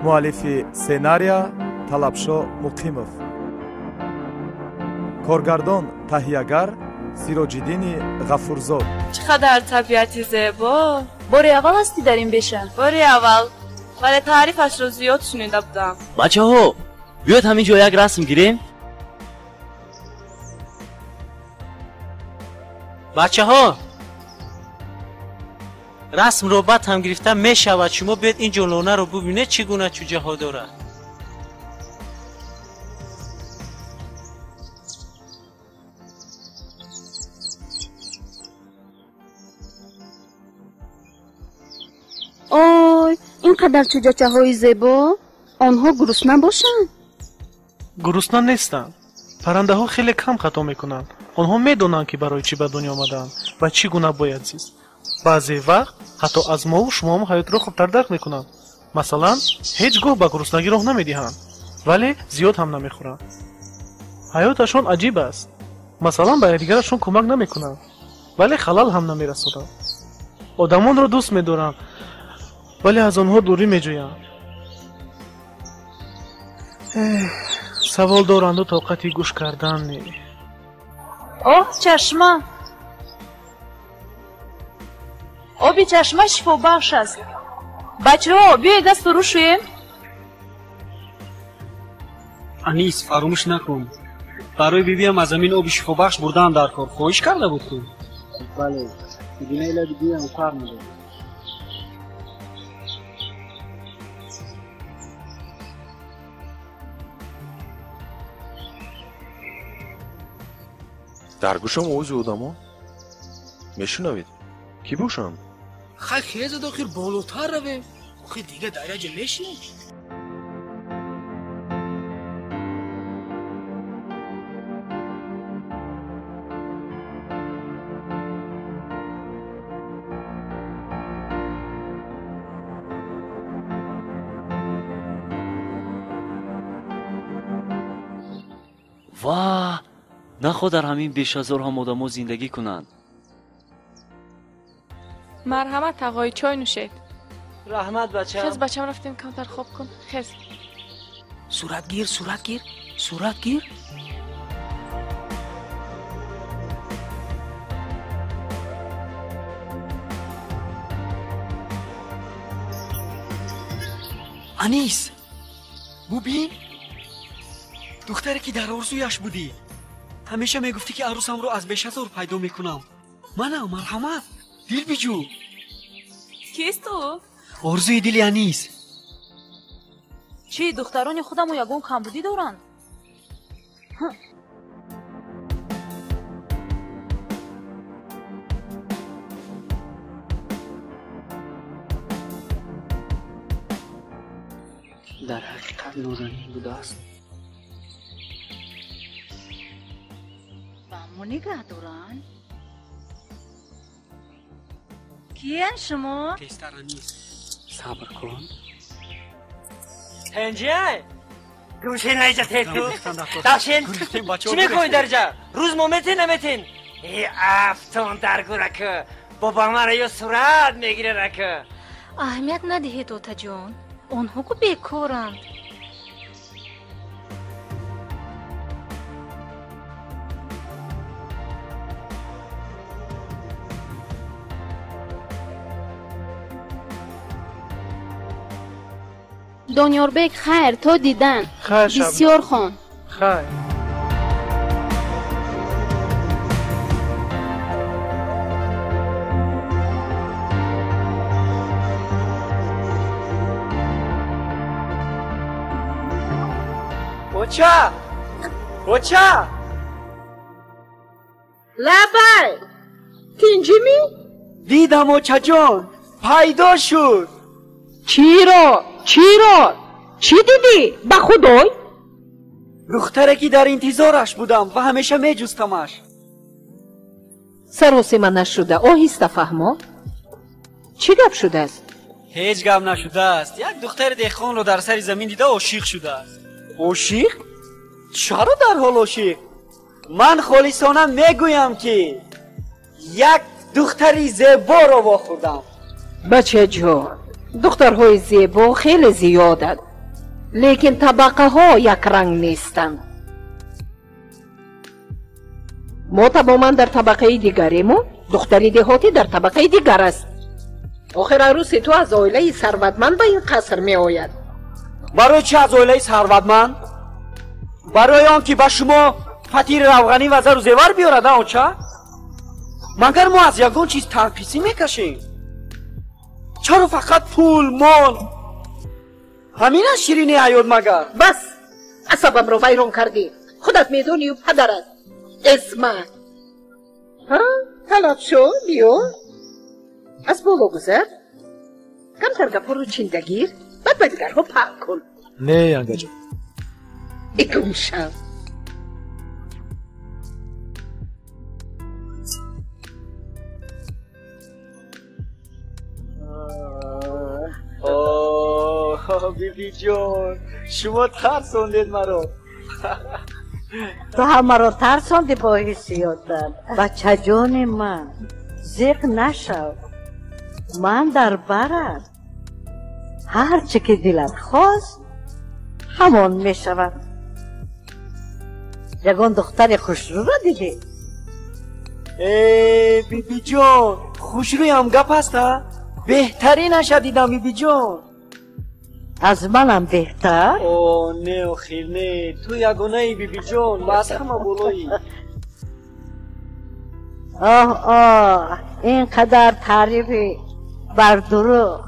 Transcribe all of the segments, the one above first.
Муаллифи сценария Талабшо Муқимов. Коргардон таҳиягар Сироҷиддини Ғафурзод. Чӣ қадар табиати зебо! Бори аввал ҳастӣ дар ин беша? Бори аввал, вале таърифашро зиёд шунида будам. Бачаҳо, биёед ҳамин ҷо як расм гирем. Бачаҳо, расмро баъд ҳам гирифта мешавад. Шумо биёед ин ҷо лонаро бубинед, чӣ гуна чӯҷаҳо дорад. Ой, ин қадар чӯҷачаҳои зебо! Онҳо гурусна бошанд? Гурусна нестанд. Паррандаҳо хеле кам хато мекунанд. Онҳо медонанд, ки барои чӣ ба дунё омадаанд ва чӣ гуна бояд зист. Баъзе вақт ҳатто аз мову шумоам ҳаётро хубтар дарк мекунанд. Масалан, ҳеҷ гоҳ ба гуруснагӣ роҳ намедиҳанд, вале зиёд ҳам намехӯранд. Ҳаёташон аҷиб аст. Масалан, ба якдигарашон кӯмак намекунанд, вале халал ҳам намерасонанд. Одамонро дӯст медоранд, вале аз онҳо дурӣ меҷӯянд. Савол доранду тоқати гӯш кардан не. Оҳ, чашма! Оби чашма шифобахш аст. Бачаҳо, биёед дасту рӯ шӯем. Анис, фаромӯш накун. Барои бибиам аз замин оби шифобахш бурдаам дар кор. Хоҳиш карда буд ку? Бале, бибинаи лаби бибиам фарқ медорад. Дар гӯшам овози одамон мешунавед? Кӣ бошанд? Хай хезад, охир болотар равем. Охир дига дар як ҷо мешинем. Ва нахоҳ дар ҳамин бешазор ҳам одамо зиндагӣ кунанд. Марҳамат, ағои, чой нӯшед. Раҳмат, бачам. Хез, бачам, рафтем, камтар хоб кун. Хез. Суратгир, суратгир, суратгир. Анис, бубин, духтаре ки дар орзуяш будӣ. Ҳамеша мегуфтӣ, ки арӯсамро аз бешазор пайдо мекунам. Мана, марҳамат, дил биҷӯ. Кист ӯ? Орзуи дили Анис. Чӣ, духтарони худамо ягон камбудӣ доранд? Дар ҳақиқат нозанин будааст. Ба мо нигаҳ доранд? Киян шумо? Тезтар, Анис, сабр кун. Ҳенҷиай, гумшен айҷа тету дашен. Чӣ мекунӣ дар ҷа? Рӯз мо метен наметен? Э, афтон дар гурака бобо мара ё сурат мегирарака. Аҳамият надиҳед, отаҷон, онҳо ку бекоранд. Дониёрбек, хайр, то дидан. Хайр, Шабнам. Бисёр хон. Хайр. Оча, оча! Лабай, тинҷимӣ? Дидам, очаҷон, пайдо шуд. Чиро, чиро, чӣ дидӣ, ба худой? Духтаре ки дар интизораш будам ва ҳамеша меҷустамаш. Саросима нашуда, оҳиста фаҳмо. Чӣ гап шудааст? Ҳеҷ гап нашудааст. Як духтари деҳқонро дар сари замин дида ошиқ шудааст. Ошиқ? Чаро дарҳол ошиқ? Ман холисона мегӯям, ки як духтари зеборо вохӯрдам. Бачаҷон, духтарҳои зебо хеле зиёданд. Лекин табақаҳо якранг нестанд. Мо тамоман дар табақаи дигарему, духтари деҳотӣ дар табақаи дигар аст. Охир арӯси ту аз оилаи сарватманд ба ин қаср меояд. Барои чӣ аз оилаи сарватманд? Барои он ки ба шумо фатири равғанӣ ва зару зевар биёрад, а оча? Магар мо аз ягон чиз танқисӣ мекашем? Чаро фақат пул, мол? Ҳамин аст ширини ҳаёт магар? Бас, асабамро вайрон кардӣ. Худат медонию падарат. Эсма. Ҳа, Талабшо, биё. Аз боло гузар. Камтар гапҳоро чинда гир, баъд ба дигарҳо паҳн кун. Не, янгаҷон. Гум шав. Бибиҷон, шумо тарсондед маро. Ту ҳамаро тарсонди бо ҳиссиётат. Бачаҷони ман, зиқ нашав. Ман дар барат. Ҳар чӣ ки дилат хост, ҳамон мешавад. Ягон духтари хушрӯро дидӣ? Э, бибиҷон, хушрӯям гап аст, а? Беҳтаринаша дидам, бибиҷон. Аз манам беҳтар? О, не, охир, не. Ту ягонаи, бибиҷон, ва аз ҳама болоӣ. Оҳ, оҳ, ин қадар таърифи бардурӯғ.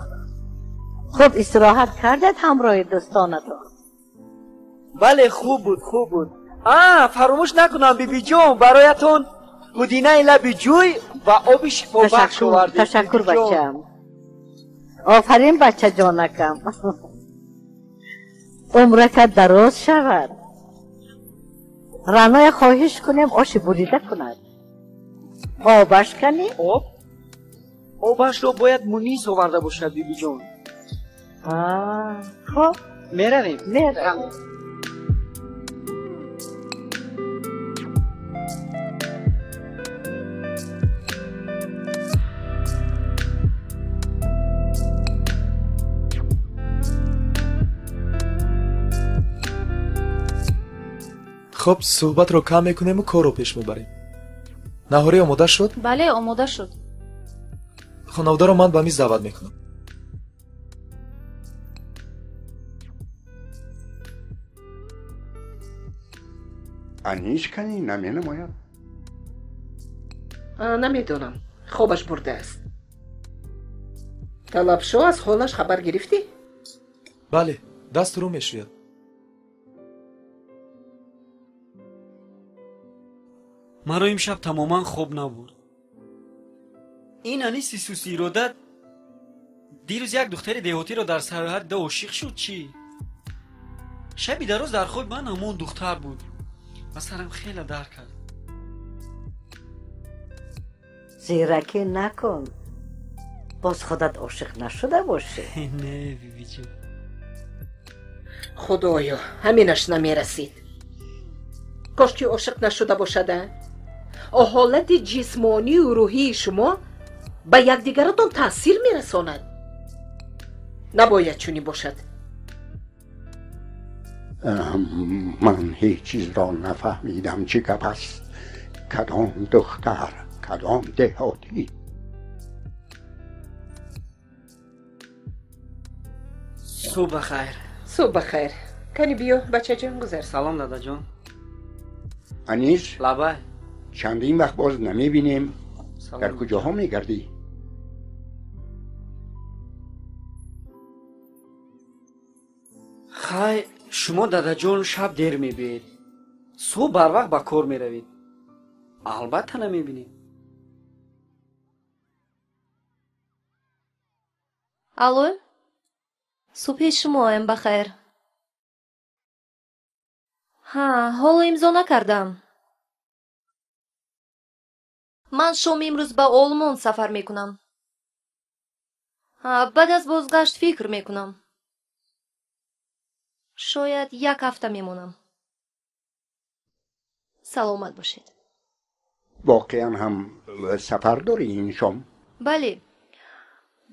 Хуб истироҳат кардед ҳамроҳи дӯстонатон? Бале, хуб буд, хуб буд. А, фаромӯш накунам, бибиҷон, бароятон пудинаи лаби ҷӯй ва оби шифобахш овардем. Ташаккур, бачаам. Офарин, бачаҷонакам. Умракат дароз шавад. Раъноя хоҳиш кунем оши бурида кунад. Обаш канӣ? Об? Обашро бояд Мунис оварда бошад, бибиҷон. Хоб, меравем. Меравем. Хоб, суҳбатро кам мекунему корро пеш мебарем. Наҳорӣ омода шуд? Бале, омода шуд. Хонаводаро ман ба миз даъват мекунам. Анис кани наменамояд? Намедонам, хобаш бурдааст. Талабшо, аз ҳолаш хабар гирифтӣ? Бале, даст рӯ мешӯяд. Маро имшаб тамоман хоб набурд. Ин Аниси сустииродат дирӯз як духтари деҳотиро дар саёҳат дида ошиқ шуд, чӣ? Шаби дароз дар хоби ман ҳамон духтар буд ва сарам хеле дард кард. Зиракӣ накун, боз худат ошиқ нашуда бошӣ. Не, бибиҷон. Худоё, ҳаминаш намерасид. Кош ки ошиқ нашуда бошада. Ҳолати ҷисмонию рӯҳии шумо ба якдигаратон таъсир мерасонад. Набояд чунин бошад. Ман ҳеҷ чизро нафаҳмидам, чӣ гап аст. Кадом духтар, кадом деҳотӣ? Субҳ бахайр. Субҳ бахайр. Кани биё, бачаҷон, гузар. Салом, дадаҷон. Анис? Лабай. Чандин вақт боз намебинем. Дар куҷоҳо мегардӣ? Хай, шумо, дадаҷон, шаб дер мебиед, субҳ барвақт ба кор меравед. Албатта намебинем. Алло, субҳи шумоям бахайр. Ҳа, ҳоло имзо накардам. Ман шоми имрӯз ба Олмон сафар мекунам. Баъд аз бозгашт фикр мекунам. Шояд як ҳафта мемонам. Саломат бошед. Воқеан ҳам сафар дорӣ ин шом? Бале,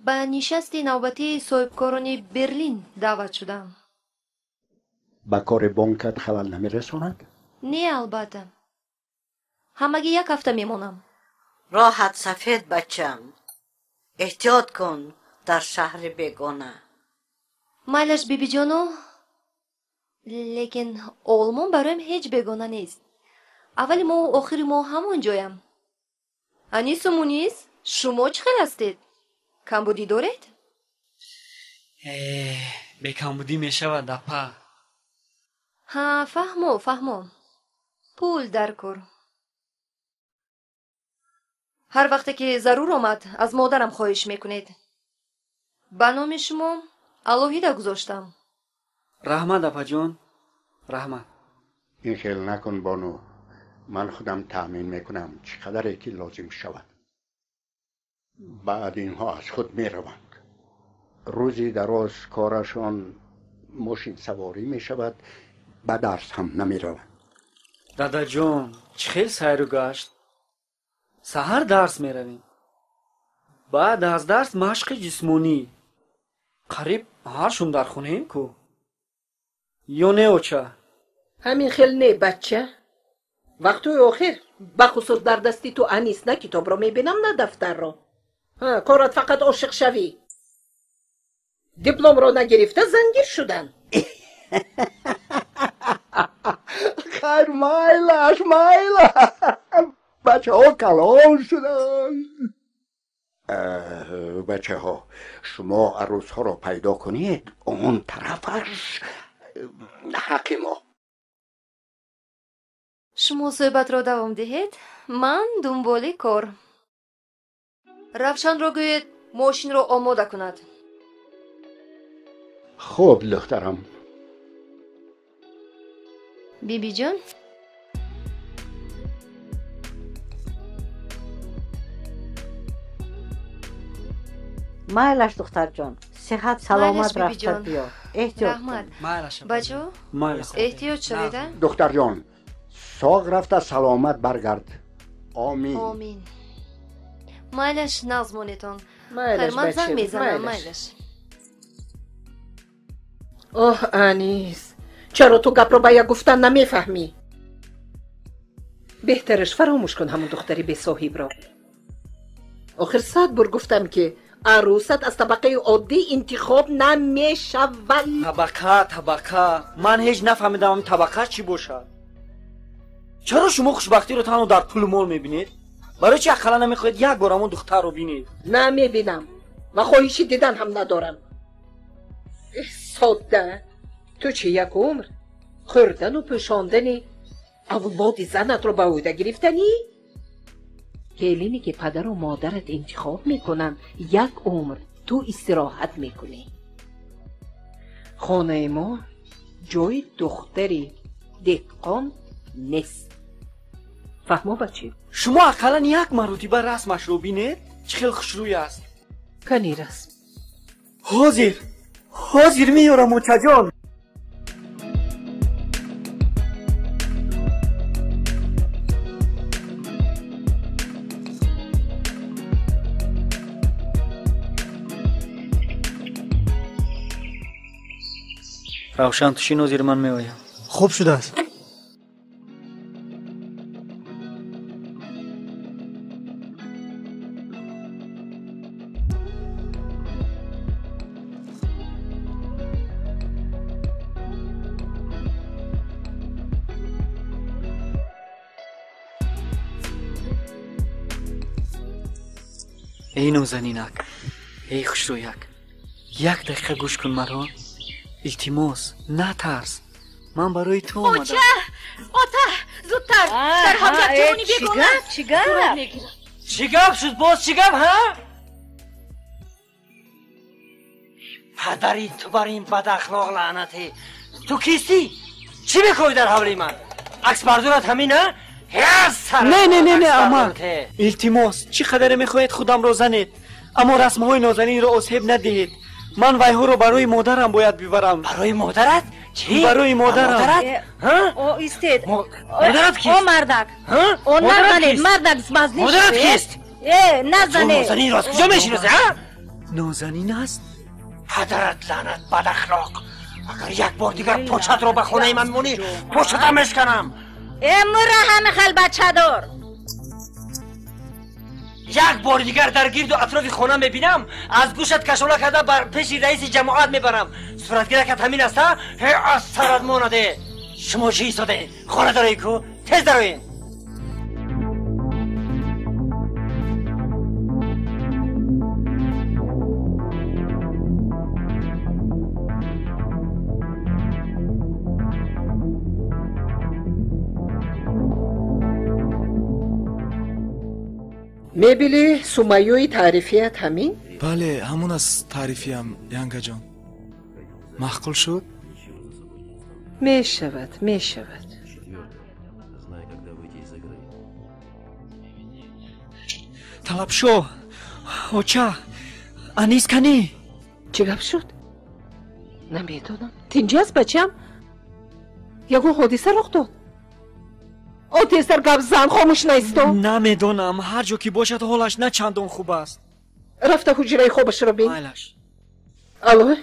ба нишасти навбатии соҳибкорони Берлин даъват шудам. Ба кори бонкат халал намерасонад? Не, албатта. Ҳамагӣ як ҳафта мемонам. Роҳат сафед, бачам. Эҳтиёт кун дар шаҳри бегона. Майлаш, бибиҷону, лекин Олмон бароям ҳеҷ бегона нест. Аввали моҳу охири моҳ ҳамон ҷоям. Анису Мунис, шумо чӣ хел ҳастед? Камбудӣ доред? Бекамбудӣ мешавад, апа. Ҳа, фаҳмо, фаҳмо. Пул дар кор. Ҳар вақте ки зарур омад, аз модарам хоҳиш мекунед. Ба номи шумо алоҳида гузоштам. Раҳмат, апаҷон, раҳмат. Ин хел накун, бону. Ман худам таъмин мекунам, чӣ қадаре ки лозим шавад. Баъд инҳо аз худ мераванд. Рӯзи дароз корашон мошинсаворӣ мешавад, ба дарс ҳам намераванд. Дадаҷон, чӣ хел сайру гашт? Саҳар дарс меравем, баъд аз дарс машқи ҷисмонӣ. Қариб ҳар шом дар хонаем ку. Ё не, оча? Ҳамин хел не, бача. Вақтҳои охир бахусус дар дасти ту Анис на китобро мебинам, на дафтарро. Корат фақат ошиқшавӣ. Дипломро нагирифта зангир шудан. Хайр, майлаш, майлаш. Бачаҳо калон шуданд. Бачаҳо, шумо арӯсҳоро пайдо кунед, он тарафаш ҳаққи мо. Шумо суҳбатро давом диҳед, ман дунболи кор. Равшанро гӯед мошинро омода кунад. Хуб, духтарам. Бибиҷон, майлаш, духтарҷон, сиҳат саломат рафта биё. Эҳтиёт. Раҳмат. Бачаҳо, эҳтиёт шавед. Духтарҷон, соғ рафта саломат баргард. Омин. Омин. Майлаш, нағз монедон. Хайр, ман занг мезанам, майлаш. Оҳ, Анис, чаро ту гапро ба як гуфтан намефаҳмӣ? Беҳтараш фаромӯш кун ҳамон духтари бесоҳибро. Охир 100 бор гуфтам, ки арӯсат аз табақаи оддӣ интихоб намешавад. Табақа, табақа, ман ҳеҷ нафаҳмидам табақа чӣ бошад. Чаро шумо хушбахтиро танҳо дар пулу мол мебинед? Барои чи ақаллан намехоҳед як бор ҳамон духтарро бинед? Намебинам ва хоҳиши дидан ҳам надорам. Содда, ту чи як умр хӯрдану пӯшондани авлоди занатро ба ӯҳда гирифтанӣ? Келине ки падару модарат интихоб мекунанд, як умр ту истироҳат мекунӣ. Хонаи мо ҷои духтари деҳқон нест. Фаҳмо, бачи? Шумо ақаллан як маротиба расмашро бинед, чӣ хел хушрӯй аст. Кани расм? Ҳозир, ҳозир меёрам, очаҷон. Равшан, ту шин, ҳозир ман меоям. Хуб шудааст. Эй нозанинак, эй хушрӯяк, як дақиқа гӯш кун маро. Илтимос, натарс. Ман барои ту омадам. Оча, ота, зудтар. Дар ҳавлат ҷавони бегона. Чӣ гап? Чӣ гап шуд боз, чӣ гап, ҳа? Падари ту бар ин бадахлоқ лаънатӣ. Ту кистӣ? Чӣ мехоҳӣ дар ҳавлии ман? Аксбардорат ҳамин, а? Не, не, не, не, амак. Илтимос, чӣ қадаре мехоҳед худамро занед, аммо расмҳои нозанинро осеб надиҳед. Ман вайҳоро барои модарам бояд бибарам. Барои модарат? Чӣ? Барои модарам. Модарат? О, истед. Модарат кист? О, мардак. О, назанед, мардак, мазни. Модарат кист? Э, назанед. Нозанинро аз куҷо мешиносӣ, ҳа? Нозанин аст? Падарат лаънат, бадахлоқ. Агар як бор дигар початро ба хонаи ман мемонӣ, почата мешканам. Э, мура ҳами хел бачадор. Як бори дигар дар гирду атрофи хона мебинам, аз гӯшат кашола карда бар пеши раиси ҷамоат мебарам. Суратгиракат ҳамин аст, ҳа? Ҳе, аз сарат монаде. Шумо чӣ истодаед? Хона дароед ку? Тез дароед. Мебели Сумайёи таърифият ҳамин? Бале, ҳамон аст таърифиям, янгаҷон. Маъқул шуд? Мешавад, мешавад. Талабшо, оча, Анис канӣ? Чӣ гап шуд? Намедонам. Тинҷ аст, бачам? Ягон ҳодиса рух дод? О, тезтар гап зан, хомӯш наисто. Намедонам, ҳар ҷо ки бошад, ҳолаш на чандон хуб аст. Рафта ҳуҷраи хобашро бин. Майлаш. Алло,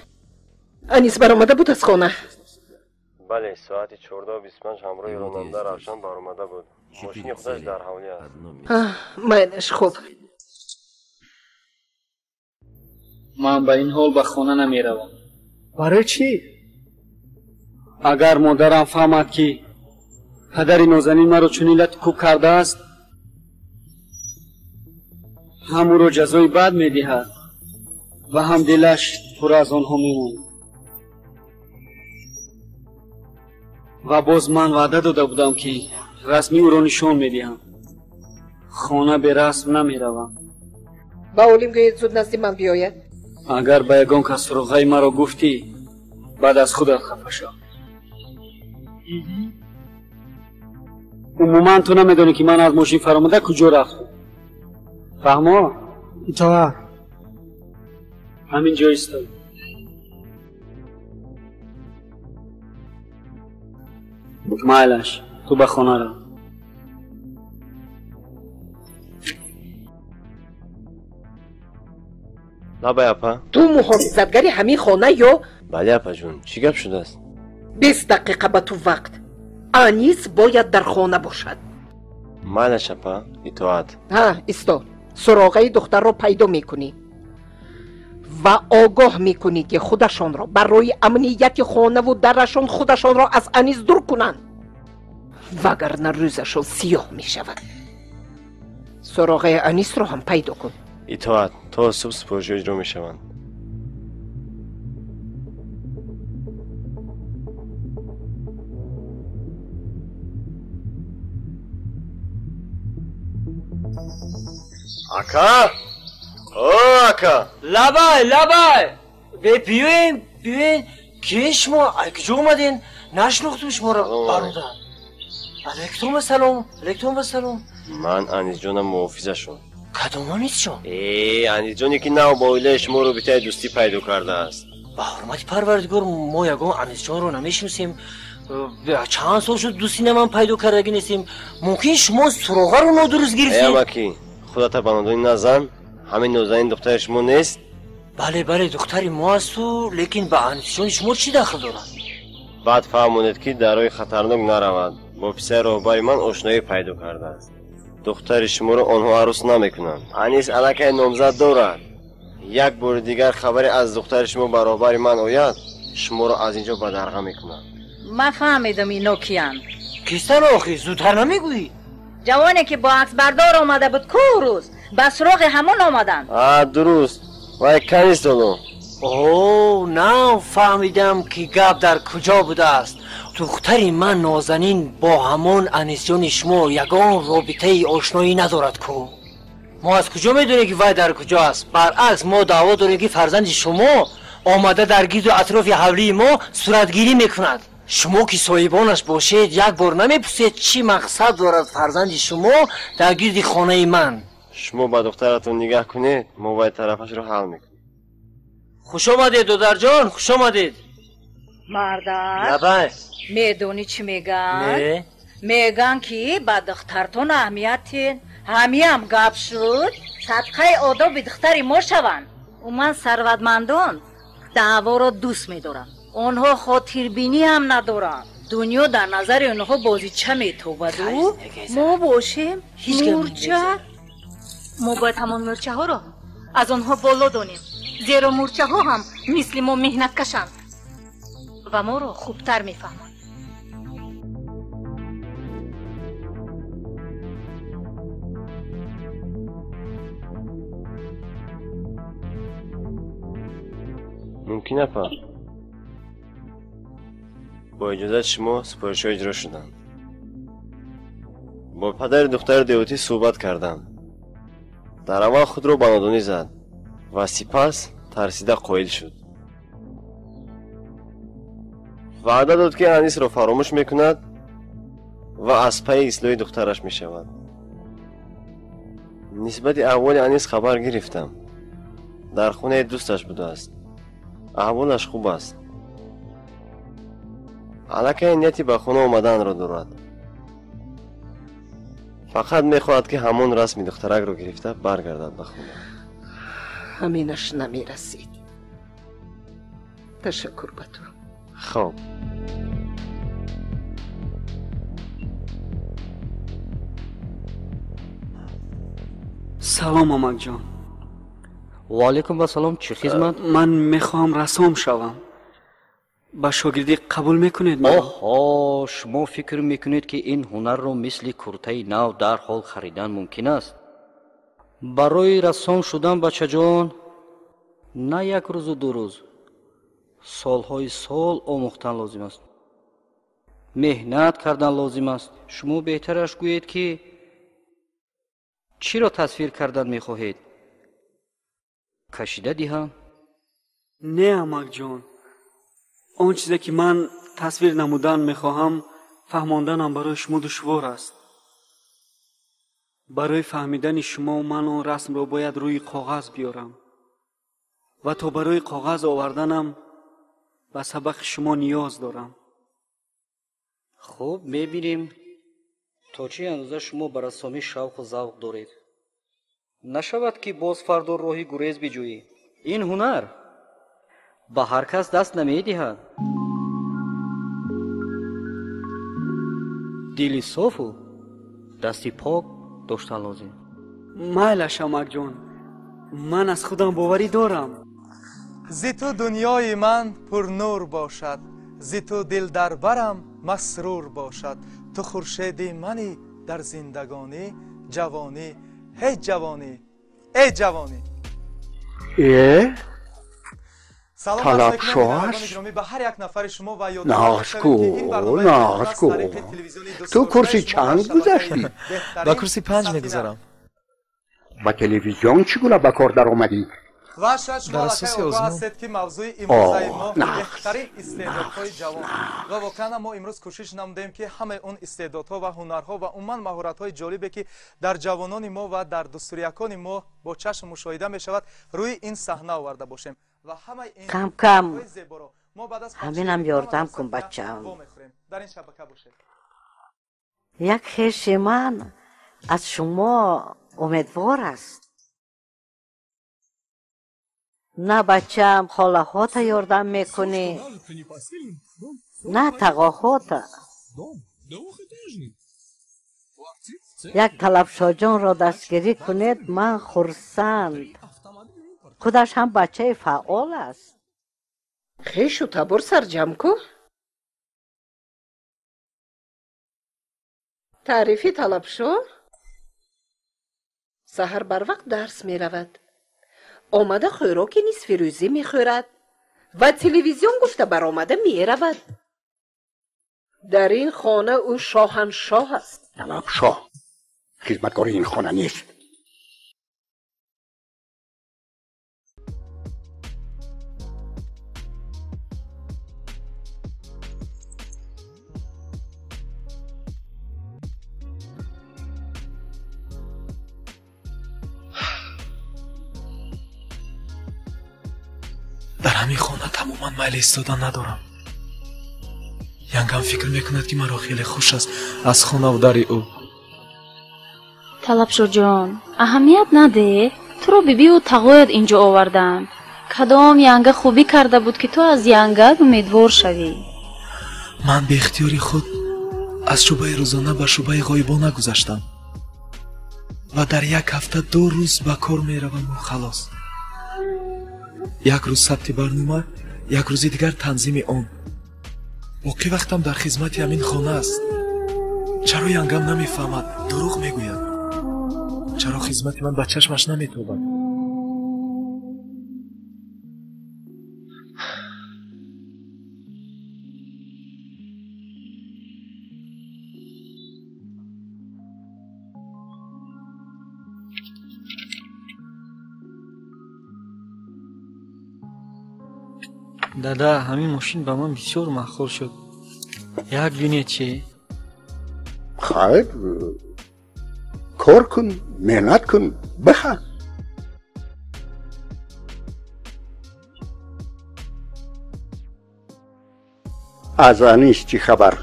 Анис баромада буд аз хона? Бале, соати 14:25 ҳамроҳи ронанда Равшан баромада буд. Мошини худаш дар ҳавлӣ аст. Майлаш, хуб. Ман ба ин ҳол ба хона намеравам. Барои чӣ? Агар модарам фаҳмад, ки падари Нозанин маро чунин лату кӯб кардааст, ҳам ӯро ҷазои бад медиҳад ва ҳам дилаш пурра аз онҳо мемонад. Ва боз ман ваъда дода будам, ки расми ӯро нишон медиҳам. Хона берасм намеравам. Ба Олим гӯед, зуд назди ман биёяд. Агар ба ягон кас суроғаи маро гуфтӣ, баъд аз худат хафа шав. Умуман ту намедонӣ, ки ман аз мошин фаромада куҷо рафтам. Фаҳмо? Итоат. Ҳамин ҷо истод. Майлаш, ту ба хона рав. Лабай, апа. Ту муҳофизатгари ҳамин хона ё? Бале, апаҷон, чӣ гап шудааст? 20 дақиқа ба ту вақт. Анис бояд дар хона бошад. Майлаш, апа, итоат. Ҳа, исто. Суроғаи духтарро пайдо мекунӣ ва огоҳ мекунӣ, ки худашонро барои амнияти хонаву дарашон худашонро аз Анис дур кунанд, вагарна рӯзашон сиёҳ мешавад. Суроғаи Анисро ҳам пайдо кун. Итоат, то субҳ супоришҳо иҷро мешаванд. Ака! О, ака! Лабай, лабай! Биёем, биёен. Киен шумо? Ай куҷо омаден? Нашинохтум шуморо, бародар. Алайкум ассалом, алайкум ассалом. Ман Анисҷонам, муҳофизашон. Кадом Анисҷон? Э, Анисҷоне, ки нав бо оилаи шумо робитаи дӯстӣ пайдо кардааст. Ба ҳурмати Парвардигор, мо ягон Анисҷонро намешиносем. Чанд сол шуд дӯстӣ ман пайдо кардагӣ нестем. Мумкин шумо суроғаро нодуруст гирифтед? Э, амаки, худата ба нодонӣ назан. Ҳамин Нозанин духтари шумо нест? Бале, бале, духтари мо асту, лекин ба Анисҷони шумо чӣ дахл дорад? Баъд фаҳмонед, ки дар роҳи хатарнок наравад. Бо писари роҳбари ман ошноӣ пайдо кардааст. Духтари шуморо онҳо арӯс намекунанд. Анис аллакай номзад дорад. Як бори дигар хабаре аз духтари шумо ба роҳбари ман ояд, шуморо аз ин ҷо бадарға мекунанд. Ман фаҳмидам, ино киянд. Кистан охи? Зудтар намегӯӣ? Ҷавоне, ки бо аксбардор омада буд ку, рӯз ба суроғи ҳамон омаданд. А, дуруст, вай канист ҳоло? О, нав фаҳмидам, ки гап дар куҷо будааст. Духтари ман Нозанин бо ҳамон Анисҷони шумо ягон робитаи ошноӣ надорад ку. Мо аз куҷо медонем, ки вай дар куҷо аст? Баръакс, мо даъво дорем, ки фарзанди шумо омада дар гирду атрофи ҳавлии мо суратгирӣ мекунад. Шумо ки соҳибонаш бошед, як бор намепурсед, чӣ мақсад дорад фарзанди шумо дар гирди хонаи ман? Шумо ба духтаратон нигаҳ кунед, мо вай тарафашро ҳал мекунем. Хуш омадед, додарҷон, хуш омадед. Мардак. Лабай. Медонӣ, чӣ мегӯянд? Не. Мегӯянд, ки ба духтартон аҳамият тин. Ҳамиам гап шуд, садқаи одоби духтари мо шаванд. Умуман, сарватмандон даъворо дӯст медоранд. Онҳо хотирбинӣ ҳам надоранд. Дунё дар назари онҳо бозича метобаду мо бошем мӯрча. Мо бояд ҳамон мӯрчаҳоро аз онҳо боло донем, зеро мӯрчаҳо ҳам мисли мо меҳнаткашанд ва моро хубтар мефаҳманд. Мумкин апа, бо иҷозати шумо супоришҳо иҷро шуданд. Бо падари духтари деҳотӣ суҳбат кардам. Дар аввал худро ба нодонӣ зад ва сипас тарсида қоил шуд. Ваъда дод, ки Анисро фаромӯш мекунад ва аз пайи ислоҳи духтараш мешавад. Нисбати аҳволи Анис хабар гирифтам. Дар хонаи дӯсташ будааст. Аҳволаш хуб аст. Аллакай нияти ба хона омаданро дорад. Фақат мехоҳад, ки ҳамон расми духтаракро гирифта баргардад ба хона. Ҳаминаш намерасид. Ташаккур ба ту. Хоб. Салом, амакҷон. Ва алайкум вассалом. Чӣ хизмат? Ман мехоҳам рассом шавам. Ба шогирдӣ қабул мекунед маро? Оҳо, шумо фикр мекунед, ки ин ҳунарро мисли куртаи нав дарҳол харидан мумкин аст? Барои рассом шудан, бачаҷон, на як рӯзу ду рӯз, солҳои сол омӯхтан лозим аст, меҳнат кардан лозим аст. Шумо беҳтараш гӯед, ки чиро тасвир кардан мехоҳед? Кашида диҳам? Не, амакҷон, он чизе ки ман тасвир намудан мехоҳам, фаҳмонданам барои шумо душвор аст. Барои фаҳмидани шумо ман он расмро бояд рӯи коғаз биёрам ва то барои коғаз оварданам ба сабақи шумо ниёз дорам. Хуб, мебинем то чӣ андоза шумо ба рассомӣ шавқу завқ доред. Нашавад, ки боз фардо роҳи гурез биҷӯӣ. Ин ҳунар ба ҳар кас даст намедиҳад. Дили софу дасти пок доштан лозим. Майлаш, амакҷон, ман аз худам боварӣ дорам. Зи ту дунёи ман пурнур бошад, зи ту дил дар барам масрур бошад. Ту хуршеди мани дар зиндагонӣ, ҷавонӣ, ҳеҷ ҷавонӣ, эй ҷавонӣ. Э? Салом Талабшоҳаш? ба ҳар як нафари шумо ва Нағзку, нағзку. Ту курси чанд гузаштӣ? Ба курси 5 мегузарам. Ба телевизион чӣ гуна ба кор даромадӣ? Ва шояд шумо Дар аллакай асоси огоҳ озмун. ҳастед, ки мавзӯи имрӯзаи мо Оҳ, нағз, беҳтарин истеъдодҳои ҷавон ва воқеан мо имрӯз кӯшиш намудем, ки ҳамаи он истеъдодҳо ва ҳунарҳо ва умуман маҳоратҳои ҷолибе, ки дар ҷавонони мо ва дар дустуриякони мо бо чашм мушоҳида мешавад, рӯи ин саҳна оварда бошем ва ҳамаи ин Кам-кам истеъдодҳои зеборо мо баъд аз ҳаминам пахши ёрдам реклама кун, дар саҳна бачаам. вомехӯрем. Дар ин шабака бошед. Як хеши ман аз шумо умедвор аст. На бачаам, холаҳота ёрдам мекунӣ, на тағоҳота. Як Талабшоҳҷонро дастгирӣ кунед, ман хурсанд. Худаш ҳам бачаи фаъол аст. Хешу табор сарҷам ку. Таърифи Талабшоҳ: саҳар барвақт дарс меравад, омада хӯроки нисфирӯзӣ мехӯрад ва телевизион гуфта баромада меравад. Дар ин хона ӯ шоҳаншоҳ аст. Талабшоҳ хизматкори ин хона нест. Дар ҳамин хона тамоман майли истодан надорам. Янгам фикр мекунад, ки маро хеле хуш аст аз хонаву дари ӯ. Талабшоҳҷон, аҳамият надеҳ. Туро бибию тағоят инҷо овардаанд. Кадом янга хубӣ карда буд, ки ту аз янгат умедвор шавӣ? Ман беихтиёри худ аз шӯъбаи рӯзона ба шӯъбаи ғоибона гузаштам ва дар як ҳафта 2 рӯз ба кор мераваму халос. Як рӯз сабти барнома, як рӯзи дигар танзими он. Боқӣ вақтам дар хизмати ҳамин хона аст. Чаро янгам намефаҳмад, дурӯғ мегӯяд? Чаро хизмати ман ба чашмаш наметобад? Дада, ҳамин мошин ба ман бисёр маъқул шуд. Як бинед чи? Хайр, кор кун, меҳнат кун, бихар. Аз Анис чӣ хабар?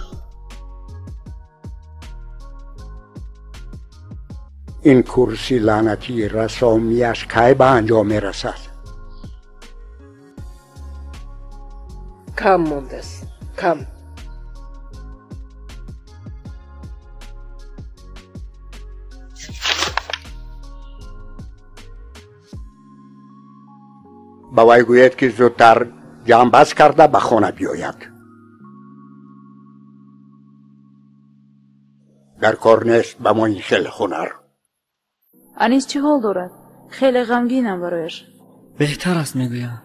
Ин курси лаънатии рассомияш кай ба анҷом мерасад? Кам мондааст, кам. Ба вай гӯед, ки зудтар ҷамъбаст карда ба хона биёяд. Дар кор нест ба мо ин хел ҳунар. Анис чӣ ҳол дорад? Хеле ғамгинам барояш. Беҳтар аст, мегӯям.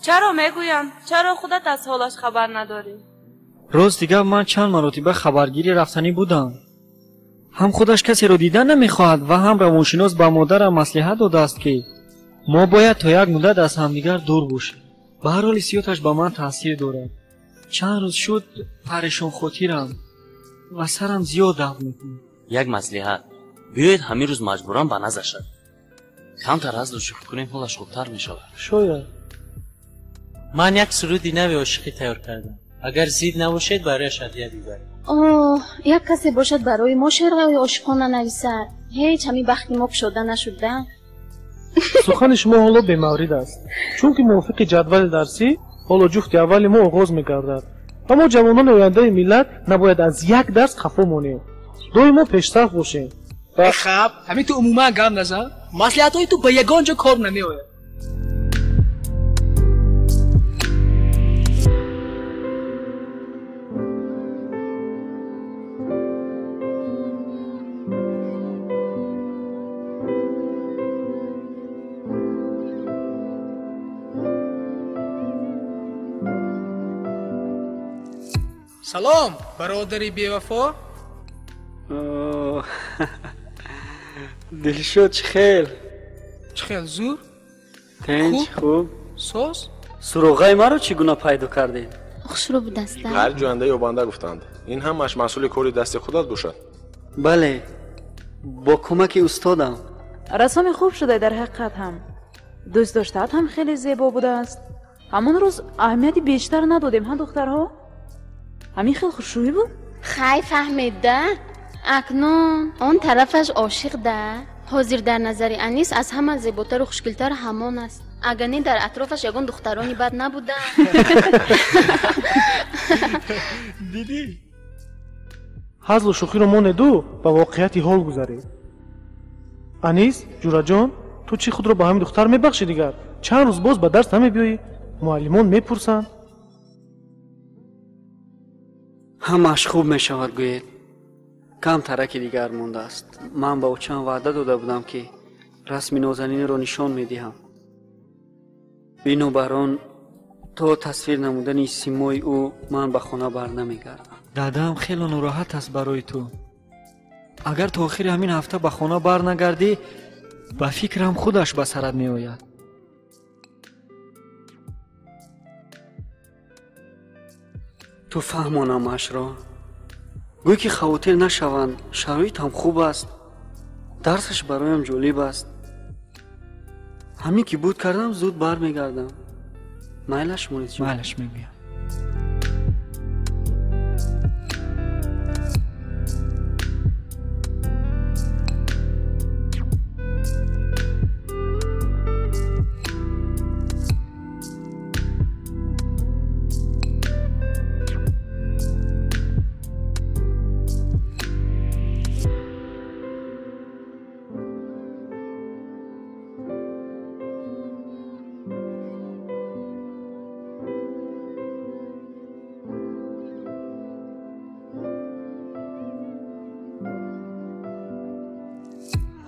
Чаро мегӯям? Чаро худат аз ҳолаш хабар надорӣ? Рост дигар ман чанд маротиба хабаргирӣ рафтанӣ будам. Ҳам худаш касеро дидан намехоҳад ва ҳам равоншинос ба модарам маслиҳат додааст, ки мо бояд то як муддат аз ҳамдигар дур бошем. Ба ҳар ҳол ҳиссиёташ ба ман таъсир дорад. Чанд рӯз шуд парешонхотирам ва сарам зиёд дард мекунад. Як маслиҳат. Биёед ҳамин рӯз маҷбуран ба назар шавем. Камтар ҳазлу шӯхӣ кунем, ҳолаш хубтар мешавад. Шояд. Ман як суруди нави ошиқӣ тайёр кардам. Агар зид набошед, барояш ҳадия бибаред. Оҳ, як касе бошад барои мо шеърҳои ошиқона нависад. Ҳеҷ ҳамин бахти мо кушода нашуда. Сухани шумо ҳоло бемаврид аст, чунки мувофиқи ҷадвали дарсӣ ҳоло ҷуфти аввали мо оғоз мегардад ва мо ҷавонони ояндаи миллат набояд аз як дарс хафо монем. Доимо пешсаф бошем. Хаб, ҳамин ту умуман гап назан. Маслиҳатҳои ту ба ягон ҷо кор намеояд. Салом, бародари бевафо. Дилшод, чӣ хел? Чӣ хел зур? Тинч, хуб. Соз? Суроғаи маро чӣ гуна пайдо кардед? Хушрӯ будаста. Ҳар ҷӯянда ёбанда гуфтанд. Ин ҳамаш маҳсули кори дасти худат бошад. Бале, бо кӯмаки устодам. Рассоми хуб шуда дар ҳақиқат ҳам. Дӯст доштаат ҳам хеле зебо будааст. Ҳамон рӯз аҳамияти бештар надодем, ҳа духтарҳо? Ҳамин хел хушрӯӣ буд? Хай фаҳмед-да. Акнун он тарафаш ошиқ да. Ҳозир дар назари Анис аз ҳама зеботару хушгилтар ҳамон аст. Агар не дар атрофаш ягон духтарони бад набуданд. Дидӣ? Ҳазлу шӯхиро монеду ба воқеияти ҳол гузаред. Анис, ҷураҷон, ту чӣ худро ба ҳамин духтар мебахшӣ дигар? Чанд рӯз боз ба дарс намебиёӣ? Муаллимон мепурсанд. Ҳамааш хуб мешавад, гӯед. Кам тараки дигар мондааст. Ман ба очам ваъда дода будам, ки расми нозанинро нишон медиҳам. Бинобар он то тасвир намудани симои ӯ ман ба хона барнамегардам. Дадаам хело нороҳат аст барои ту. Агар то охири ҳамин ҳафта ба хона барнагардӣ, ба фикрам худаш ба сарат меояд. Ту фаҳмонамашро. Гӯй ки хавотир нашаванд, шароитам хуб аст, дарсаш бароям ҷолиб аст. Ҳамин ки буд кардам, зуд бармегардам. Майлаш, Мунисҷон? Майлаш, мегӯям.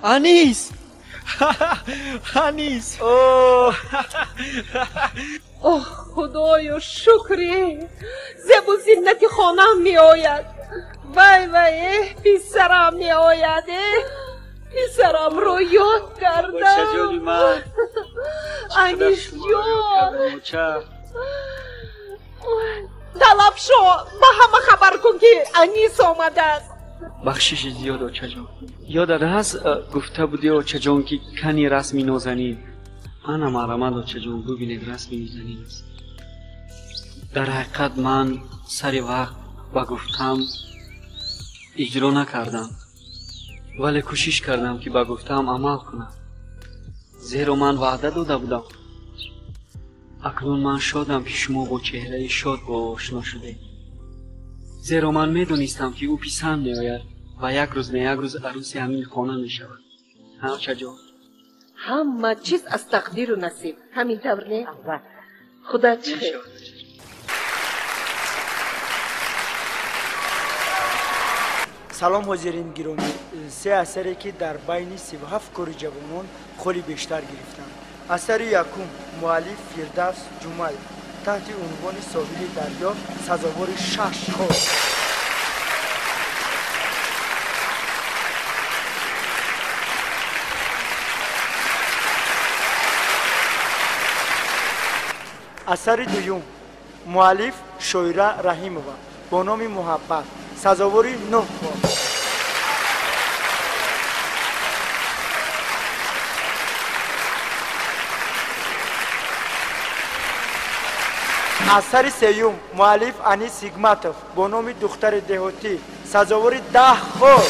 Анис! Анис! Оҳ, худоё, шукре! Зебу зиннати хонаам меояд. Вай, вай, эҳ, писарам меояд, эҳ, писарамро ёд кардам. Очаҷони ман! Анис ҷон! Талабшо, ба ҳама хабар кун, ки Анис омадааст. Бахшиши зиёд, очаҷон. Ёдат ҳаст, гуфта будӣ, очаҷон, ки кани расми Нозанин? Ана, марҳамат, очаҷон, бубинед, расми Нозанин аст. Дар ҳақиқат ман сари вақт ба гуфтам иҷро накардам, вале кӯшиш кардам, ки ба гуфтаам амал кунам, зеро ман ваъда дода будам. Акнун ман шодам, ки шумо бо чеҳраи шод бо ӯ ошно шудед, зеро ман медонистам, ки ӯ писанд меояд ва як рӯз не як рӯз арӯси ҳамин хона мешавад. Ҳа, очаҷон? Ҳама чиз аз тақдиру насиб, ҳамин тавр не? Худо чӣ хел. Салом, ҳозирин гиромӣ. Се асаре, ки дар байни 37 кори ҷавонон холи бештар гирифтанд. Асари якум, муаллиф Фирдавс Ҷумаев, таҳти унвони «Соҳили дарё», сазовори шаш хол. Асари дуюм, муаллиф Шоира Раҳимова бо номи «Муҳаббат», сазовори нӯҳ хол. Асари сеюм, муаллиф Анис Ҳикматов бо номи «Духтари деҳотӣ», сазовори 10 хол.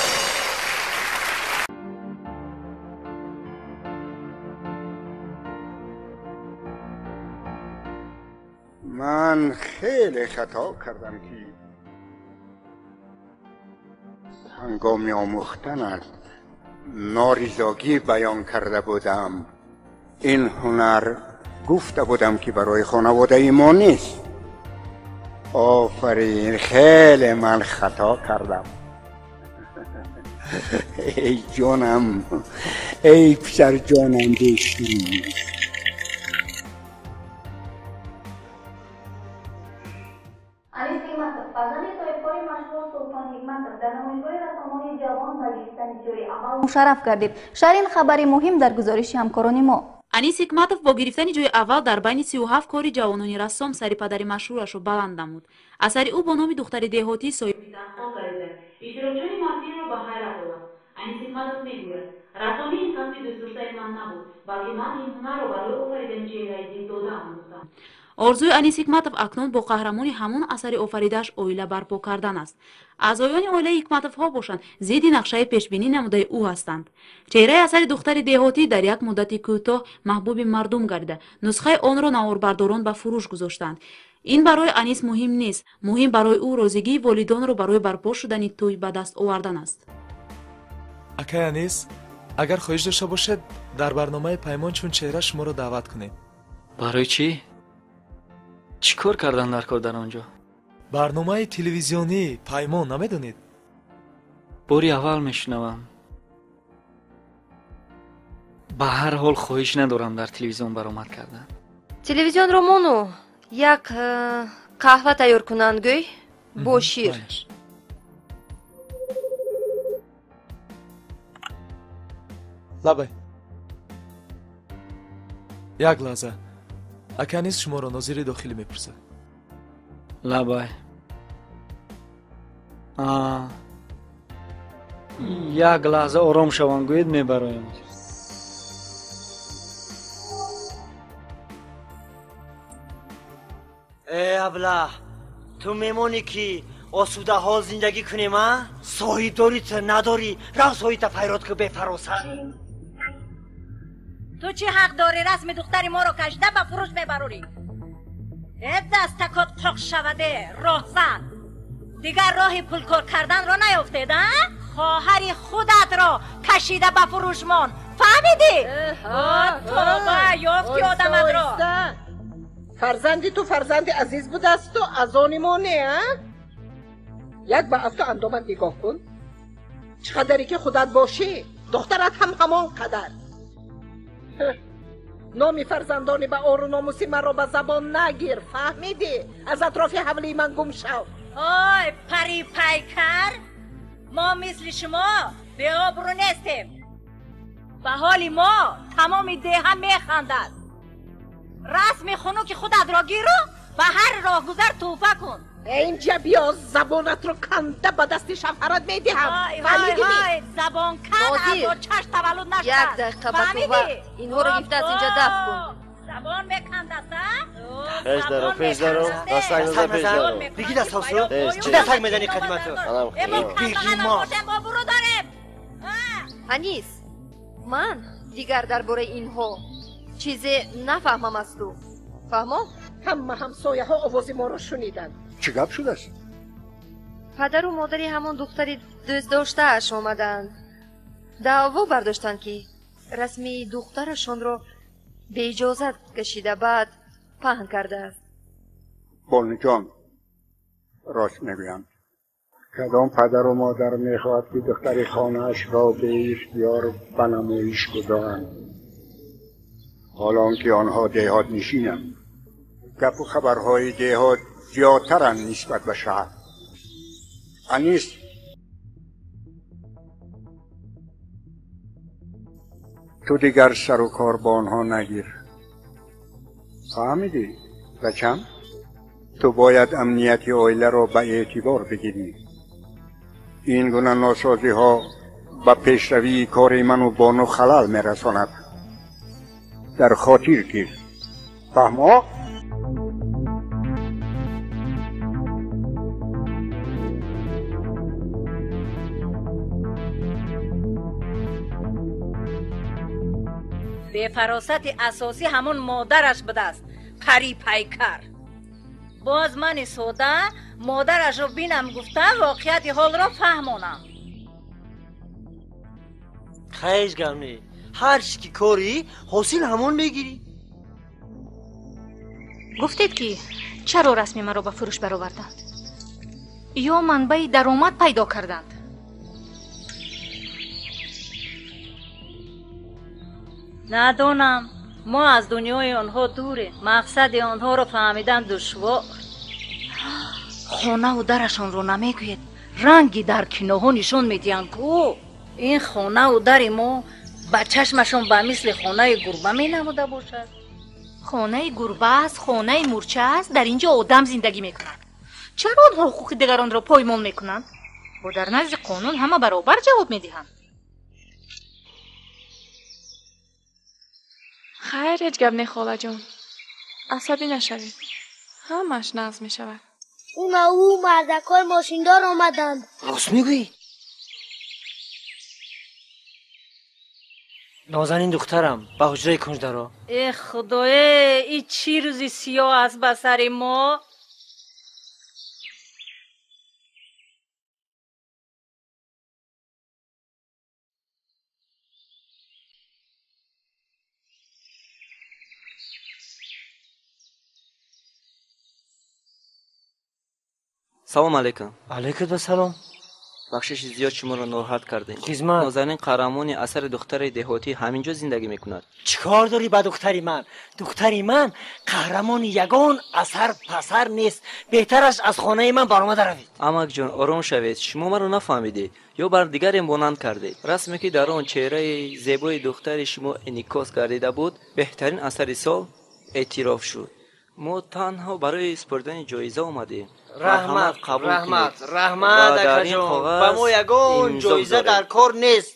Ман хеле хато кардам, ки ҳангоми омӯхтанат норизогӣ баён карда будам. Ин ҳунар, гуфта будам, ки барои хонаводаи мо нест. Офарин, хеле ман хато кардам. Эй ҷонам, эй писарҷонам беширин. Анис Ҳикматов, фарзанди соҳибкори машҳур Султон Ҳикматов, дар намоишгоҳи рассомони ҷавон ба гирифтани ҷои аввал мушарраф гардид. Шарҳи ин хабари муҳим дар гузориши ҳамкорони мо. Анис Ҳикматов бо гирифтани ҷои аввал дар байни 37 кори ҷавонони рассом сари падари машҳурашро баланд намуд. Асари ӯ бо номи «Духтари деҳотӣ» соҳиби 10 хол гардида, иштирокчиёни маҳфилро ба ҳайрат овард. Анис Ҳикматов мегӯяд: «Рассомӣ ин касби дӯстдоштаи ман набуд, балки ман ин ҳунарро барои офаридани чеҳраи дилдода омӯхтам». Орзуи Анис Ҳикматов акнун бо қаҳрамони ҳамон асари офаридааш оила барпо кардан аст. Аъзоёни оилаи Ҳикматовҳо бошанд, зидди нақшаи пешбинӣ намудаи ӯ ҳастанд. Чеҳраи асари духтари деҳотӣ дар як муддати кӯтоҳ маҳбуби мардум гардида, нусхаи онро наворбардорон ба фурӯш гузоштанд. Ин барои Анис муҳим нест, муҳим барои ӯ розигии волидонро барои барпо шудани тӯй ба даст овардан аст. Акай Анис, агар хоҳиш дошта бошед, дар барномаи «Паймон» чун чеҳра шуморо даъват кунем. Барои чӣ? Чӣ кор кардан дар кор дар он ҷо? Барномаи телевизионӣ «Паймон» намедонед? Бори аввал мешунавам. Ба ҳар ҳол хоҳиш надорам дар телевизион баромад кардан. Телевизионро мону як қаҳва тайёр кунанд, гӯй, бо шир. Лабай, як лаҳза, ака Анис шуморо нозири дохилӣ мепурсад. Лабай, як лаҳза ором шаванд, гӯед, мебароем. Э, аблаҳ, ту мемонӣ, ки осудаҳол зиндагӣ кунем? А соҳибдорӣ ту надорӣ, рав соҳибта файрод ку, бефаросат. Ту чӣ ҳақ дорӣ расми духтари моро кашида ба фурӯш мебарорӣ? Э, дастакот қоқ шаваде, роҳзан! Дигар роҳи пулкор карданро наёфтед, а? Хоҳари худатро кашида ба фурӯш мон, фаҳмидӣ? Тоба, ёфти одаматро. Фарзанди ту фарзанди азиз будасту аз они мо не, а? Як ба афту андомат нигоҳ кун. Чӣ қадаре ки худат бошӣ, Духтарат ҳам ҳамон қадар. Номи фарзандони ба ору номуси маро ба забон нагир, фаҳмидӣ? Аз атрофи ҳавлии ман гум шав. Ой, пари пайкар, мо мисли шумо беобрӯ нестем. Ба ҳоли мо тамоми деҳа механдад. Расми хунуки худатро гиру ба ҳар роҳгузар тӯҳфа кун. Инҷа биё, забонатро канда ба дасти шавҳарат медиҳам. Фаҳмидӣ? Забон кан аз очаш таваллуд нашудааст. Як дақиқа ба ту вақт. Инҳоро гирифта аз инҷа дафт кун. Забон мекандаст, а? Пеш даро, пеш даро, дастак назар пеш даро. Биги дастҳосу? Чӣ дастак мезанӣ қадимату? Биги мо. Обрӯ дорем. Анис, ман дигар дар бораи инҳо чизе нафаҳмам аз ту. Фаҳмо? Ҳама ҳамсояҳо овози моро шуниданд. Чӣ гап шудааст? Падару модари ҳамон духтари дӯстдоштааш омаданд. Даъво бардоштанд, ки расми духтарашонро беиҷозат кашида баъд паҳн кардааст. Бонуҷон, рост мегӯянд. Кадом падару модар мехоҳад, ки духтари хонаашро беихтиёр ба намоиш гузоранд, ҳолон ки онҳо деҳотнишинанд. Гапу хабарҳои деҳот зиёдтаранд нисбат ба шаҳр. Анис, ту дигар сару кор бо онҳо нагир. Фаҳмидӣ, бачам? Ту бояд амнияти оиларо ба эътибор бигирӣ. Ин гуна носозиҳо ба пешравии кори ману бону халал мерасонад. Дар хотир гир. Фаҳмо? Бефаросати асосӣ ҳамон модараш будааст, пари пайкар. Боз мани сода модарашро бинам гуфта воқеияти ҳолро фаҳмонам. Ҳеҷ гап не, ҳар чӣ ки корӣ ҳосил ҳамон мегирӣ. Гуфтед, ки чаро расми маро ба фурӯш бароварданд ё манбаи даромад пайдо карданд? Надонам, мо аз дунёи онҳо дурем. Мақсади онҳоро фаҳмидан душвор. Хонаву дарашонро намегӯед, ранги дар киноҳо нишон медиҳанд ку. Ин хонаву дари мо ба чашмашон ба мисли хонаи гурба менамуда бошад. Хонаи гурба аст, хонаи мурча аст, дар ин ҷо одам зиндагӣ мекунад. Чаро онҳо ҳуқуқи дигаронро поймол мекунанд? Бо дар назди қонун ҳама баробар ҷавоб медиҳанд. Хайр, ҳеҷ гап не, холаҷон. Асабӣ нашавед, ҳамааш нағз мешавад. Уна ӯ мардакҳои мошиндор омаданд. Рост мегӯӣ? Нозанин духтарам, ба ҳуҷраи кунҷ даро. Э худое, и чӣ рӯзи сиёҳ аст ба сари мо? Салом алейкум. Алейкум ассалом. Бахшиши зиёд, шуморо нороҳат кардем. Хизмат. Нозанин қаҳрамони асари духтари деҳотӣ ҳамин ҷо зиндагӣ мекунад. Чӣ кор дорӣ ба духтари ман? Духтари ман қаҳрамони ягон асар пасар нест. Беҳтараш аз хонаи ман баромада равед. Амакҷон, ором шавед. Шумо маро нафаҳмидед ё бар дигаре монанд кардед. Расме ки дар он чеҳраи зебои духтари шумо инъикос гардида буд, беҳтарин асари сол эътироф шуд. Мо танҳо барои супоридани ҷоиза омадем. Раҳмат, раҳмат, раҳмат, акаҷон. Ба мо ягон ҷоиза дар кор нест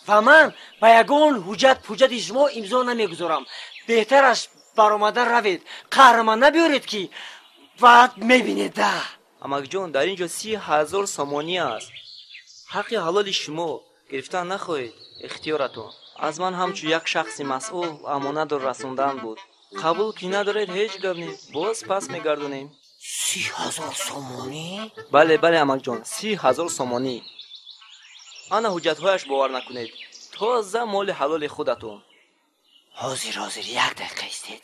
ва ман ба ягон ҳуҷҷат пуҷҷати шумо имзо намегузорам. Беҳтараш баромада равед, қаҳрамон набиёред, ки баъд мебинед. Да, амакҷон, дар ин ҷо 30 000 сомонӣ аст. Ҳаққи ҳалоли шумо, гирифтан нахоҳед, ихтиёратон. Аз ман ҳамчун як шахси масъул амонатро расондан буд. Қабул ки надоред, ҳеҷ гап нест, боз пас мегардонем. 30 000 сомонӣ? Бале, бале, амакҷон, 30 000 сомонӣ. Ана ҳуҷҷатҳояш, бовар накунед, тоза моли ҳалоли худатон. Ҳозир, ҳозир, як дақиқа истед.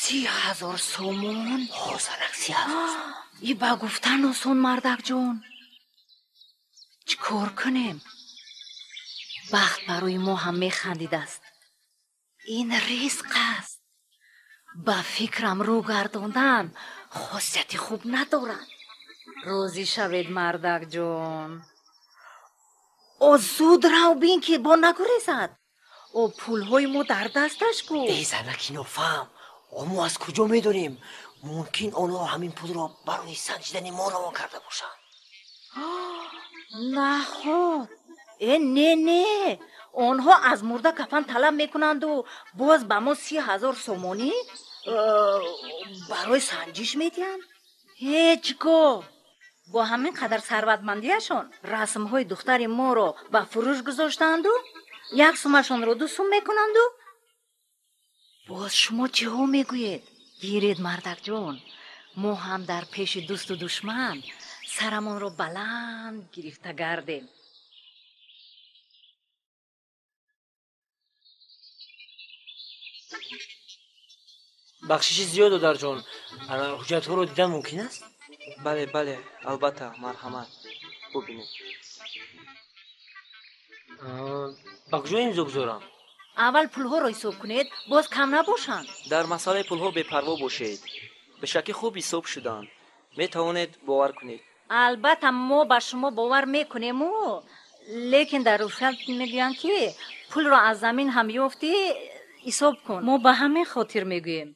30 000 сомон? Ҳозанак, 30 000 сомон. И ба гуфтан осон, мардакҷон. Чӣ кор кунем? Бахт барои мо ҳам механдидааст. Ин ризқ аст. Ба фикрам рӯ гардондан хосияти хуб надорад. Розӣ шавед, мардакҷон. О, зуд рав бин, ки бо нагурезад. О, пулҳои мо дар дасташ ку. Э, занаки нофаҳм, о мо аз куҷо медонем? Мумкин онҳо ҳамин пулро барои санҷидани мо равон карда бошанд. Наход. Э, не, не, онҳо аз мурда кафан талаб мекунанду боз ба мо 30 000 сомонӣ барои санҷиш медиҳанд. Ҳеҷ гоҳ бо ҳамин қадар сарватмандиашон расмҳои духтари моро ба фурӯш гузоштаанду як сумашонро 2 сум мекунанду боз шумо чиҳо мегӯед? Гиред, мардакҷон, мо ҳам дар пеши дӯсту душман сарамонро баланд гирифта гардем. Бахшиши зиёд, додарҷон, ҳуҷҷатҳоро дидан мумкин аст? Бале, бале, албатта, марҳамат, бубинед. Ба куҷо имзо гузорам? Аввал пулҳоро ҳисоб кунед, боз кам набошанд. Дар масъалаи пулҳо бепарво бошед. Бешакӣ хуб ҳисоб шуданд, метавонед бовар кунед. Албатта, мо ба шумо бовар мекунему, лекин дар Русия мегӯянд, ки пулро аз замин ҳам ёфтӣ, ҳисоб кун. Мо ба ҳамин хотир мегӯем.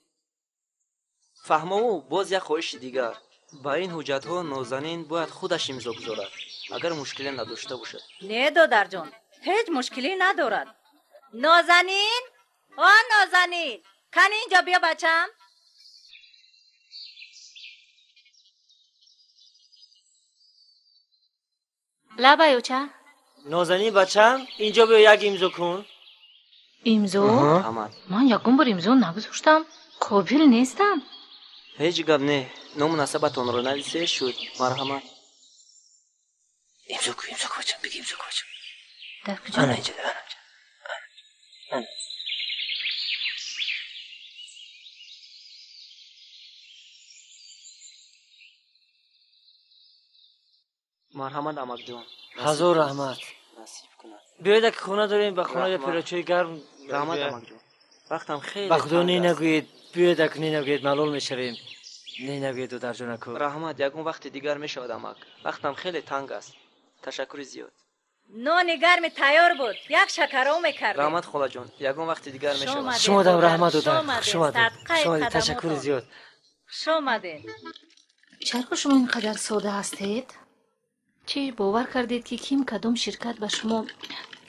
Фаҳмову боз як хоҳиши дигар: ба ин ҳуҷҷатҳо Нозанин бояд худаш имзо гузорад, агар мушкиле надошта бошад. Не, додарҷон, ҳеҷ мушкиле надорад. Нозанин, о Нозанин, кани инҷо биё, бачам. Лабай, оча. Нозанин, бачам, инҷо биё, як имзо кун. Имзо? Ман ягон бор имзо нагузоштам, қобил нестам. Ҳеҷ гап не, ному насабатонро нависе, шуд. Марҳамат. Имзо кун, имзо кун, бачам, биги, имзо кун, бачам. Дар куҷо? Ана инҷо, ана инҷо. Ана. Марҳамат, амакҷон. Ҳазор раҳмат. Насиб кунад. Биёед, ки хона дорем, ба хона пирочои гарм. Раҳмат, амакҷон, вақтам хеле Ба худо, не нагӯед, биёед, аку не нагӯед, малол мешавем. Не нагӯед, додарҷонаку. Раҳмат, ягон вақти дигар мешавад, амак, вақтам хеле танг аст. Ташаккури зиёд. Нони гарми тайёр буд, як шакаро мекардем. Раҳмат, холаҷон, ягон вақти дигар мешавад. Шумодам раҳмат, додар, хуш омадед, хуш омадед, ташаккури зиёд. Хуш омадед. Чаро шумо ин қадар сода ҳастед? Чӣ бовар кардед, ки ким кадом ширкат ба шумо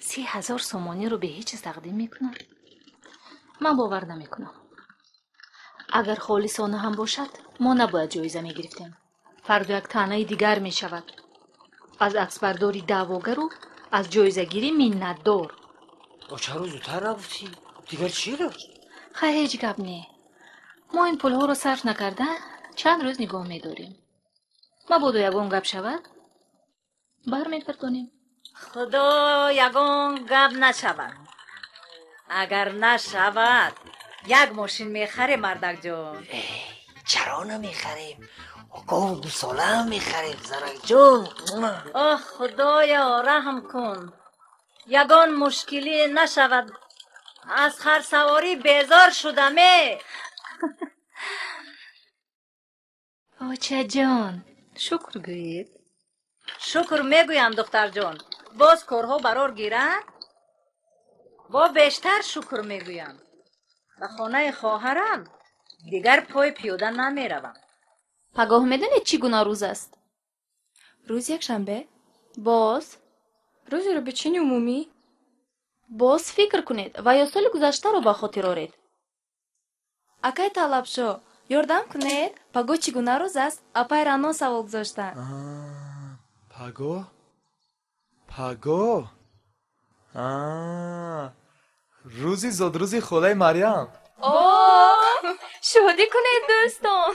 30 000 сомониро бе ҳеҷ чиз тақдим мекунад? Ман бовар намекунам. Агар холисона ҳам бошад, мо набояд ҷоиза мегирифтем. Фардо як таънаи дигар мешавад: аз аксбардори даъвогару аз ҷоизагирӣ миннатдор. Чаро зудтар нагуфтӣ? Дигар чиро? Хай, ҳеҷ гап не. Мо ин пулҳоро сарф накарда чанд рӯз нигоҳ медорем. Мабодо ягон гап шавад, бармегардонем. Худо, ягон гап нашавад. Агар нашавад, як мошин мехарем, мардакҷон. Чаро намехарем? Гову гусолаам мехарем, занакҷон. Оҳ, Худоё, раҳм кун, ягон мушкилӣ нашавад. Аз харсаворӣ безор шудаме. Очаҷон, шукр гӯед. Шукр мегӯям, духтарҷон. Боз корҳо барор гиранд, бо бештар шукр мегӯям. Ба хонаи хоҳарам дигар пой пиёда намеравам. Пагоҳ медонед, чӣ гуна рӯз аст? Рӯзи якшанбе. Боз? Рӯзи робичини умумӣ. Боз фикр кунед ва ё соли гузаштаро ба хотир оред. Акай Талабшо, ёрдам кунед, пагоҳ чӣ гуна рӯз аст? Апай Рано савол гузоштанд. Пагоҳ, пагоҳ рӯзи зодрӯзи холаи Марьям. О, шодӣ кунед, дӯстон.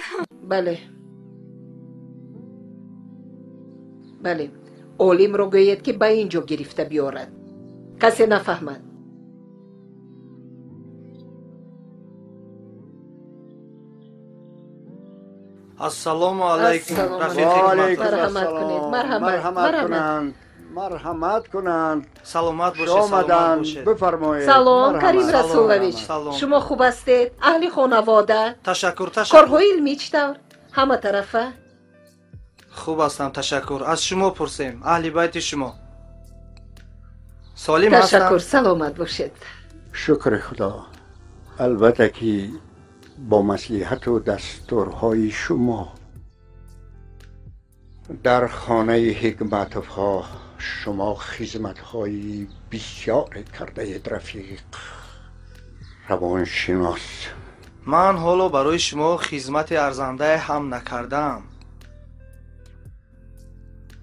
Бале, бале, олимро гӯед, ки ба ин ҷо гирифта биёрад, касе нафаҳмад. Ассалому алайкум. Марҳамат кунед, марҳамат. Марҳамат кунанд. Марҳамат кунанд. Саломат бошед, саломат бошед. Бифармоед. Салом, Карим Расулович. Шумо хуб ҳастед? Аҳли хонавода? Ташаккур, ташаккур. Корҳои илмӣ чӣ тавр? Ҳама тарафа? Хуб ҳастам, ташаккур. Аз шумо пурсем, аҳли байти шумо. Солим ҳастанд? Ташаккур, саломат бошед. Шукри Худо. Албатта ки бо маслиҳату дастурҳои шумо дар хонаи Ҳикматовҳо шумо хизматҳои бисёре кардаед, рафиқ равоншинос. Ман ҳоло барои шумо хизмати арзандае ҳам накардаам,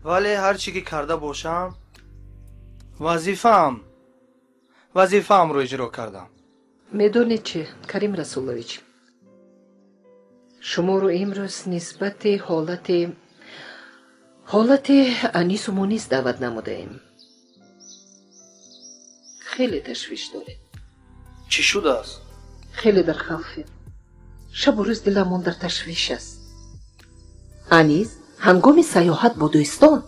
вале ҳар чӣ ки карда бошам, вазифаамро иҷро кардам. Медонед чӣ, Карим Расулович, шуморо имрӯз нисбати ҳолати Анису Мунис даъват намудаем. Хеле ташвиш дорем. Чӣ шудааст? Хеле дар хавфем. Шабу рӯз диламон дар ташвиш аст. Анис ҳангоми саёҳат бо дӯстон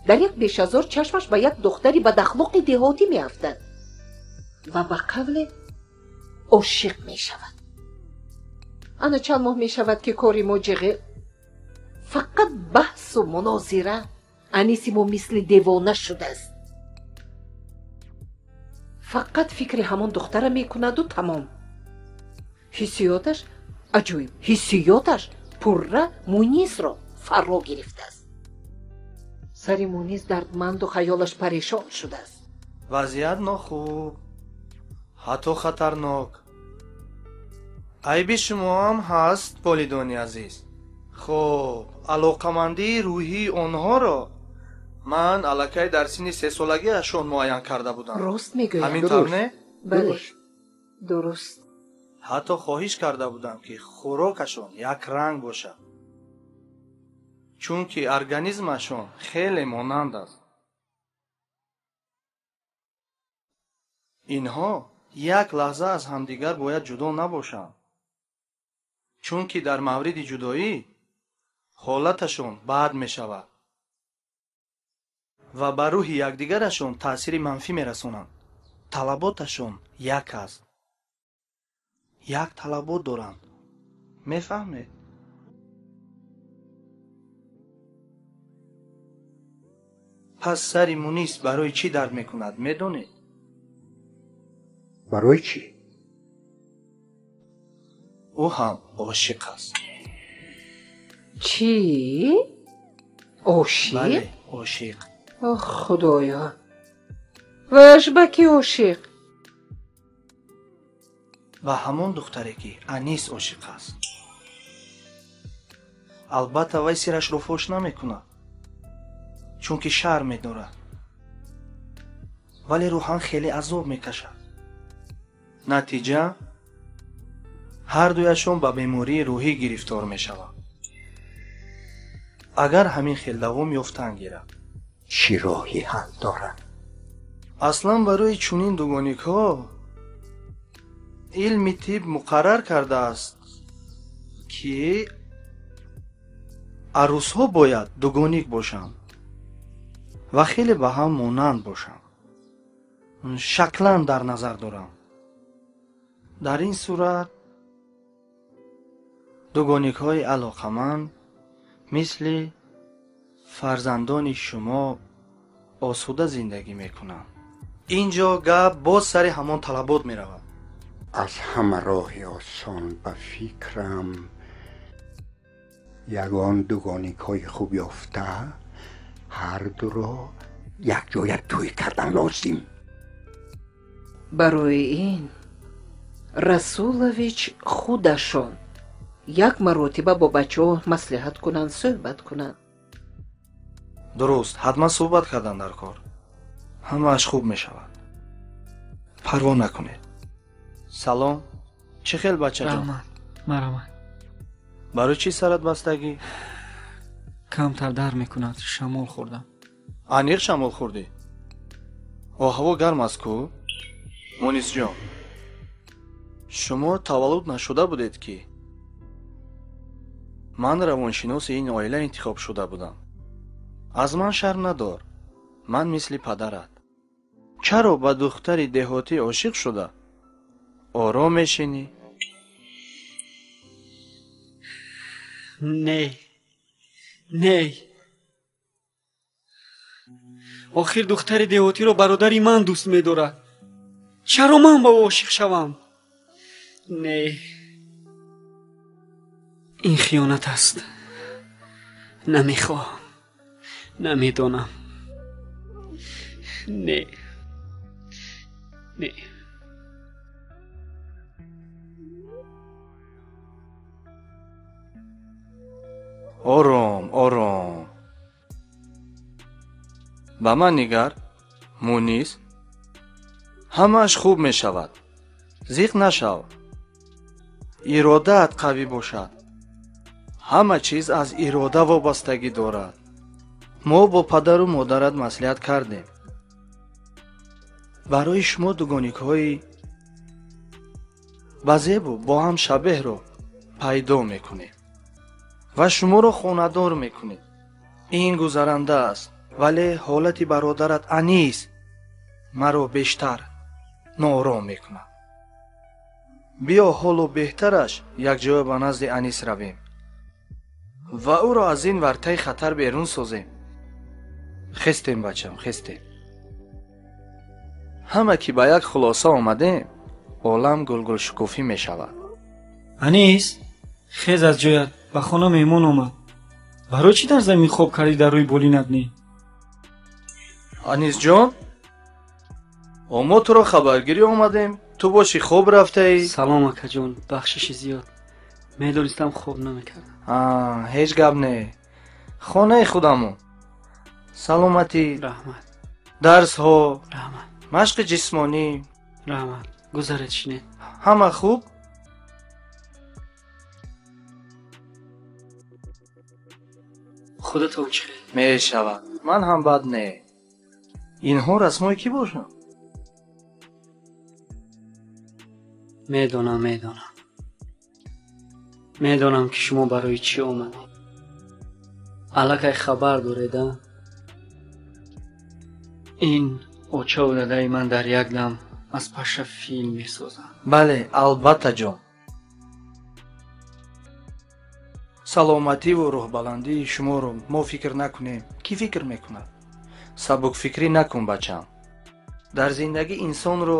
дар як бешазор чашмаш ба як духтари бадахлоқи деҳотӣ меафтад ва ба қавле ошиқ мешавад. Ана чанд моҳ мешавад, ки кори мо ҷиғе, фақат баҳсу мунозира. Аниси мо мисли девона шудааст. Фақат фикри ҳамон духтара мекунаду тамом. Ҳиссиёташ аҷоиб, ҳиссиёташ пурра Мунисро фаро гирифтааст. Сари Мунис дардманду хаёлаш парешон шудааст. Вазъият нохуб, ҳатто хатарнок. Айби шумоам ҳаст, волидони азиз. Хуб, алоқамандии рӯҳии онҳоро ман аллакай дар синни сесолагиашон муайян карда будам. Рост мегӯяд. Ҳамин тавр не? Бале, дуруст. Ҳатто хоҳиш карда будам, ки хӯрокашон якранг бошад, чунки организмашон хеле монанд аст. Инҳо як лаҳза аз ҳамдигар бояд ҷудо набошанд, чунки дар мавриди ҷудоӣ ҳолаташон бад мешавад ва ба рӯҳи якдигарашон таъсири манфӣ мерасонанд. Талаботашон як аст. Як талабот доранд. Мефаҳмед? Пас сари Мунис барои чӣ дард мекунад, медонед? Барои чӣ? Ӯ ҳам ошиқ аст. Чӣ? Ошиқ? Бале, ошиқ. Ох, Худоё! Ваш ба кӣ ошиқ? Ба ҳамон духтаре, ки Анис ошиқ аст. Албатта, вай сирашро фош намекунад, чунки шарм медорад. Вале рӯҳан хеле азоб мекашад. Натиҷа, ҳардуяшон ба бемории рӯҳӣ гирифтор мешаванд. Агар ҳамин хел давом ёфтан гирад. Чӣ роҳи ҳал дорад? Аслан барои чунин дугоникҳо илми тиб муқаррар кардааст, ки арӯсҳо бояд дугоник бошанд ва хеле ба ҳам монанд бошанд. Шаклан дар назар дорам. Дар ин сурат дугоникҳои алоқаманд мисли фарзандони шумо осуда зиндагӣ мекунанд. Ин ҷо гап боз сари ҳамон талабот меравад. Аз ҳама роҳи осон ба фикрам ягон дугоникҳои хуб ёфта ҳар дуро якҷоя тӯй кардан лозим. Барои ин Расулович худашон як маротиба бо бачаҳо маслиҳат кунанд, суҳбат кунанд. Дуруст, ҳатман суҳбат кардан дар кор. Ҳамааш хуб мешавад. Парво накунед. Салом. Чӣ хел, бачаҷон? Раҳмат, марҳамат. Барои чӣ сарат бастагӣ? Камтар дард мекунад, шамол хӯрдам. Аниқ шамол хӯрдӣ? Оҳаво гарм аст ку? Мунисҷон, шумо таваллуд нашуда будед, ки ман равоншиноси ин оила интихоб шуда будам. Аз ман шарм надор. Ман мисли падарат. Чаро ба духтари деҳотӣ ошиқ шуда ором мешинӣ? Не, не, охир духтари деҳотиро бародари ман дӯст медорад. Чаро ман ба ӯ ошиқ шавам? Не, ин хиёнат аст. Намехоҳам, намедонам. Не, не. Ором, ором. Ба ман нигар, Мунис. Ҳамааш хуб мешавад. Зиқ нашав. Иродаат қавӣ бошад. Ҳама чиз аз ирода вобастагӣ дорад. Мо бо падару модарат маслиҳат кардем. Барои шумо дугоникҳои ба зебу бо ҳам шабеҳро пайдо мекунем ва шуморо хонадор мекунем. Ин гузаранда аст, вале ҳолати бародарат Анис маро бештар ноором мекунад. Биё ҳоло беҳтараш якҷоя ба назди Анис равем ва ӯро аз ин вартаи хатар берун созем. Хестем, бачам, хестем. Ҳама ки ба як хулоса омадем, олам гулгулшукуфӣ мешавад. Анис, хез аз ҷоят, ба хона меҳмон омад. Барои чӣ дар замин хоб кардӣ, дар рӯи болинат не? Анисҷон, мо туро хабаргирӣ омадем, ту бошӣ хоб рафтаӣ. Салом, акаҷон, бахшиши зиёд. Медонистам хоб намекардам. Ҳеҷ гап не. Хонаи худамон. Саломатӣ. Раҳмат. Дарсҳо. Раҳмат. Машқи ҷисмонӣ. Раҳмат. Гузаред, шинед. Ҳама хуб? Худатон чӣ хел? Мешавад. Ман ҳам бад не. Инҳо расмҳои кӣ бошанд? Медонам, медонам. Медонам ки шумо барои чӣ омадед. Аллакай хабар доред, а? Ин очаву дадаи ман дар як дам аз паша филм месозанд. Бале, албатта, ҷон. Саломативу рӯҳбаландии шуморо мо фикр накунем, кӣ фикр мекунад? Сабукфикрӣ накун, бачам. Дар зиндагӣ инсонро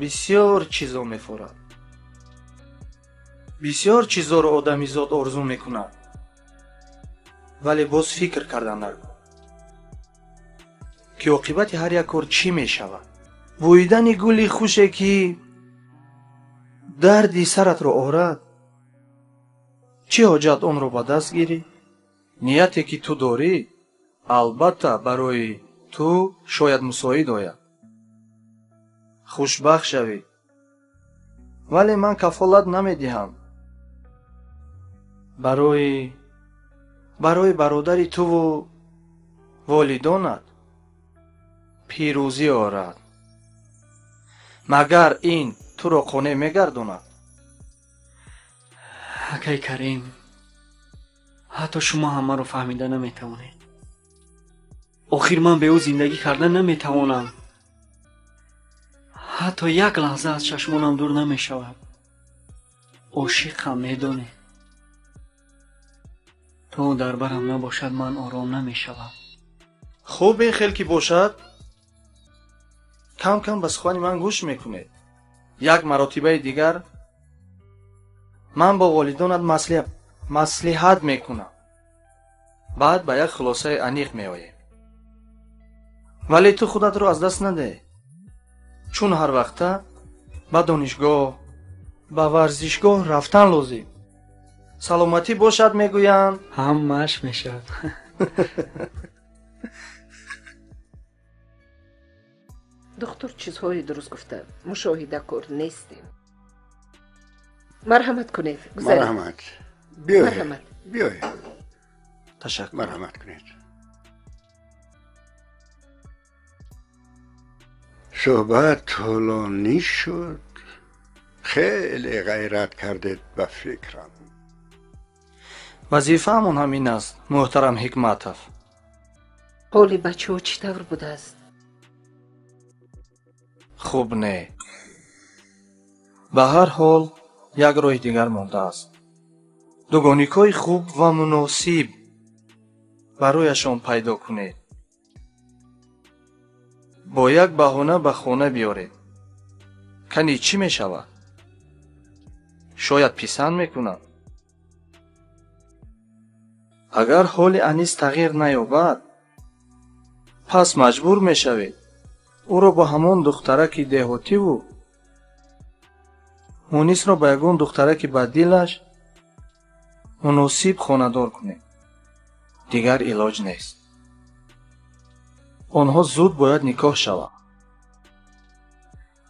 бисёр чизо мефорад. Бисёр чизоро одамизод орзу мекунад. Вале боз фикр кардан накун, ки оқибати ҳар як кор чӣ мешавад. Бӯидани гули хуше ки дарди саратро орад, чӣ ҳоҷат онро ба даст гирӣ? Нияте ки ту дорӣ, албатта барои ту шояд мусоид ояд. Хушбахт шавӣ. Вале ман кафолат намедиҳам. Барои бародари туву волидонат пирӯзӣ орад. Магар ин туро қонеъ мегардонад? Акай Карим, ҳатто шумо ҳам маро фаҳмида наметавонед. Охир ман бе ӯ зиндагӣ карда наметавонам. Ҳатто як лаҳза аз чашмонам дур намешавад. Ошиқам, медонед. То дар барам набошад, ман ором намешавам. Хуб, ин хел ки бошад, кам кам ба сухани ман гӯш мекунед. Як маротибаи дигар ман бо волидонат маслиҳат мекунам. Баъд ба як хулосаи аниқ меоем. Вале ту худатро аз даст надеҳ, чун ҳар вақта ба донишгоҳ, ба варзишгоҳ рафтан лозим. Саломатӣ бошад, мегӯянд. Ҳамааш мешавад. Духтур чизҳои дуруст гуфта, мушоҳидакор нестем. Марҳамат кунед, гузаред. Марҳамат. Биёед. Биёед. Ташаккур. Марҳамат кунед. Суҳбат тӯлонӣ шуд. Хеле ғайрат кардед ба фикрам. Вазифаамон ҳамин аст, муҳтарам Ҳикматов. Ҳоли бачаҳо чӣ тавр будааст? Хуб не. Ба ҳар ҳол як роҳи дигар мондааст. Дугоникҳои хуб ва муносиб барояшон пайдо кунед. Бо як баҳона ба хона биёред. Кани чӣ мешавад? Шояд писанд мекунад. Агар ҳоли Анис тағйир наёбад, пас маҷбур мешавед ӯро бо ҳамон духтараки деҳотиву Мунисро ба ягон духтараки ба дилаш муносиб хонадор кунед. Дигар илоҷ нест. Онҳо зуд бояд никоҳ шаванд.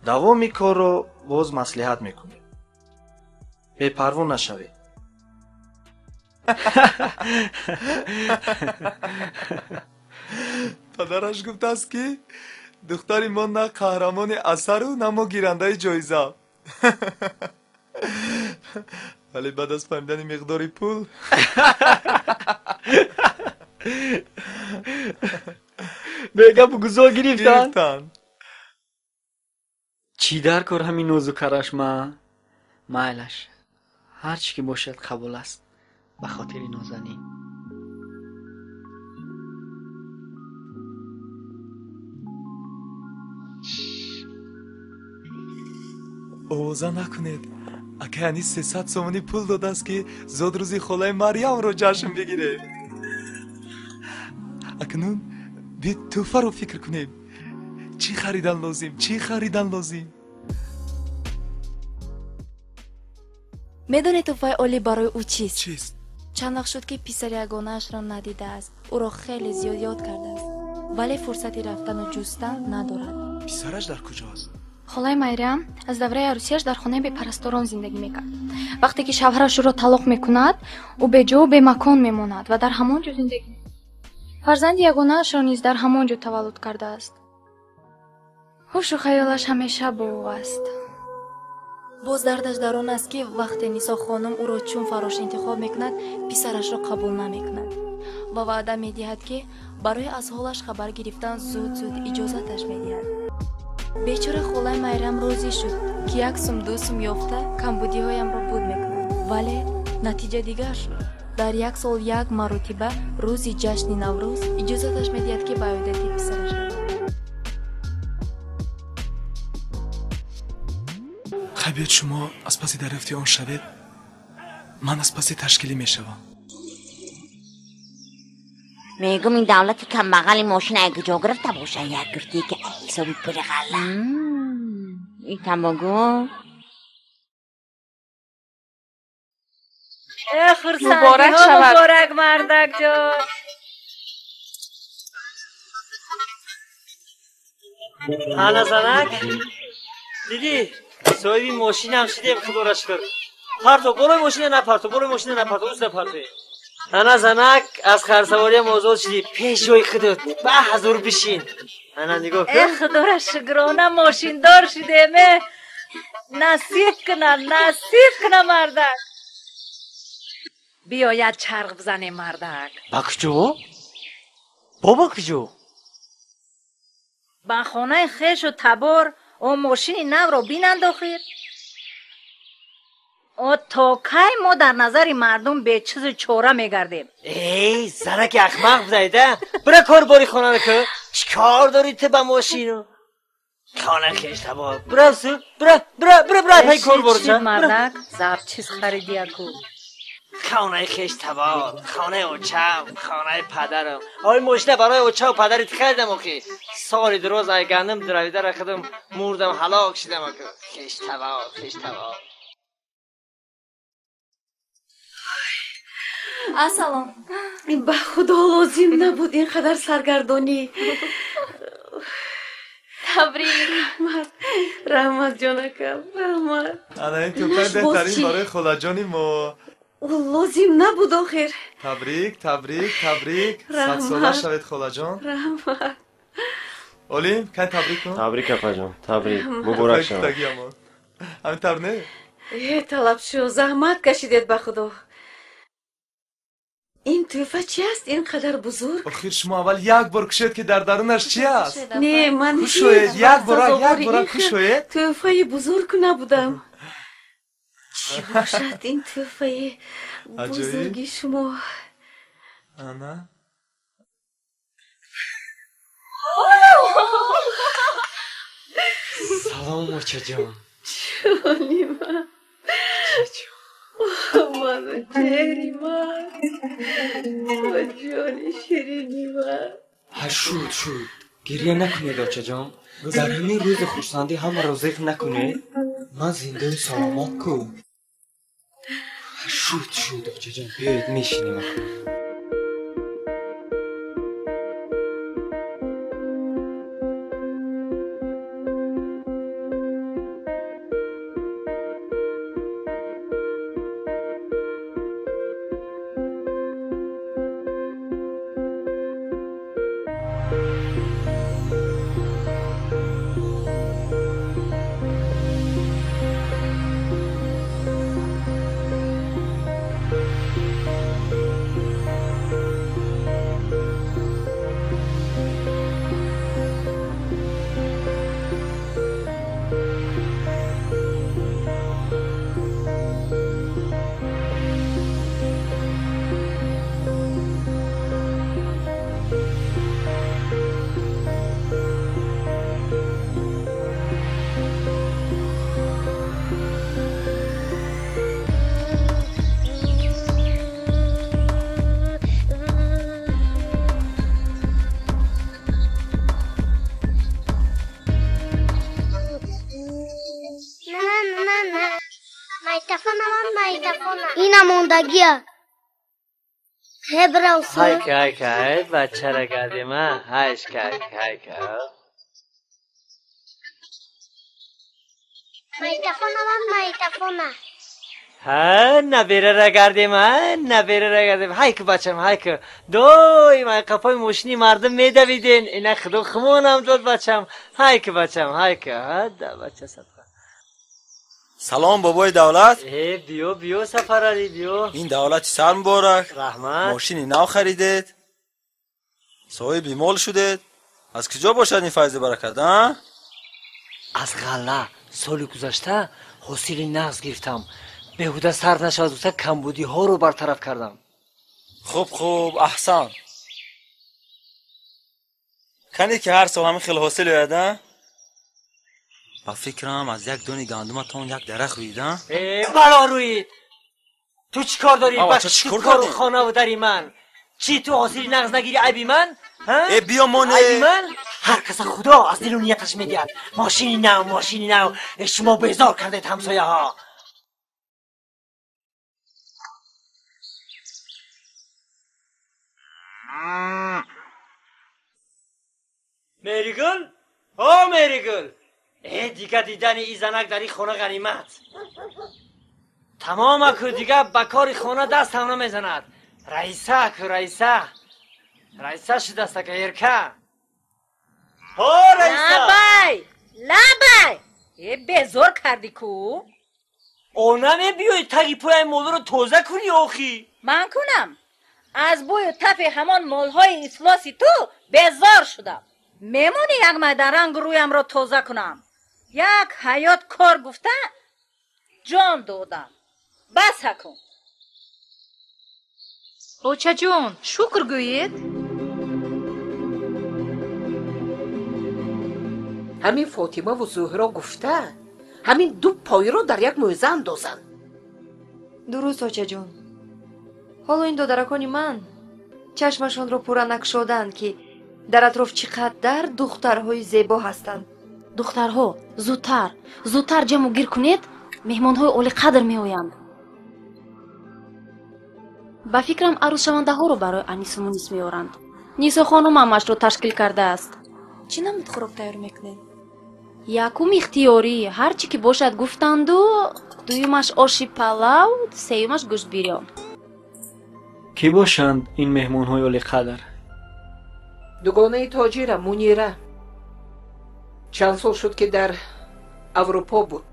Давоми корро боз маслиҳат мекунед. Бепарво нашавед. Падараш гуфтааст, ки духтари мо на қаҳрамони асару, на мо гирандаи ҷоиза. Вале баъд аз фаҳмидани миқдори пул бегапу гузор гирифтанд. Чӣ дар кор ҳамин нозу карашма? Майлаш, ҳар чӣ ки бошад қабул аст ба хотири нозанин. Овоза накунед. Акай Анис 300 сомонӣ пул додааст, ки зодрӯзи холаи Марьямро ҷашн бигирем. Акнун биёед тӯҳфаро фикр кунем. Чӣ харидан лозим? Чӣ харидан лозим? Медонед тӯҳфаи олӣ барои ӯ чист? Чист? Чанд вақт шуд, ки писари ягонаашро надидааст. Ӯро хеле зиёд ёд кардааст, вале фурсати рафтану ҷустан надорад. Писараш дар куҷоаст? Холаи Майрам аз давраи арӯсияш дар хонаи бепарасторон зиндагӣ мекард. Вақте ки шавҳараш ӯро талоқ мекунад, ӯ беҷову бемакон мемонад ва дар ҳамон ҷо зиндагӣ. Фарзанди ягонаашро низ дар ҳамон ҷо таваллуд кардааст. Ҳушу хаёлаш ҳамеша бо ӯ аст. Боз дардаш дар он аст, ки вақте Нисо хонум ӯро чун фарош интихоб мекунад, писарашро қабул намекунад ва ваъда медиҳад, ки барои аз ҳолаш хабар гирифтан зуд-зуд иҷозаташ медиҳад. Бечора холаи Майрам розӣ шуд, ки як сум ду сум ёфта камбудиҳоямро буд мекунад, вале натиҷа дигар шуд. Дар як сол як маротиба рӯзи ҷашни Наврӯз иҷозаташ медиҳад, ки ба оидати писараш равад. Хай, биёед шумо аз паси дарёфти он шавед, ман аз паси ташкилӣ мешавам. Мегум ин давлати камбағали мошина куҷо гирифта боша? Як гуфтӣ ки ҳисоби пули ғалла. Ин тамогу. Муборак шавад. Муборак, мардакҷон. Ана занак, дидӣ соҳиби мошинам шидем, худоро шукр. Парто, болои мошина напарто, болои мошина напарто, уст напарто. Ана занак, аз харсавориам озод шидӣ, пеш ҷои худат ба ҳазур бишин. Ана нигоҳ кун. Э худоро шукрона, мошиндор шидем. Э насиб куна, насиб куна мардак. Биёяд чарх бизанем мардак. Ба куҷо? Бобо куҷо? Ба хонаи хешу табор о мошини навро бинанд охир. О то кай мо дар назари мардум бечизу чора мегардем? Эй, занаки ахмақ будаида. Бира кор бори хонаро ку. Чӣ кор дорӣ ту ба машину? Хона хеш табор. Бира су, бира, бира, бира, бира пай кор борча. Мардак, заб чиз харидияку. Хонаи хеш табор, хонаи очам, хонаи падарам. Ой мошина барои очаву падари ту харидам охи. Соли дуроз ай гандум дравидара худам мурдам, ҳалок шидам аку. Хеш табор, хеш табор. Ассалом. Ба худо лозим набуд ин қадар саргардонӣ. Табрик. Раҳмат, раҳмат ҷонакам, раҳмат. Ана ин тӯҳфаи беҳтарин барои холаҷони мо. Лозим набуд охир. Табрик, табрик, табрик. Садсола шавед холаҷон. Раҳмат. Олим, кай табрик кун? Табрик апаҷон, табрик. Муборак шавад. Ҳамин тавр не? Э, талабшо, заҳмат кашидед ба худо. Ин тӯҳфа чи аст ин қадар бузург? Охир шумо аввал як бор кушоед, ки дар дарунаш чи аст. Не, ман кушоед, як бора, як бора кушоед. Тӯҳфаи бузург набудам. Чӣ бошад ин тӯҳфаи бузурги шумо? Ана. Салом, очаҷон. Ҷони ман. Ману чеҳри ман. Ҷони ширини ман. Ҳа, шуд, шуд. Гирья накунед, очаҷон. Дар ҳамин рӯзи хурсандӣ ҳамаро зиқ накунед. Ман зиндаю саломат ку. Шуд, шуд, очаҷон. Биёед мешинем. Инамондагия. Ҳайка, ҳайка, ҳай, бачара гардима, ҳайшка, ҳайка, ҳайка. Ҳа, наберара гардем, ҳа, наберара гардем. Ҳайка, бачам, ҳайка. Доим ай қафои мошини мардум медавиден. Ина худо хумонам дод, бачам. Ҳайка, бачам, ҳайка. Ҳа, да, бача садқа. Салом, бобои давлат. Э, биё, биё, Сафаралӣ, биё. Ин давлати сар муборак. Раҳмат. Мошини нав харидед, соҳиби мол шудед. Аз куҷо бошад ин файзу баракат, а? Аз ғалла. Соли гузашта ҳосили нағз гирифтам. Беҳуда сарф нашавад гуфта, камбудиҳоро бартараф кардам. Хуб, хуб, аҳсан. Кане ки ҳар сол ҳамин хел ҳосил ояд, а? Ба фикрам, аз як дони гандуматон як дарахт рӯид, а? Э, бало рӯид. Ту чӣ кор дорӣ ба кору хонаву дари ман? Чӣ, ту ҳосили нағз нагирӣ, айби ман? Э, биё моне. Айби ман? Ҳар каса худо аз дилу нияташ медиҳад. Мошини нав, мошини нав. Шумо безор кардед ҳамсояҳо. Меригул? О, Меригул! Э, дига дидани ин занак дар ин хона ғанимат. Тамома ку, дига ба кори хона даст ҳам намезанад. Раиса ку, раиса. Раиса шудаст ака, эрка. Ҳо, раиса! Лабай! Лабай! Э, безор кардӣ ку? О, намебиёи таги пояи молҳоро тоза кунӣ охӣ? Ман кунам. Аз бӯю тафи ҳамон молҳои ифлоси ту безор шудам. Мемонӣ як майданрангу рӯямро тоза кунам. Як ҳаёт кор гуфта ҷон додам. Бас ҳакун. Очаҷон, шукр гӯед. Ҳамин Фотимаву Зуҳро гуфта, ҳамин ду пойро дар як мӯза андозанд. Дуруст, очаҷон. Ҳоло ин додаракони ман чашмашонро пурра накушоданд, ки дар атроф чӣ қадар духтарҳои зебо ҳастанд. Духтарҳо, зудтар, зудтар ҷамъу гир кунед, меҳмонҳои олиқадр меоянд. Ба фикрам, арӯсшавандаҳоро барои Анису Мунис меоранд. Нисо хонум ҳамашро ташкил кардааст. Чӣ намуд хӯрок тайёр мекунед? Якум ихтиёрӣ, ҳар чӣ ки бошад гуфтанду, дуюмаш оши палав, сеюмаш гӯштбирён. Кӣ бошанд ин меҳмонҳои олиқадр? Дугонаи тоҷира Мунира. Чанд сол шуд, ки дар Аврупо буд.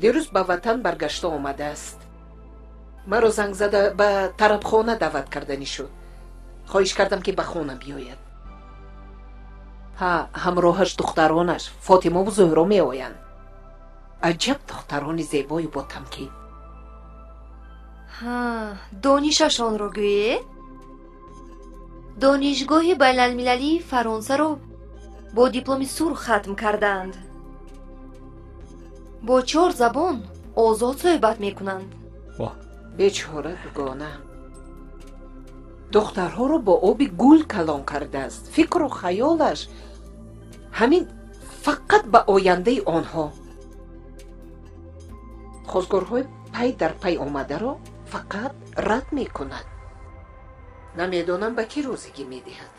Дирӯз ба ватан баргашта омадааст. Маро занг зада ба тарабхона даъват карданӣ шуд. Хоҳиш кардам, ки ба хона биёяд. Ҳа, ҳамроҳаш духтаронаш Фотимаву Зуҳро меоянд. Аҷаб духтарони зебою ботамкин. Ҳа, донишашонро гӯед? Донишгоҳи байналмилалии Фаронсаро бо дипломи сурх хатм кардаанд. Бо 4 забон озод суҳбат мекунанд. Бечора дугона духтарҳоро бо оби гул калон кардааст. Фикру хаёлаш ҳамин фақат ба ояндаи онҳо. Хозгорҳои пай дар пай омадаро фақат рад мекунад. Намедонам, ба кӣ розигӣ медиҳад.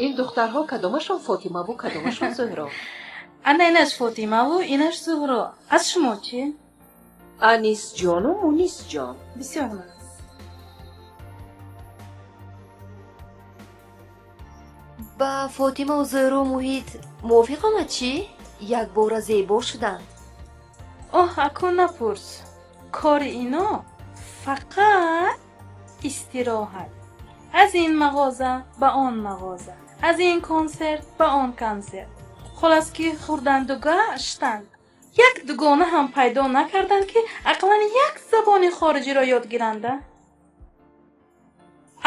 Ин духтарҳо кадомашон Фотимаву кадомашон Зуҳро? Ана инаш Фотимаву инаш Зуҳро. Аз шумо чӣ? Анисҷону Мунисҷон. Бисёр нағз. Ба Фотимаву Зуҳро муҳит мувофиқ омад чӣ? Якбора зебо шуданд. Оҳ, акун напурс. Кори ино фақат истироҳат. Аз ин мағоза ба он мағоза, аз ин консерт ба он консерт. Холас ки хӯрданду гаштанд. Як дугона ҳам пайдо накарданд, ки ақаллан як забони хориҷиро ёд гиранда.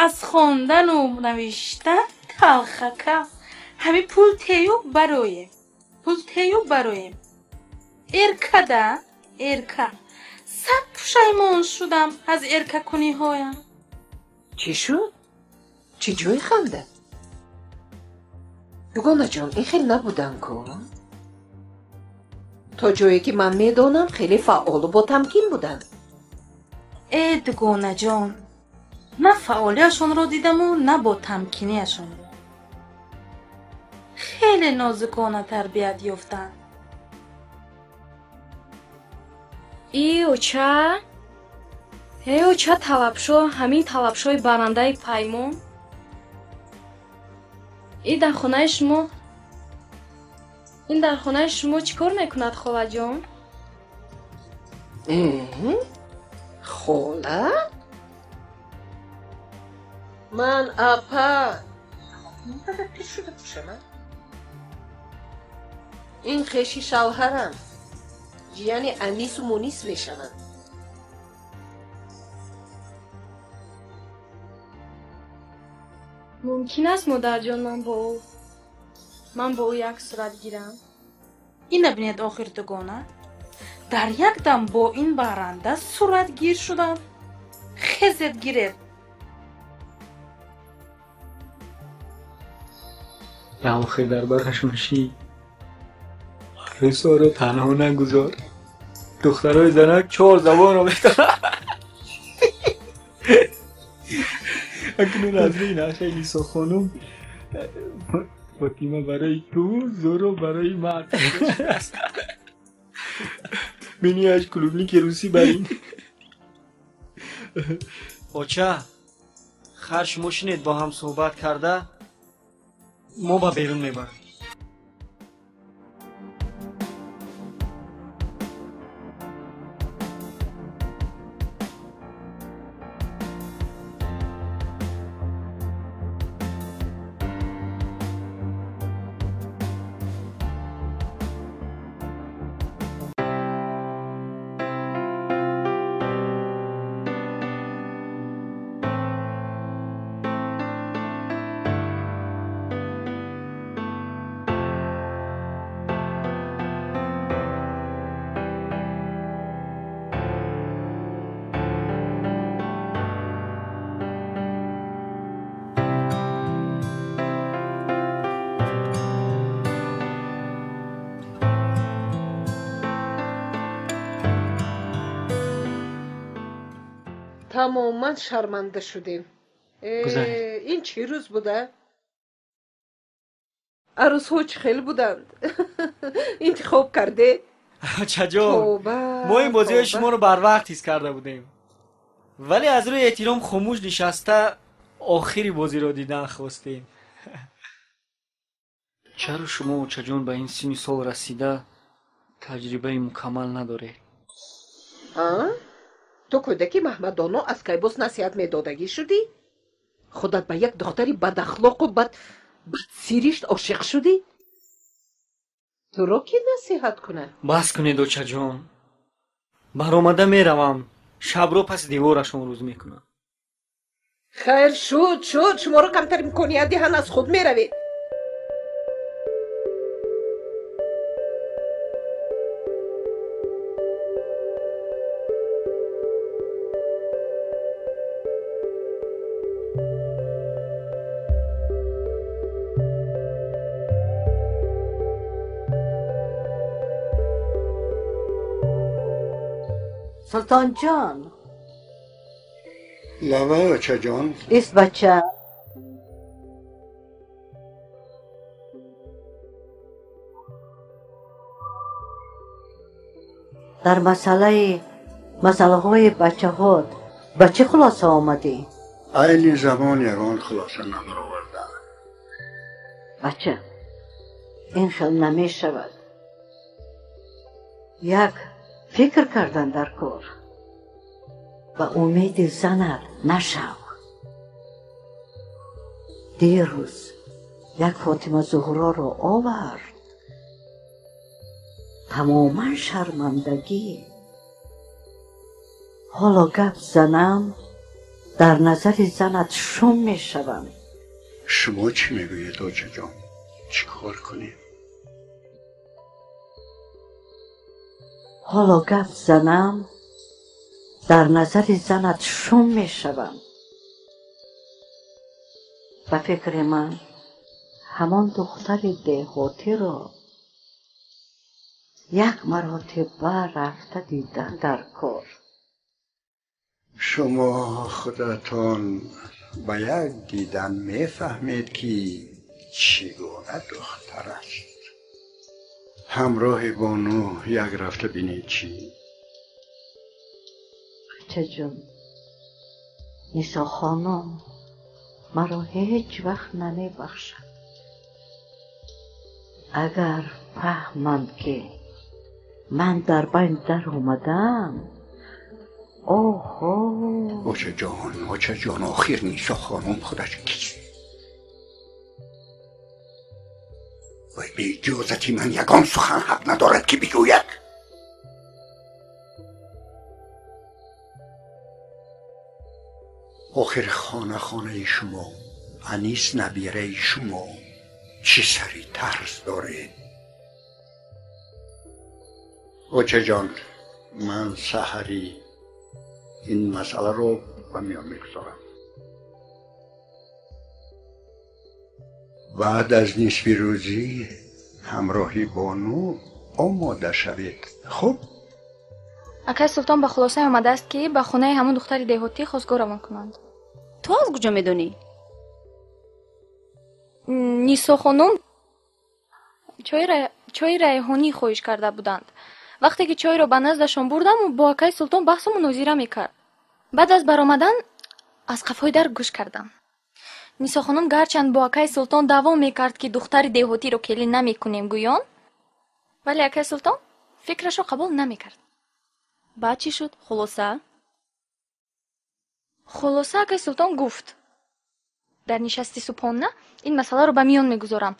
Аз хондану навиштан талхака. Ҳами пул тею бароем. Пул тею бароем. Эркада, эрка. Сад пушаймон шудам аз эркакуниҳоям. Чӣ шуд? Чӣ ҷои ханда? Дугонаҷон, ин хел набуданд-ку. То ҷое ки ман медонам, хеле фаъолу ботамкин буданд. Э, дугонаҷон, на фаъолиашонро дидаму, на ботамкиниашонро. Хеле нозукона тарбият ёфтанд. И оча, э оча, талабшо, ҳамин талабшои барандаи паймон. И дар хонаи шумо, ин дар хонаи шумо чӣ кор мекунад, холаҷон? Хола? Ман апа. Шуда пӯшама? Ин хеши шавҳарам. Ҷияни Анису Мунис мешаванд. Мумкин аст, модарҷон, ман бо ӯ як сурат гирам? Ина бинед, охир дугона дар як дам бо ин баранда суратгир шудам. Хезет гиред. Охир дар барашон ши. Рисоро танҳо нагузор. Духтарои занак 4 забонро метавонанд. Акнун аз рӯи нақшаи Нисо хонум, Фотима барои ту, Зуҳро барои ман. Бинияш клубники русӣ барин. Оча, хар шумо шинед бо ҳам суҳбат карда, мо ба берун мебарем. Тамоман шарманда шудем. Ин чӣ рӯз буда? Арӯсҳо чӣ хел буданд? Интихоб кардед? Очаҷон, мо ин бозиҳои шуморо барвақт ҳис карда будем, вале аз рӯи эҳтиром хомӯш нишаста охири бозиро дидан хостем. Чаро шумо, очаҷон, ба ин синни сол расида таҷрибаи мукаммал надоред? Ту кӯдаки Маҳмадоно аз кайбос насиҳат медодагӣ шудӣ? Худат ба як духтари бадахлоқу бадсиришт ошиқ шудӣ? Туро ки насиҳат кунад? Бас кунед, очаҷон. Баромада меравам, шабро паси деворашон рӯз мекунам. Хайр, шуд, шуд. Шуморо камтар имконият диҳанд, аз худ меравед. سلطان جان. لبه очаҷон. Ист, бача. Дар масъалаи масъалаҳои бачаҳот ба чӣ хулоса омадӣ? Айни замон ягон хулоса набаровардам. Бача, ин хел намешавад. Як фикр кардан дар кор. Ба умеди занат нашав. Дирӯз як Фотима Зуҳроро овард. Тамоман шармандагӣ. Ҳоло гап занам, дар назари занат шум мешавам. Шумо чӣ мегӯед, очаҷон? Чӣ кор кунем? Ҳоло гап занам, дар назари занат шум мешавам. Ба фикри ман, ҳамон духтари деҳотиро як маротиба рафта дидан дар кор. Шумо худатон ба як дидан мефаҳмед, ки чӣ гуна духтар аст. Ҳамроҳи бону як рафта бинед чӣ? Бачаҷон, Нисо хонум маро ҳеҷ вақт намебахшад. Агар фаҳманд, ки ман дар байн даромадам, оҳо. Очаҷон, очаҷон, охир Нисо хонум худаш кист? Вай бе иҷозати ман ягон сухан ҳақ надорад, ки бигӯяд. Охир хона хонаи шумо, Анис набираи шумо. Чӣ сари тарс доред? Очаҷон, ман саҳарӣ ин масъаларо ба миён мегузорам. Баъд аз нисфи рӯзӣ ҳамроҳи бону омода шавед. Хуб? Акай Султон ба хулосае омадааст, ки ба хонаи ҳамон духтари деҳотӣ хостгор равон кунанд. Ту аз куҷо медонӣ? Нисо хонум чойи райҳонӣ хоҳиш карда буданд. Вақте ки чойро ба наздашон бурдам, бо акай Султон баҳсу мунозира мекард. Баъд аз баромадан аз қафои дар гӯш кардам. Нисо хонум гарчанд бо акай Султон даъво мекард, ки духтари деҳотиро келин намекунем гӯён, вале акай Султон фикрашро қабул намекард. Баъд чӣ шуд? Хулоса? Хулоса, акай Султон гуфт: дар нишасти субҳона ин масъаларо ба миён мегузорам.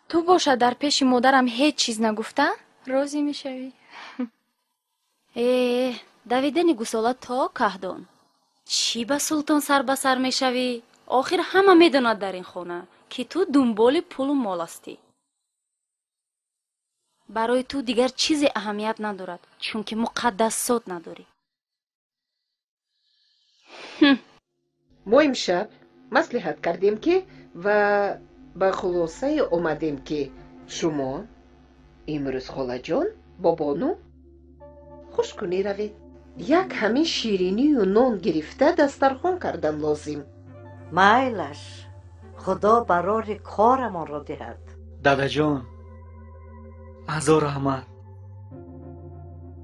Ту бошад дар пеши модарам ҳеҷ чиз нагуфта розӣ мешавӣ. Э, давидани гусола то каҳдон. Чӣ ба Султон сар ба сар мешавӣ? Охир ҳама медонад дар ин хона, ки ту дунболи пулу мол ҳастӣ. Барои ту дигар чизе аҳамият надорад, чунки муқаддассот надорӣ. Мо имшаб маслиҳат кардем, ки ва ба хулосае омадем, ки шумо имрӯз, холаҷон, бо бону хушкунӣ равед. Як ҳамин ширинию нон гирифта дастархон кардан лозим. Майлаш, Худо барори корамонро диҳад. Дадаҷон, ҳазор раҳмат.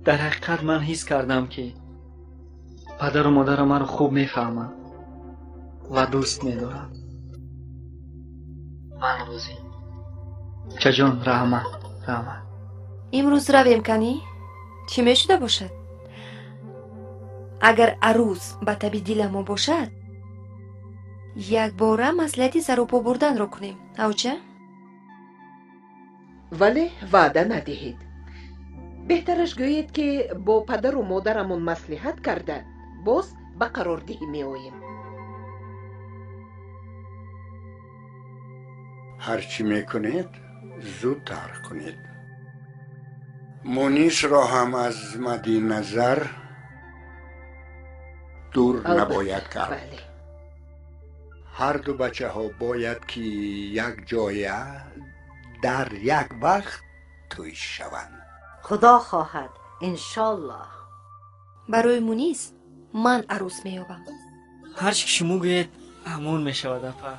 Дар ҳақиқат ман ҳис кардам, ки падару модарам маро хуб мефаҳманд ва дӯст медоранд. Ман розӣ. Чаҷон, раҳмат, раҳмат. Имрӯз равем канӣ? Чӣ мешуда бошад? Агар арӯз ба таби диламон бошад, якбора маслиҳати саропо бурданро кунем. Авча? Вале ваъда надиҳед. Беҳтараш гӯед, ки бо падару модарамон маслиҳат карда, боз ба қарордиҳӣ меоем. Ҳар чӣ мекунед, зудтар кунед. Мунисро ҳам аз мадди назар дур набояд кард. Ҳарду бачаҳо бояд ки якҷоя дар як вақт тӯй шаванд. Худо хоҳад, иншоллоҳ. Барои Мунис ман арӯс меёбам. Ҳар чӣ ки шумо гӯед, ҳамон мешавад, апа.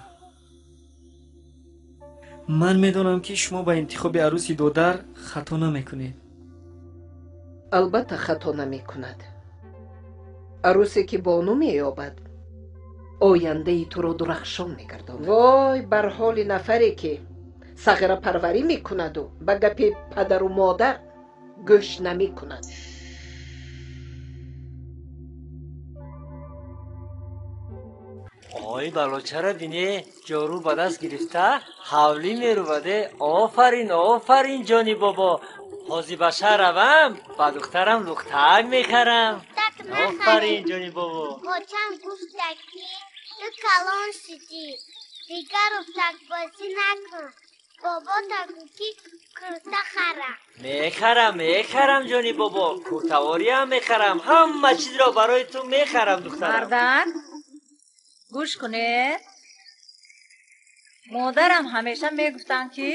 Ман медонам, ки шумо ба интихоби арӯси додар хато намекунед. Албатта хато намекунад. Арӯсе ки бону меёбад, ояндаи туро дурахшон мегардонад. Вой бар ҳоли нафаре, ки сағирапарварӣ мекунаду ба гапи падару модар гӯш намекунад. Ой, балочаро бине, ҷору ба даст гирифта ҳавлӣ меруваде. Офарин, офарин, ҷони бобо. Ҳозир ба шаҳр равам, ба духтарам лухтак мехарам. Офарин, ҷони бобо. Очам гуфта, ки ту калон шудӣ, дигар лухтакбозӣ накун. Бобо гӯ, ки курта харам. Мехарам, мехарам, ҷони бобо. Куртавориам мехарам, ҳама чизро барои ту мехарам, духтарам. Мардак, гӯш кунед. Модарам ҳамеша мегуфтанд, ки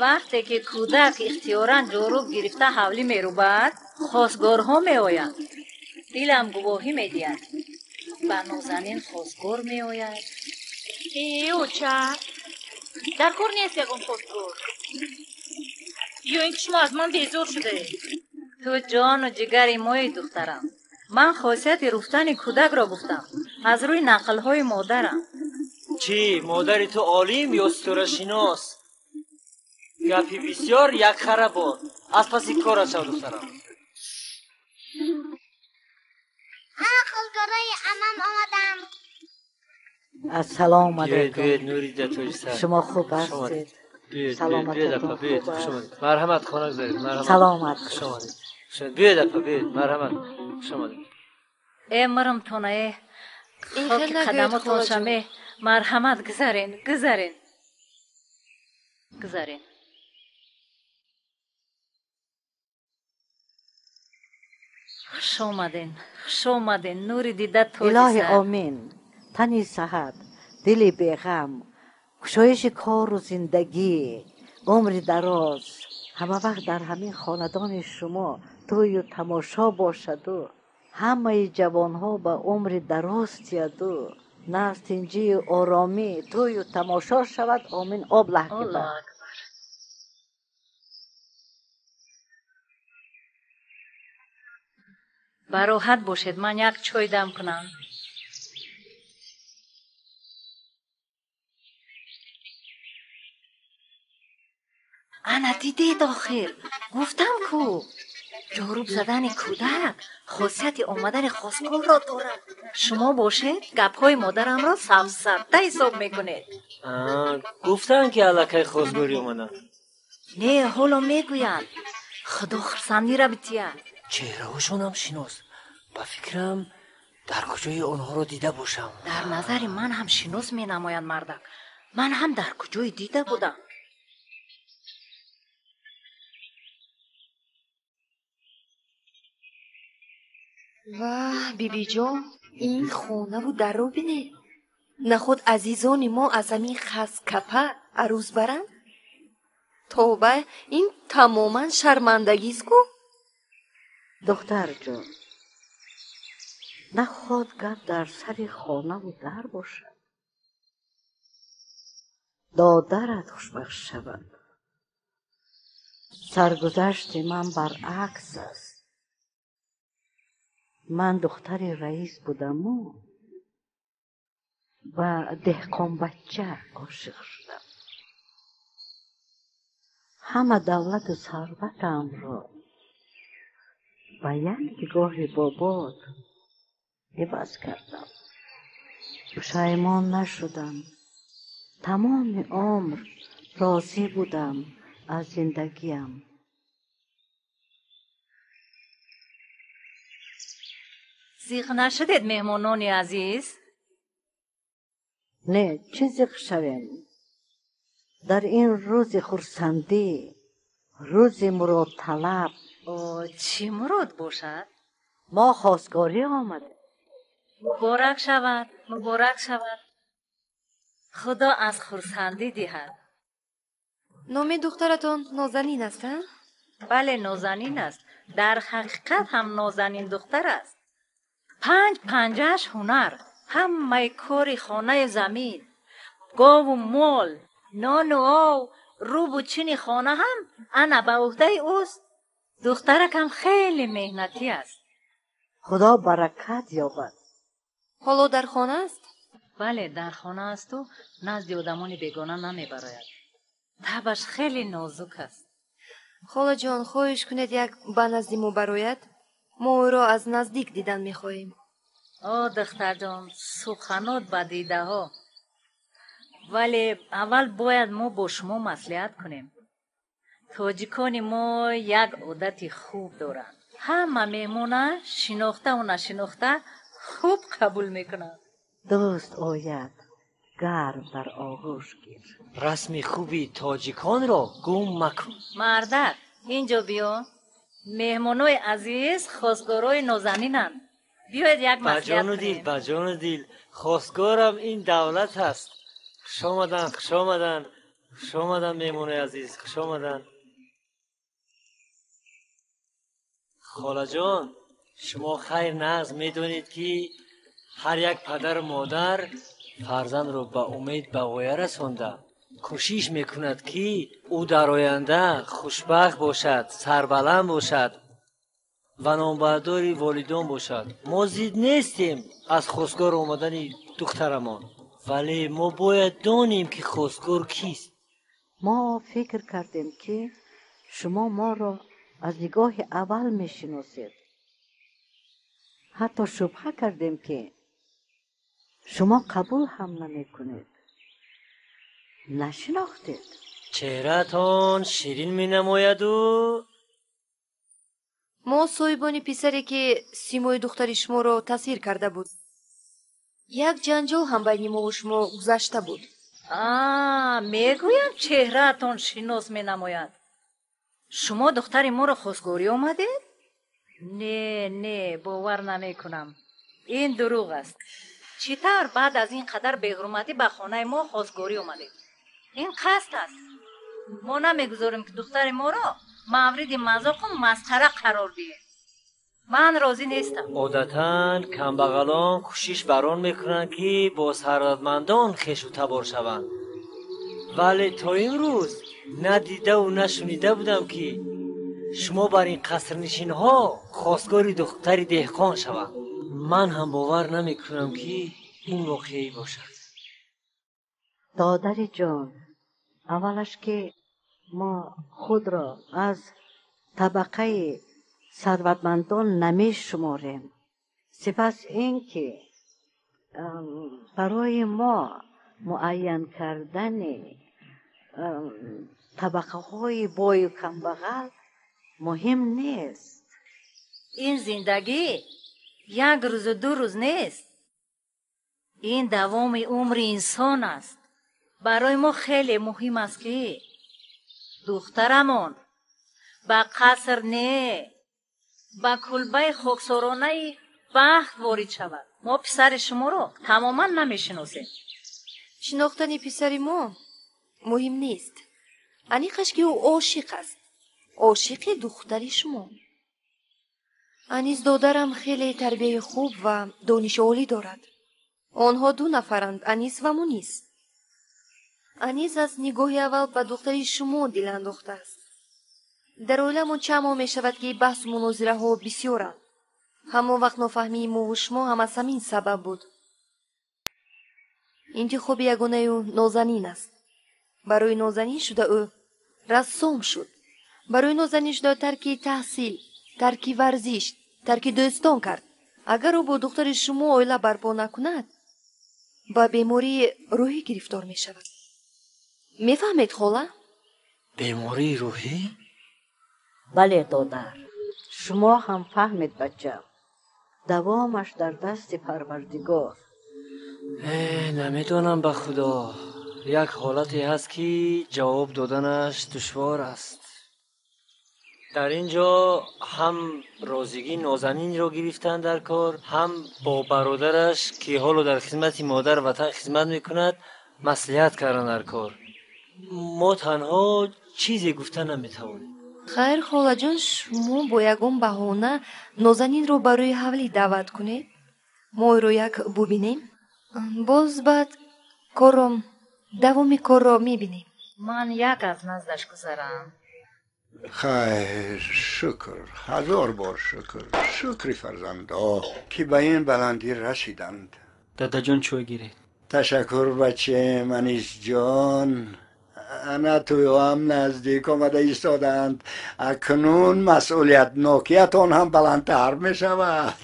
вақте ки кӯдак ихтиёран ҷоруб гирифта ҳавлӣ мерубад, хосгорҳо меоянд. Дилам гувоҳӣ медиҳад, ба Нозанин хосгор меояд. Э, оча, дар кор нест ягон хосгор. Ё ин ки шумо аз ман безор шудаед? Ту ҷону ҷигари мои, духтарам. Ман хосияти руфтани кӯдакро гуфтам, аз рӯи нақлҳои модарам. Чӣ, модари ту олим ё ситорашинос? Гапи бисёр як хара бор. Аз паси корат шав, духтарам. Ана хосгорои амам омадам. Ассалому алайкум. Шумо хуб ҳастед? Саломататон хуб аст? Марҳамат, хона гузаред. Саломат. Хуш омадед. Биёед, апа, биёед. Марҳамат, хуш омадед. Э, мурумтона, э, хоки қадамотон шаме. Марҳамат, гузарен, гузарен, гузарен. Хуш омаден, хуш омаден, нури дида тоҷи. Илоҳи омин. Тани саҳат, дили беғам, кушоиши кору зиндагӣ, умри дароз. Ҳама вақт дар ҳамин хонадони шумо тӯю тамошо бошаду ҳамаи ҷавонҳо ба умри дароз тияду нағз, тинҷию оромӣ, тӯю тамошо шавад. Омин. Об лаҳкиба. Бароҳат бошед, ман як чой дам кунам. Ана дидед, охир гуфтам ку, ҷоруб задани кӯдак хосияти омадани хосгорро дорад. Шумо бошед, гапҳои модарамро сафсата ҳисоб мекунед. Гуфтанд, ки аллакай хосгорӣ омаданд. Не, ҳоло мегӯянд. Худо хурсандира битиҳад. Чеҳраҳошонам шинос. Ба фикрам, дар куҷои онҳоро дида бошам. Дар назари ман ҳам шинос менамоянд, мардак. Ман ҳам дар куҷое дида будам. Ваҳ, бибиҷон, ин хонаву дарро бинед. Наход азизони мо аз ҳамин хаскапа арӯз баранд? Тоба, ин тамоман шармандагист ку. Духтарҷон, наход гап дар сари хонаву дар бошад. Додарат хушбахт шавад. Саргузашти ман баръакс аст. Ман духтари раис будаму ба деҳқонбача ошиқ шудам. Ҳама давлату сарватамро ба як нигоҳи бобот иваз кардам. Пушаймон нашудам. Тамоми умр розӣ будам аз зиндагиам. Зиқ нашудед, меҳмонони азиз? Не, чӣ зиқ шавем? Дар ин рӯзи хурсандӣ, рӯзи муродталаб. Чӣ мурод бошад? Мо хостгорӣ омадем. Муборак шавад, муборак шавад. Худо аз хурсандӣ диҳад. Номи духтаратон Нозанин аст, а? Бале, Нозанин аст. Дар ҳақиқат ҳам Нозанин духтар аст. Панҷ панҷааш ҳунар, ҳамаи кори хонаи замин, гову мол, нону ов, рӯбу чини хона ҳам ана ба уҳдаи ӯст. Духтаракам хеле меҳнатӣ аст. Худо баракат ёбад. Ҳоло дар хона аст? Бале, дар хона асту назди одамони бегона намебарояд. Табаш хеле нозук аст. Холаҷон, хоҳиш кунед як ба назди мо барояд. Мо ӯро аз наздик дидан мехоҳем. О, духтарҷон, суханот ба дидаҳо. Вале аввал бояд мо бо шумо маслиҳат кунем. Тоҷикони мо як одати хуб доранд. Ҳама меҳмона шинохтаву нашинохта хуб қабул мекунанд. Дӯст ояд, гарм дар оғӯш гир. Расми хуби тоҷиконро гум макун. Мардак, инҷо биё. Меҳмонои азиз хостгорои нозанинанд. Биёед як маслиҳат кунем. Ба ҷону дил, хостгорам ин давлат аст. Хуш омаданд, хуш омаданд, хуш омаданд, меҳмонои азиз, хуш омаданд. Холаҷон, шумо хайр нағз медонед, ки ҳар як падару модар фарзандро ба умед ба ғоя расонда кӯшиш мекунад, ки ӯ дар оянда хушбахт бошад, сарбаланд бошад ва номбардори волидон бошад. Мо зид нестем аз хостгор омадани духтарамон, вале мо бояд донем, ки хостгор кист. Мо фикр кардем, ки шумо моро аз нигоҳи аввал мешиносед. Ҳатто шубҳа кардем, ки шумо қабул ҳам намекунед. Нашинохтед. Чеҳраатон ширин менамояду. Мо соҳибони писаре, ки симои духтари шуморо тасвир карда буд. Як ҷанҷол ҳам байни мову шумо гузашта буд. Мегӯям, чеҳраатон шинос менамояд. Шумо духтари моро хостгорӣ омадед? Не, не, бовар намекунам. Ин дурӯғ аст. Чӣ тавр баъд аз ин қадар беҳурматӣ ба хонаи мо хостгорӣ омадед? Ин қасд аст. Мо намегузорем, ки духтари моро мавриди мазоқу масхара қарор диҳем. Ман розӣ нестам. Одатан камбағалон кӯшиш бар он мекунанд, ки бо сарватмандон хешу табор шаванд. Вале то имрӯз на дидаву на шунида будам, ки шумо бар ин қасрнишинҳо хостгори духтари деҳқон шаванд. Ман ҳам бовар намекунам, ки ин воқеӣ бошад. Додари ҷон, аввалаш ки мо худро аз табақаи сарватмандон намешуморем. Сипас ин ки барои мо муайян кардани табақаҳои бою камбағал муҳим нест. Ин зиндагӣ як рӯзу ду рӯз нест. Ин давоми умри инсон аст. Барои мо хеле муҳим аст, ки духтарамон ба қаср не, ба кулбаи хоксоронаи бахт ворид шавад. Мо писари шуморо тамоман намешиносем. Шинохтани писари мо муҳим нест. Аниқаш, ки ӯ ошиқ аст. Ошиқи духтари шумо. Анис додарам хеле тарбияи хуб ва дониши олӣ дорад. Онҳо ду нафаранд, Анис ва Мунис. Анис аз нигоҳи аввал ба духтари шумо дил андохтааст. Дар оиламон чанд моҳ мешавад, ки баҳсу мунозираҳо бисёранд. Ҳамон вақт нофаҳмии мову шумо ҳам аз ҳамин сабаб буд. Интихоби ягонаи ӯ Нозанин аст. Барои Нозанин шуда ӯ рассом шуд. Барои Нозанин шуда тарки таҳсил, тарки варзиш, тарки дӯстон кард. Агар ӯ бо духтари шумо оила барпо накунад, ба бемории рӯҳӣ гирифтор мешавад. Мефаҳмед, хола? Бемории рӯҳӣ? Бале, додар. Шумо ҳам фаҳмед, бачам. Давомаш дар дасти Парвардигор. Намедонам, ба Худо. Як ҳолате ҳаст, ки ҷавоб доданаш душвор аст. Дар ин ҷо ҳам розигии Нозанинро гирифтан дар кор, ҳам бо бародараш, ки ҳоло дар хизмати модар ватан хизмат мекунад, маслиҳат кардан дар кор. Мо танҳо чизе гуфта наметавонем. Хайр, холаҷон, шумо бо ягон баҳона Нозанинро барои ҳавлӣ даъват кунед. Мо ӯро як бубинем. Боз баъд корро, давоми корро мебинем. Ман як аз наздаш гузарам. Хайр, шукр, ҳазор бор шукр. Шукри фарзандо, ки ба ин баландӣ расиданд. Дадаҷон, чой гиред. Ташаккур, бачем, Анисҷон. Ана туёам наздик омада истодаанд. Акнун масъулиятнокиятон ҳам баландтар мешавад.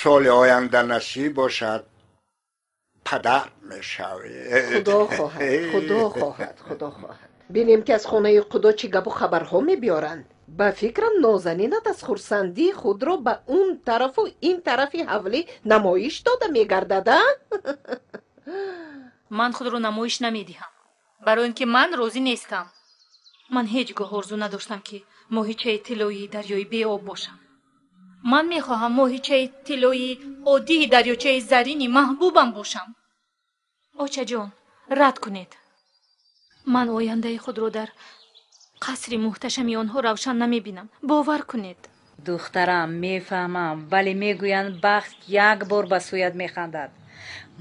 Соли оянда насиб бошад, падар мешавед. Худо хоҳад, Худо хоҳад, Худо хоҳад. Бинем, ки аз хонаи Худо чӣ гапу хабарҳо мебиёранд. Ба фикрам, Нозанинат аз хурсандии худро ба он тарафу ин тарафи ҳавлӣ намоиш дода мегардад, а? Ман худро намоиш намедиҳам, барои ин ки ман розӣ нестам. Ман ҳеҷ гоҳ орзу надоштам, ки моҳичаи тиллоии дарёи беоб бошам. Ман мехоҳам моҳичаи тиллоии оддии дарёчаи зарини маҳбубам бошам. Очаҷон, рад кунед. Ман ояндаи худро дар қасри муҳташами онҳо равшан намебинам. Бовар кунед. Духтарам, мефаҳмам, вале мегӯянд, бахт як бор ба сӯят механдад.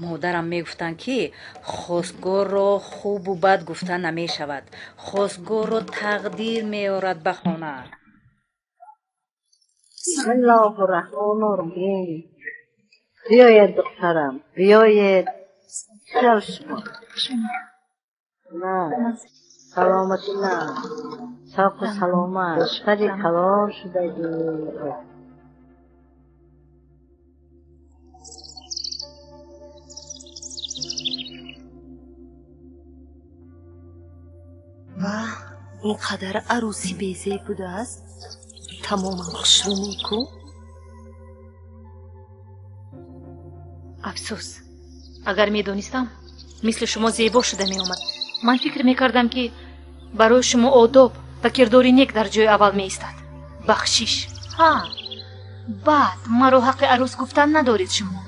Модарам мегуфтанд, ки хостгорро хубу бад гуфта намешавад. Хостгорро тақдир меорад ба хона. Бисмиллоҳу раҳмону раҳим. Биёед, духтарам, биёед. Шав шумо. На, саломатӣ, на, соқу саломат. Духтари калон шудагӣ. Ва ин қадар арӯсӣ безеб будааст, тамоман хушрӯ неку. Афсӯс, агар медонистам, мисли шумо зебо шуда меомад. Ман фикр мекардам, ки барои шумо одоб ва кирдори нек дар ҷои аввал меистад. Бахшиш. Ҳа, баъд маро ҳаққи арӯс гуфтан надоред шумо.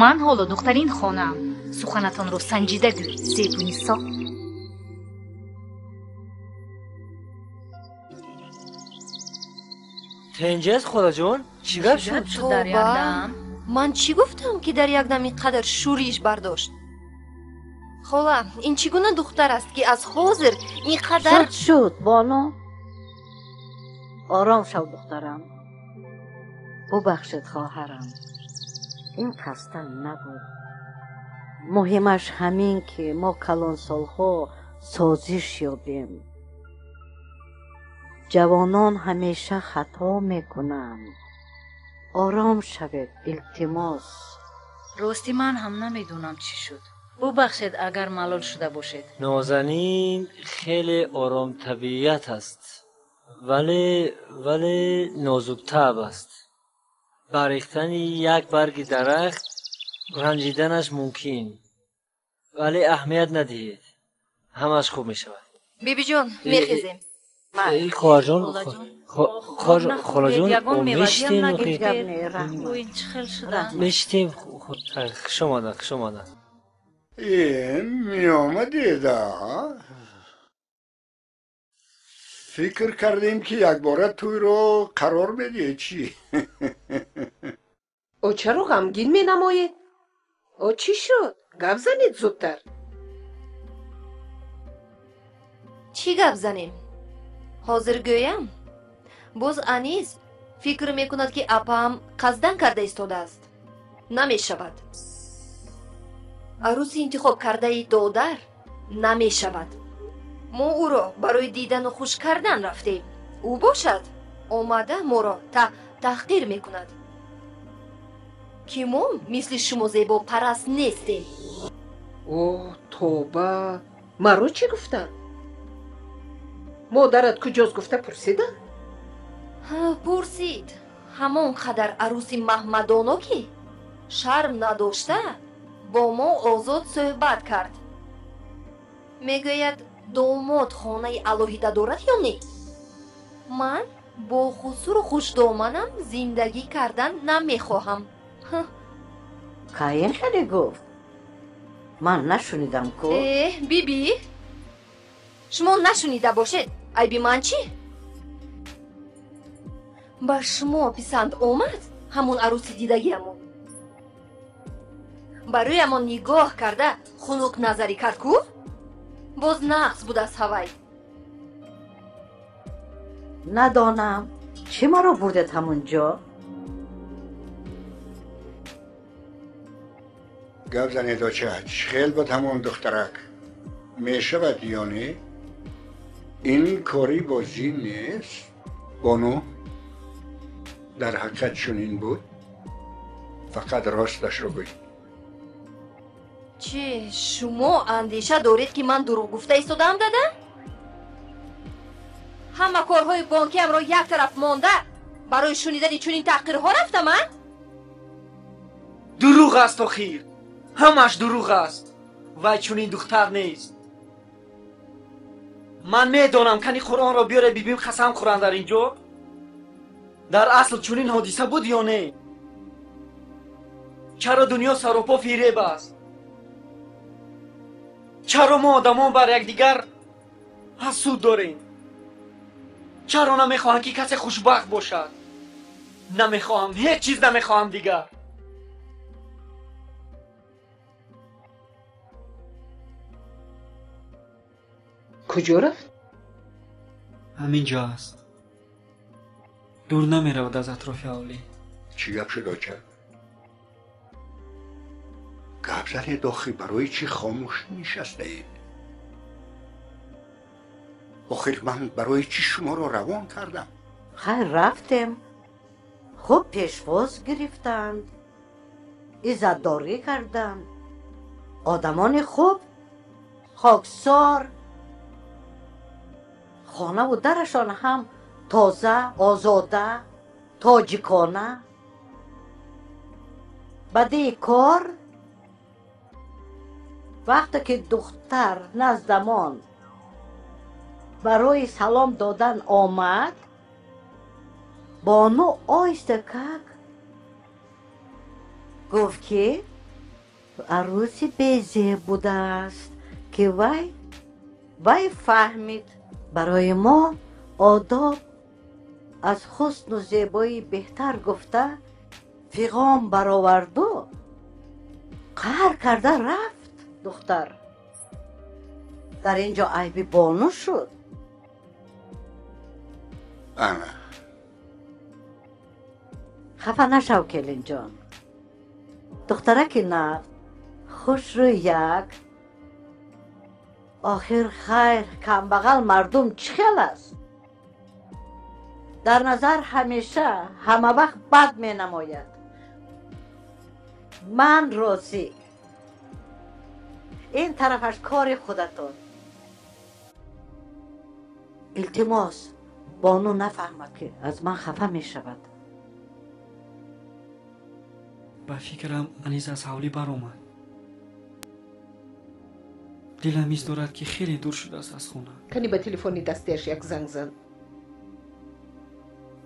Ман ҳоло духтари ин хонаам. Суханатонро санҷида гӯед, Зебунисо. Тенҷаст, холаҷон? Чӣ гап шуд? Тоба, ман чӣ гуфтам, ки дар як дам ин қадар шӯриш бардошт? Хола, ин чӣ гуна духтар аст, ки аз ҳозир ин қадар Шуд, шуд, бону. Ором шав, духтарам. Бубахшед, хоҳарам. Ин қасдан набуд. Муҳимаш ҳамин, ки мо калонсолҳо созиш ёбем. Ҷавонон ҳамеша хато мекунанд. Ором шавед, илтимос. Рости, ман ҳам намедонам, чӣ шуд. Бубахшед, агар малол шуда бошед. Нозанин хеле оромтабиат аст, вале нозуктаб аст. Барехтани як барги дарахт ранҷиданаш мумкин, вале аҳамият надиҳед, ҳамааш хуб мешавад. Бибиҷон, мехезем. Хоҳарҷон, холаҷон, мешитем. Мешитем. Хуш омада, хуш омада. Меомадед, фикр кардем, ки якбора тӯйро қарор медиҳед, чӣ? О, чаро ғамгин менамоед? О, чӣ шуд? Гап занед зудтар. Чӣ гап занем? Ҳозир гӯям, боз Анис фикр мекунад, ки апаам қасдан карда истодааст. Намешавад. Арӯси интихоб кардаи додар намешавад. Мо ӯро барои дидану хуш кардан рафтем. Ӯ бошад, омада моро таҳқир мекунад, ки мо мисли шумо зебопараст нестем. О, тоба! Маро чӣ гуфтанд? Модарат куҷост гуфта пурсида? Пурсид. Ҳамон қадар арӯси Маҳмадоно, ки шарм надошта бо мо озод суҳбат кард. Мегӯяд, домод хонаи алоҳида дорад ё не? Ман бо хусуру хушдоманам зиндагӣ кардан намехоҳам. Каин хеле гуфт? Ман нашунидам ку. Э, биби, шумо нашунида бошед, айби ман чӣ? Ба шумо писанд омад ҳамон арӯси дидагиамон? Бароямон нигоҳ карда хунук назарӣ кард ку? Боз нақс будааст ҳавай. Надонам, чӣ маро бурдед ҳамон ҷо? Гап занед, оча, чӣ хел буд ҳамон духтарак? Мешавад ё не? Ин кори бозӣ нест, бону. Дар ҳақиқат чунин буд? Фақат росташро гӯй. Чӣ, шумо андеша доред, ки ман дурӯғ гуфта истодаам, дада? Ҳама корҳои бонкиамро як тараф монда барои шунидани чунин таҳқирҳо рафтам, а? Дурӯғ аст охир, ҳамаш дурӯғ аст. Вай чунин духтар нест. Ман медонам, кани Қуръонро биёре, бибим қасам хӯранд дар ин ҷо. Дар асл чунин ҳодиса буд ё не? Чаро дунё саропо фиреб аст? Чаро мо одамон бар якдигар ҳасуд дорем? Чаро намехоҳам, ки касе хушбахт бошад? Намехоҳам, ҳеҷ чиз намехоҳам дигар. Куҷо рафт? Ҳамин ҷо аст. Дур намеравад аз атрофи ҳавлӣ. Чӣ гап шуд, оча? Гап занед охи, барои чӣ хомӯш нишастаед? Охир ман барои чӣ шуморо равон кардам? Хайр, рафтем. Хуб пешвоз гирифтанд, иззатдорӣ карданд. Одамони хуб, хоксор, хонаву дарашон ҳам тоза, озода, тоҷикона. Баъди кор вақте ки духтар наздамон барои салом додан омад, бону оҳиста как гуфт, ки арӯси безеб будааст, ки вай фаҳмид. Барои мо одоб аз ҳусну зебоӣ беҳтар гуфта, фиғон бароварду қаҳр карда рафт духтар. Дар ин ҷо айби бону шуд. Ана. Хафа нашав, келинҷон. Духтараки нав, хушрӯяк. Охир хайр, камбағал мардум чӣ хел аст? Дар назар ҳамеша ҳама вақт бад менамояд. Ман розӣ. Ин тарафаш кори худатон. Илтимос, бону нафаҳмад, ки аз ман хафа мешавад. Ба фикрам, Анис аз ҳавлӣ баромад. Дилам ҳис дорад, ки хеле дур шудааст аз хона. Кани ба телефони дастиаш як занг зан.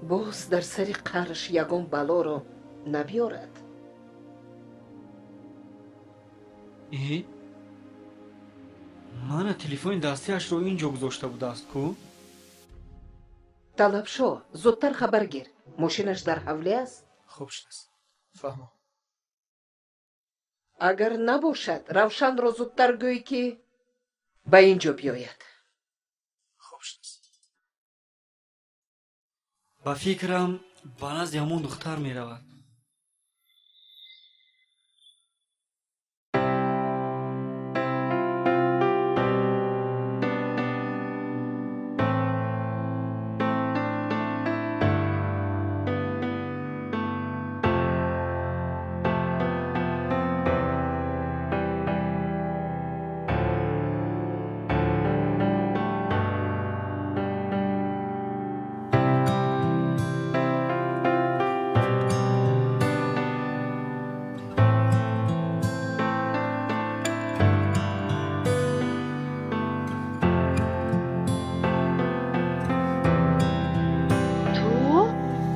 Боз дар сари қаҳраш ягон балоро набиёрад. Э, мана телефони дастиашро ин ҷо гузошта будааст ку. Талабшо, зудтар хабар гир, мошинаш дар ҳавлӣ аст. Хуб шудааст, фаҳмо. Агар набошад, Равшанро зудтар гӯй, ки ба ин ҷо биёяд. Ба фикрам ба назди ҳамон духтар меравад.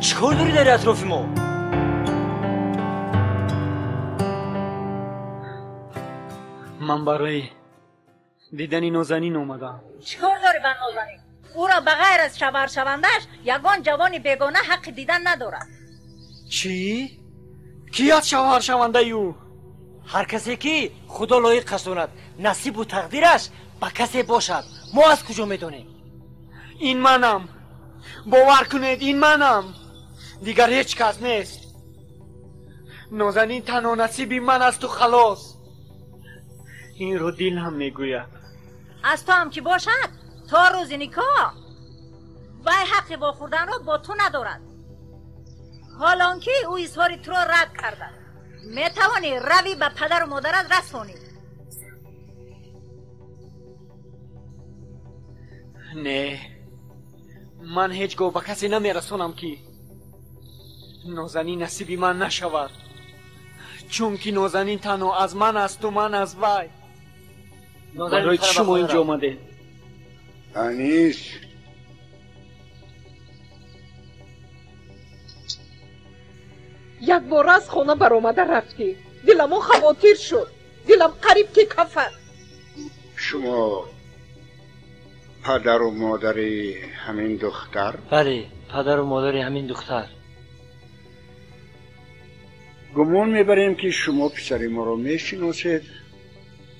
Чикор дорӣ дар атрофи мо? Ман барои дидани Нозанин омадам. Чикор дорӣ ба Нозанин? Ӯро ба ғайр аз шавҳаршавандааш ягон ҷавони бегона ҳаққи дидан надорад. Чӣ? Кӣ аст шавҳаршавандаи ӯ? Ҳар касе ки Худо лоиқ қасонад, насибу тақдираш ба касе бошад. Мо аз куҷо медонем? Ин манам. Бовар кунед, ин манам. Дигар ҳеҷ кас нест. Нозанин танҳо насиби ман асту халос. Инро дил ҳам мегӯяд. Аз ту ҳам ки бошад, то рӯзи никоҳ вай ҳаққи вохӯрданро бо ту надорад. Ҳол он ки ӯ изҳори туро рад карда, метавонӣ равӣ ба падару модарат расонӣ. Не, ман ҳеҷ гоҳ ба касе намерасонам ки Нозанин насиби ман нашавад, чунки Нозанин танҳо аз ман асту ман аз вай. Барои чӣ шумо инҷо омадед? Анис, якбора аз хона баромада рафтӣ. Диламон хавотир шуд. Дилам қариб ки кафад. Шумо падару модари ҳамин духтар? Бале, падару модари ҳамин духтар. Гумон мебарем ки шумо писари моро мешиносед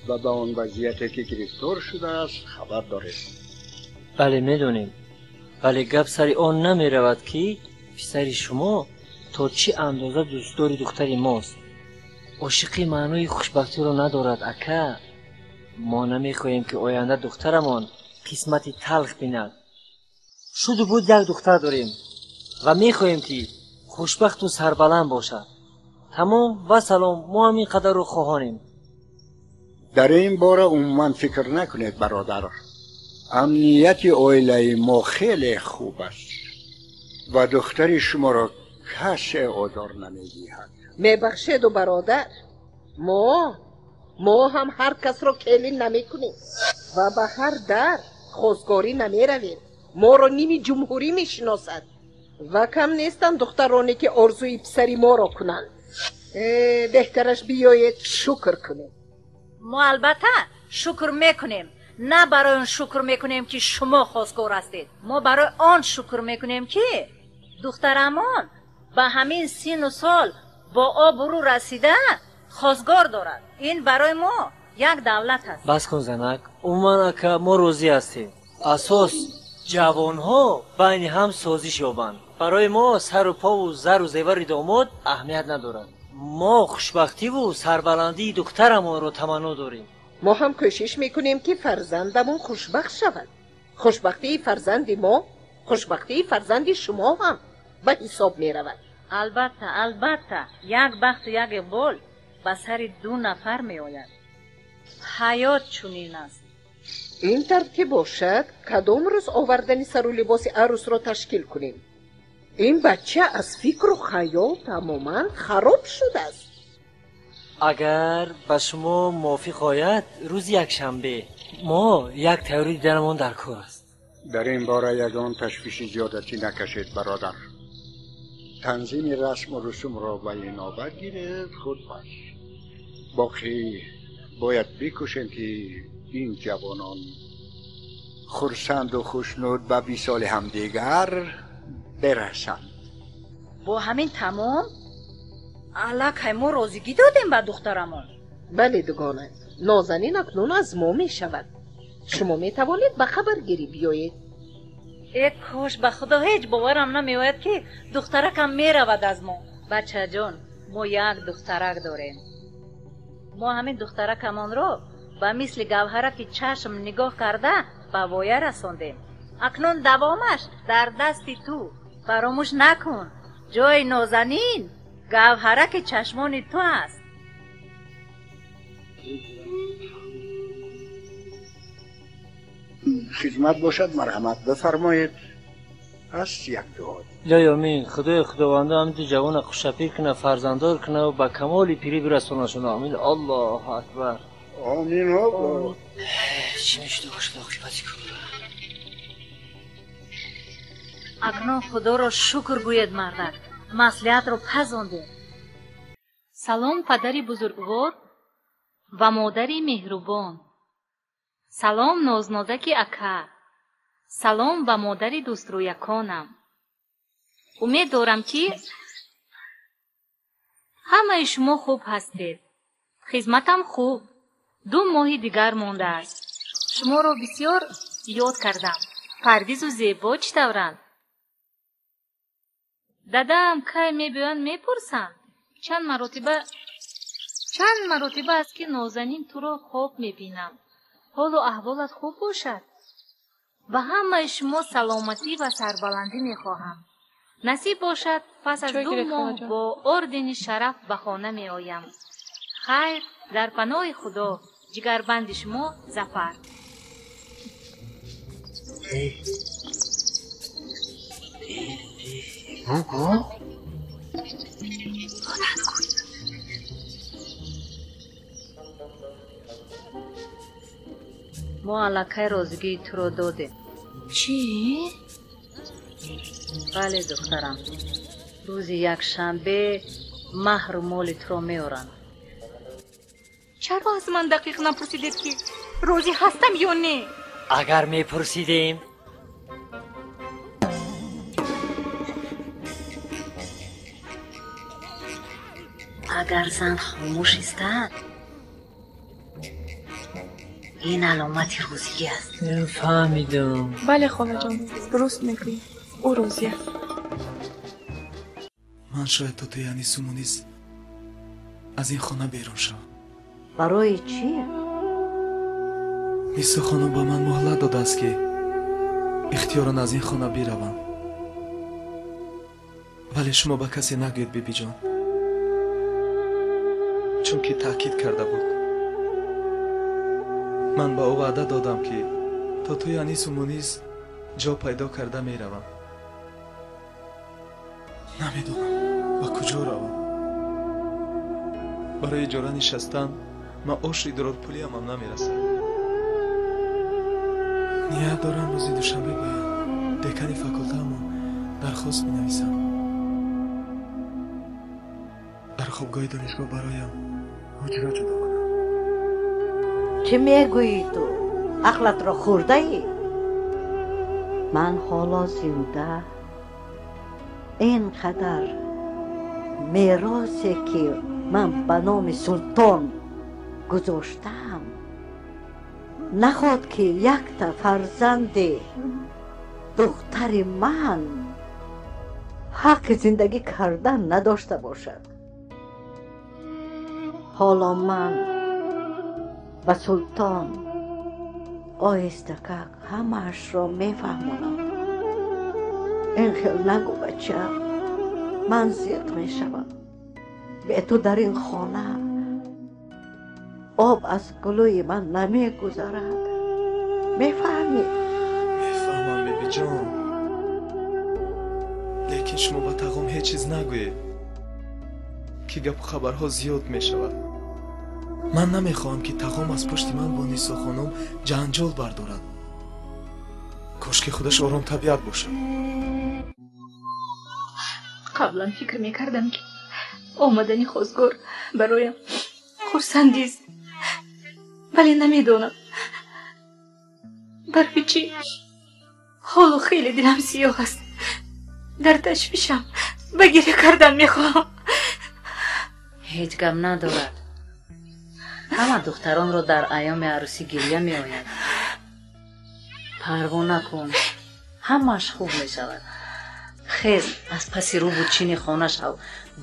ва ба он вазъияте ки гирифтор шудааст хабар доред. Бале, медонем. Вале гап сари он намеравад ки писари шумо то чӣ андоза дӯстдори духтари мост. Ошиқӣ маънои хушбахтиро надорад, ака. Мо намехоҳем ки оянда духтарамон қисмати талх бинад. Шуду буд як духтар дорем ва мехоҳем ки хушбахту сарбаланд бошад. Тамом ва салом, мо ҳамин қадарро хоҳонем. Дар ин бора умуман фикр накунед, бародар. Амнияти оилаи мо хеле хуб аст ва духтари шуморо касе озор намедиҳад. Мебахшеду бародар, мо ҳам ҳар касро келин намекунем ва ба ҳар дар хостгорӣ намеравем. Моро ними ҷумҳурӣ мешиносад ва кам нестанд духтароне ки орзуи писари моро кунанд. Беҳтараш биёед шукр кунем. Мо албатта шукр мекунем. На барои он шукр мекунем ки шумо хостгор ҳастед. Мо барои он шукр мекунем ки духтарамон ба ҳамин сину сол бо обрӯ расида хостгор дорад. Ин барои мо як давлат аст. Бас кун, занак. Умуман ака, мо розӣ ҳастем. Асос ҷавонҳо байни ҳам созиш ёбанд. Барои мо сару пову зару зевари домод аҳамият надорад. Мо хушбахтиву сарбаландии духтарамонро таманно дорем. Мо ҳам кӯшиш мекунем ки фарзандамон хушбахт шавад. Хушбахтии фарзанди мо хушбахтии фарзанди шумо ҳам ба ҳисоб меравад. Албатта, албатта, як бахту як иқбол ба сари ду нафар меояд. Ҳаёт чунин аст. Ин тарб ки бошад, кадом рӯз овардани сару либоси арӯсро ташкил кунем? Ин бача аз фикру хаёл тамоман хароб шудааст. Агар ба шумо мувофиқ ояд, рӯзи якшанбе мо як тайёрӣ диданамон дар кор аст. Дар ин бора ягон ташвиши зиёдатӣ накашед, бародар. Танзими расму русумро ба инобат гиред, худ бас. Боқӣ бояд бикӯшем ки ин ҷавонон хурсанду хушнуд ба висоли ҳамдигар бирасанд. Бо ҳамин тамом аллакай мо розигӣ додем ба духтарамон. Бале, дугона, Нозанин акнун аз мо мешавад. Шумо метавонед ба хабаргирӣ биёед. Э кош, ба худо ҳеҷ боварам намеояд, ки духтаракам меравад аз мо. Бачаҷон, мо як духтарак дорем. Мо ҳамин духтаракамонро ба мисли гавҳараки чашм нигоҳ карда ба воя расондем. Акнун давомаш дар дасти ту. Фаромӯш накун, ҷои Нозанин гавҳараки чашмони ту аст. Хизмат бошад, марҳамат бифармоед. Аст як дуо. Илоҳи омин. Худои худованда ҳамин ду ҷавона хушшафир куна, фарзанддор куна ва ба камоли пирӣ бирасонашон. Омин. Аллоҳу акбар. Омин. Чӣ мешуда бошад оқибати кор? Акнун худоро шукр гӯед, мардак, маслиҳатро пазондем. Салом, падари бузургвор ва модари меҳрубон. Салом, нознозаки ака. Салом ба модари дӯстрӯяконам. Умед дорам, ки ҳамаи шумо хуб ҳастед. Хизматам хуб. 2 моҳи дигар мондааст. Шуморо бисёр ёд кардам. Парвизу Зебо чӣ тавранд? Дадаам кай мебиёянд, мепурсанд. Чанд маротиба аст, ки Нозанин туро хоб мебинам. Ҳолу аҳволат хуб бошад. Ба ҳамаи шумо саломатӣ ва сарбаландӣ мехоҳам. Насиб бошад, пас аз 2 моҳ бо ордени шараф ба хона меоям. Хайр, дар паноҳи Худо. Ҷигарбанди шумо Зафар. Бугу? Мо аллакай розигии туро додем. Чӣ? Бале, духтарам. Рӯзи якшанбе маҳру моли туро меоранд. Чаро аз ман дақиқ напурсидед, ки розӣ ҳастам ё не? Агар мепурсидем. Агар зан хомӯш истад, ин аломати розигӣ аст. Фаҳмидам. Бале, холаҷон, дуруст мегӯӣ. Ӯ розӣ аст. Ман шояд то тӯи Анису Мунис аз ин хона берун шавам. Барои чӣ? Нисо хонум ба ман муҳлат додааст, ки ихтиёран аз ин хона биравам. Вале шумо ба касе нагӯед, бибиҷон, чунки таъкид карда буд. Ман ба ӯ ваъда додам, ки то тӯи Анису Мунис ҷо пайдо карда меравам. Намедонам ба куҷо равам. Барои иҷора нишастан маоши идрорпулиамам намерасад. Ният дорам рӯзи душанбе ба декани факултаамон дархост менависам. Дар хобгоҳи донишгоҳ бароям ҳуҷра ҷудо кунам. Чӣ мегӯӣ ту? Ақлатро хӯрдаӣ? Ман ҳоло зинда ин қадар меросе, ки ман ба номи Султон гузоштаам, нахоҳад, ки якта фарзанди духтари ман ҳаққи зиндагӣ кардан надошта бошад. Ҳоло ман ба Султон оҳистакак ҳамаашро мефаҳмонам. Ин хел нагӯ, бача, ман зиқ мешавам. Бе ту дар ин хона об аз гулӯи ман намегузарад. Мефаҳмӣ? Мефаҳмам, бибиҷон, лекин шумо ба тағом ҳеҷ чиз нагӯед, ки гапу хабарҳо зиёд мешавад. Ман намехоҳам, ки тағом аз пушти ман бо Нисо хонум ҷанҷол бардорад. Кош ки худаш оромтабиат бошад. Қаблан фикр мекардам, ки омадани хостгор бароям хурсандист, вале намедонам барфи чӣ. Ҳоло хеле дилам сиёҳ аст. Дар ташвишам, ба гиря кардан мехоҳам. Ҳеҷ гап надорад. Ҳама духтаронро дар айёми арӯсӣ гиря меояд. Парво накун, Ҳамааш хуб мешавад. Хез, аз паси рӯбу чини хона шав.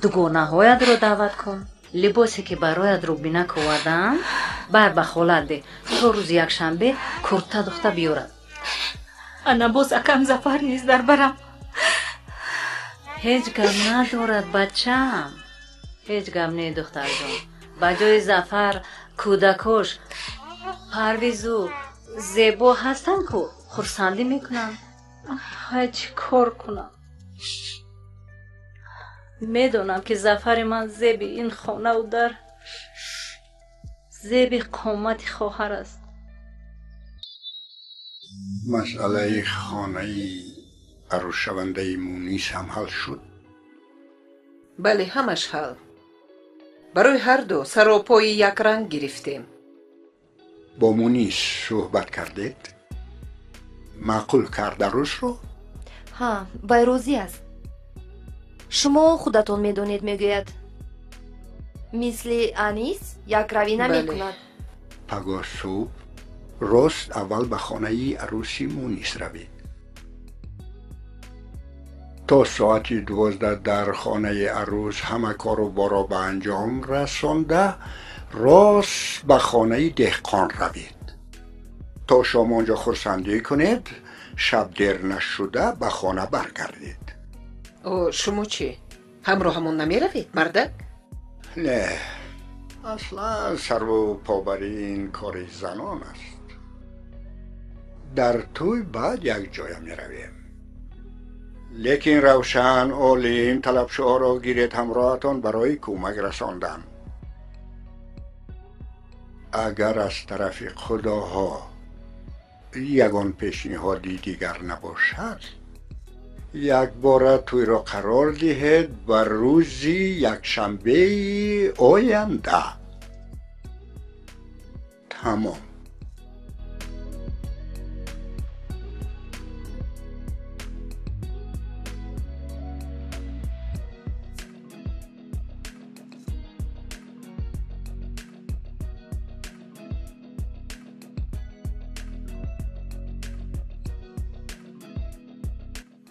Дугонаҳоятро даъват кун. Либосе ки бароят рӯбинак овардаам, бар ба холат деҳ, то рӯзи якшанбе курта духта биёрад. Ана боз акам Зафар низ дар барам. Ҳеҷ гап надорад, бачаам. Ҳеҷ гап не, духтарҷон. Ба ҷои Зафар кӯдакош Парвизу Зебо ҳастанд ку, хурсандӣ мекунанд. Ҳай, чӣ кор кунам? Медонам ки Зафари ман зеби ин хонаву дар, зеби қомати хоҳар аст. Масъалаи хонаи арӯсшавандаи Мунис ҳам ҳал шуд? Бале, ҳамаш ҳал. Барои ҳарду саропои якранг гирифтем. Бо Мунис суҳбат кардед? Маъқул кард арӯсро? Ҳа, вай розӣ аст. Шумо худатон медонед, мегӯяд. Мисли Анис якравӣ намекунад. Пагоҳ субҳ рост аввал ба хонаи арӯси Мунис равед. То соати 12 дар хонаи арӯс ҳама кору борро ба анҷом расонда, рост ба хонаи деҳқон равед. То шом онҷо хурсандӣ кунед, шаб дер нашуда ба хона баргардед. Шумо чӣ? Ҳамроҳамон намеравед, мардак? Не, аслан сарву побари ин кори занон аст. Дар тӯй баъд якҷоя меравем. Лекин Равшан, Олим, талабшоҳро гиред ҳамроҳатон барои кӯмак расондан. Агар аз тарафи худоҳо ягон пешниҳоди дигар набошад, якбора тӯйро қарор диҳед ба рӯзи якшанбеи оянда. Тамом.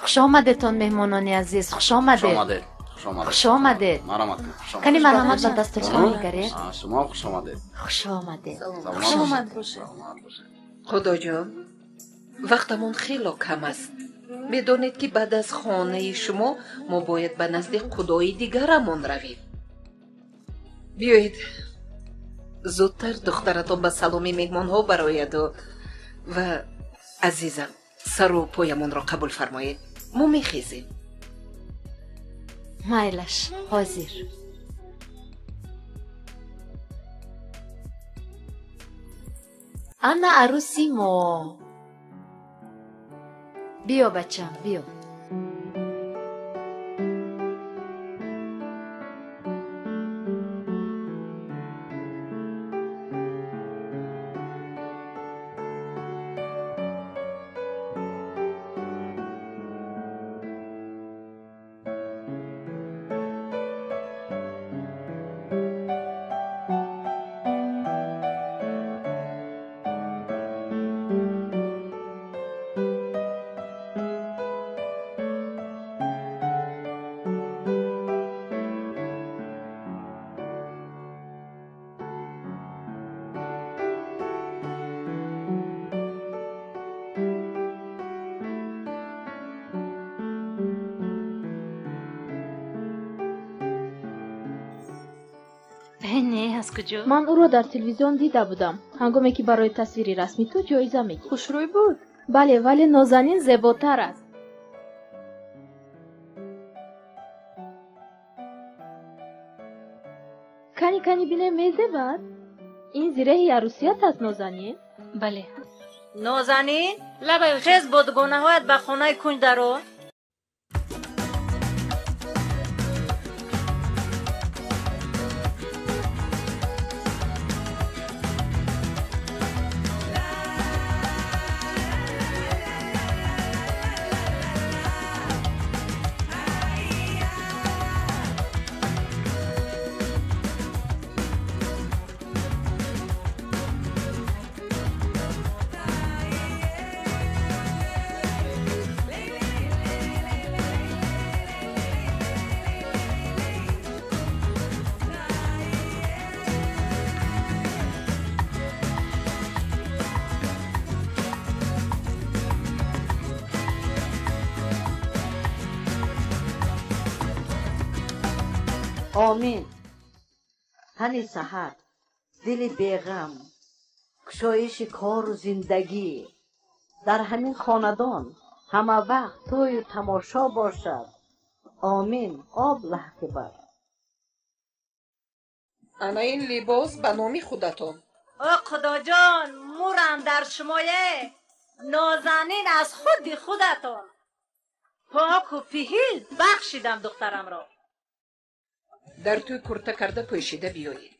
Хуш омадедтон, меҳмонони азиз, хуш омадед. Хуш омадед. Кани марҳамат ба дастурхон нигаред. Шумо хуш омадед. Хуш омадед. Хуш омад бошед. Худоҷон, вақтамон хело кам аст. Медонед ки баъд аз хонаи шумо мо бояд ба назди худои дигарамон равем. Биёед зудтар духтаратон ба саломи меҳмонҳо барояду ва азизам, сару поямонро қабул фармоед. Мо мехезем. Майлаш, ҳозир. Ана арӯси мо. Биё, бачам, биё. Ман ӯро дар телевизион дида будам, ҳангоме ки барои тасвири расми ту ҷоиза мегирифт. Хушрӯй буд? Бале, вале Нозанин зеботар аст. Кани кани бинем, мезебад? Ин зиреҳи арӯсият аст, Нозанин? Бале. Нозанин, хез бо дугонаҳоят ба хонаи кунҷ даро. Омин. Тани саҳат, дили беғам, кушоиши кору зиндагӣ дар ҳамин хонадон ҳама вақт тӯю тамошо бошад. Омин. Об лаҳкибар. Ана ин либос ба номи худатон. О Худоҷон, мурам дар шумое, нозанин аз худи худатон. Поку пиҳил бахшидам духтарамро. Дар тӯй курта карда пӯшида биёед.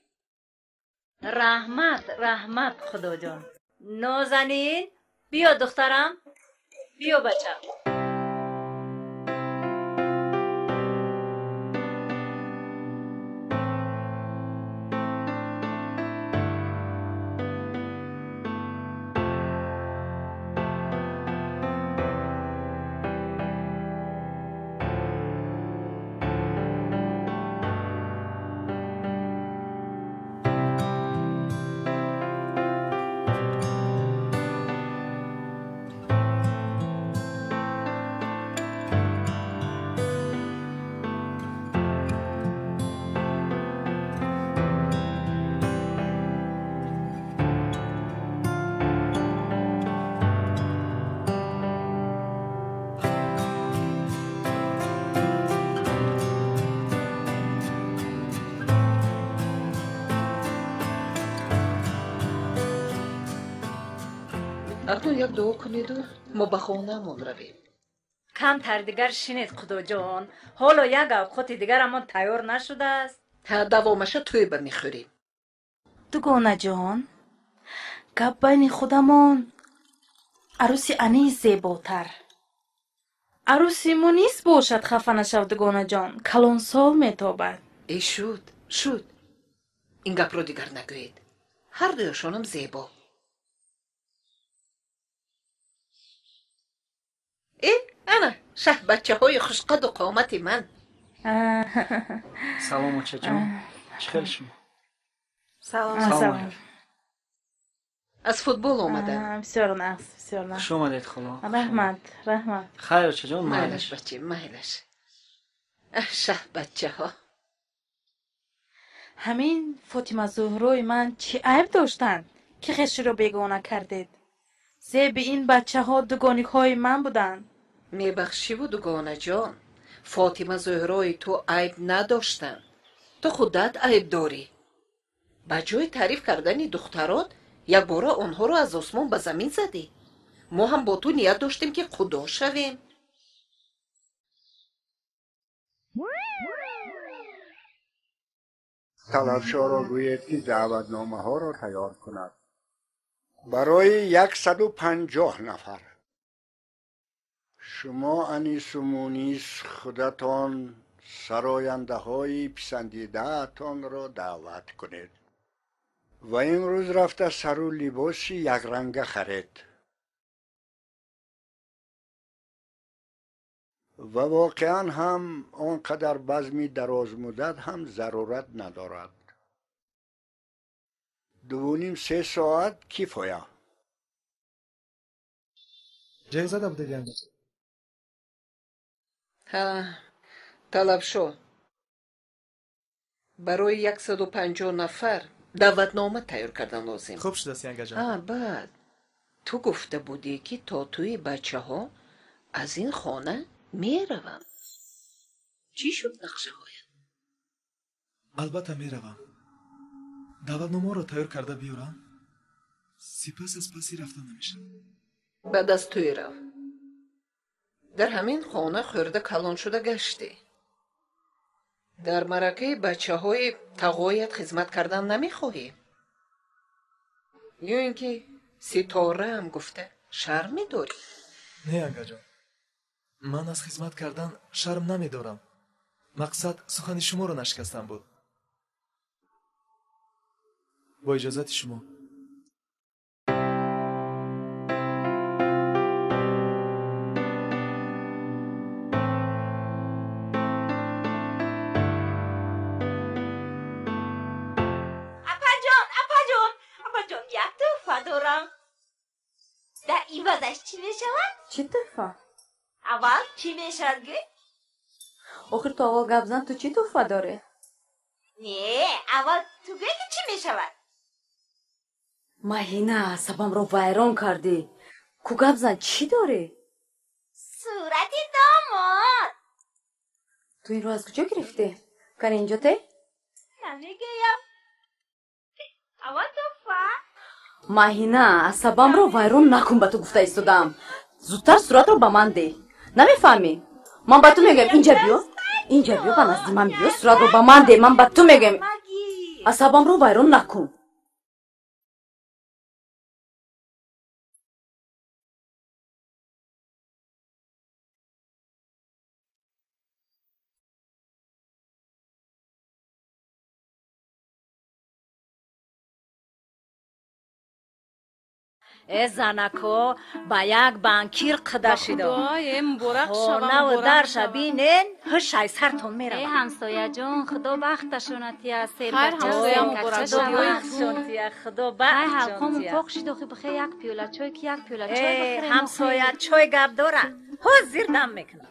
Раҳмат, раҳмат, Худоҷон. Нозанин, биё духтарам, биё бачам. Акнун як дуо кунеду мо ба хонаамон равем. Камтар дигар шинед, Худоҷон. Ҳоло як авқоти дигарамон тайёр нашудааст. Давомаша тӯйба мехӯрем. Дугонаҷон, гап байни худамон, арӯси Анис зеботар. Арӯси Мунис бошад, хафа нашав, дугонаҷон, калонсол метобад. Э шуд, шуд. Ин гапро дигар нагӯед. Ҳар дуяшонам зебо. Э, ана, шаҳбачаҳои хушқаду қомати ман. Салом, очаҷон. Чӣ хел шумо? Салом. Салом. Аз футбол омадам. Бисёр нағз, бисёр нағз. Хуш омадед, холо. Раҳмат, раҳмат. Хайр, очаҷон, майлаш, бача, майлаш. Шаҳбачаҳо. Ҳамин Фотима Зуҳрои ман чӣ айб доштанд, ки хеширо бегона кардед? Зеби ин бачаҳо дугоникҳои ман буданд. Мебахшиву, дугонаҷон, Фотима Зуҳрои ту айб надоштанд. Ту худат айб дорӣ. Ба ҷои таъриф кардани духтарот якбора онҳоро аз осмон ба замин задӣ. Мо ҳам бо ту ният доштем, ки худо шавем. Талабшоро гӯед, ки даъватномаҳоро тайёр кунад барои 150 нафар. Шумо, Анису Мунис, худатон сарояндаҳои писандидаатонро даъват кунед ва имрӯз рафта сару либоси якранга харед ва воқеан ҳам он қадар базми дарозмуддат ҳам зарурат надорад. 2.5-3 соат кифоя. Ҷеғ зада будед янга? Ҳа, Талабшо, барои 150 нафар даъватнома тайёр кардан лозим. Хуб шудааст, янгаҷон. Ҳа, баъд ту гуфта будӣ, ки то тӯи бачаҳо аз ин хона меравам. Чӣ шуд нақшаҳоят? Албатта меравам. Даъватномаро тайёр карда биёрам, сипас аз паси рафта намешавам. Баъд аз тӯй рав. Дар ҳамин хона хӯрда калон шуда гаштӣ. Дар маъракаи бачаҳои тағоят хизмат кардан намехоҳӣ? Ё ин ки ситораам гуфта шарм медорӣ? Не, ангаҷон, ман аз хизмат кардан шарм намедорам. Мақсад сухани шуморо нашикастан буд. Бо иҷозати шумо. Апаҷон, апаҷон, апаҷон, як тӯҳфа дорам. Дар ивазаш чӣ мешавад? Чӣ тӯҳфа? Аввал чӣ мешавад гӯй? Охир ту аввал гап зан, ту чӣ тӯҳфа дорӣ? Не, аввал ту гӯй ки чӣ мешавад? Маҳина, асабамро вайрон кардӣ. Ку гап зан, чӣ дорӣ? Сурати домод. Ту инро аз куҷо гирифтӣ? Кани инҷо те? Намегӯям. Аввал туҳфа. Маҳина, асабамро вайрон накун, ба ту гуфта истодаам. Зудтар суратро ба ман деҳ. Намефаҳмӣ? Ман ба ту мегӯям, инҷа биё. Инҷа биё, ба назди ман биё, суратро ба ман деҳ. Ман ба ту мегӯям, асабамро вайрон накун. Э занако, ба як банкир қида шидо. Худое, муборак шава, Хонаву муборак дарша шава. бинен, ҳушай сартон Э меравад. ҳамсояҷон, худо бахташона тия, Хайр, сербача, ҳамсоя серкача муборак. Худо шава. бахтшон тия, худо Ай бахтшон ҳалқомон тия. пок шид, охи бихе як пиёла чой ки як пиёла чой Э бихӯрем. ҳамсоя чой гап дора. Ҳозир дам мекунам.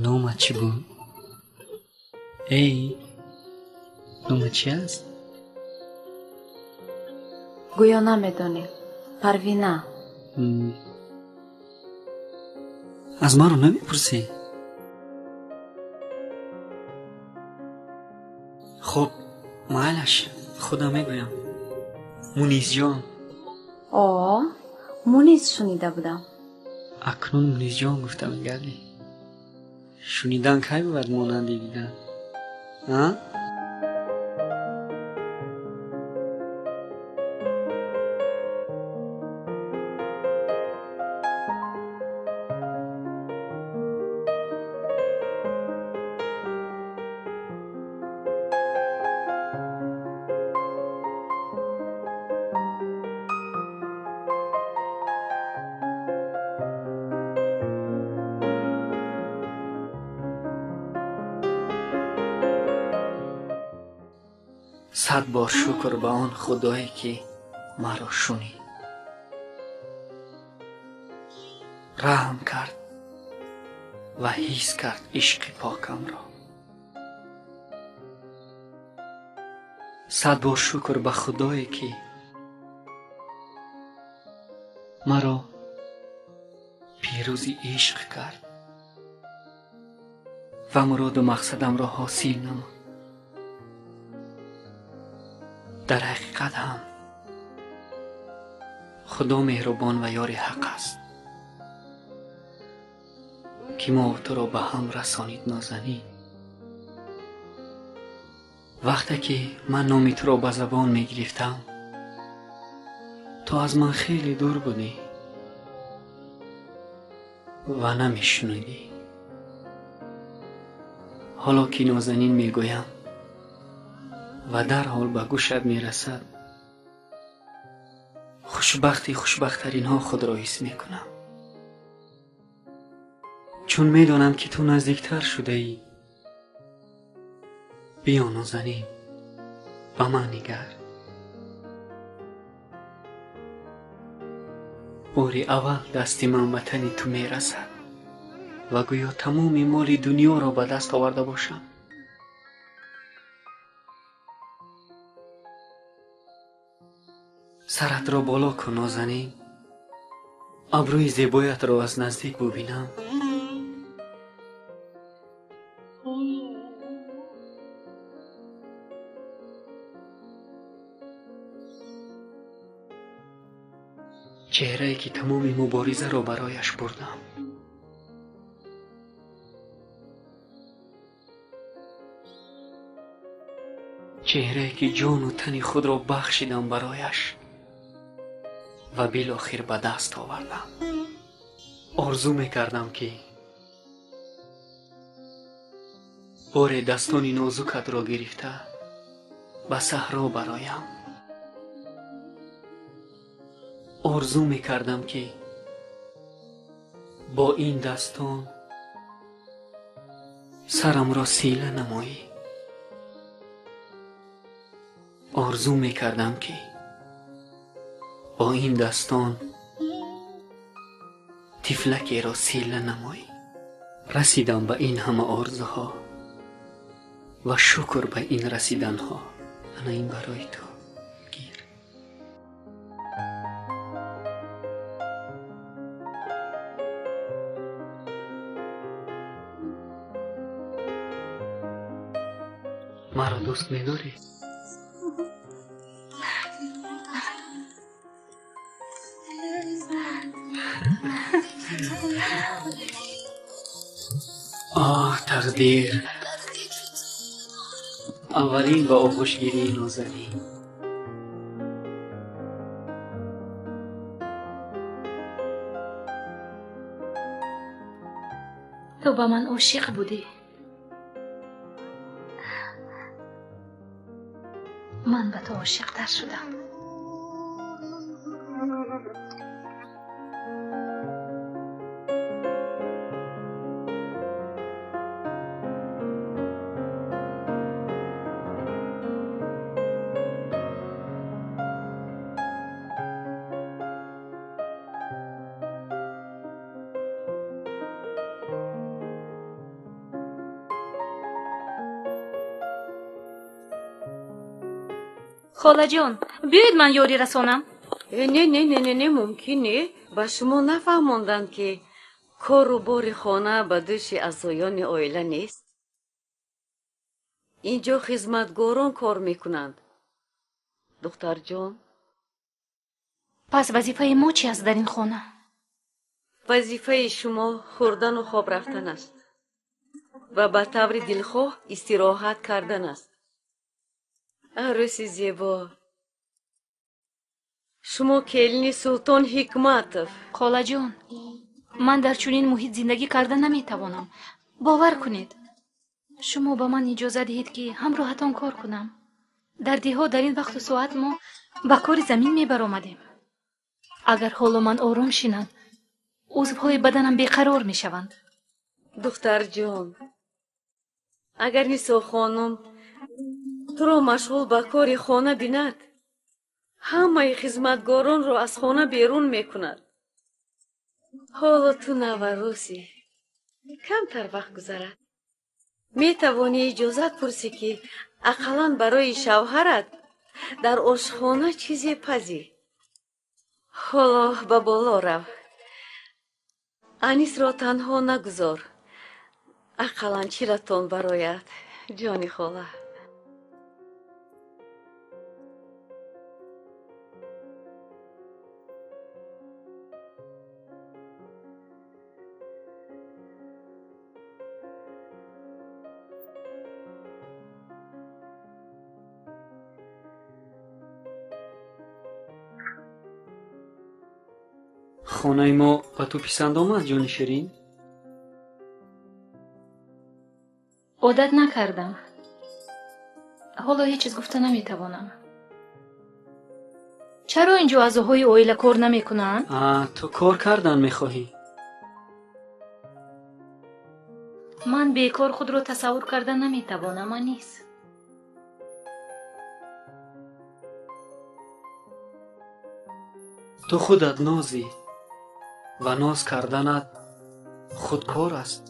Номат чӣ буд? Эй, номат чи аст? Гӯё намедонӣ. Парвина. Аз маро намепурсӣ? Хуб, майлаш, худам мегӯям. Мунисҷон. О, Мунис шунида будам. Акнун Мунисҷон гуфта мегардӣ. Шунидан кай бувад монанди дидан? А? Сад бор шукр ба он худое ки маро шунид, раҳм кард ва ҳис кард ишқи покамро. Сад бор шукр ба худое ки маро пирӯзи ишқ кард ва муроду мақсадамро ҳосил намуд. Дар ҳақиқат ҳам Худо меҳрубон ва ёри ҳақ аст, ки мо туро ба ҳам расонид, Нозанин. Вақте ки ман номи туро ба забон мегирифтам, ту аз ман хеле дур будӣ ва намешунидӣ. Ҳоло ки Нозанин мегӯям ва дарҳол ба гӯшат мерасад, хушбахти хушбахттаринҳо худро ҳис мекунам, чун медонам ки ту наздиктар шудаӣ. Биё, Нозанин, ба ман нигар. Бори аввал дасти ман ба тани ту мерасад ва гӯё тамоми моли дунёро ба даст оварда бошам. Саратро боло кун, Нозанин, абрӯи зебоятро аз наздик бубинам. Чеҳрае ки тамоми муборизаро барояш бурдам. Чеҳрае ки ҷону тани худро бахшидам барояш ва билохир ба даст овардам. Орзу мекардам, ки боре дастони нозукатро гирифта ба саҳро бароям. Орзу мекардам, ки бо ин дастон сарамро сила намоӣ. Орзу мекардам, ки бо ин дастон тифлакеро сила намоӣ. Расидам ба ин ҳама орзуҳо ва шукр ба ин расиданҳо. Ана ин барои ту. Гир. Маро дӯст медорӣ? Оҳ, тақдир! Аввалин ба оғӯшгирии Нозанин. Ту ба ман ошиқ будӣ. Ман ба ту ошиқтар шудам. Холаҷон, биёед ман ёрӣ расонам. Не, не, не, не, не, мумкин не. Ба шумо нафаҳмонданд, ки кору бори хона ба дӯши аъзоёни оила нест. Инҷо хизматгорон кор мекунанд. Духтарҷон. Пас вазифаи мо чи аст дар ин хона? Вазифаи шумо хӯрдану хоб рафтан аст ва ба таври дилхоҳ истироҳат кардан аст. Арӯси зебо, шумо келини Султон Ҳикматов. Холаҷон, ман дар чунин муҳит зиндагӣ карда наметавонам. Бовар кунед, шумо ба ман иҷоза диҳед, ки ҳамроҳатон кор кунам. Дар деҳот дар ин вақту соат мо ба кори замин мебаромадем. Агар ҳоло ман ором шинам, узвҳои баданам беқарор мешаванд. Духтарҷон, агар Нисо хонум туро машғул ба кори хона бинад, ҳамаи хизматгоронро аз хона берун мекунад. Ҳоло ту наварӯсӣ, камтар вақт гузарад. Метавонӣ иҷозат пурсӣ, ки ақаллан барои шавҳарат дар ошхона чизе пазӣ. Ҳоло ба боло рав. Анисро танҳо нагузор. Ақаллан чиратон барояд, ҷони хола. Хонаи мо ба ту писанд омад, ҷони ширин? Одат накардам. Ҳоло ҳеҷ чиз гуфта наметавонам. Чаро инҷо аъзоҳои оила кор намекунанд? Ту кор кардан мехоҳӣ? Ман бекор худро тасаввур карда наметавонам, Анис. Ту худат нозӣ ва ноз карданат худкор аст.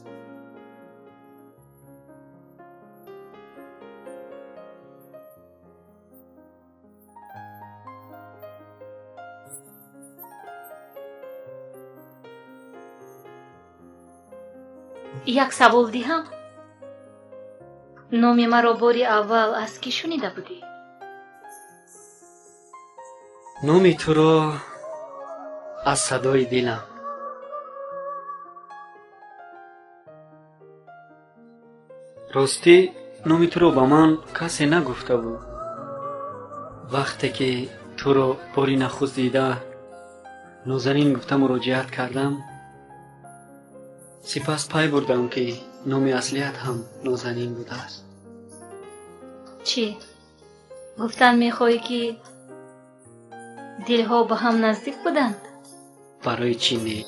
Як савол диҳам? Номи маро бори аввал аз кӣ шунида будӣ? Номи туро аз садои дилам. Ростӣ, номи туро ба ман касе нагуфта буд. Вақте ки туро бори нахуст дида Нозанин гуфта муроҷиат кардам, сипас пай бурдам, ки номи аслият ҳам Нозанин будааст. Чӣ? Гуфтан мехоҳӣ, ки дилҳо ба ҳам наздик буданд? Барои чӣ не?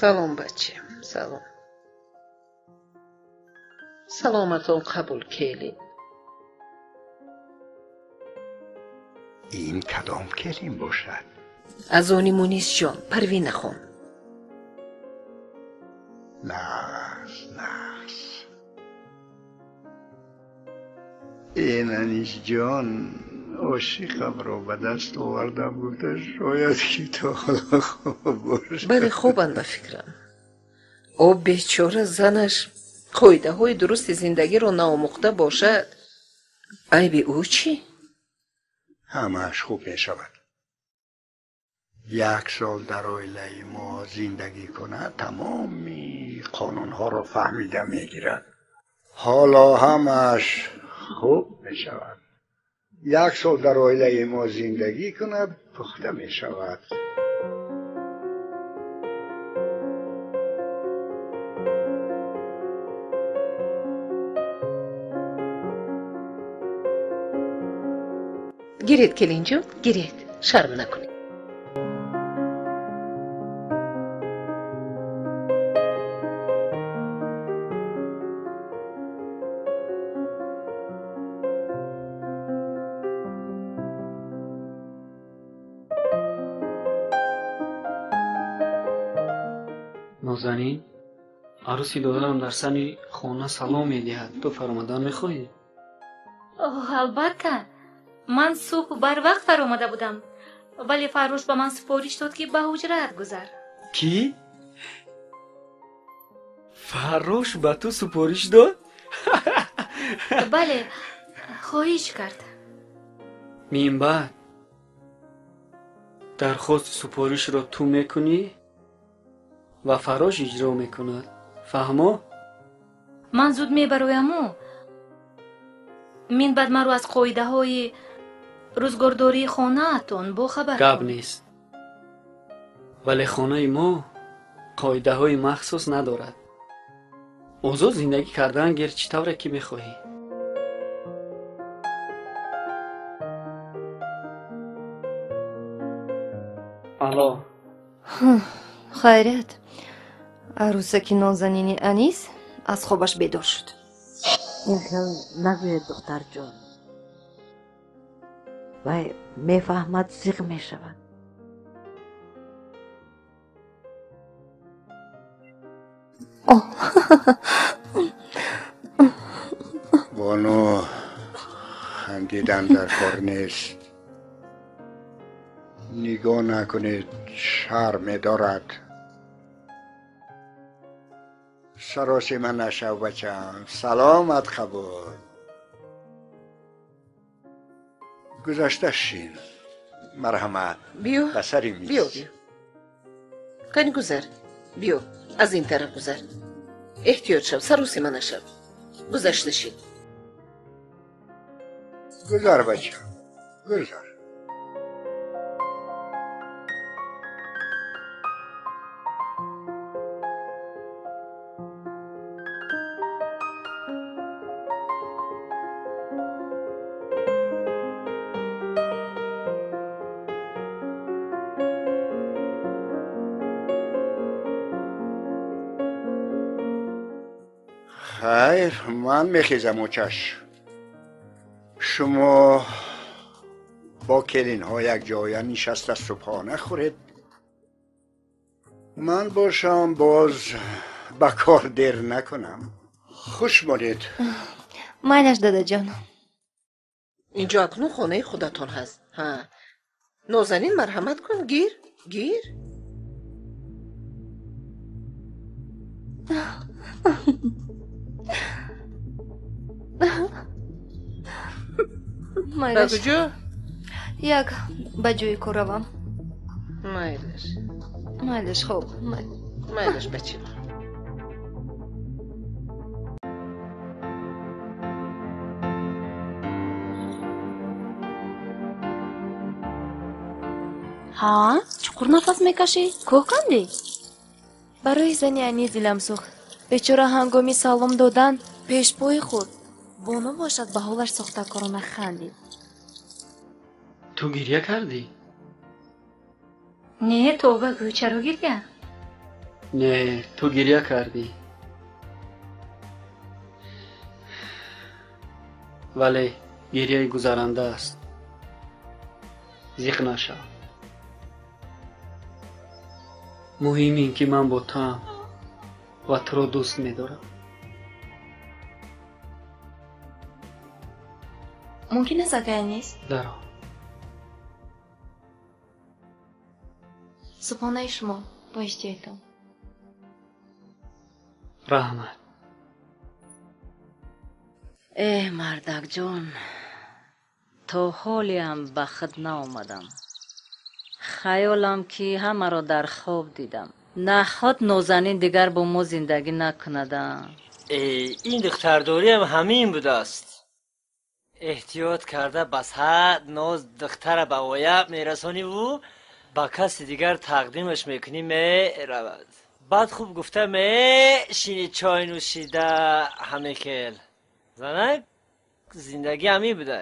Салом, бача, салом. Саломатон қабул, келин. Ин кадом келин бошад? Аз они Мунисҷон, Парвинахон. Нағз, нағз. Ин Анисҷон, ошиқамро ба даст овардам гуфта, шояд ки то ҳоло хоб бошад. Бале, хобанд ба фикрам. О бечора занаш қоидаҳои дурусти зиндагиро наомӯхта бошад. Айби ӯ чӣ? Ҳамааш хуб мешавад. Як сол дар оилаи мо зиндагӣ кунад, тамоми қонунҳоро фаҳмида мегирад. Ҳоло ҳамааш хуб мешавад. Як сол дар оилаи мо зиндагӣ кунад, пухта мешавад. Гиред, келинҷон, гиред, шарм накунед. Нозанин, арӯси додарам дар сари хона салом медиҳад. Ту фаромадан мехоҳӣ? Оҳ, албатта. Ман субҳ барвақт фаромада будам, вале Фарруш ба ман супориш дод, ки ба ҳуҷраат гузар. Кӣ? Фарруш ба ту супориш дод? Бале, хоҳиш кард. Минбаъд дархости супоришро ту мекунӣ ва Фаррош иҷро мекунад. Фаҳмо? Ман зуд мебарояму минбаъд маро аз қоидаҳои рӯзгордории хонаатон бохабар гап нест. Вале хонаи мо қоидаҳои махсус надорад. Озод зиндагӣ кардан гир чӣ тавре ки мехоҳӣ. Алло. Хайрият, арӯсаки нозанини Анис аз хобаш бедор шуд. Ин хел нагӯед, духтарҷон. Вай мефаҳмад, зиқ мешавад. Бону, Дидан дар кор нест. Нигоҳ накунед, шарм медорад. Саросима нашав, бачам. Саломат қабул. Гузашта шин. Марҳамат. Биё. Ба сари миз. Биё, биё. Кани гузар. Биё, аз ин тараф гузар. Эҳтиёт шав, саросима нашав. Гузашта шин. Гузар, бачам. Гузар. Хайр, ман мехезам, очаш. Шумо бо келинҳо якҷоя нишаста субҳона хӯред. Ман бошам боз ба кор дер накунам. Хуш монед. Майлаш, дадаҷон. Инҷо акнун хонаи худатон ҳаст. Ҳа, Нозанин, марҳамат кун, гир, гир. Ба куҷо? Як ба ҷои кор равам. Майлаш. Майлаш, хоб. Майлаш, бачам. Ҳа, чуқур нафас мекашӣ? Кӯҳ кандӣ? Барои зани Анис дилам сӯхт. Бечора ҳангоми салом додан пешпои хӯрд. Бону бошад, ба ҳолаш сохтакорона хандид. Ту гирья кардӣ? Не, тавба гӯ, чаро гирья? Не, ту гирья кардӣ. Вале гирьяи гузаранда аст. Зиқ нашав. Муҳим ин ки ман бо туам ва туро дӯст медорам. Мумкин аст, акай Анис? Даро. Субҳонаи шумо бо иштиҳоятон. Раҳмат. Эҳ, мардакҷон, то ҳолиам ба худ наомадам. Хаёлам ки ҳамаро дар хоб дидам. Наход Нозанин дигар бо мо зиндагӣ накунада. Ин духтардориам ҳамин будааст. Эҳтиёт карда ба сад ноз духтара ба воя мерасониву ба каси дигар тақдимаш мекунӣ, меравад. Баъд хуб гуфта мешини, чой нӯшида, ҳаме хел. Занак, зиндагӣ ҳамин буда.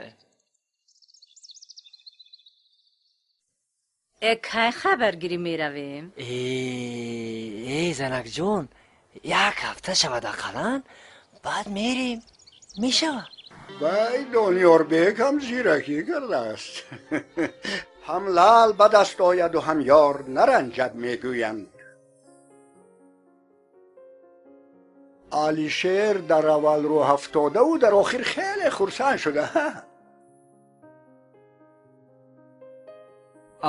Э, кай хабаргирӣ меравем? Э, занакҷон, як ҳафта шавад ақаллан, баъд мерем. Мешавад. Вай, Дониёрбек ҳам зиракӣ кардааст. Ҳам лаъл ба даст ояду ҳам ёр наранҷад, мегӯянд. Алишер дар аввал рӯ ҳафтодаву дар охир хеле хурсанд шуда.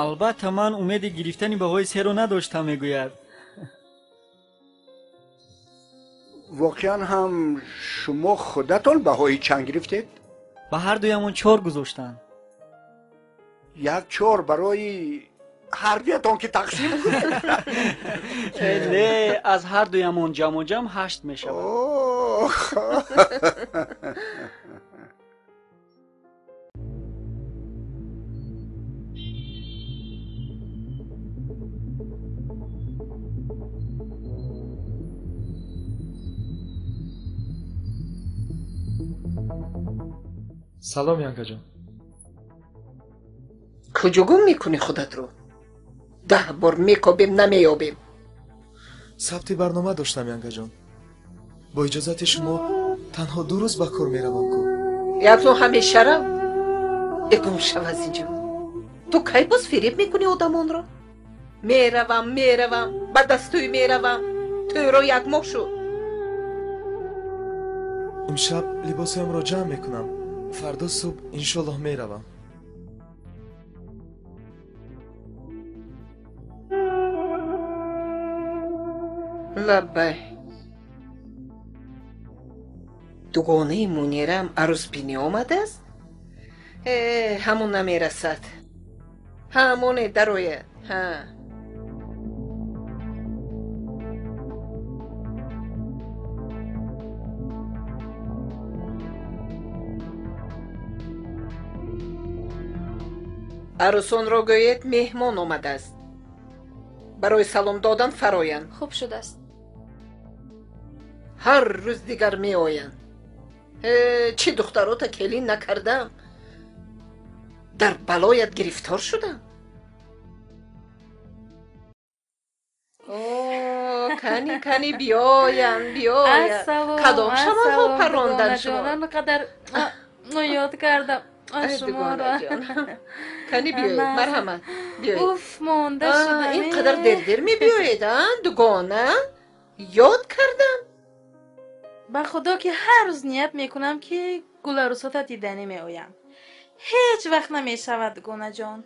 Албатта, ман умеди гирифтани баҳои серо надоштам, мегӯяд. Воқеан ҳам шумо худатон баҳои чанд гирифтед? Ба ҳар дуямон 4 гузоштанд. Як 4 барои ҳар дуятон ки тақсим кунед? Не, аз ҳар дуямон ҷамъу ҷамъ 8 мешавад. Салом, янгаҷон. Куҷо гум мекунӣ худатро? 10 бор мекобем, намеёбем. Сабти барнома доштам, янгаҷон. Бо иҷозати шумо танҳо 2 рӯз ба кор меравам ку. Якнун ҳамеша рав. Э, гум шав аз инҷо. Ту кай боз фиреб мекунӣ одамонро? Меравам, меравам, ба дастӯй меравам. Тӯйро як моҳ шуд. Имшаб либосҳоямро ҷамъ мекунам. Фардо субҳ иншоллоҳ меравам. Лаббай. Дугонаи Мунираам арӯсбинӣ омадааст? Э, ҳамон намерасад. Ҳамоне дарояд. Ҳа. Арӯсонро гӯед меҳмон омадааст. Барои салом додан фароянд. Хуб шудааст. Ҳар рӯз дигар меоянд. Чӣ духтарота келин накардам? Дар балоят гирифтор шудам. О, кани кани биёянд, биёянд. Кадом шамолҳо паррондан шумо? Қадар ёд кардам шуморо. Кани биёед, марҳамат, биёед. Уф, монда шудам. Ин қадар дер-дер мебиёед, а, дугона? Ёд кардам. Ба худо ки ҳар рӯз ният мекунам ки гуларӯсота диданӣ меоям. Ҳеҷ вақт намешавад, дугонаҷон.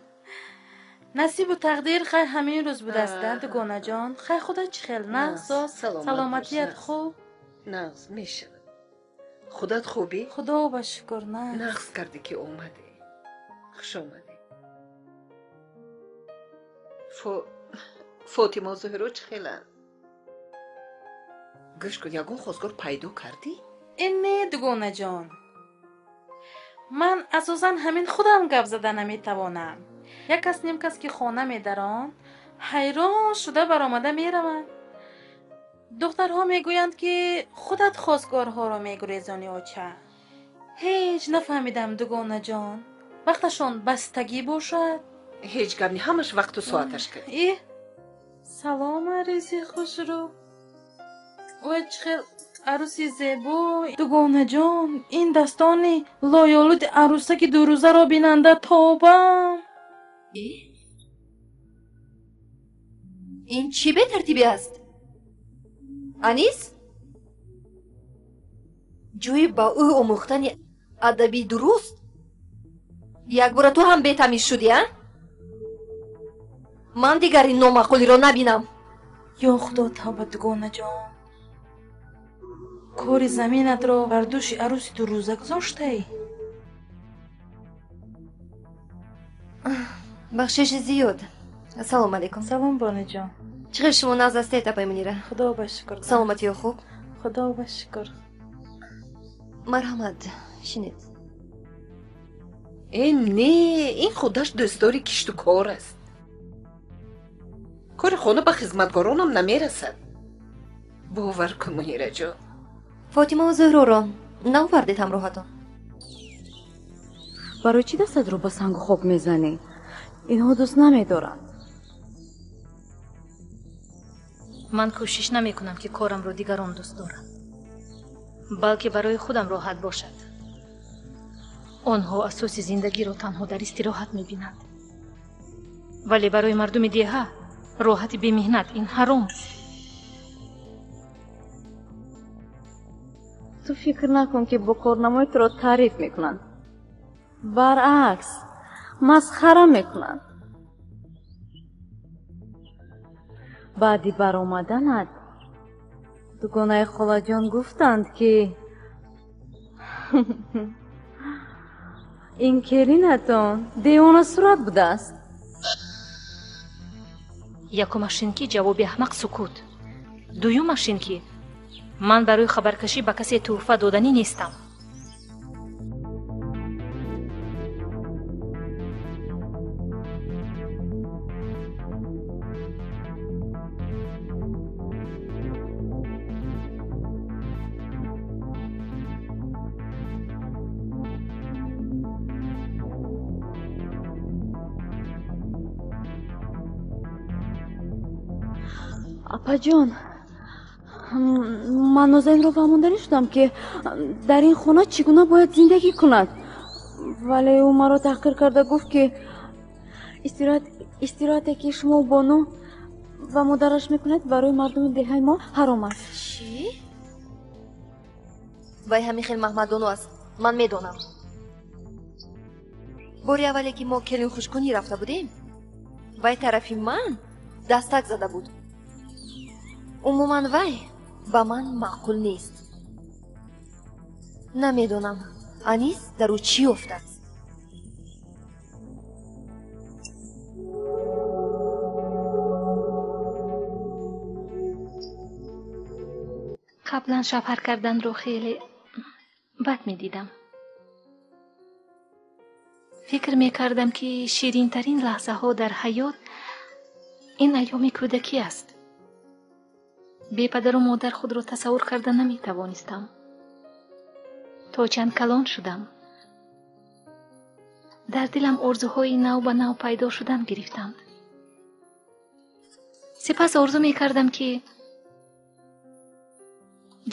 Насибу тақдир хай ҳамин рӯз будааст, дугонаҷон. Хай худо чӣ хел нағз, саломатият хуб? Нағз мешавад. Худат хубӣ? Худо ба шукр, нағз. Нағз кардӣ ки омадӣ. Хуш омадӣ. Фотима Зуҳро чӣ хеланд? Гӯш кун, ягон хостгор пайдо кардӣ? Э, не, дугонаҷон. Ман асосан ҳамин худам гап зада наметавонам. Як кас ним кас ки хона медарон, ҳайрон шуда баромада мераванд. Духтарҳо мегӯянд ки худат хостгорҳоро мегурезонӣ, оча. Ҳеҷ нафаҳмидам, дугонаҷон. Вақташон бастагӣ бошад? Ҳеҷ гап не, ҳамаш вақту соаташ кард. Э, салом, арӯси хушрӯ. Ой, чӣ хел арӯси зебо. Дугонаҷон, ин дастони лоёлуди арӯсаки дурӯзаро бинанда тобам. Ин чӣ бетартибӣ аст? Анис? Ҷои ба ӯ омӯхтани адаби дуруст? Якбора ту ҳам бетамиз шудӣ, а? Ман дигар ин номаъқулиро набинам. Ё худо, тавба, дугонаҷон. Кори заминатро бар дӯши арӯси дурӯза гузоштаӣ? Бахшиши зиёд. Ассалому алайкум. Салом, бонаҷон. Чӣ хел шумо нағз ҳастед, апай Мунира? Худо ба шукр. Саломатиё хуб? Худо ба шукр. Марҳамат, шинед. Э, не, ин худаш дӯстдори кишту кор аст. Кори хона ба хизматгоронам намерасад. Бовар кун, Мунираҷон. Фотимаву Зуҳроро наовардед ҳамроҳатон? Барои чӣ дастатро ба сангу хок мезанӣ? Инҳо дӯст намедоранд. Ман кӯшиш намекунам ки корамро дигарон дӯст доранд, балки барои худам роҳат бошад. Онҳо асоси зиндагиро танҳо дар истироҳат мебинанд. Вале барои мардуми деҳа роҳати бемеҳнат ин ҳаром. Ту фикр накун ки бо корнамои туро таъриф мекунанд. Баръакс, масхара мекунанд. Баъди баромаданат дугонаи холаҷон гуфтанд ки ин келинатон девонасурат будааст. Якумаш ин ки ҷавоби аҳмақ сукут. Дуюмаш ин ки ман барои хабаркашӣ ба касе тӯҳфа доданӣ нестам. Апаҷон, ман Нозанинро фаҳмонданӣ шудам ки дар ин хона чӣ гуна бояд зиндагӣ кунад, вале ӯ маро таҳқир карда гуфт ки истироҳате ки шумо бону ва модараш мекунед барои мардуми деҳаи мо ҳаром аст. Чӣ? Вай ҳамин хел Маҳмадону аст, ман медонам. Бори аввале ки мо келинхушкунӣ рафта будем, вай тарафи ман дастак зада буд. Умуман вай ба ман маъқул нест. Намедонам, Анис дар ӯ чӣ ёфтааст. Қаблан шавҳар карданро хеле бад медидам. Фикр мекардам, ки ширинтарин лаҳзаҳо дар ҳаёт ин айёми кӯдакӣ аст. Бепадару модар худро тасаввур карда наметавонистам. То чанд калон шудам, дар дилам орзуҳои нав ба нав пайдо шудан гирифтанд. Сипас орзу мекардам, ки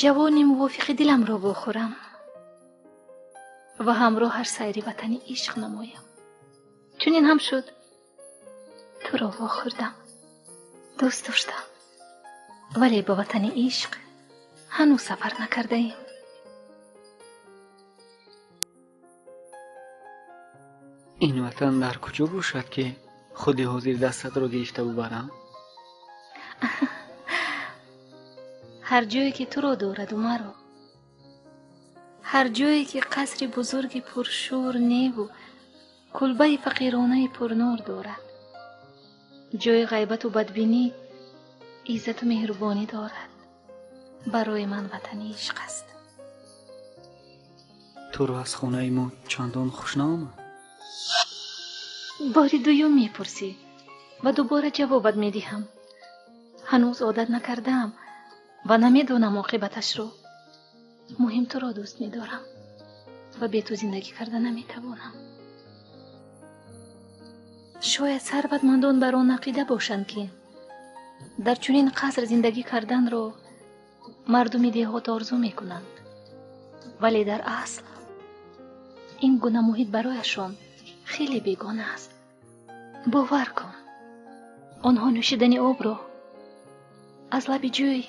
ҷавони мувофиқи диламро вохӯрам ва ҳамроҳаш сайри ватани ишқ намоям. Чунин ҳам шуд. Туро вохӯрдам, дӯст доштам, вале ба ватани ишқ ҳанӯз сафар накардаем. Ин ватан дар куҷо бошад, ки худи ҳозир дастатро гирифта бубарам? Ҳар ҷое ки туро дораду маро, ҳар ҷое ки қасри бузурги пуршӯр неву кулбаи фақиронаи пурнур дорад, ҷои ғайбату бадбинӣ, иззату меҳрубонӣ дорад, барои ман ватани ишқ аст. Туро аз хонаи мо чандон хуш наомад? Бори дуюм мепурсӣ ва дубора ҷавобат медиҳам. Ҳанӯз одат накардаам ва намедонам оқибаташро. Муҳим туро дӯст медорам ва бе ту зиндагӣ карда наметавонам. Шояд сарватмандон бар он ақида бошанд, ки дар чунин қаср зиндагӣ карданро мардуми деҳот орзу мекунанд, вале дар асл ин гуна муҳит барояшон хеле бегона аст. Бовар кун, онҳо нӯшидани обро аз лаби ҷӯй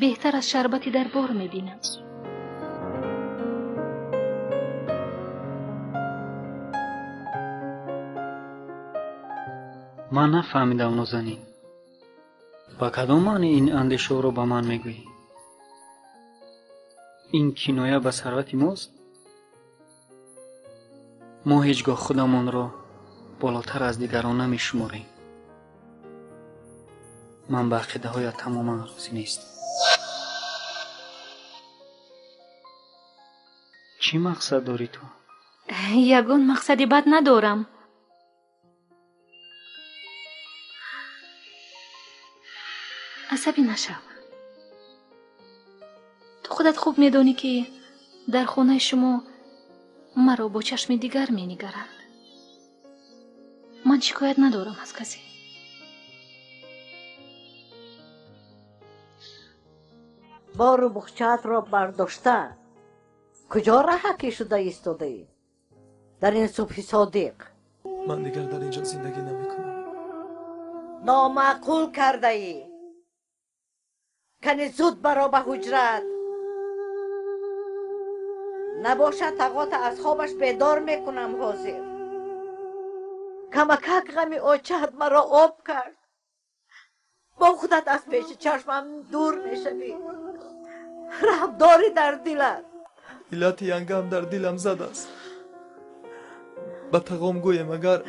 беҳтар аз шарбати дарбор мебинанд. Ман нафаҳмидам, Нозанин, ба кадом маъни ин андешаҳоро ба ман мегӯӣ? Ин киноя ба сарвати мост? Мо ҳеҷ гоҳ худамонро болотар аз дигарон намешуморем. Ман ба ақидаҳоят тамоман розӣ нестам. Чӣ мақсад дорӣ ту? Ягон мақсади бад надорам. Асабӣ нашав. Ту худат хуб медонӣ, ки дар хонаи шумо маро бо чашми дигар менигаранд. Ман шикоят надорам аз касе. Бору буғчаатро бардошта куҷо раҳакӣ шуда истодаӣ дар ин субҳи содиқ? Ман дигар дар ин ҷо зиндагӣ намекунам. Номаъқул кардаӣ. Кани зуд баро ба ҳуҷрат. Набошад тағота аз хобаш бедор мекунам ҳозир. Камакак ғами очаат маро об кард. Бо худат аз пеши чашмам дур мешавӣ. Раҳм дорӣ дар дилат. Иллати янгам дар дилам задааст. Ба тағом гӯем, агар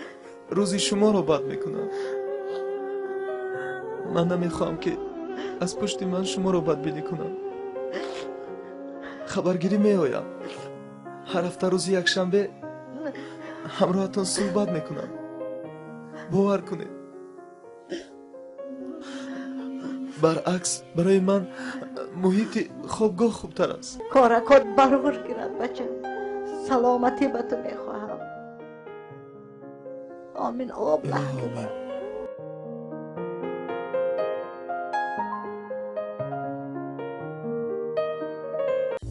рӯзи шуморо бад мекунам. Ман намехоҳам, ки аз пушти ман шуморо бадбинӣ кунам. Хабаргирӣ меоям. Ҳар ҳафта рӯзи якшанбе ҳамроҳатон суҳбат мекунам. Бовар кунед. Баръакс, барои ман муҳити хобгоҳ хубтар аст. Коракот барор гирад, бача. Саломатӣ ба ту мехоҳам. Омин. Об лаҳ.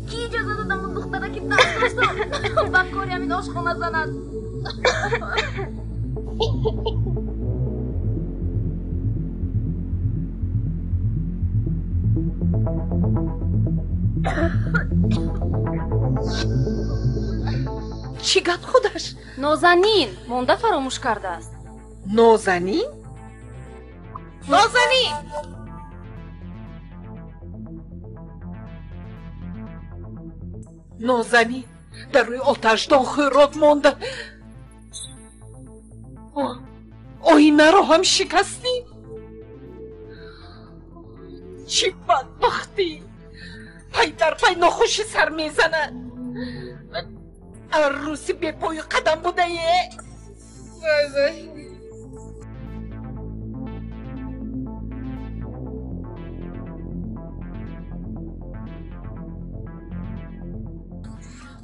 Ки иҷоза додам он духтара, ки даст дошта ба кори ҳамин ошхона занад? Чӣ гап худаш? Нозанин монда фаромӯш кардааст. Нозанин? Нозанин! Нозанин дар рӯи оташдон хӯрок монда. Оинаро ҳам шикастӣ? Чӣ бадбахтӣ! Пай дар пай нохушӣ сар мезанад. Арӯси бепою қадам будае. Вай вай.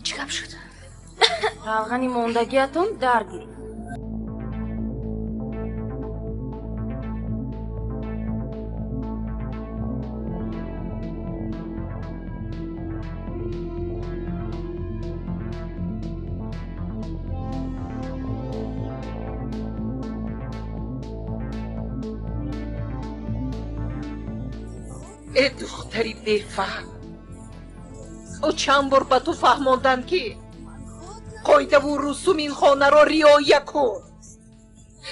Чӣ гап шуд? Равғани мондагиатон дар гирифт. Э духтари бефаҳм, ӯ чанд бор ба ту фаҳмонданд, ки қоидаву русуми ин хонаро риоя кун.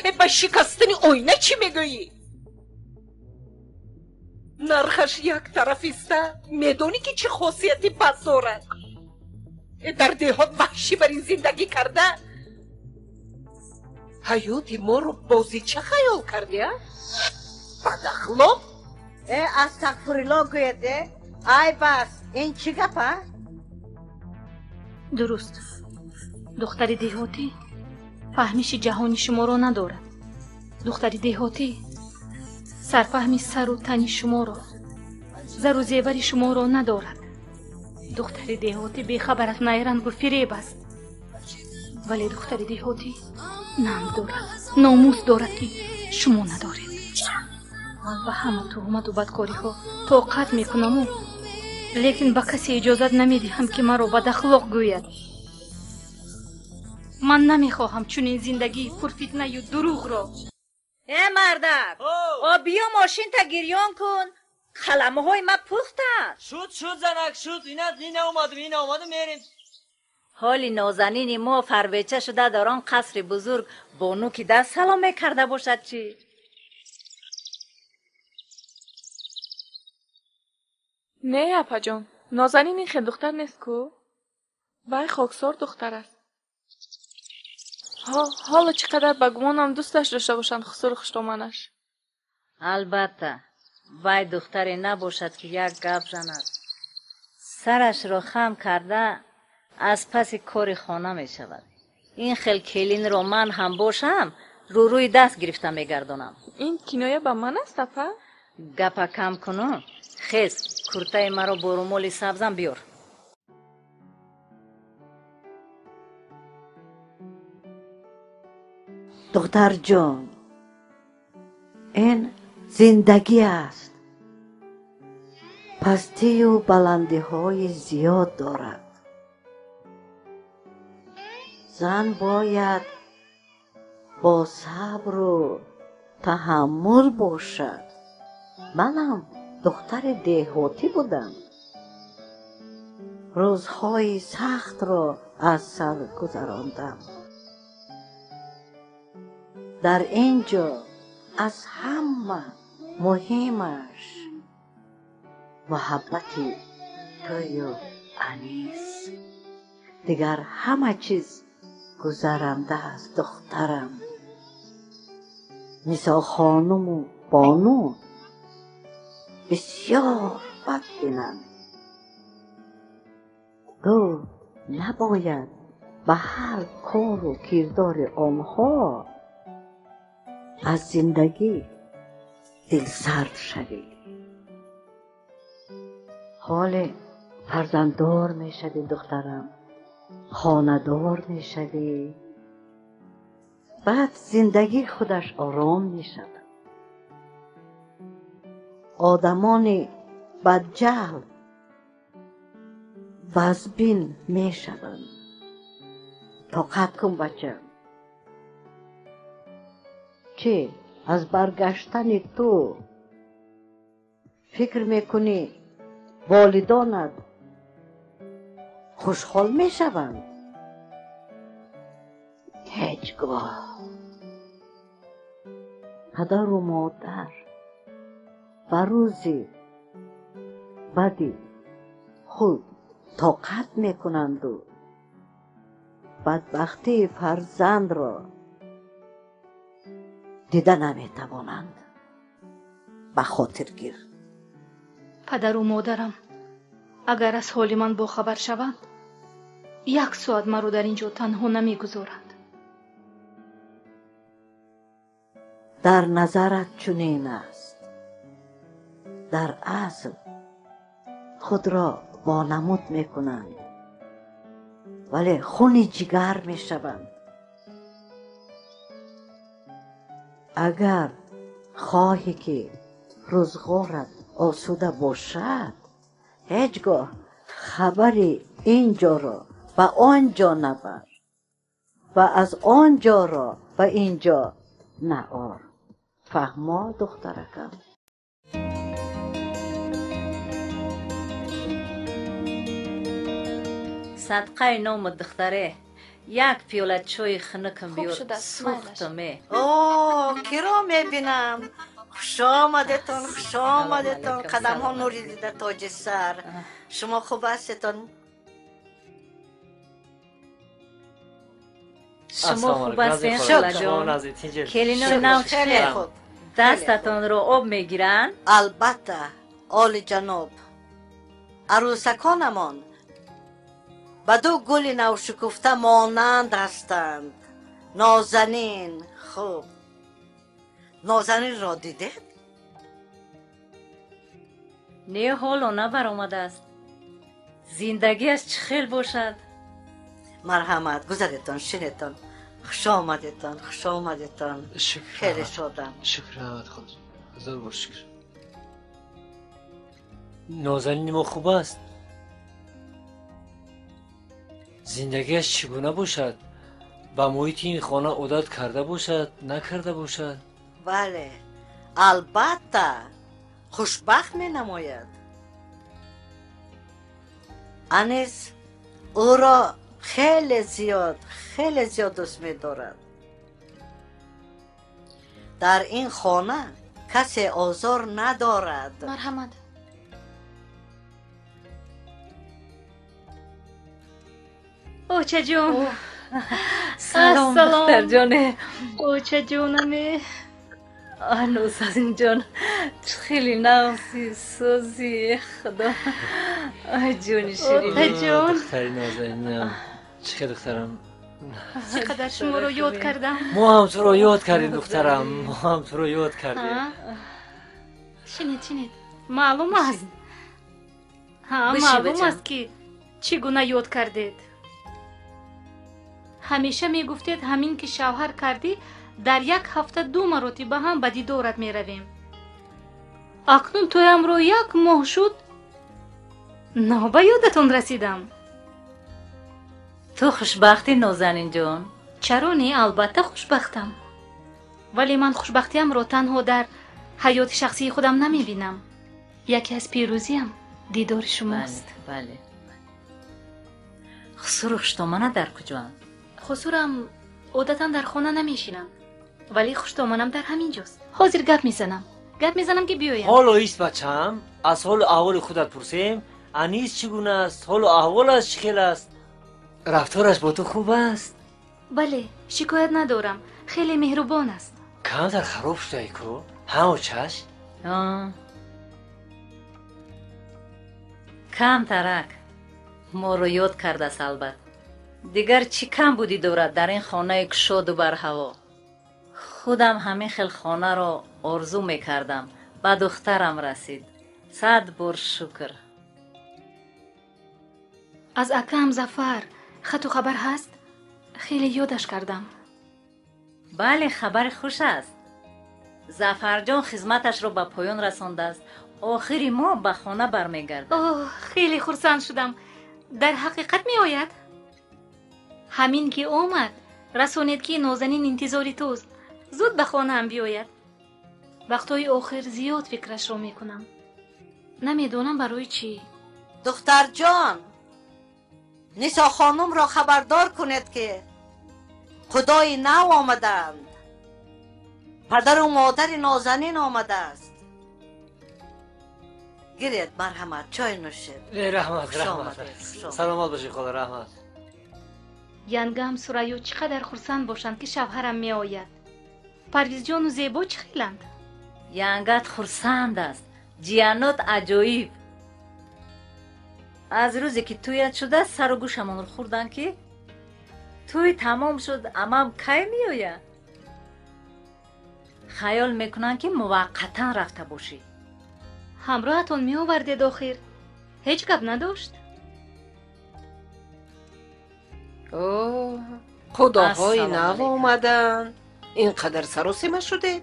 Э ба шикастани оина чӣ мегӯӣ? Нархаш як тараф иста, медонӣ ки чӣ хосияти бад дорад? Э дар деҳот ваҳшӣ бар ин зиндагӣ карда, ҳаёти моро бозича хаёл кардӣ, а? Бадахлоқ! Э астағфирулло гӯед, э айб аст. Ин чӣ гап, а? Дуруст, духтари деҳотӣ фаҳмиши ҷаҳони шуморо надорад. Духтари деҳотӣ сарфаҳми сару тани шуморо, зару зевари шуморо надорад. Духтари деҳотӣ бехабар аз найрангу фиреб аст, вале духтари деҳотӣ нанг дорад, номус дорад, ки шумо надоред. Ман ба ҳама туҳмату бадкориҳо тоқат мекунаму, лекин ба касе иҷозат намедиҳам, ки маро бадахлоқ гӯяд. Ман намехоҳам чунин зиндагии пурфитнаю дурӯғро. Э мардак, о биё мошинта гирён кун, қаламҳои ма пухтанд. Шуд, шуд, занак, шуд. Ина омадем, ина омадем, мерем. Ҳоли нозанини мо фарбеча шуда дар он қасри бузург бону ки даст салом мекарда бошад чӣ? Не, апаҷон, Нозанин ин хел духтар нест ку? Вай хоксор духтар аст. Ҳоло чӣ қадар ба гумонам дӯсташ дошта бошанд хусуру хуштоманаш. Албатта, вай духтаре набошад, ки як гап занад. Сарашро хам карда аз паси кори хона мешавад. Ин хел келинро ман ҳам бошам, рӯрӯи даст гирифта мегардонам. Ин киноя ба ман аст, апа? Гапа кам куну, хез, куртаи маро бо румоли сабзам биёр. Духтарҷон, ин зиндагӣ аст. Пастию баландиҳои зиёд дорад. Зан бояд бо сабру таҳаммул бошад. Манам духтари деҳотӣ будам. Рӯзҳои сахтро аз сар гузарондам. Дар ин ҷо аз ҳама муҳимаш муҳаббати тую Анис. Дигар ҳама чиз гузаранда аст, духтарам. Нисохонуму бону бисёр бадбинанд. Ту набояд ба ҳар кору кирдори онҳо аз зиндагӣ дилсард шавӣ. Ҳоле фарзанддор мешавӣ, духтарам, хонадор мешавӣ. Баъд зиндагӣ худаш ором мешавад. Одамони бадҷаҳл вазбин мешаванд. Тоқат кун, бачам. Чӣ аз баргаштани ту фикр мекунӣ, волидонат хушҳол мешаванд? Ҳеҷ гоҳ падару модар ба рӯзи бади худ тоқат мекунанду бадбахтии фарзандро дида наметавонанд. Ба хотир гир. Падару модарам агар аз ҳоли ман бохабар шаванд, як соат маро дар ин ҷо танҳо намегузоранд. Дар назарат чунин аст, дар асл худро вонамуд мекунанд, вале хуни ҷигар мешаванд. Агар хоҳӣ, ки рӯзғорат осуда бошад, ҳеҷ гоҳ хабари ин ҷоро ба он ҷо набар ва аз он ҷоро ба ин ҷо наор. Фаҳмо, духтаракам? Садқаи ному духтаре, як пиёла чойи хунукам биёр, сӯхтаме. О, киро мебинам! Хушомадетон, хушомадетон! Қадамҳо нури дида, тоҷи сар. Шумо хуб ҳастетон? Шумо хуб ҳастен, холаҷон? Келинои нав хеле хуб. Дастатонро об мегиранд? Албатта, олиҷаноб. Арӯсаконамон ба ду гули навшукуфта монанд ҳастанд. Нозанин, хуб, Нозанинро дидед? Не, ҳоло набаромадааст. Зиндагиаш чӣ хел бошад? Марҳамат, гузаретон, шинетон. Хуш омадетон, хуш омадетон, хеле шодам. Шукр раҳмат худ, ҳазор бор шукр. Нозанини мо хуб аст. Зиндагиаш чӣ гуна бошад? Ба муҳити ин хона одат карда бошад, накарда бошад? Бале, албатта, хушбахт менамояд. Анис ӯро хеле зиёд, хеле зиёд дӯст медорад. Дар ин хона касе озор надорад. Марҳамат. Очаҷон. Салом, духтарҷоне. Очаҷонаме. Нозанинҷон, чӣ хеле нағзи, сӯзи, худо, ай ҷони ширин. Отаҷон. Духтари нозанинам, чӣ хел, духтарам? Чӣ қадар шуморо ёд кардам. Мо ҳам туро ёд кардем, духтарам, мо ҳам туро ёд кардем. Шинед, шинед. Маълум аст, ҳа, маълум аст, ки чӣ гуна ёд кардед. Ҳамеша мегуфтед, ҳамин ки шавҳар кардӣ, дар як ҳафта ду маротиба ҳам ба дидорат меравем. Акнун тӯямро як моҳ шуд, нав ба ёдатон расидам. Ту хушбахтӣ, Нозанинҷон? Чаро не, албатта хушбахтам, вале ман хушбахтиамро танҳо дар ҳаёти шахсии худам намебинам. Яке аз пирӯзиам дидори шумост. Бале. Хусуру хуштомана дар куҷоанд? Хусурам одатан дар хона намешинанд, вале хуштоманам дар ҳамин ҷост. Ҳозир гап мезанам, гап мезанам, ки биёям. Ҳоло ист, бачаам, аз ҳолу аҳволи худат пурсем. Анис чӣ гуна аст, ҳолу аҳволаш чӣ хел аст, рафтораш бо ту хуб аст? Бале, шикоят надорам, хеле меҳрубон аст. Камтар хароб шудаи ку, ҳа, очаш? Камтарак моро ёд кардааст, албат. Дигар чӣ камбудӣ дорад дар ин хонаи кушоду барҳаво? Худам ҳамин хел хонаро орзу мекардам, ба духтарам расид, сад бор шукр. Аз акаам Зафар хату хабар ҳаст? Хеле ёдаш кардам. Бале, хабари хуш аст. Зафарҷон хизматашро ба поён расондааст, охири моҳ ба хона бармегардад. Оҳ, хеле хурсанд шудам. Дар ҳақиқат меояд? Ҳамин ки омад, расонед, ки Нозанин интизори туст, зуд ба хонаам биёяд. Вақтҳои охир зиёд фикрашро мекунам, намедонам барои чӣ. Духтарҷон, Нисо хонумро хабардор кунед, ки Худои нав омаданд. Падару модари Нозанин омадааст. Гиред, марҳамат, чой нӯшед. Раҳмат, раҳмат. Саломат бошед, хола, раҳмат. Янгам Сурайё чӣ қадар хурсанд бошанд, ки шавҳарам меояд. Парвизҷону Зебо чӣ хеланд? Янгат хурсанд аст. Ҷиянот аҷоиб. Аз рӯзе ки тӯят шуда, сару гӯшамонро хӯрданд, ки тӯй тамом шуд, амам кай меояд? Хаёл мекунанд, ки муваққатан рафта бошӣ. Ҳамроҳатон меовардед охир. Ҳеҷ гап надошт? Худоҳои нав омаданд. Ин қадар саросима шудед?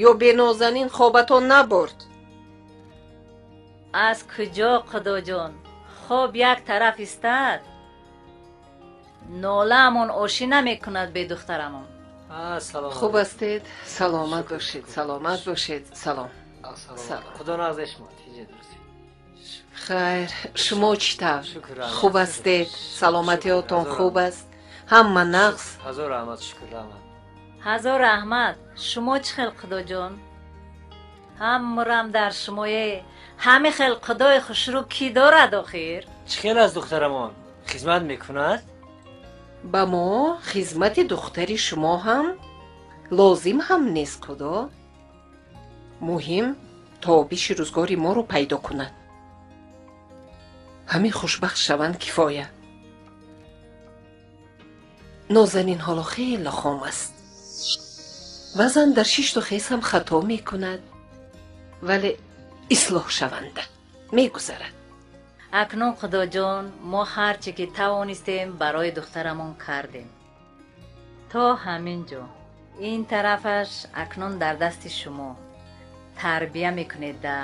Ё бенозанин хобатон набурд? Аз куҷо, Худоҷон? Хоб як тараф истад. Нолаамон ошӣ намекунад бе духтарамон. Хуб ҳастед? Саломат бошед, саломат бошед. Салом. Худо нағзе шумо. Хайр, шумо чӣ тавр? Хуб ҳастед? Саломатиётон хуб аст? Ҳама нағз? Ҳазор раҳмат, шукр, раҳмат. Ҳазор раҳмат. Шумо чӣ хел, Худоҷон? Ҳамрам дар шумое. Ҳами хел Худои хушрӯ кӣ дорад охир? Чӣ хел аз духтарамон? Хизмат мекунад? Ба мо хизмати духтари шумо ҳам лозим ҳам нест, Худо. Муҳим тобиши рӯзгори моро пайдо кунад. Ҳамин хушбахт шаванд кифоя. Нозанин ҳоло хеле хом аст. Баъзан дар шишту хез ҳам хато мекунад, вале ислоҳ шаванда мегузарад. Акнун, Худоҷон, мо ҳар чӣ ки тавонистем барои духтарамон кардем. То ҳамин ҷо. Ин тарафаш акнун дар дасти шумо. Тарбия мекунед, да?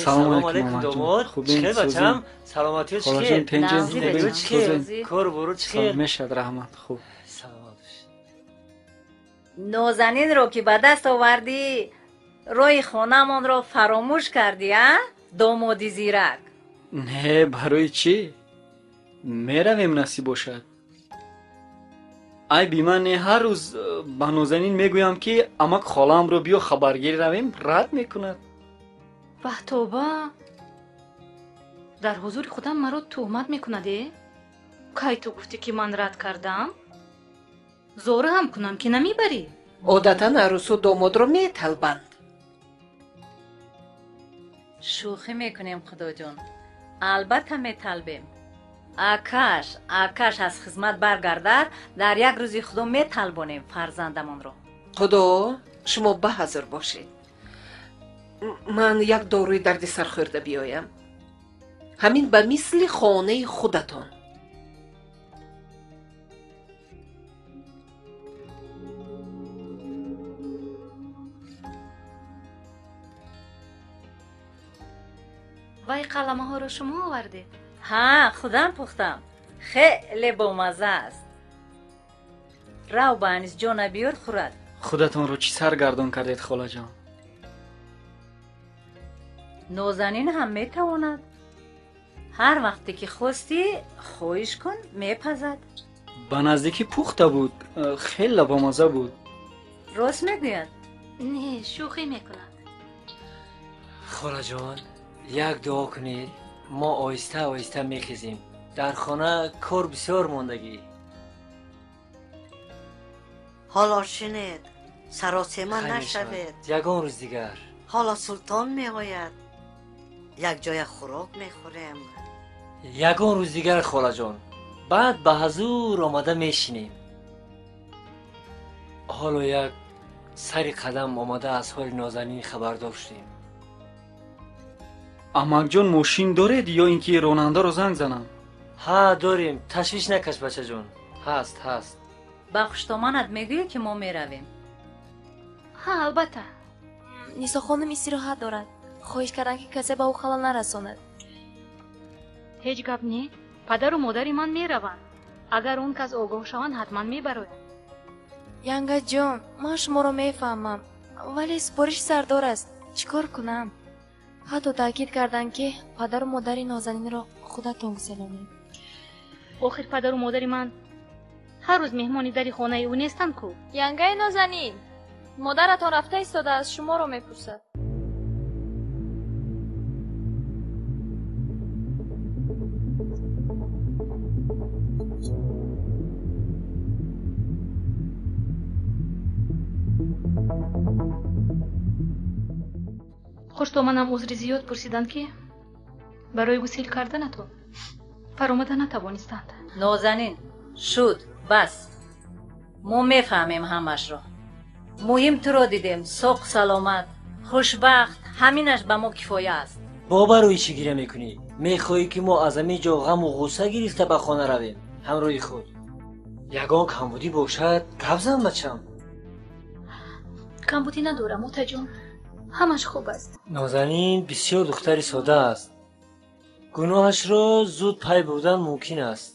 Салом алейкум, домод. Чӣ хел, бачам? Саломатиё чӣ хел? Зиндагиё чӣ хел? Кору бору чӣ хел? Мешад, раҳмат, хуб. Саломат бошед. Нозанинро ки ба даст овардӣ, роҳи хонамонро фаромӯш кардӣ, а? Домоди зирак. Не, барои чӣ? Меравем, насиб бошад. Айби ман не, ҳар рӯз ба Нозанин мегӯям, ки амак холаамро биё хабаргирӣ равем, рад мекунад. Ваҳ, тоба! Дар ҳузури худам маро туҳмат мекунад, э? Кай ту гуфтӣ, ки ман рад кардам? Зора ҳам кунам, ки намебарӣ? Одатан арӯсу домодро металбанд. Шӯхӣ мекунем, Худоҷон. Албатта металбем. Акаш аз хизмат баргардад, дар як рӯзи Худо металбонем фарзандамонро. Худо, шумо ба ҳазур бошед. Ман як доруи дарди сар хӯрда биёям. Ҳамин ба мисли хонаи худатон. Вай қаламаҳоро шумо овардед? Ҳа, худам пухтам. Хеле бомазза аст. Рав ба Анисҷона биёр, хӯрад. Худатонро чӣ саргардон кардед, холаҷон? Нозанин ҳам метавонад. Ҳар вақте ки хостӣ, хоҳиш кун, мепазад. Ба наздикӣ пухта буд, хеле бомазза буд. Рост мегӯяд? Не, шӯхӣ мекунад. Холаҷон, як дуо кунед, мо оҳиста оҳиста мехезем. Дар хона кор бисёр мондагӣ. Ҳоло шинед, саросема нашавед. Ягон рӯз дигар. Ҳоло Султон меояд. Якҷоя хӯрок мехӯрем. Ягон рӯз дигар, холаҷон. Баъд ба ҳазур омада мешинем. Ҳоло як сари қадам омада аз ҳоли Нозанин хабардор шудем. Амакҷон, мошин доред ё ин ки ронандаро занг занам? Ҳа, дорем. Ташвиш накаш, бачаҷон. Ҳаст, ҳаст. Ба хуштоманат мегӯӣ, ки мо меравем? Ҳа, албатта. Нисо хонум истироҳат дорад. Хоҳиш кардам, ки касе ба ӯ халал нарасонад. Ҳеҷ гап не. Падару модари ман мераванд. Агар он кас огоҳ шаванд, ҳатман мебарояд. Янгаҷон, ман шуморо мефаҳмам, вале супориши сардор аст. Чӣ кор кунам? Ҳатто таъкид карданд, ки падару модари Нозанинро худатон гуселонед. Охир падару модари ман ҳар рӯз меҳмони дари хонаи ӯ нестанд ку. Янгаи Нозанин, модаратон рафта истода аз шуморо мепурсад. Хуштоманам узри зиёд пурсиданд, ки барои гусел карданатон фаромада натавонистанд. Нозанин, шуд, бас. Мо мефаҳмем ҳамашро. Муҳим туро дидем, соқ саломат, хушбахт, ҳаминаш ба мо кифоя аст. Бо барои чӣ гиря мекунӣ? Мехоҳӣ ки мо аз ҳамин ҷо ғаму ғусса гирифта ба хона равем ҳамроҳи худ? Ягон камбудӣ бошад, гап зан, бачам. Камбудӣ надорам, отаҷон, ҳамаш хуб аст. Нозанин бисёр духтари сода аст. Гуноҳашро зуд пай бурдан мумкин аст.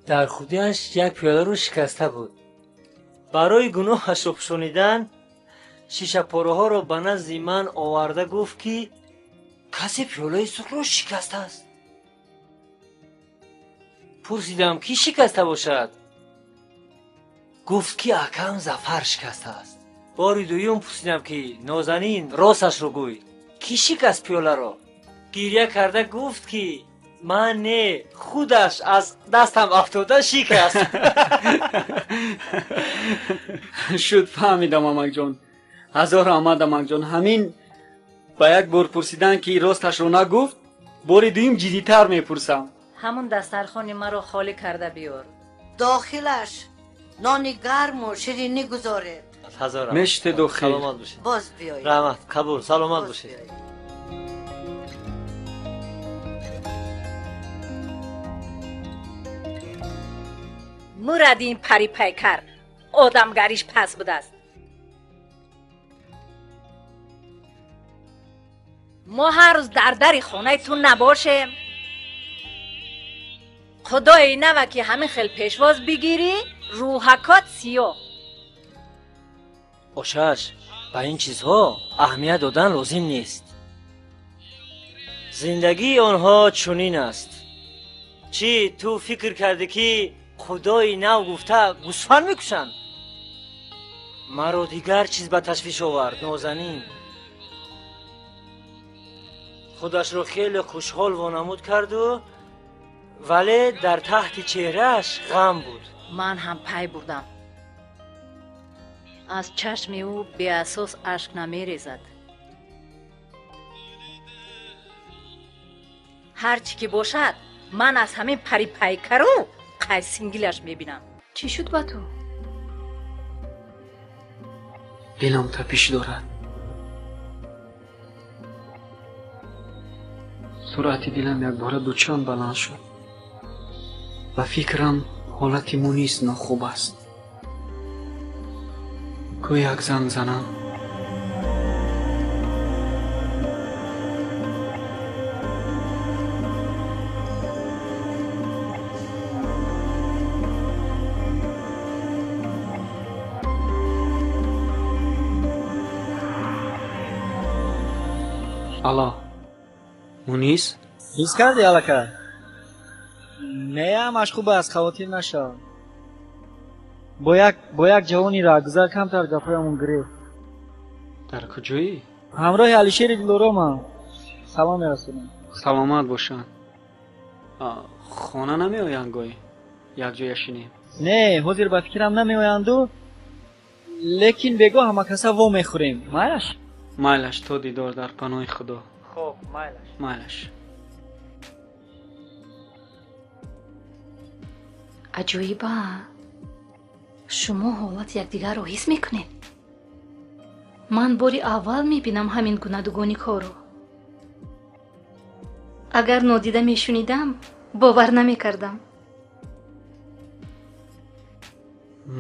Дар худиаш як пиёларо шикаста буд. Барои гуноҳашро пӯшонидан шишапораҳоро ба назди ман оварда гуфт, ки касе пиёлаи сурхро шикастааст. Пурсидам, ки шикаста бошад? Гуфт, ки акам Зафар шикастааст. Бори дуюм пурсидам, ки Нозанин, росташро гӯй, ки шикаст пиёларо? Гиря карда гуфт, ки ман не, худаш аз дастам афтода шикаст. Шуд, фаҳмидам, амакҷон. Ҳазор раҳмат, амакҷон. Ҳамин ба як бор пурсидан, ки росташро нагуфт, бори дуюм ҷиддитар мепурсам. Ҳамун дастархони маро холӣ карда биёр. Дохилаш нони гарму ширинӣ гузоред. Ҳазор раҳмат. Меште дохил. Саломат бошед. Боз биёед. Раҳмат, қабул, саломат бошед. Муради ин парипайкар одамгариш пас будааст. Мо ҳар рӯз дар дари хонаи ту набошем. Худои нава ки ҳамин хел пешвоз бигирӣ, рӯҳакот сиёҳ. Ошаш, ба ин чизҳо аҳамият додан лозим нест. Зиндагии онҳо чунин аст. Чӣ ту фикр кардӣ, ки худои нав гуфта гӯсфанд мекушанд? Маро дигар чиз ба ташвиш овард, Нозанин. Худашро хеле хушҳол вонамуд карду, вале дар таҳти чеҳрааш ғам буд. Ман ҳам пай бурдам. Аз чашми ӯ беасос ашк намерезад. Ҳар чӣ ки бошад, ман аз ҳамин парипайкару қайсингилаш мебинам. Чӣ шуд ба ту? Дилам тапиш дорад. Суръати дилам якбора дучанд баланд шуд. Ба фикрам, ҳолати Мунис нохуб аст. Гӯ як занг занам. Алло, Мунис? Ҳис кардӣ, аллака? Не, ҳамаш хуб аст, хавотир нашав. Бо як ҷавони раҳгузар камтар гапҳоямон гирифт. Дар куҷоӣ? Ҳамроҳи Алишери Дилоромам. Салом мерасонам. Саломат бошанд. Хона намеоянд гӯй? Якҷоя шинем. Не, ҳозир ба фикрам намеоянду, лекин бегоҳ ҳамакаса во мехӯрем. Майлаш? Майлаш, то дидор, дар паноҳи Худо. Хоб, майлаш. Майлаш. Аҷоиба, шумо ҳолати якдигарро ҳис мекунед? Ман бори аввал мебинам ҳамин гуна дугоникҳоро. Агар нодида мешунидам, бовар намекардам.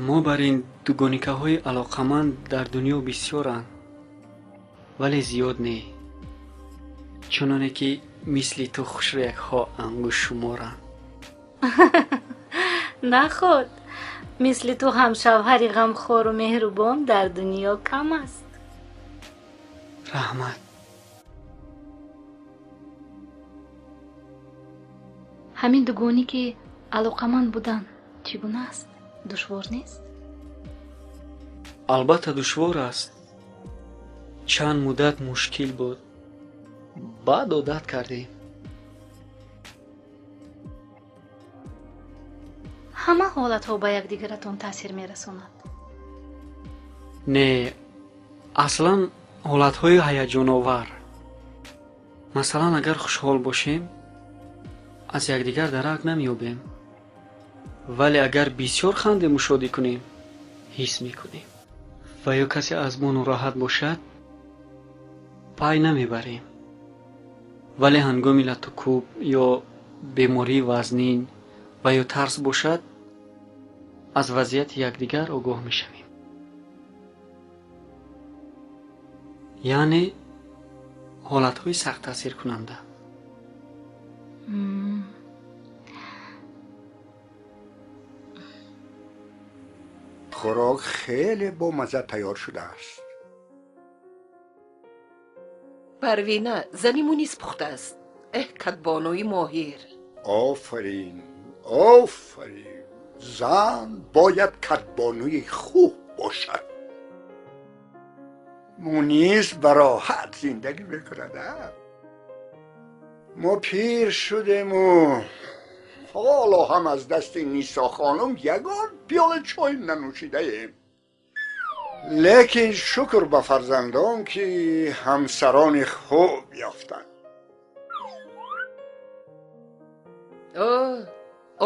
Мо бар ин дугоникаҳои алоқаманд дар дунё бисёранд, вале зиёд не, чуноне ки мисли ту хушрӯякҳо ангуштшуморанд. Наход, мисли ту ҳам шавҳари ғамхору меҳрубон дар дунё кам аст. Раҳмат. Ҳамин дугони ки Алоқаманд будан чӣ гуна аст? Душвор нест? Албатта душвор аст. Чанд муддат мушкил буд. Баъд одат кардем. Ҳама ҳолатҳо ба якдигаратон таъсир мерасонад. Не, аслан ҳолатҳои ҳаяҷоновар. Масалан, агар хушҳол бошем, аз якдигар дарак намеёбем. Вале агар бисёр хандему шодӣ кунем, ҳис мекунем. Ва ё касе аз мо нороҳат бошад, пай намебарем. Вале ҳангоми латтукӯб ё бемории вазнин ва ё тарс бошад, аз вазъияти якдигар огоҳ мешавем. Яъне ҳолатҳои сахт таъсиркунанда. Хӯрок хеле бомазза тайёр шудааст. Парвина, зани Мунис пухтааст. Эҳ, кадбонуи моҳир. Офарин, офарин. Зан бояд кадбонуи хуб бошад. Мунис ба роҳат зиндагӣ мекунад. Мо пир шудему ҳоло ҳам аз дасти Нисо хонум ягон пиёла чой нанӯшидаем. Лекин шукр ба фарзандон, ки ҳамсарони хуб ёфтанд.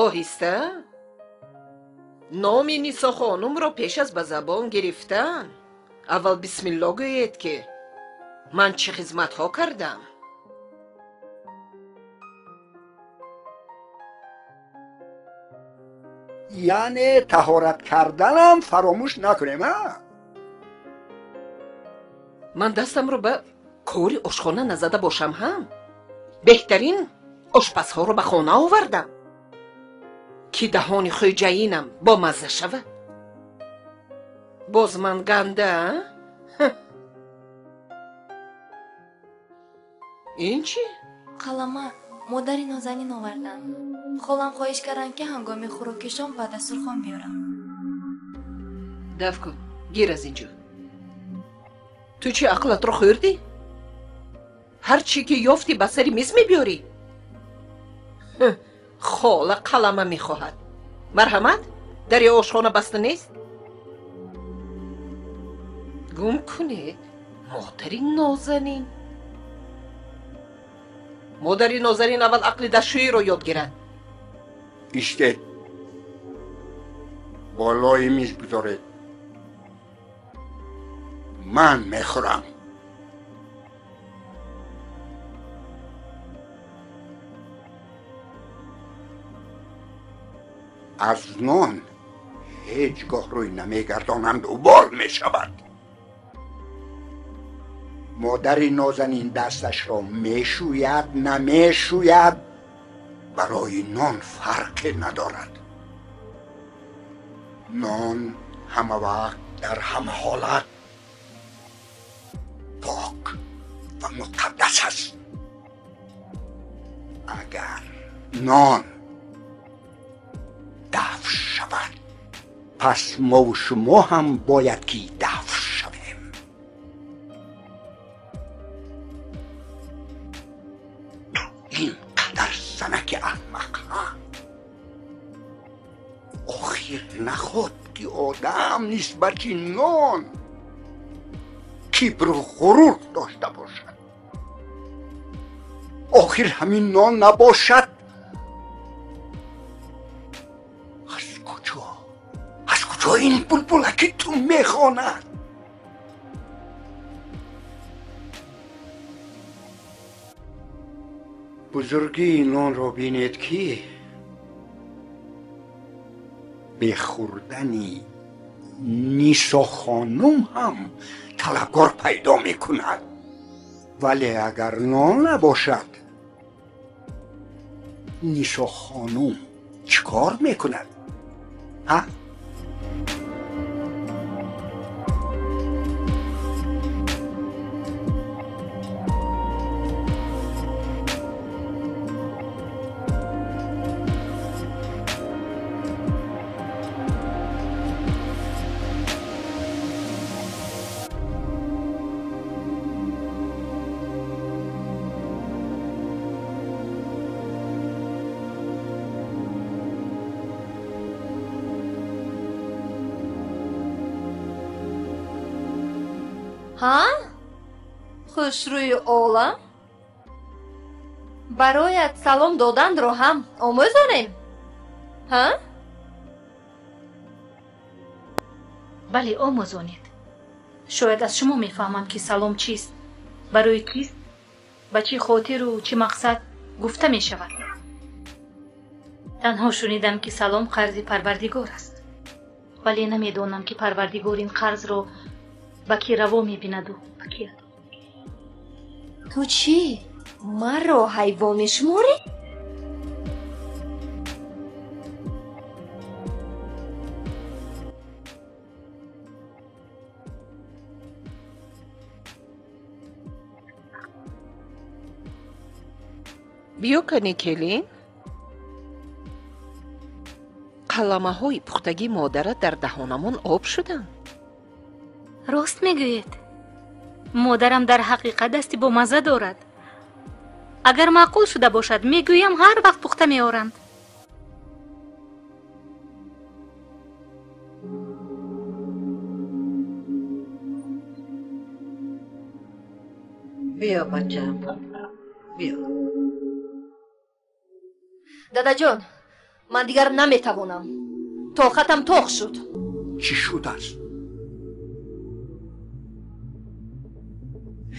Оҳиста номи Нисо хонумро пеш аз ба забон гирифтан аввал бисмилло гӯед, ки ман чӣ хизматҳо кардам. Яъне таҳорат карданам фаромӯш накунем, а? Ман дастамро ба кори ошхона назада бошам ҳам, беҳтарин ошпазҳоро ба хона овардам, ки даҳони хӯҷаинам бомазза шавад. Боз ман ганда, а? Ин чӣ? Қалама модари Нозанин оварданд. Холам хоҳиш карданд, ки ҳангоми хӯрокишон ба дастурхон биёрам. Даф кун, гир аз инҷо. Ту чӣ ақлатро хӯрдӣ? Ҳар чӣ ки ёфтӣ ба сари миз мебиёрӣ? Хола қалама мехоҳад. Марҳамат, дари ошхона баста нест? Гум кунед, модари Нозанин. Модари Нозанин аввал ақли дастшӯиро ёд гирад. Истед, болои миз гузоред. Ман мехӯрам. Аз нон ҳеҷ гоҳ рӯй намегардонанд, убол мешавад. Модари Нозанин дасташро мешӯяд, намешӯяд, барои нон фарқе надорад. Нон ҳама вақт дар ҳама ҳолат пок ва муқаддас аст. Агар нон даф шавад, пас мову шумо ҳам бояд ки даф шавем. Ин қадар занаки аҳмақ, ҳа? Охир наход ки одам нисбати нон кибру ғурур дошта бошад. Охир ҳамин нон набошад, аз куҷо, аз куҷо ин булбулаки ту мехонад? Бузургии нонро бинед, ки бе хӯрдани Нисо хонум ҳам талабгор пайдо мекунад. Вале агар нон набошад, Нисо хонум чӣ кор мекунад? Ҳа? Ҳа? Хушрӯи олам? Бароят салом доданро ҳам омӯзонем? Ҳа? Бале, омӯзонед. Шояд аз шумо мефаҳмам, ки салом чист, барои кист, ба чӣ хотиру чӣ мақсад гуфта мешавад. Танҳо шунидам, ки салом қарзи Парвардигор аст, вале намедонам, ки Парвардигор ин қарзро ба кӣ раво мебинаду ба кӣ адо. Ту чӣ? Маро ҳайвон мешуморӣ? Биё кани, келин. Қаламаҳои пухтагии модарат дар даҳонамон об шуданд. Рост мегӯед. Модарам дар ҳақиқат дасти бомазза дорад. Агар маъқул шуда бошад, мегӯям ҳар вақт пухта меоранд. Биё, бачаам, биё. Дадаҷон, ман дигар наметавонам. Тоқатам тоқ шуд. Чӣ шудааст?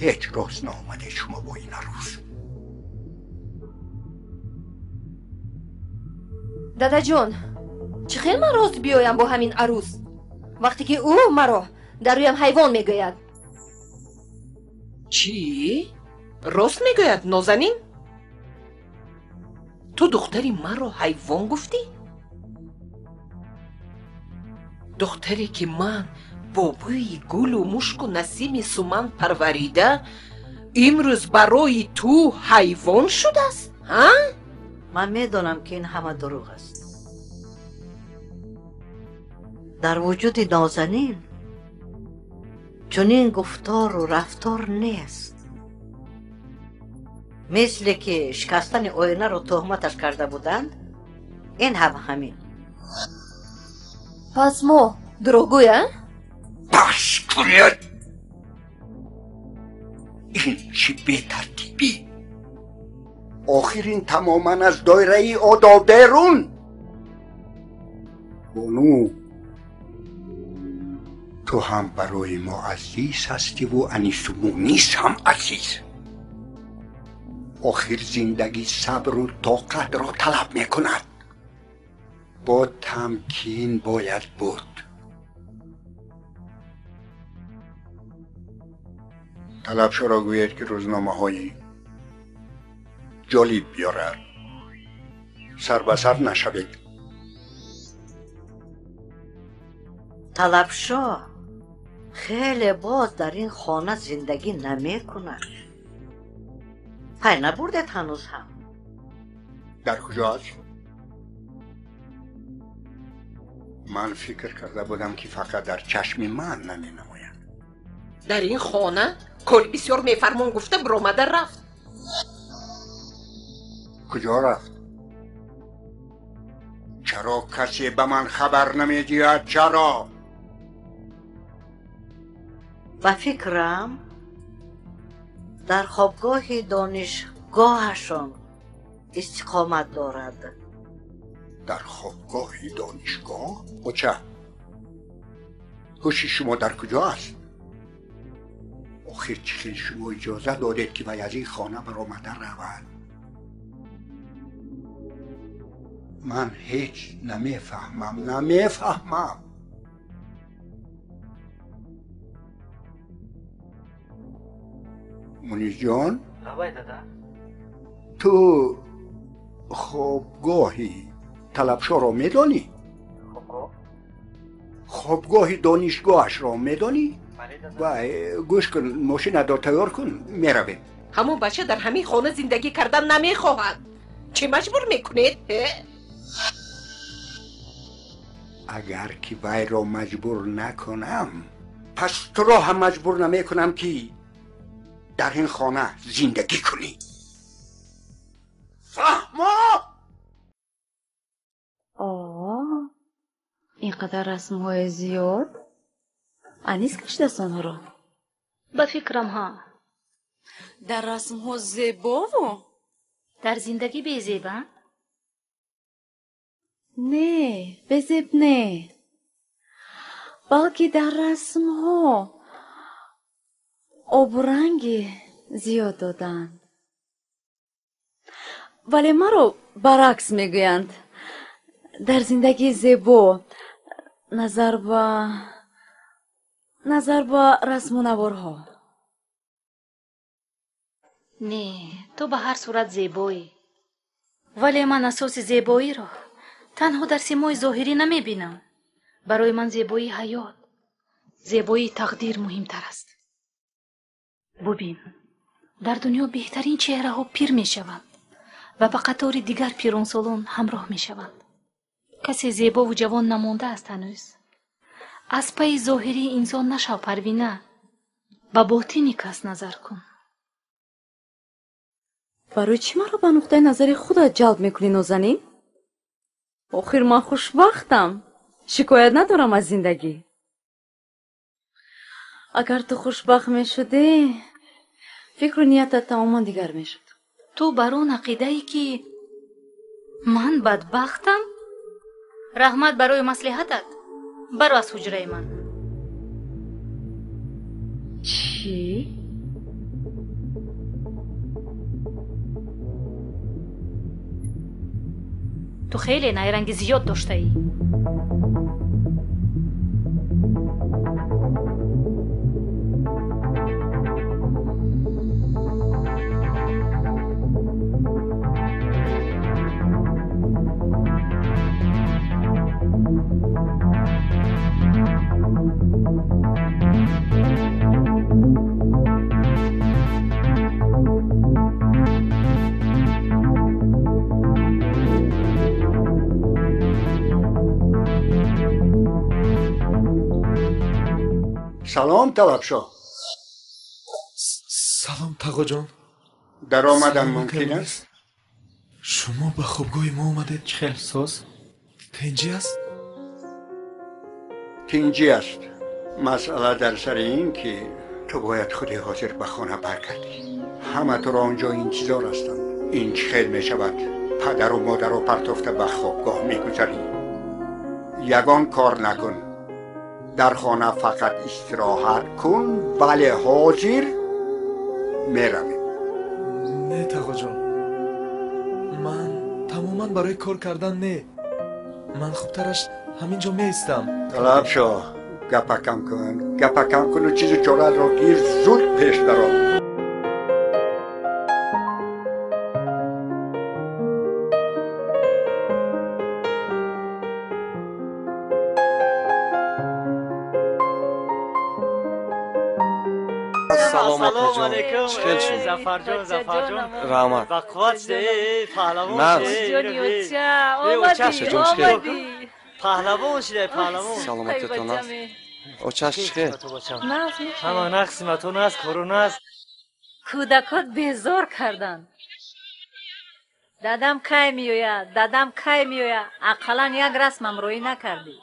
Ҳеҷ рост наомадед шумо бо ин арӯс. Дадаҷон, чӣ хел ман рост биёям бо ҳамин арӯс, вақте ки ӯ маро дар рӯям ҳайвон мегӯяд? Чӣ? Рост мегӯяд, Нозанин? Ту духтари маро ҳайвон гуфтӣ? Духтаре, ки ман бо бӯи гулу мушку насими суман парварида, имрӯз барои ту ҳайвон шудааст, ҳа? Ман медонам, ки ин ҳама дурӯғ аст. Дар вуҷуди Нозанин чунин гуфтору рафтор нест. Мисле ки шикастани оинаро туҳматаш карда буданд, ин ҳам ҳамин. Пас мо дурӯғгӯя? Бас кунед! Ин чӣ бетартибӣ? Охир ин тамоман аз доираи одоб берун. Бону, ту ҳам барои мо азиз ҳастиву Анису Мунис ҳам азиз. Охир зиндагӣ сабру тоқатро талаб мекунад. Бо тамкин бояд буд. Талабшоро гӯед, ки рӯзномаҳои ҷолиб биёрад. Сар ба сар нашавед. Талабшо хеле боз дар ин хона зиндагӣ намекунад. Пай набурдед ҳанӯз ҳам? Дар куҷо аст? Ман фикр карда будам, ки фақат дар чашми ман наменамояд. Дар ин хона кори бисёр мефармон гуфта биромада рафт. Куҷо рафт? Чаро касе ба ман хабар намедиҳад? Чаро? Ба фикрам, дар хобгоҳи донишгоҳашон истиқомат дорад. Дар хобгоҳи донишгоҳ? Оча, ҳуши шумо дар куҷо аст? Охир чӣ хел шумо иҷоза додед, ки вай аз ин хона баромада равад? Ман ҳеҷ намефаҳмам, намефаҳмам. Мунисҷон? Лабай, дада. Ту хобгоҳи Талабшоро медонӣ? Хобгоҳ? Хобгоҳи донишгоҳашро медонӣ? Бале, дада. Вай, гӯш кун, мошинатро тайёр кун, меравем. Ҳамон бача дар ҳамин хона зиндагӣ кардан намехоҳад. Чӣ маҷбур мекунед? Агар ки вайро маҷбур накунам, пас туро ҳам маҷбур намекунам, ки дар ин хона зиндагӣ кунӣ. Фаҳмо? Ин қадар расмҳои зиёд. Анис кашидааст онҳоро. Ба фикрам, ҳа. Дар расмҳо зебову? Дар зиндагӣ безеба? Не, безеб не, балки дар расмҳо обуранги зиёд доданд. Вале маро баръакс мегӯянд. Дар зиндагӣ зебо назар ба расму наворҳо. Не, ту ба ҳар сурат зебоӣ. Вале ман асоси зебоиро танҳо дар симои зоҳирӣ намебинам. Барои ман зебоии ҳаёт, зебоии тақдир муҳимтар аст. Бубин, дар дунё беҳтарин чеҳраҳо пир мешаванд ва ба қатори дигар пиронсолон ҳамроҳ мешаванд. Касе зебову ҷавон намондааст ҳанӯз. Аз пайи зоҳирии инсон нашав, Парвина. Ба ботини кас назар кун. Барои чӣ маро ба нуқтаи назари худат ҷалб мекунӣ, Нозанин? Охир ман хушбахтам, шикоят надорам аз зиндагӣ. Агар ту хушбахт мешудӣ, фикру ниятат тамоман дигар мешуд. Ту бар он ақидае ки ман бадбахтам? Раҳмат барои маслиҳатат. Баро аз ҳуҷраи ман. Чӣ? Ту хеле найранги зиёд доштаӣ. Салом, Талабшоҳ. Салом, Тағоҷон. Даромадан мумкин аст? Шумо ба хобгоҳи мо омадед? Чӣ хел соз? Тинҷӣ аст? Тинҷӣ аст. Масъала дар сари ин ки ту бояд худи ҳозир ба хона баргардӣ. Ҳама туро онҷо интизор ҳастанд. Ин чӣ хел мешавад? Падару модарро партофта ба хобгоҳ мегузарӣ. Ягон кор накун. Дар хона фақат истироҳат кун, вале ҳозир меравем. Не, Тағоҷон, ман тамоман барои кор кардан не. Ман хубтараш ҳамин ҷо меистам. Талабшоҳ, гапа кам кун, гапа кам куну чизу чораатро гир, зуд пеш даро. Салом алейкум. Чӣ хел? Зафарҷон, Зафарҷон. Раҳмат. Ба қувват шуда, паҳлавон шуда. Омадӣ, паҳлавон шуда, паҳлавон. Саломатитон аст. Очаш чӣ хел? Ҳама нақс, симатон аст, корон аст. Кӯдакот безор карданд. Дадам кай меояд, дадам кай меояд? Ақаллан як расмам роӣ накардӣ.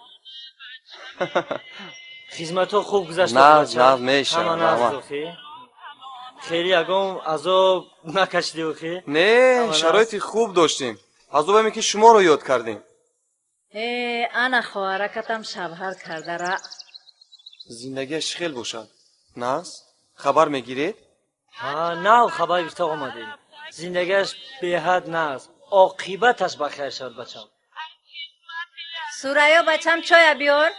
Хизматҳо хуб гузашта. Наз, наз мешавад. Ҳама наз, охи. Хеле ягон азоб накашидӣ, охи? Не, шароити хуб доштем. Азобаме ки шуморо ёд кардем. Э, ана хоҳаракатам шавҳар кардара. Зиндагиаш чӣ хел бошад? Наз, хабар мегиред? Ҳа, нав хабар гирифта омадем. Зиндагиаш беҳад наз. Оқибаташ ба хайр шавад, бачам. Сурайё, бачам, чоя биёр.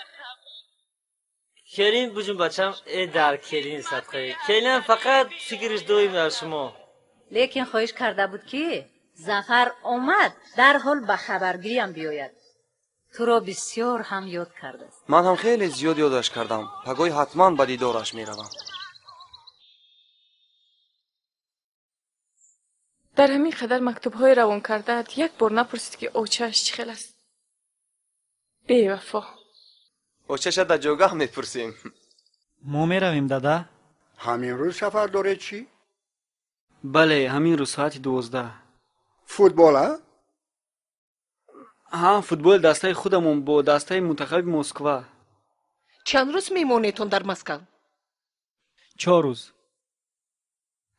Келин буҷун, бачам, э дар келин садқае. Келинам фақат фикриш доим дар шумо. Лекин хоҳиш карда буд ки Зафар омад, дарҳол ба хабаргириам биёяд. Туро бисёр ҳам ёд кардааст. Ман ҳам хеле зиёд ёдаш кардам. Пагоҳи ҳатман ба дидораш меравам. Дар ҳамин қадар мактубҳои равон кардаат як бор напурсид ки очааш чӣ хел аст. Бевафо. Очаша дар ҷойгаҳ мепурсем. Мо меравем, дада. Ҳамин рӯз сафар доред чӣ? Бале, ҳамин рӯз соати 12. Футбол, а? Ҳа, футболи дастаи худамон бо дастаи мунтахаби Москва. Чанд рӯз мемонедтон дар Москав? 4 рӯз.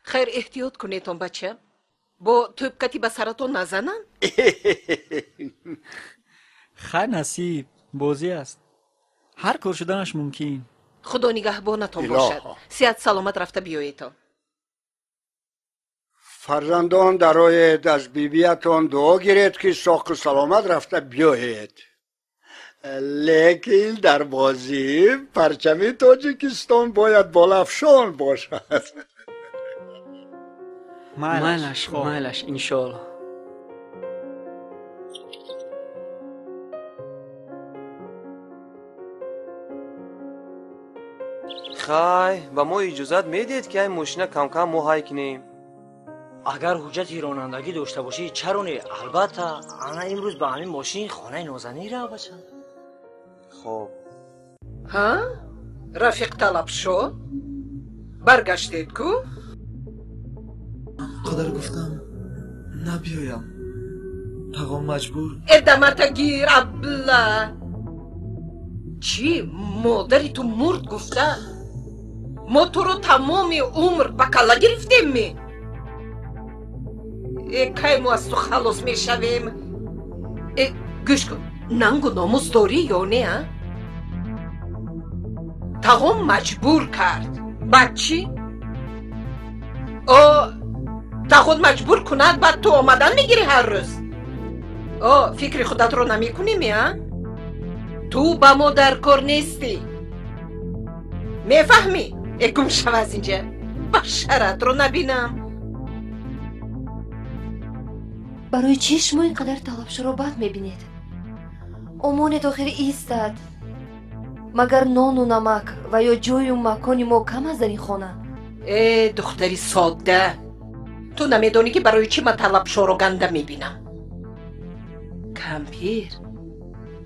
Хайр, эҳтиёт кунедон, бача. Бо тӯбкати ба саратон назананд? Хайр, насиб, бозӣ аст. Ҳар кор шуданаш мумкин. Худо нигаҳбонатон бошад. Сиҳат саломат рафта биёедон. Фарзандон, дароед, аз бибиятон дуо гиред, ки соқу саломат рафта биёед. Лекин дар бозӣ парчами Тоҷикистон бояд болафшон бошад. Майлаш, майлаш, иншоалло. Хай, ба мо иҷозат медиҳед, ки ай мошина кам-кам мо ҳай кунем? Агар ҳуҷҷати ронандагӣ дошта бошӣ, чаро не? Албатта, ана имрӯз ба ҳамин мошин хонаи нозанин рав, бача. Хоб. Ҳа? Рафиқ Талабшо? Баргаштед ку? Қадар гуфтам, набиёям. Тағом маҷбур. Эдамата гир, абла! Чӣ? Модари ту мурд гуфта? Мо туро тамоми умр ба калла гирифтем-ми? Э, кай мо аз ту халос мешавем? Э, гӯш кун, нангу номус дорӣ ё не, а? Тағом маҷбур кард. Баъд чӣ? О, тағон маҷбур кунад, баъд ту омадан мегирӣ ҳар рӯз? О, фикри худатро намекунӣ-ми, а? Ту ба мо дар кор нестӣ. Мефаҳмӣ? Э, гум шав аз инҷа. Башаратро набинам. Барои чӣ шумо ин қадар Талабшоро бад мебинед? Омонед охир истад. Магар нону намак ва ё ҷою макони мо кам аст дар ин хона? Э, духтари содда, ту намедонӣ, ки барои чӣ ман Талабшоро ганда мебинам. Кампир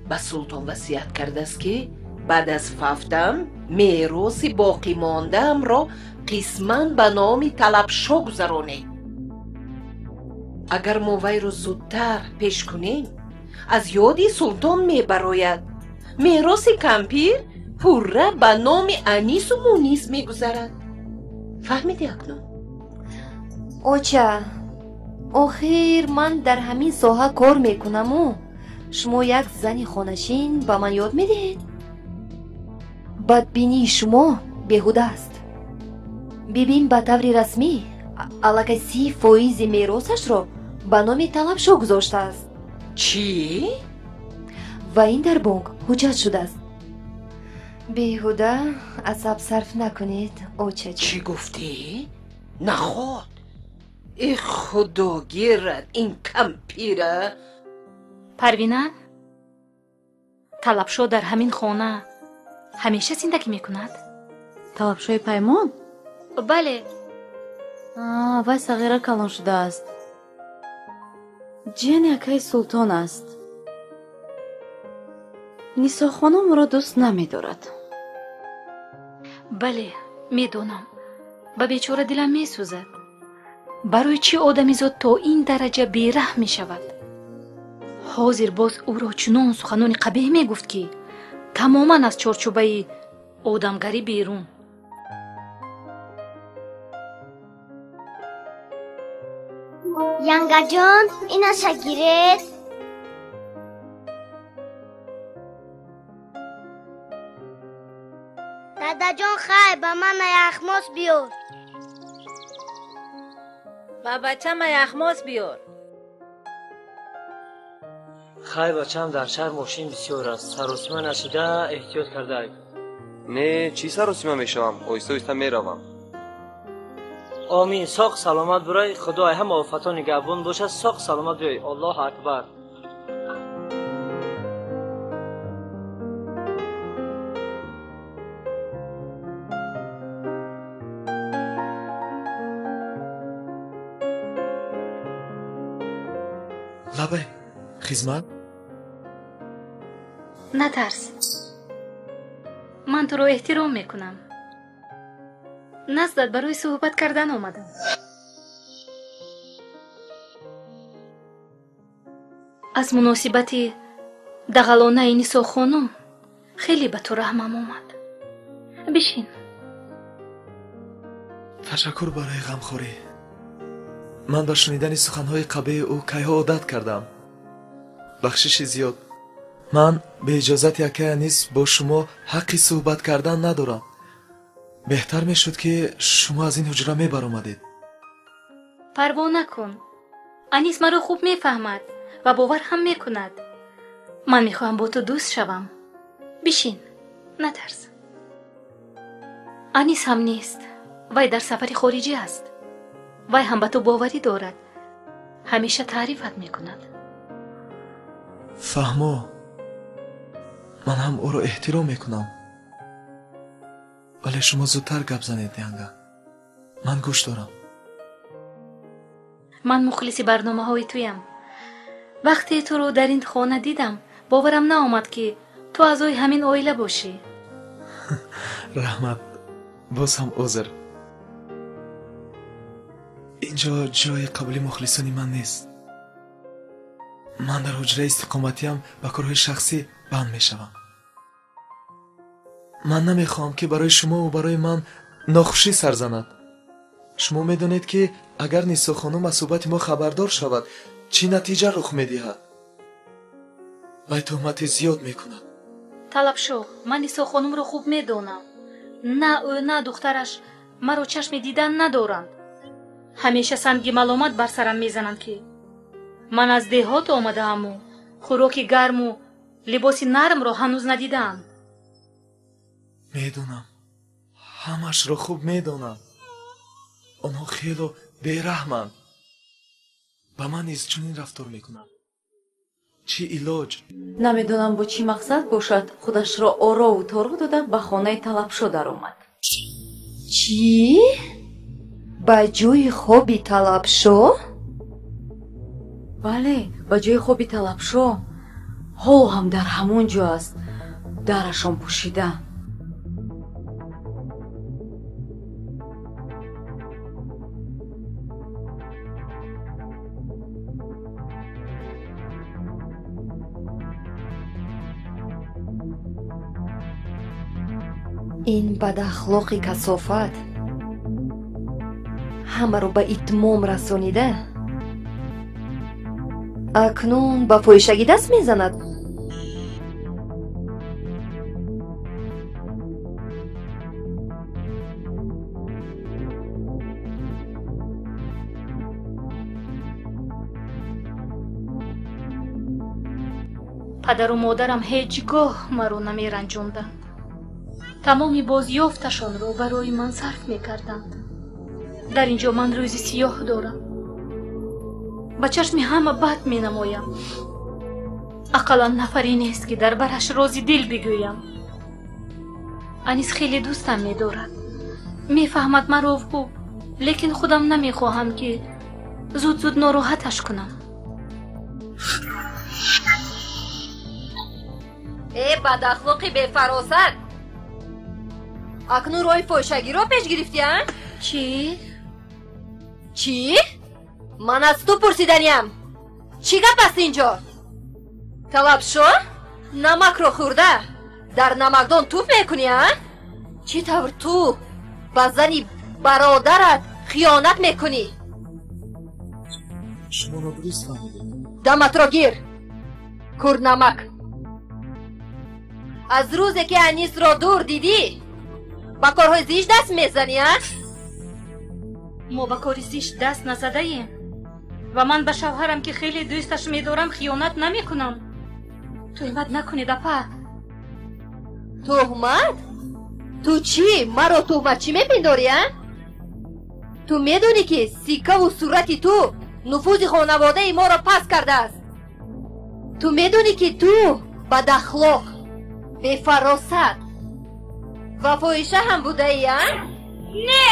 ба султон васият кардааст, ки баъд аз фавтам мероси боқимондаамро қисман ба номи Талабшо гузаронед. Агар мо вайро зудтар пеш кунем, аз ёди султон мебарояд. Мероси кампир пурра ба номи Анису Мунис мегузарад. Фаҳмидӣ акнун? Оча, охир ман дар ҳамин соҳа кор мекунаму шумо як зани хонашин ба ман ёд медиҳед? Бадбинии шумо беҳуда аст. Бибин, ба таври расмӣ аллакай 30% меросашро ба номи Талабшо гузоштааст. Чӣ? Ва ин дар бонк ҳуҷҷат шудааст. Беҳуда асаб сарф накунед, очаҷон. Чӣ гуфтӣ? Наход? Э, худо гирад ин кампира. Парвина, Талабшо дар ҳамин хона ҳамеша зиндагӣ мекунад? Талабшои Паймон? Бале. Вай сағира калон шудааст. Ҷияни акаи султон аст. Нисохонум ӯро дӯст намедорад. Бале, медонам. Ба бечора дилам месӯзад. Барои чӣ одамизод то ин дараҷа бераҳм мешавад? Ҳозир боз ӯро чунон суханони қабеҳ мегуфт, ки тамоман аз чорчӯбаи одамгарӣ берун. Янгаҷон, инаша гиред. Дадаҷон, хай, ба ман яхмос биёр. Ба бачама яхмос биёр. Хай, бачам, дар шаҳр мошин бисёр аст. Саросима нашида эҳтиёт кардаай. Не, чӣ саросима мешавам? Оҳиста оҳиста меравам. Омин. Соқ саломат бурай. Худо ай ҳама офатҳо нигаҳбон бошад. Соқ саломат биёй. Аллоҳу акбар. Лабай, хизмат? Натарс. Ман туро эҳтиром мекунам. Наздат барои суҳбат кардан омадам. Аз муносибати дағалонаи Нисо хонум хеле ба ту раҳмам омад. Бишин. Ташаккур барои ғамхорӣ. Ман ба шунидани суханҳои қабеҳи ӯ кайҳо одат кардам. Бахшиши зиёд. Ман бе иҷозати акай Анис бо шумо ҳаққи суҳбат кардан надорам. Беҳтар мешуд, ки шумо аз ин ҳуҷра мебаромадед. Парво накун. Анис маро хуб мефаҳмад ва бовар ҳам мекунад. Ман мехоҳам бо ту дӯст шавам. Бишин, натарс. Анис ҳам нест. Вай дар сафари хориҷӣ аст. Вай ҳам ба ту боварӣ дорад. Ҳамеша таърифат мекунад. Фаҳмо, ман ҳам ӯро эҳтиром мекунам. Вале шумо зудтар гап занед, Янга. Ман гӯш дорам. Ман мухлиси барномаҳои туям. Вақте туро дар ин хона дидам, боварам наомад, ки ту аъзои ҳамин оила бошӣ. Раҳмат. Боз ҳам узр. Инҷо ҷои қабули мухлисони ман нест. Ман дар ҳуҷраи истиқоматиам ба корҳои шахсӣ банд мешавам. Ман намехоҳам, ки барои шумову барои ман нохушӣ сар занад. Шумо медонед, ки агар Нисо хонум аз суҳбати мо хабардор шавад, чӣ натиҷа рух медиҳад? Вай туҳмати зиёд мекунад. Талабшоҳ, ман Нисо хонумро хуб медонам. На ӯ, на духтараш маро чашми дидан надоранд. Ҳамеша санги маломат бар сарам мезананд, ки ман аз деҳот омадааму хӯроки гарму либоси нармро ҳанӯз надидаам. Медонам, ҳамашро хуб медонам. Онҳо хело бераҳманд. Ба ман низ чунин рафтор мекунанд. Чӣ илоҷ? Намедонам бо чӣ мақсад бошад, худашро орову торо дода ба хонаи Талабшо даромад. Чӣ? Ба ҷои хоби Талабшо? Бале, ба ҷои хоби Талабшо. Ҳоло ҳам дар ҳамон ҷо аст, дарашон пӯшида. Ин бадахлоқи касофат ҳамаро ба итмом расонида, акнун ба фоҳишагӣ даст мезанад. Падару модарам ҳеҷ гоҳ маро намеранҷонданд. Тамоми бозёфташонро барои ман сарф мекарданд. Дар ин ҷо ман рӯзи сиёҳ дорам. Ба чашми ҳама бад менамоям. Ақаллан нафаре нест, ки дар бараш рози дил бигӯям. Анис хеле дӯстам медорад. Мефаҳмад маро хуб, лекин худам намехоҳам, ки зуд-зуд нороҳаташ кунам. Э, бадахлоқи бефаросат! Акнун роҳи фоҳишагиро пеш гирифтӣ, а? Чӣ? Чӣ? Ман аз ту пурсиданиям. Чӣ гап аст ин ҷо? Талабшо, намакро хӯрда дар намакдон туф мекунӣ, а? Чӣ тавр ту ба зани бародарат хиёнат мекунӣ? Шумо нодуруст фаҳмидед. Даматро гир, курнамак. Аз рӯзе ки Анисро дур дидӣ, ба корҳои зишт даст мезанӣ, а? Мо ба кори зишт даст назадаем ва ман ба шавҳарам, ки хеле дӯсташ медорам, хиёнат намекунам. Туҳмат накунед, апа. Туҳмат? Ту чӣ? Маро туҳматчӣ мепиндорӣ, а? Ту медонӣ, ки сиккаву сурати ту нуфузи хонаводаи моро паст кардааст. Ту медонӣ, ки ту бадахлоқ, бефаросат ва фоҳиша ҳам будаӣ, а? Не!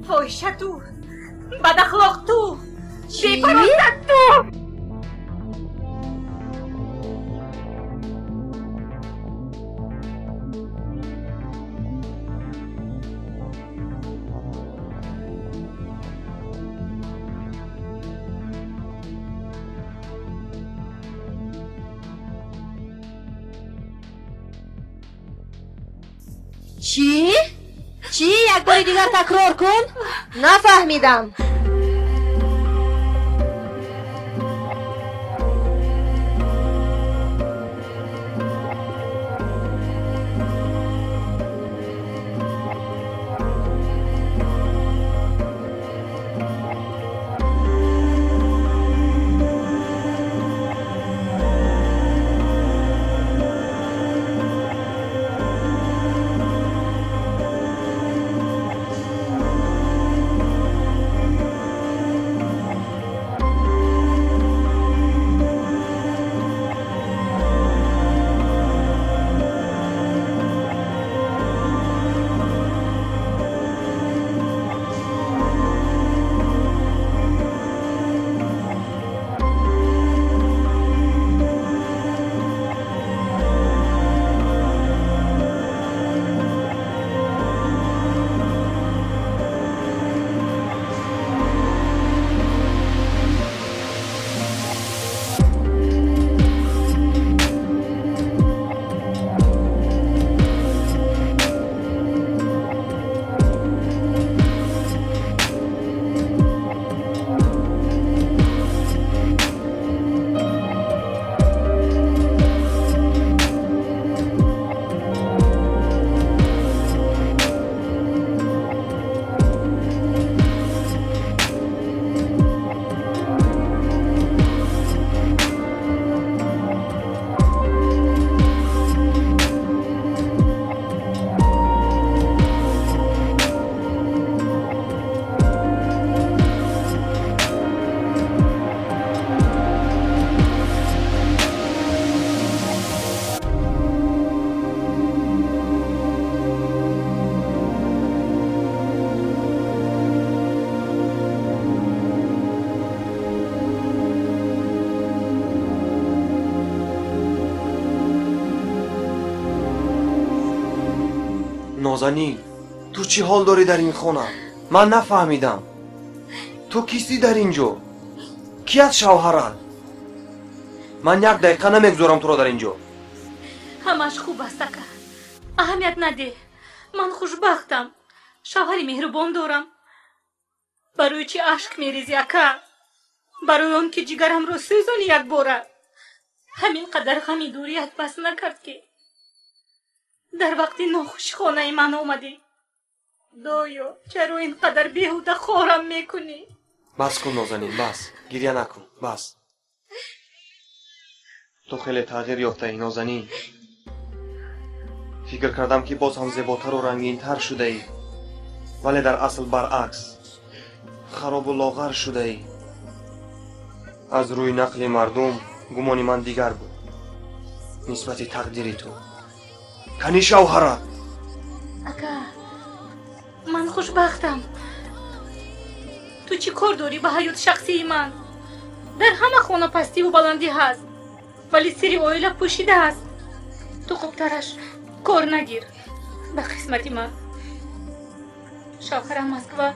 Фоҳиша ту, бадахлоқ ту, бефаросат ту! Чӣ? Чӣ? Як бори дигар такрор кун. Нафаҳмидам. Нозанин, ту чӣ ҳол дорӣ дар ин хона? Ман нафаҳмидам. Ту кистӣ дар ин ҷо? Ки аст шавҳарат? Ман як дақиқа намегузорам туро дар ин ҷо. Ҳамаш хуб аст, ака. Аҳамият надеҳ. Ман хушбахтам. Шавҳари меҳрубон дорам. Барои чӣ ашк мерезӣ, ака? Барои он ки ҷигарамро сӯзонӣ якбора. Ҳамин қадар ғами дурият бас накард ки дар вақти нохуши хонаи ман омадӣ. Доё, чаро ин қадар беҳуда хорам мекунӣ? Бас кун, Нозанин, бас. Гирья накун, бас. Ту хеле тағйир ёфтаӣ, Нозанин. Фикр кардам ки боз ҳам зеботару рангинтар шудаӣ, вале дар асл баръакс, харобу лоғар шудаӣ. Аз рӯи нақли мардум гумони ман дигар буд нисбати тақдири ту. Кани шавҳарат? Ака, ман хушбахтам. Ту чӣ кор дорӣ ба ҳаёти шахсии ман? Дар ҳама хона пастиву баландӣ ҳаст, вале сири оила пӯшида аст. Ту хубтараш кор нагир ба қисмати ман. Шавҳарам Москва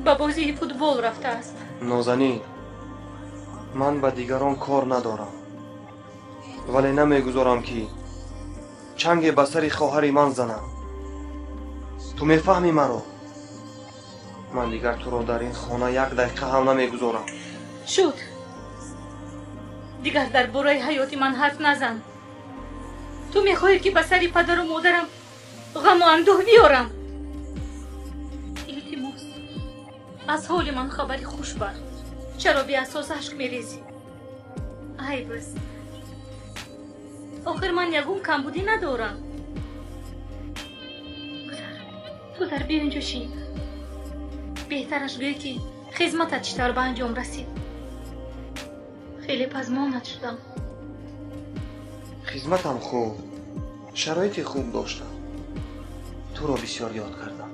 ба бозии футбол рафтааст. Нозанин, ман ба дигарон кор надорам, вале намегузорам ки чанге ба сари хоҳари ман занам. Ту мефаҳмӣ маро? Ман дигар туро дар ин хона як дақиқа ҳам намегузорам. Шуд. Дигар дар бораи ҳаёти ман ҳарф назан. Ту мехоҳӣ ки ба сари падару модарам ғаму андӯҳ биёрам? Илтимос, аз ҳоли ман хабари хуш бар. Чаро беасос ашк мерезӣ? Айб аст. Охир ман ягон камбудӣ надорам. Гузар, гузар, биё инҷо шин. Беҳтараш гӯй ки хизматат чӣ тавр ба анҷом расид. Хеле пазмонат шудам. Хизматам хуб, шароити хуб доштам. Туро бисёр ёд кардам.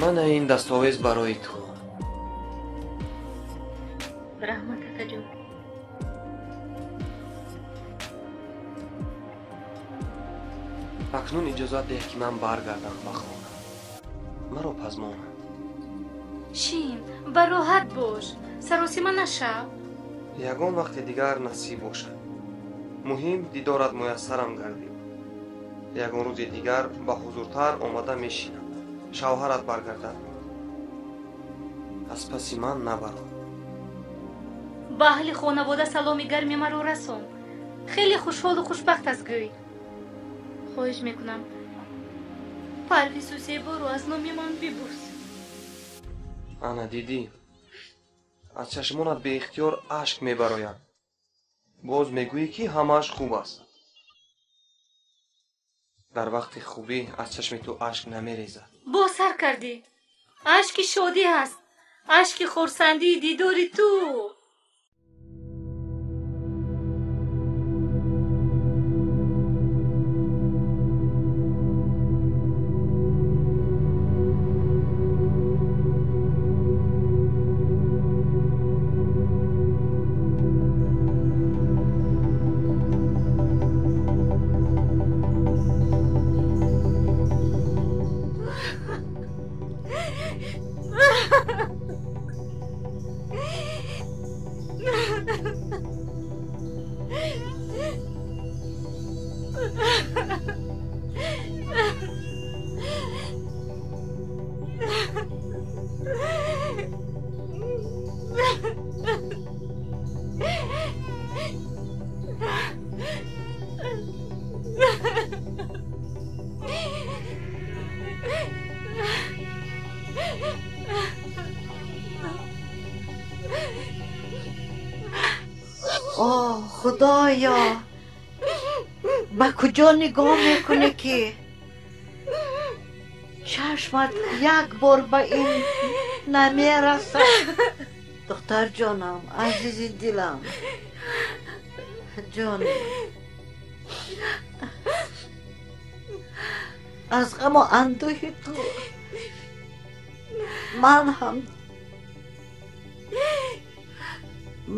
Мана ин дастовез барои ту. Раҳмат, акаҷон. Акнун иҷозат деҳ ки ман баргардам ба хона. Маро пазмонанд. Шин, бароҳат бош, саросима нашав. Ягон вақти дигар насиб бошад. Муҳим дидорат муяссарам гардид. Ягон рӯзи дигар ба ҳузуртар омада мешинам. Шавҳарат баргардад. Аз паси ман набаро. Ба аҳли хонавода саломи гарми маро расон. Хеле хушҳолу хушбахт аст гӯй. Хоҳиш мекунам, Парвизу Зеборо аз номи ман бибӯс. Ана дидӣ, аз чашмонат беихтиёр ашк мебарояд. Боз мегӯӣ, ки ҳамааш хуб аст. Дар вақти хубӣ аз чашми ту ашк намерезад. Боз сар кардӣ. Ашки шодӣ ҳаст, ашки хурсандии дидори ту. Худоё, ба куҷо нигоҳ мекунӣ, ки чашмат як бор ба ин намерасад? Духтарҷонам, азизи дилам, ҷони, аз ғаму андӯҳи ту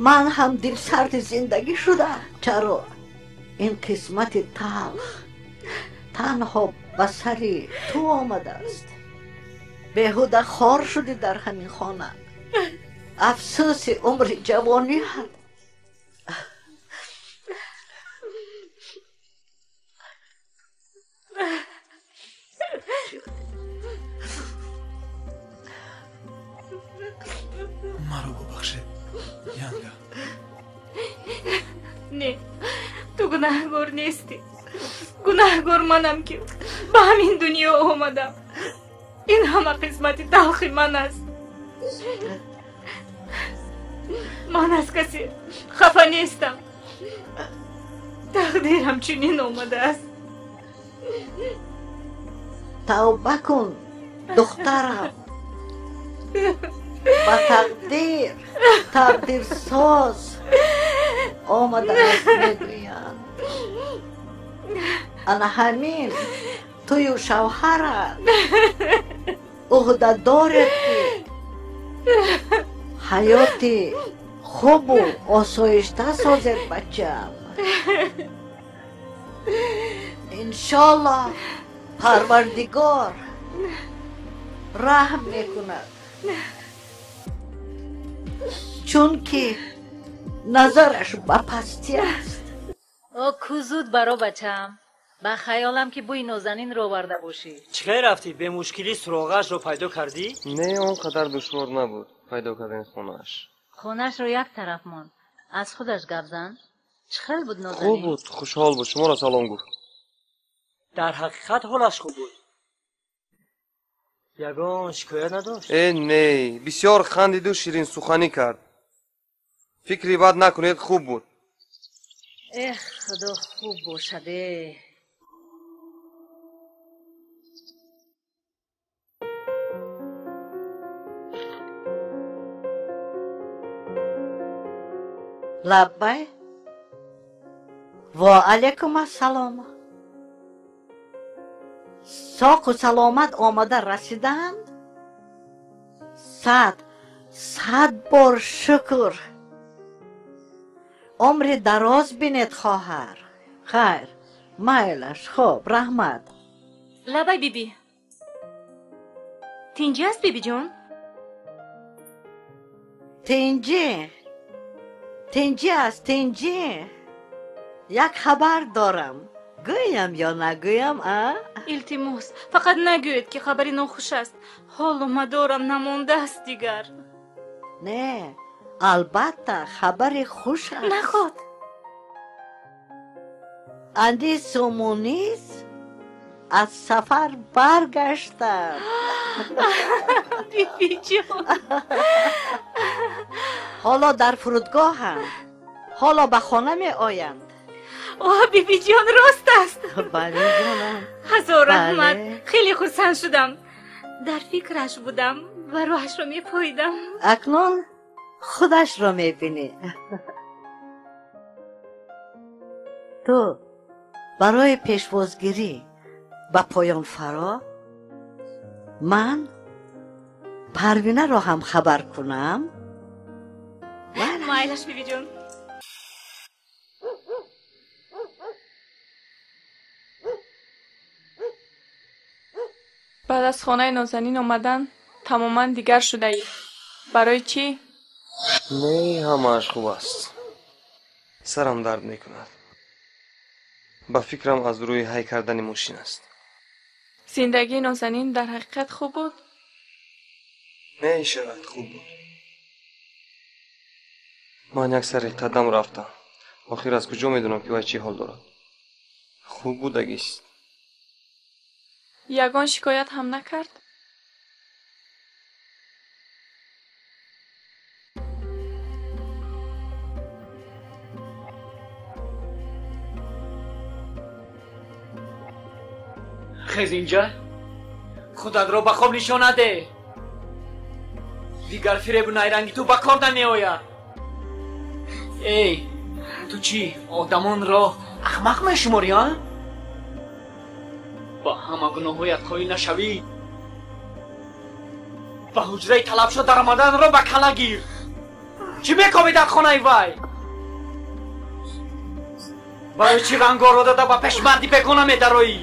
ман ҳам дилсарди зиндагӣ шудам. Чаро ин қисмати талх танҳо ба сари ту омадааст? Беҳуда хор шудӣ дар ҳамин хона. Афсӯси умри ҷавониат. Маро бубахшед, Янга. Не, ту гунаҳгор нестӣ. Гунаҳгор манам, ки ба ҳамин дунё омадам. Ин ҳама қисмати талхи ман аст. Ман аз касе хафа нестам. Тақдирам чунин омадааст. Тавба кун, духтарам. Ба тақдир тақдирсоз омадааст мегӯянд. Ана ҳамин тую шавҳарат уҳда доред, ки ҳаёти хубу осоишта созед, бачаам. Иншоллоҳ, Парвардигор раҳм мекунад, чунки назараш ба пастӣ аст. О, ку зуд баро, бачаам. Ба хаёлам, ки бӯи нозанинро оварда бошӣ. Чӣ хел рафтӣ? Бемушкилӣ суроғаашро пайдо кардӣ? Не, он қадар душвор набуд пайдо кардани хонааш. Хонаашро як тараф монд, аз худаш гап зан. Чӣ хел буд нозанин? Хуб буд, хушҳол буд, шуморо салом гуфт. Дар ҳақиқат ҳолаш хуб буд. Ягон шикоят надошт? Э, не, бисёр хандиду ширинсуханӣ кард. Фикри бад накунед, хуб буд. Эх, Худо хуб бошаде. Лаббай, ва алайкум ассалом. Соқу саломат омада расиданд. Сад сад бор шукр. Умри дароз бинед, хоҳар. Хайр, майлаш. Хуб, раҳмат. Лабай, биби. Тинҷӣ аст, бибиҷон? Тинҷӣ, тинҷӣ аст, тинҷӣ. Як хабар дорам. Гӯям ё нагӯям, а? Илтимос, фақат нагӯед, ки хабари нохуш аст. Ҳолу мадорам намондааст дигар. Не, албатта хабари хуш аст. Наход. Анису Мунис аз сафар баргаштанд. Бибиҷон. Ҳоло дар фурудгоҳанд. Ҳоло ба хона меоянд. О, бибиҷон, рост аст. Бале, ҷонам. Ҳазор раҳмат. Хеле хурсанд шудам. Дар фикраш будам ва роҳашро мепоидам. Акнун худашро мебинӣ. Ту барои пешвозгирӣ ба поён фаро, ман Парвинаро ҳам хабар кунам. Майлаш, бибиҷон. Баъд аз хонаи Нозанин омадан тамоман дигар шудаӣ. Барои чӣ? Не, ҳамааш хуб аст. Сарам дард мекунад. Ба фикрам аз рӯи ҳай кардани мошин аст. Зиндагии Нозанин дар ҳақиқат хуб буд? Не, шояд хуб буд. Ман як сари қадам рафтам. Охир аз куҷо медонам, ки вай чӣ ҳол дорад? Хуб будагист. Ягон шикоят ҳам накард? Хез инҷа, худатро ба хоб нишон наде. Дигар фиребу найранги ту ба кор намеояд. Эй, ту чӣ, одамонро ахмақ мешуморӣ, а? Ба ҳама гуноҳҳоят қоил нашавӣ, ба ҳуҷраи талабшо даромаданро ба кала гир. Чӣ мекобӣ дар хонаи вай? Барои чӣ рангоро дода ба пеш марди бегона медароӣ?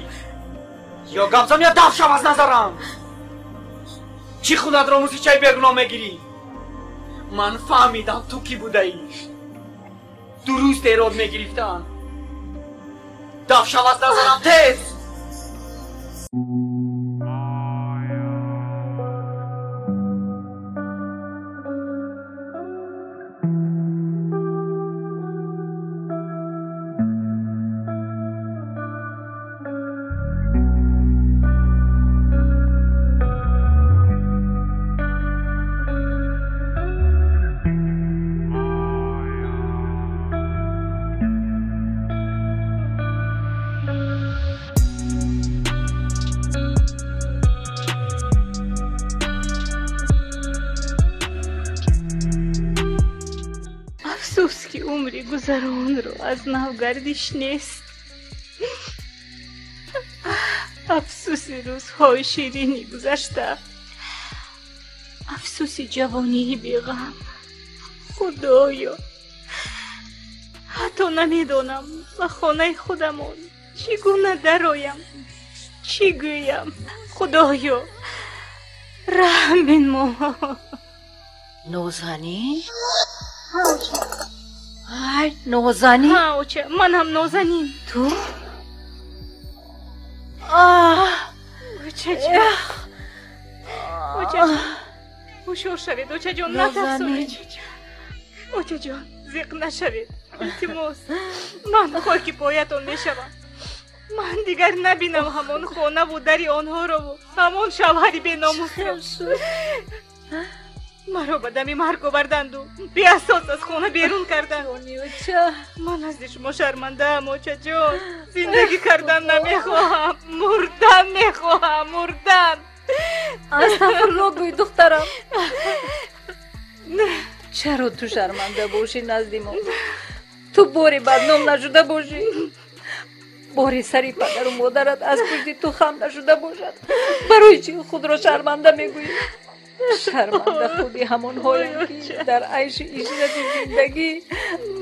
Ё гапзан, ё даф шав аз назарам. Чӣ худатро мусичаи бегуноҳ мегирӣ? Ман фаҳмидам ту кӣ будаӣ. Дуруст эрод мегирифтанд. Даф шав аз назарам, тез! Афсӯс, ки умри гузаронро аз нав гардиш нест. Афсӯси рӯзҳои ширини гузашта, афсӯси ҷавонии беғам. Худоё, ҳатто намедонам ба хонаи худамон чӣ гуна дароям, чӣ гӯям. Худоё, раҳм бинмо. Нозанин? Ай, Нозанин? Ҳа, оча, манам Нозанин. Ту? Очаҷон, очаҷон, ҳушёр шавед, очаҷон, натарсонед. Очаҷон, зиқ нашавед, илтимос. Ман хоки поятон мешавам. Ман дигар набинам ҳамон хонаву дари онҳорову ҳамон шавҳари беномусро. Маро ба дами марг оварданду беасос аз хона берун карданд. Ман назди шумо шармандаам, очаҷон. Зиндагӣ кардан намехоҳам, мурдан мехоҳам, мурдан. Астағфирулло гӯй, духтарам. Чаро ту шарманда бошӣ назди мо? Ту боре бадном нашуда бошӣ, боре сари падару модарат аз пушти ту хам нашуда бошад. Барои чӣ худро шарманда мегӯӣ? Шарманда худи ҳамонҳоям, ки дар айшу ишрати зиндагӣ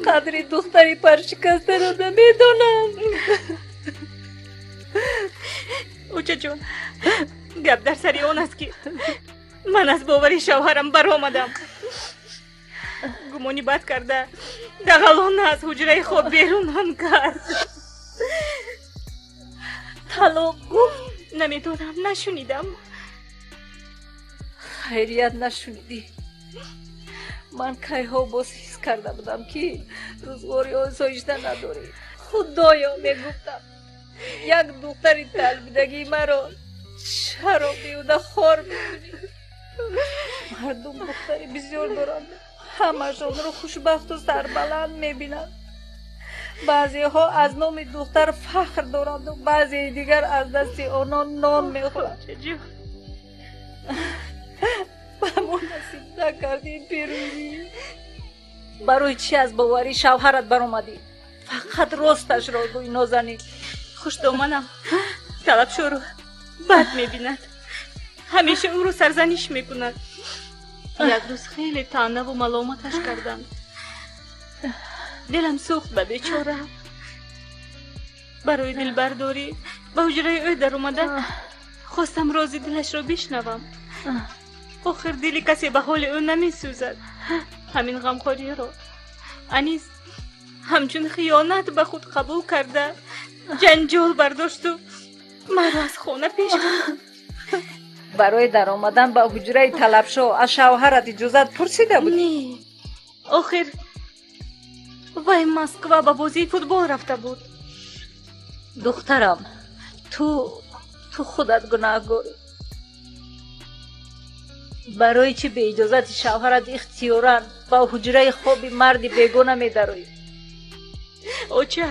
қадри духтари паршикастаро намедонанд. Очаҷон, гап дар сари он аст, ки ман аз бовари шавҳарам баромадам. Гумони бад карда дағалона аз ҳуҷраи хоб берунам кард. Талоқ гуфт? Намедонам, нашунидам. Хайрият нашунидӣ. Ман кайҳо боз ҳис карда будам, ки рӯзғори осоишта надорӣ. Худоё, мегуфтам, як духтари талбидагии маро чаро беҳуда хор мекунӣ? Мардум духтари бисёр доранд, ҳамашонро хушбахту сарбаланд мебинанд. Баъзеҳо аз номи духтар фахр доранду баъзеи дигар аз дасти онон нон мехӯранд. Ба мо насиб накардӣ пирӯзӣ. Барои чӣ аз боварии шавҳарат баромадӣ? Фақат росташро гӯй, Нозанин. Хушдоманам Талабшоро бад мебинад, ҳамеша ӯро сарзаниш мекунад. Як рӯз хеле таънаву маломаташ кардам. Дилам сӯхт ба бечора. Барои дилбардорӣ ба ҳуҷраи ӯ даромада хостам рози дилашро бишнавам. Охир дили касе ба ҳоли ӯ намесӯзад. Ҳамин ғамхориро Анис ҳамчун хиёнат ба худ қабул карда ҷанҷол бардошту маро аз хона пеш бурд. Барои даромадан ба ҳуҷраи Талабшо аз шавҳарат иҷозат пурсида будӣ? Не, охир вай Москва ба бозии футбол рафта буд. Духтарам, ту худат гунаҳгорӣ. Барои чӣ бе иҷозати шавҳарат ихтиёран ба ҳуҷраи хоби марди бегона медароӣ? Оча,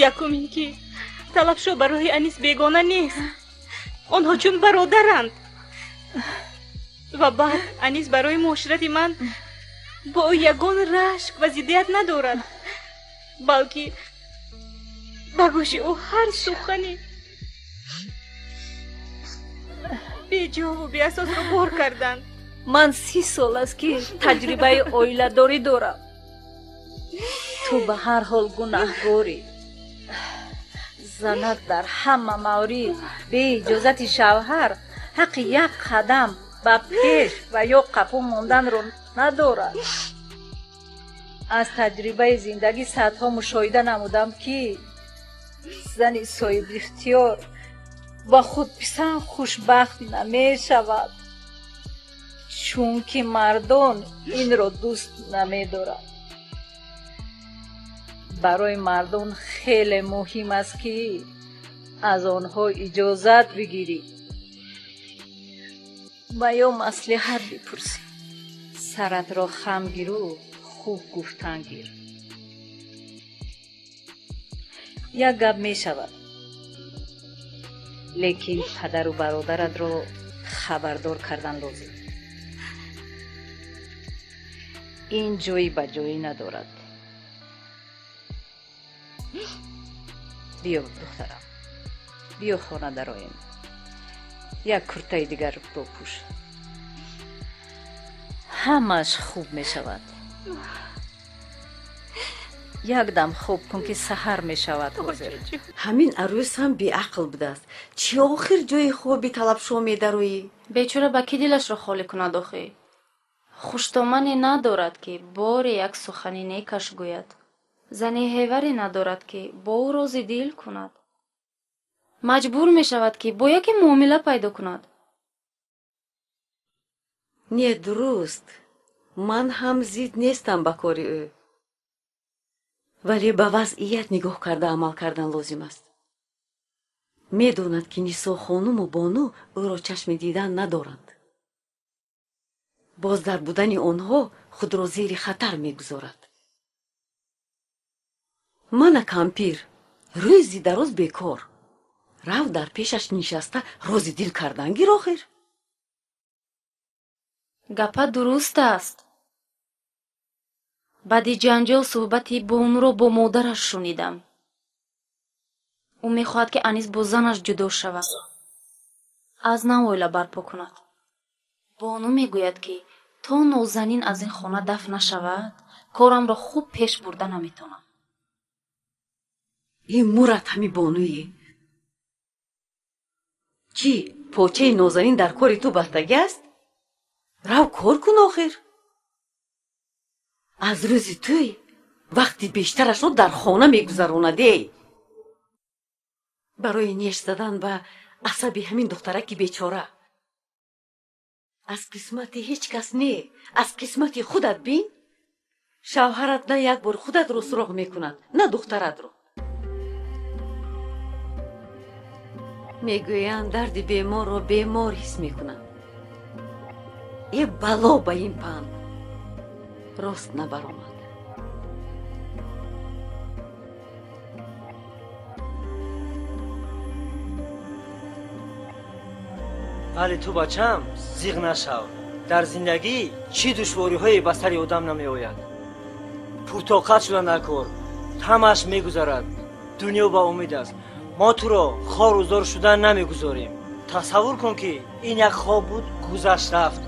якум ин ки Талабшо барои Анис бегона нест. Онҳо чун бародаранд. Ва баъд Анис барои муоширати ман бо ӯ ягон рашк ва зиддият надорад, балки ба гӯши ӯ ҳар сухани беҷову беасосро бор карданд. Ман 30 сол аст, ки таҷрибаи оиладорӣ дорам. Ту ба ҳар ҳол гунаҳгорӣ. Занак дар ҳама маврид бе иҷозати шавҳар ҳаққи як қадам ба пеш ва ё қафо монданро надорад. Аз таҷрибаи зиндагӣ садҳо мушоҳида намудам, ки зани соҳибихтиёр ва худписанд хушбахт намешавад, чунки мардон инро дӯст намедоранд. Барои мардон хеле муҳим аст, ки аз онҳо иҷозат бигирӣ ва ё маслиҳат бипурсӣ. Саратро хам гиру хуб гуфтан гир. Як гап мешавад, лекин падару бародаратро хабардор кардан лозим. Ин ҷои ба ҷоӣ надорад. Биё, духтарам, биё хона дароем. Як куртаи дигар бопӯш. Ҳамааш хуб мешавад. Якдам хоб кун, ки саҳар мешавад ҳозир. Ҳамин арӯс ҳам беақл будааст. Чӣ охир ҷои хоби Талабшо медароӣ? Бечора ба кӣ дилашро холӣ кунад охӣ? Хуштомане надорад, ки боре як сухани некаш гӯяд. Зани ҳеваре надорад, ки бо ӯ рози дил кунад. Маҷбур мешавад, ки бо яке муомила пайдо кунад. Не, дуруст. Ман ҳам зид нестам ба кори ӯ. Вале ба вазъият нигоҳ карда амал кардан лозим аст. Медонад, ки Нисо хонуму Бону ӯро чашми дидан надоранд. Боз дар будани онҳо худро зери хатар мегузорад. Мана кампир рӯзи дароз бекор. Рав дар пешаш нишаста рози дил кардан гир охир. Гапа дуруст аст. Баъди ҷанҷол суҳбати Бонуро бо модараш шунидам. Ӯ мехоҳад, ки Анис бо занаш ҷудо шавад, аз нав оила барпо кунад. Бону мегӯяд, ки то Нозанин аз ин хона дафт нашавад, корамро хуб пеш бурда наметавонам. Ин мурат ҳами бонуе. Чӣ, почаи Нозанин дар кори ту бастагӣ аст? Рав кор кун охир. Аз рӯзи тӯй вақти бештарашро дар хона мегузаронадей. Барои неш задан ба асаби ҳамин духтараки бечора. Аз қисмати ҳеҷ кас не, аз қисмати худат бин. Шавҳарат на як бор худатро суроғ мекунад, на духтаратро. Мегӯянд дарди беморро бемор ҳис мекунад. Е бало ба ин панд рост набаромад. Вале ту бачам зиғ нашав. Дар зиндагӣ чӣ душвориҳое ба сари одам намеояд. Пуртоқат шуда накор, ҳамааш мегузарад. Дунё ба умед аст. Мо туро хору зор шуда намегузорем. Тасаввур кун ки ин як хоб буд, гузашт рафт.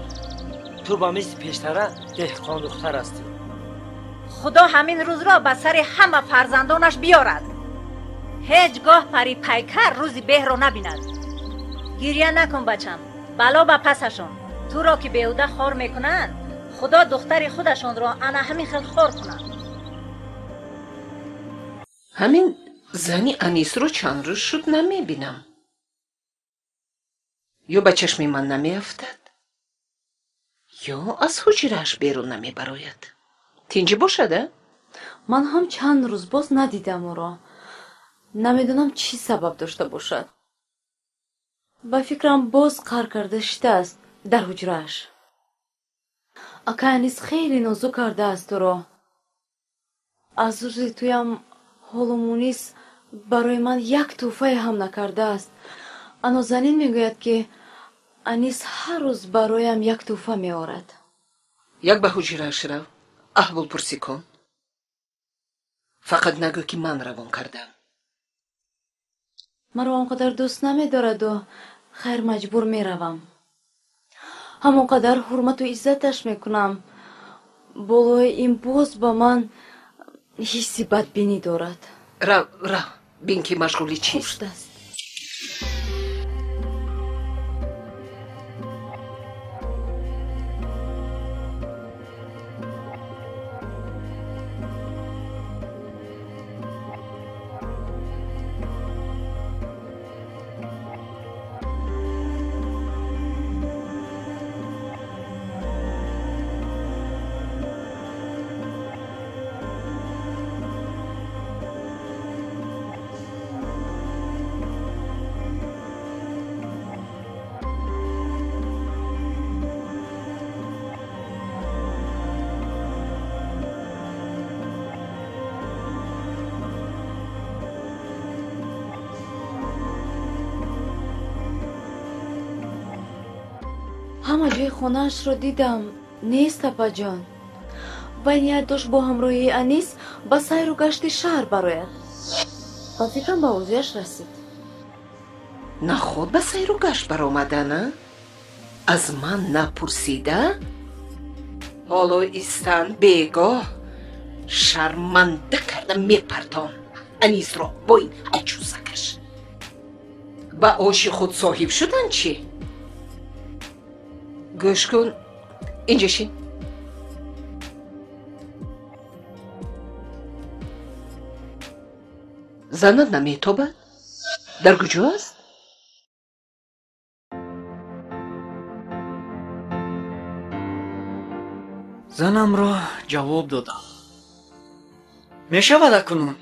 Ту ба мисли пештара деҳқондухтар ҳастӣ. Худо ҳамин рӯзро ба сари ҳама фарзандонаш биёрад. Ҳеҷ гоҳ парипайкар рӯзи беҳро набинад. Гирья накун бачам, бало ба пасашон. Туро ки беҳуда хор мекунанд, худо духтари худашонро ана ҳамин хел хор кунад. Ҳамин зани Анисро чанд рӯз шуд намебинам. Ё ба чашми ман намеафтад, ё аз ҳуҷрааш берун намебарояд. Тинҷӣ бошад, а? Ман ҳам чанд рӯз боз надидам ӯро. Намедонам чӣ сабаб дошта бошад. Ба фикрам боз қар карда шидааст дар ҳуҷрааш. Акай Анис хеле нозук кардааст ӯро. Аз рӯзи туям ҳолу Мунис барои ман як тӯҳфае ҳам накардааст. Анозанин мегӯяд ки Анис ҳар рӯз бароям як тӯҳфа меорад. Як ба ҳуҷрааш рав, аҳволпурсӣ кун. Фақат нагӯ ки ман равон кардам. Маро он қадар дӯст намедораду хайр маҷбур меравам. Ҳамон қадар ҳурмату иззаташ мекунам. Болои ин боз ба ман ҳисси бадбинӣ дорад. Рав, рав, бин ки машғули чист. Хуб шудааст. Ҳама ҷои хонаашро дидам. Нест, апаҷон. Вай ният дошт бо ҳамроҳии Анис ба сайру гашти шаҳр барояд. Ба фикрам ба орзуяш расид. Наход ба сайру гашт баромадана? Аз ман напурсида? Ҳоло истан бегоҳ шарманда карда мепартом Анисро бо ин аҷузакаш. Ба оши худ соҳиб шудан чӣ? Гӯш кун, инҷа шин. Занат наметобад? Дар куҷо аст? Занамро ҷавоб додам. Мешавад акнун?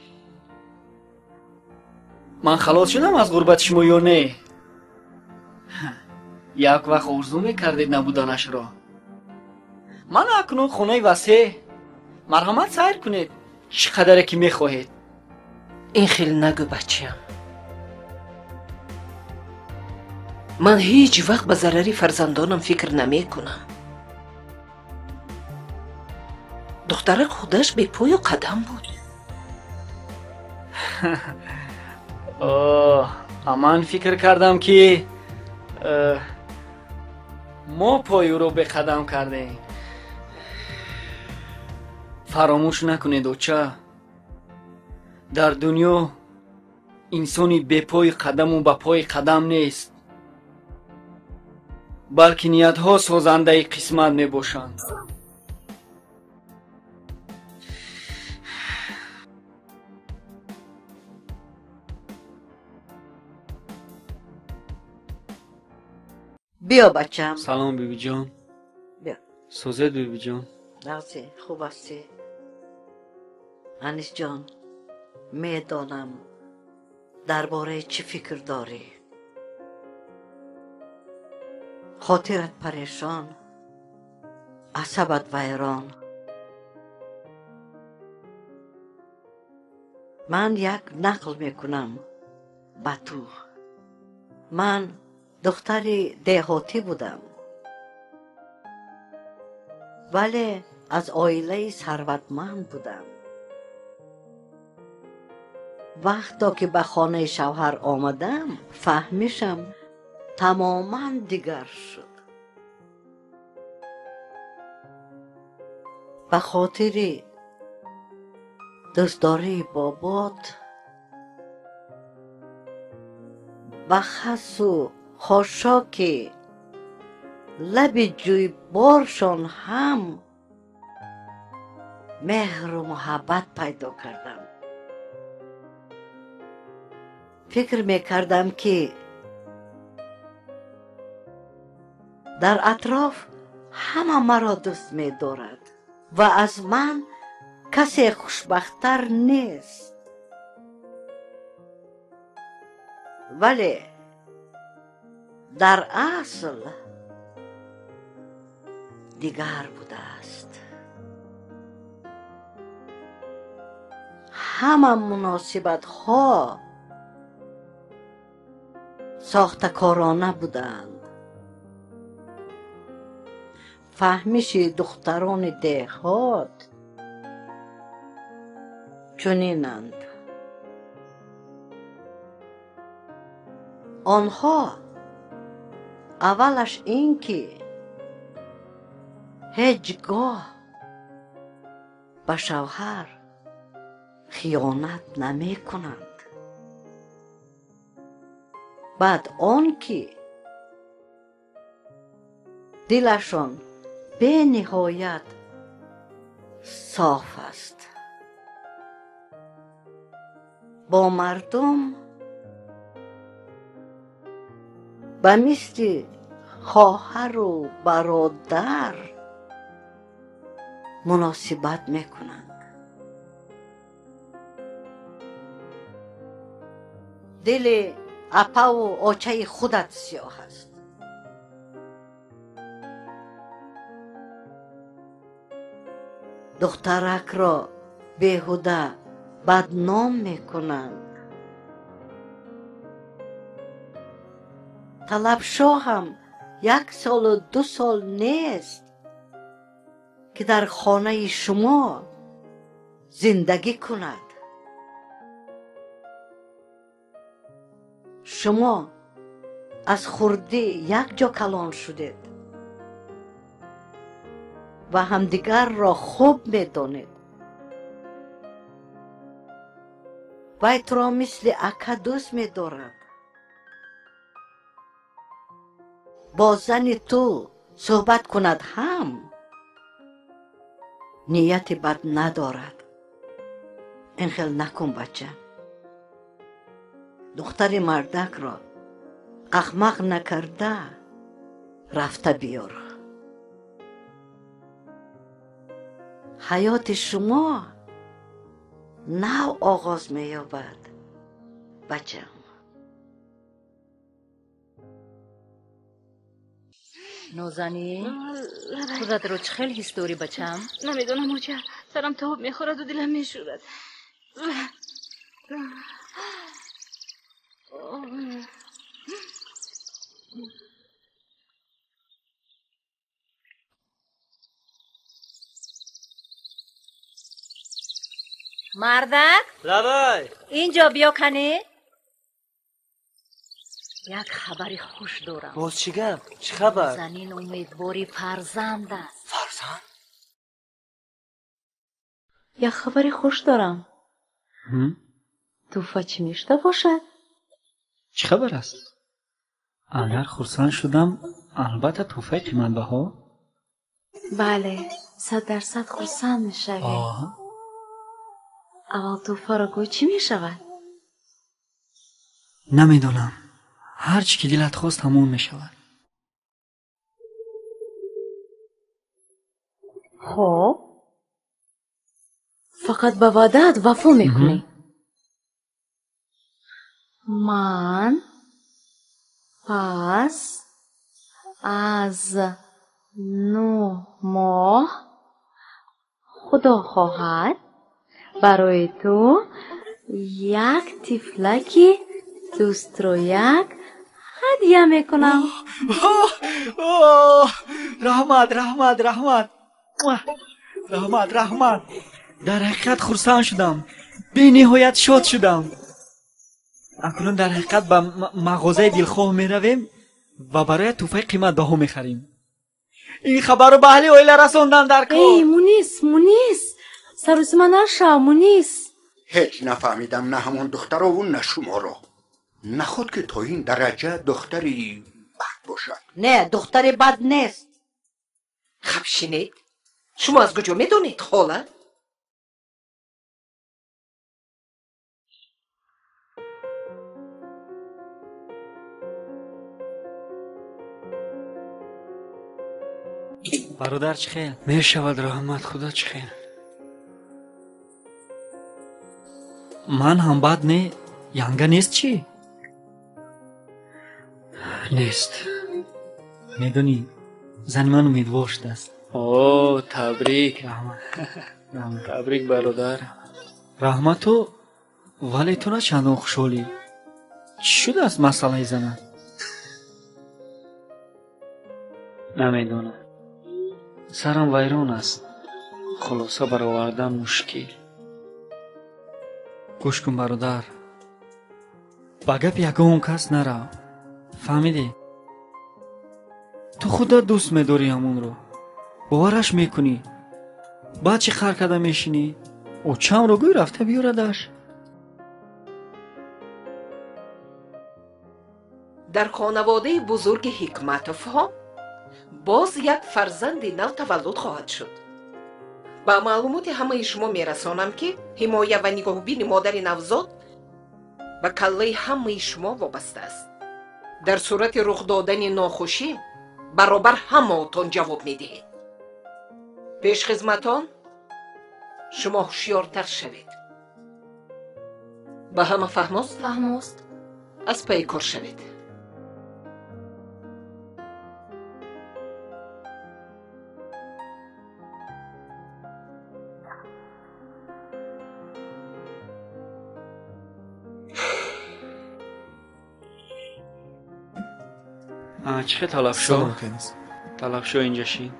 Ман халос шудам аз ғурбати шумо ё не? Як вақт орзу мекардед набуданашро. Ман акнун хонаи васеъ. Марҳамат сайр кунед, чӣ қадаре ки мехоҳед. Ин хел нагӯ, бачаам. Ман ҳеҷ вақт ба зарари фарзандонам фикр намекунам. Духтарак худаш бепою қадам буд. Ман фикр кардам ки мо поюро беқадам кардем. Фаромӯш накунед, оча. Дар дунё инсони бепои қадаму ба пои қадам нест, балки ниятҳо созандаи қисмат мебошанд. Биё, бачам. Салом, бибиҷон. Биё. Созед, бибиҷон? Нағзи, хуб ҳастӣ? Анисҷон, медонам, дар бораи чӣ фикр дорӣ. Хотират парешон, асабат вайрон. Ман як нақл мекунам ба ту. Ман духтари деҳотӣ будам, вале аз оилаи сарватманд будам. Вақто ки ба хонаи шавҳар омадам, фаҳмишам тамоман дигар шуд. Ба хотири дӯстдории бобот ба хасу хошоки лаби ҷӯйборшон ҳам меҳру муҳаббат пайдо кардам. Фикр мекардам, ки дар атроф ҳама маро дӯст медорад ва аз ман касе хушбахттар нест. Вале дар асл дигар будааст. Ҳама муносибатҳо сохтакорона буданд. Фаҳмиши духтарони деҳот чунинанд. Онҳо аввалаш ин ки ҳеҷ гоҳ ба шавҳар хиёнат намекунанд. Баъд он ки дилашон бениҳоят соф аст. Бо мардум ба мисли хоҳару бародар муносибат мекунанд. Дили апаву очаи худат сиёҳ аст. Духтаракро беҳуда бадном мекунанд. Талабшоҳам 1 солу 2 сол нест, ки дар хонаи шумо зиндагӣ кунад. Шумо аз хурдӣ якҷо калон шудед ва ҳамдигарро хуб медонед. Вай туро мисли ака дӯст медорад. Бо зани ту суҳбат кунад ҳам нияти бад надорад. Ин хел накун, бача. Духтари мардакро аҳмақ накарда рафта биёр. Ҳаёти шумо нав оғоз меёбад, бачам. Нозанин, худатро чӣ хел ҳис дорӣ, бачам? Намедонам, оча, сарам тоб мехӯраду дилам мешӯрад. Мардак, Лабай. Инҷо биё кане. Як хабари хуш дорам. Боз чӣ гап? Чӣ хабар? Занин умедвори фарзанд аст. Фарзанд? Як хабари хуш дорам. Тӯҳфа чӣ мешуда бошад? Чӣ хабар аст? Агар хурсанд шудам, албатта тӯҳфаи қиматбаҳо. Бале, 100% хурсанд мешавӣ. Аввал тӯҳфаро гӯй, чӣ мешавад? Намедонам. Ҳар чӣ ки дилат хост, ҳамон мешавад. Хоб, фақат ба ваъдаат вафо мекунӣ. Ман пас аз 9 моҳ, худо хоҳад, барои ту як тифлаки дӯстрояк ҳадя мекунам. Раҳмат, раҳмат, раҳмат, раҳмат, раҳмат. Дар ҳақиқат хурсанд шудам, бениҳоят шод шудам. Акнун дар ҳақиқат ба мағозаи дилхоҳ меравем ва барои тӯҳфаи қиматбаҳо мехарем. Ин хабарро ба аҳли оила расондан дар кор. Эй Мунис, Мунис, сарусима нашав, Мунис. Ҳеҷ нафаҳмидам на ҳамон духтарову на шуморо. Наход ки то ин дараҷа духтари бад бошад. Не, духтари бад нест. Хаб шинед. Шумо аз куҷо медонед, хола? Бародар, чӣ хел? Мешавад, раҳмат, худо, чӣ хел? Ман ҳам бад не, янга нест чӣ? Нест. Медонӣ, зани ман умедвор шудааст. О, табрик. Раҳмат. Табрик, бародар. Раҳмату, вале ту на чандон хушҳолӣ. Чӣ шудааст масъалаи занат? Намедонам. Сарам вайрон аст. Хулоса баровардан мушкил. Гӯш кун, бародар. Ба гапи ягон кас нарав. Фаҳмидӣ? Ту худат дӯст медорӣ ҳамонро. Бовараш мекунӣ. Баъд чӣ қар карда мешинӣ? Очамро гӯй рафта биёрадаш. Дар хонаводаи бузурги Ҳикматовҳо боз як фарзанди нав таваллуд хоҳад шуд. Ба маълумоти ҳамаи шумо мерасонам, ки ҳимоя ва нигоҳубини модари навзод ба каллаи ҳамаи шумо вобаста аст. Дар сурати рух додани нохушӣ баробар ҳамаотон ҷавоб медиҳед. Пешхизматон, шумо ҳушёртар шавед. Ба ҳама фаҳмост? Фаҳмост. Аз пайи кор шавед. Чӣ хел талабшо? Талабшо инҷа шин.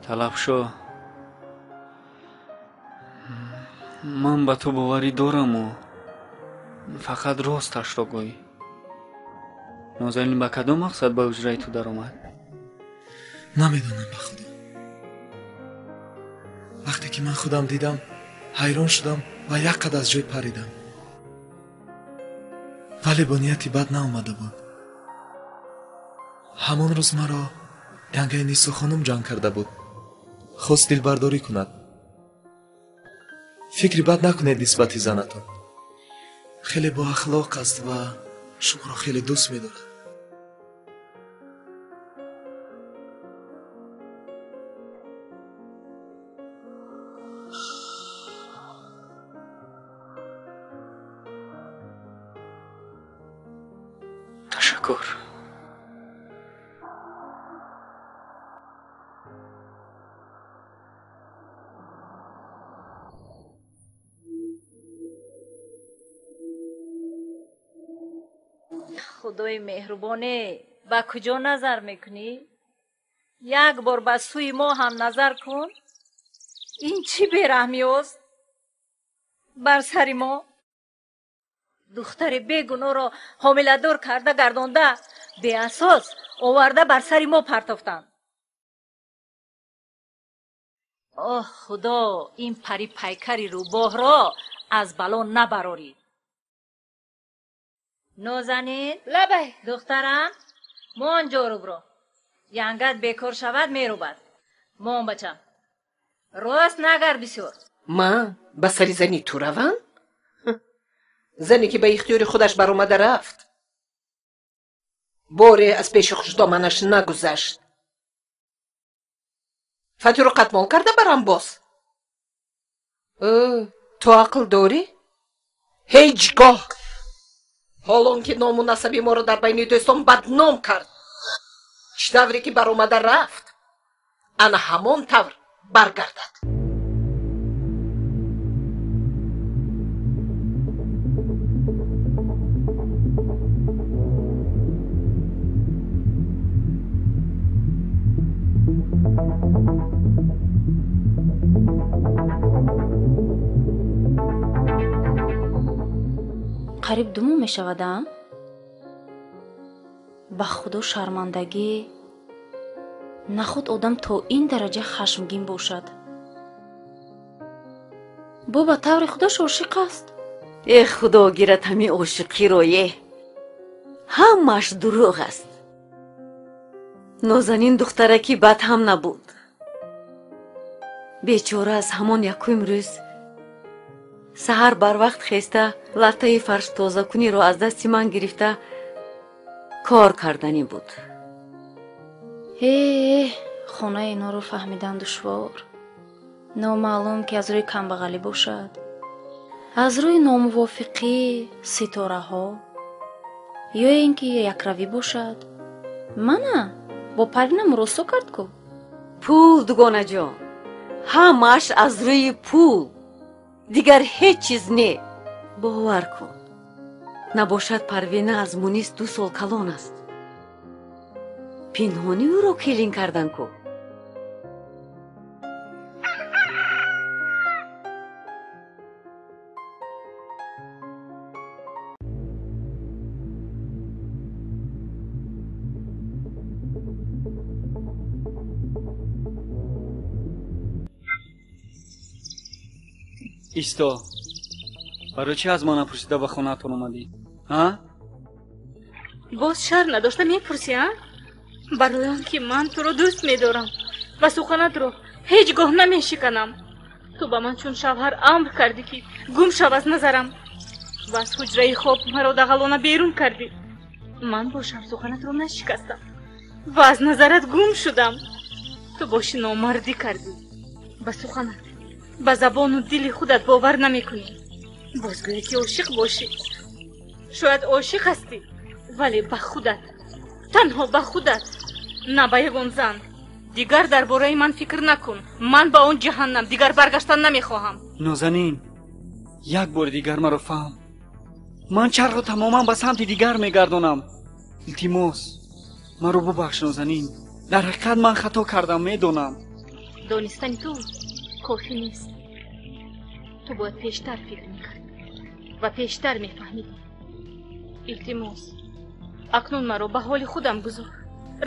Талабшо, ман ба ту боварӣ дораму, фақат росташро гӯй. Нозанин ба кадом мақсад ба ҳуҷраи ту даромад? Намедонам, ба худо. Вақте ки ман худам дидам, ҳайрон шудам ва як қад аз ҷой паридам. Вале бо нияти бад наомада буд. Ҳамон рӯз маро янгаи Нисо хонум ҷанг карда буд. Хост дилбардорӣ кунад. Фикри бад накунед нисбати занатон. Хеле боахлоқ аст ва шуморо хеле дӯст медорад. Ташаккур. Худои меҳрубоне, ба куҷо назар мекунӣ? Як бор ба сӯи мо ҳам назар кун. Ин чӣ бераҳмиёст бар сари мо? Духтари бегуноҳро ҳомиладор карда гардонда, беасос оварда бар сари мо партофтанд. Оҳ худо, ин пари пайкари рӯбоҳро аз бало набарорӣ. Нозанин, лабай, духтарам, мон ҷорубро. Янгат бекор шавад мерубад. Мон бачам, рост нагар бисёр. Ман ба сари зани ту равам? Зане ки ба ихтиёри худаш баромада рафт, боре аз пеши хушдоманаш нагузашт. Фатиро қатмол карда барам боз. Ту ақл дорӣ? Ҳеҷ гоҳ. Ҳолон ки ному насаби моро дар байни дӯстон бадном кард, чӣ тавре ки баромада рафт, ана ҳамон тавр баргардад. Қариб 2 моҳ мешавад, а? Ба худо шармандагӣ. Нахуд одам то ин дараҷа хашмгин бошад. Бо ба таври худаш ошиқ аст. Э худо гирад ҳамин ошиқиро, е. Ҳамааш дурӯғ аст. Нозанин духтараки бад ҳам набуд. Бечора аз ҳамон якум рӯз саҳар барвақт хеста латтаи фарштозакуниро аз дасти ман гирифта кор карданӣ буд. Хонаи инҳоро фаҳмидан душвор. Номаълум ки аз рӯи камбағалӣ бошад, аз рӯи номувофиқӣ ситораҳо ё ин ки якравӣ бошад. Мана бо Парвина муросо кард ку. Пул, дугонаҷон, ҳамааш аз рӯи пул, дигар ҳеҷ чиз не. Бовар кун, набошад Парвина аз Мунис 2 сол калон аст. Пинҳонӣ ӯро келин кардан ку. Исто, барои чӣ аз ман напурсида ба хонаатон омадӣ? Ҳа? Боз шарм надошта мепурсӣ, а? Барои он ки ман туро дӯст медорам ва суханатро ҳеҷ гоҳ намешиканам. Ту ба ман чун шавҳар амр кардӣ, ки гум шав аз назарам ва аз ҳуҷраи хоб маро дағалона берун кардӣ. Ман бошам суханатро нашикастам ва аз назарат гум шудам. Ту боши номардӣ кардӣ. Ба суханат, ба забону дили худат бовар намекунӣ. Боз гӯё ки ошиқ бошӣ. Шояд ошиқ ҳастӣ, вале ба худат, танҳо ба худат, на ба ягон зан. Дигар дар бораи ман фикр накун. Ман ба он ҷаҳаннам дигар баргаштан намехоҳам. Нозанин, як бори дигар маро фаҳм. Ман чархро тамоман ба самти дигар мегардонам. Илтимос, маро бубахш, Нозанин. Дар ҳақиқат ман хато кардам, медонам. Донистани ту кофӣ нест. Ту бояд пештар фикр мекардӣ ва пештар мефаҳмидӣ. Илтимос, акнун маро ба ҳоли худам гузор.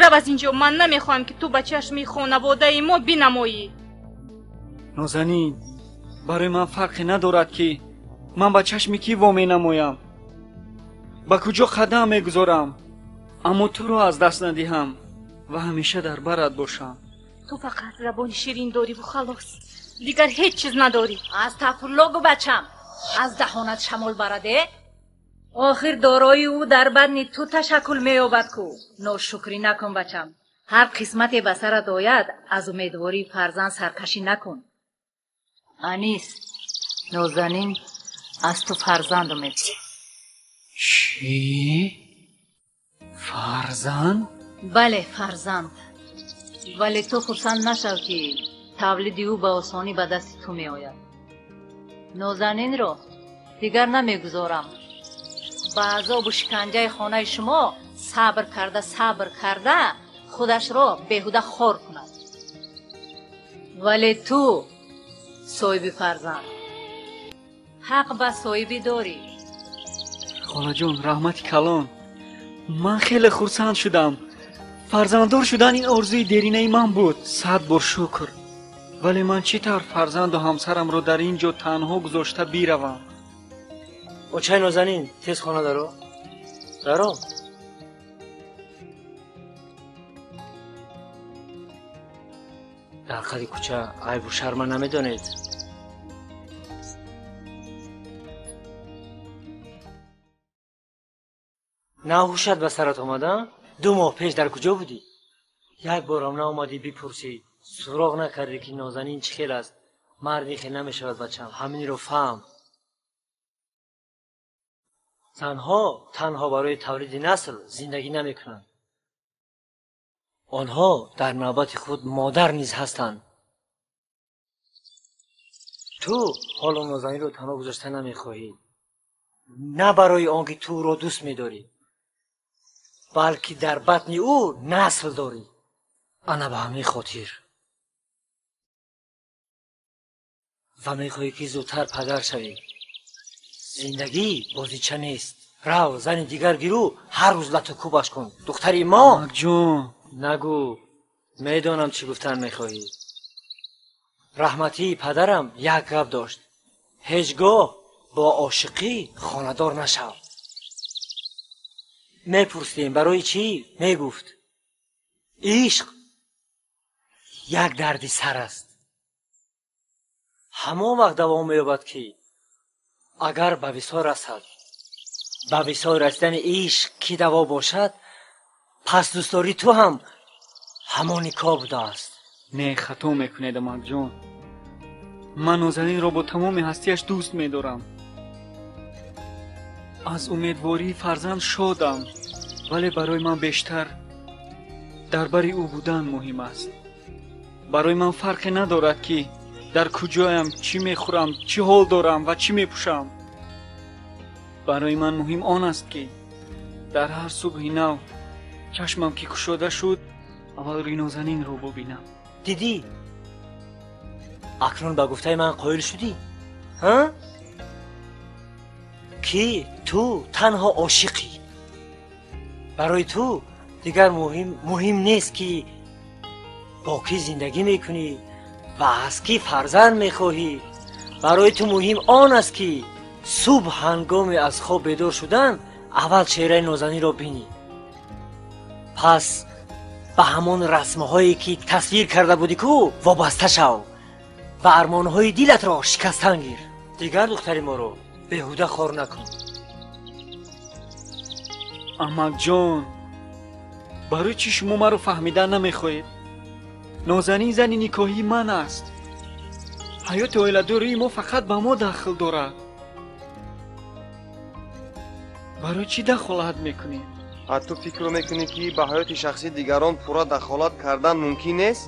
Рав аз инҷо, ман намехоҳам ки ту ба чашми хонаводаи мо бинамоӣ. Нозанин, барои ман фарқе надорад, ки ман ба чашми кӣ воменамоям, ба куҷо қадам мегузорам, аммо туро аз даст надиҳам ва ҳамеша дар барат бошам. Ту фақат забони ширин дорӣ-ву халос, дигар ҳеҷ чиз надорӣ. Астағфирулло гу бачам, аз даҳонат шамол бараде. Охир дорои ӯ дар бадни ту ташаккул меёбад ку. Ношукрӣ накун бачам. Ҳар қисмате ба сарат ояд, аз умедвории фарзанд саркашӣ накун. Анис, Нозанин аз ту фарзанд умед. Чӣ? Фарзанд? Бале, фарзанд. Вале ту хурсанд нашав, ки тавлиди ӯ ба осонӣ ба дасти ту меояд. Нозанинро дигар намегузорам. Ба азобу шиканҷаи хонаи шумо сабр карда, сабр карда худашро беҳуда хор кунад. Вале ту соҳиби фарзанд, ҳақ ба соҳибӣ дорӣ. Холаҷон, раҳмати калон. Ман хеле хурсанд шудам. Фарзанддор шудан ин орзуи деринаи ман буд. 100 бор шукр. Вале ман чӣ тавр фарзанду ҳамсарамро дар ин ҷо танҳо гузошта биравам? Очай Нозанин, тез хона даро. Даро. Дар қади кӯча айбу шарма намедонед. На ҳушат ба сарат омада? 2 моҳ пеш дар куҷо будӣ? Як борам наомадӣ бипурсӣ, суроғ накардӣ ки Нозанин чӣ хел аст. Марди хел намешавад бачам, ҳаминро фаҳм. Занҳо танҳо барои тавлиди насл зиндагӣ намекунанд. Онҳо дар навбати худ модар низ ҳастанд. Ту ҳоло Нозанинро танҳо гузошта намехоҳӣ. На барои он ки ту ӯро дӯст медорӣ, балки дар батни ӯ насл дорӣ. Ана ба ҳамин хотир. Ва мехоҳӣ ки зудтар падар шавӣ. Зиндагӣ бозича нест. Рав зани дигар гиру, ҳар рӯз лату кӯбаш кун. Духтари мо. Амакҷон. Нагӯ, медонам чӣ гуфтан мехоҳӣ. Раҳматии падарам як гап дошт. Ҳеҷ гоҳ бо ошиқӣ хонадор нашав. Мепурсидем барои чӣ? Мегуфт ишқ як дарди сар аст. Ҳамон вақт давом меёбад ки агар ба висол расад. Ба висол расидани ишқ ки даво бошад, пас дӯстдории ту ҳам ҳамон никоҳ будааст. Не, хато мекунед, амакҷон. Ман Нозанинро бо тамоми ҳастиаш дӯст медорам. Аз умедвории фарзанд шодам, вале барои ман бештар дар бари ӯ будан муҳим аст. Барои ман фарқе надорад ки дар куҷоям, чӣ мехӯрам, чӣ ҳол дорам ва чӣ мепӯшам. Барои ман муҳим он аст ки дар ҳар субҳи нав чашмам ки кушода шуд, аввал рӯи Нозанинро бубинам. Дидӣ? Акнун ба гуфтаи ман қоил шудӣ? Ҳа? Ки ту танҳо ошиқӣ. Барои ту дигар муҳим нест ки бо кӣ зиндагӣ мекунӣ ва аз кӣ фарзанд мехоҳӣ. Барои ту муҳим он аст ки субҳ ҳангоми аз хоб бедор шудан аввал чеҳраи Нозанинро бинӣ. Пас ба ҳамон расмҳое ки тасвир карда будӣ ку вобаста шав ва армонҳои дилатро шикастан гир. Дигар духтари моро беҳуда хор накун. Амакҷон, барои чӣ шумо маро фаҳмидан намехоҳед? Нозанин зани никоҳии ман аст. Ҳаёти оиладории мо фақат ба мо дахл дорад. Барои чӣ дахолат мекунед? Ту фикр мекунӣ ки ба ҳаёти шахсии дигарон пурра дахолат кардан мумкин нест?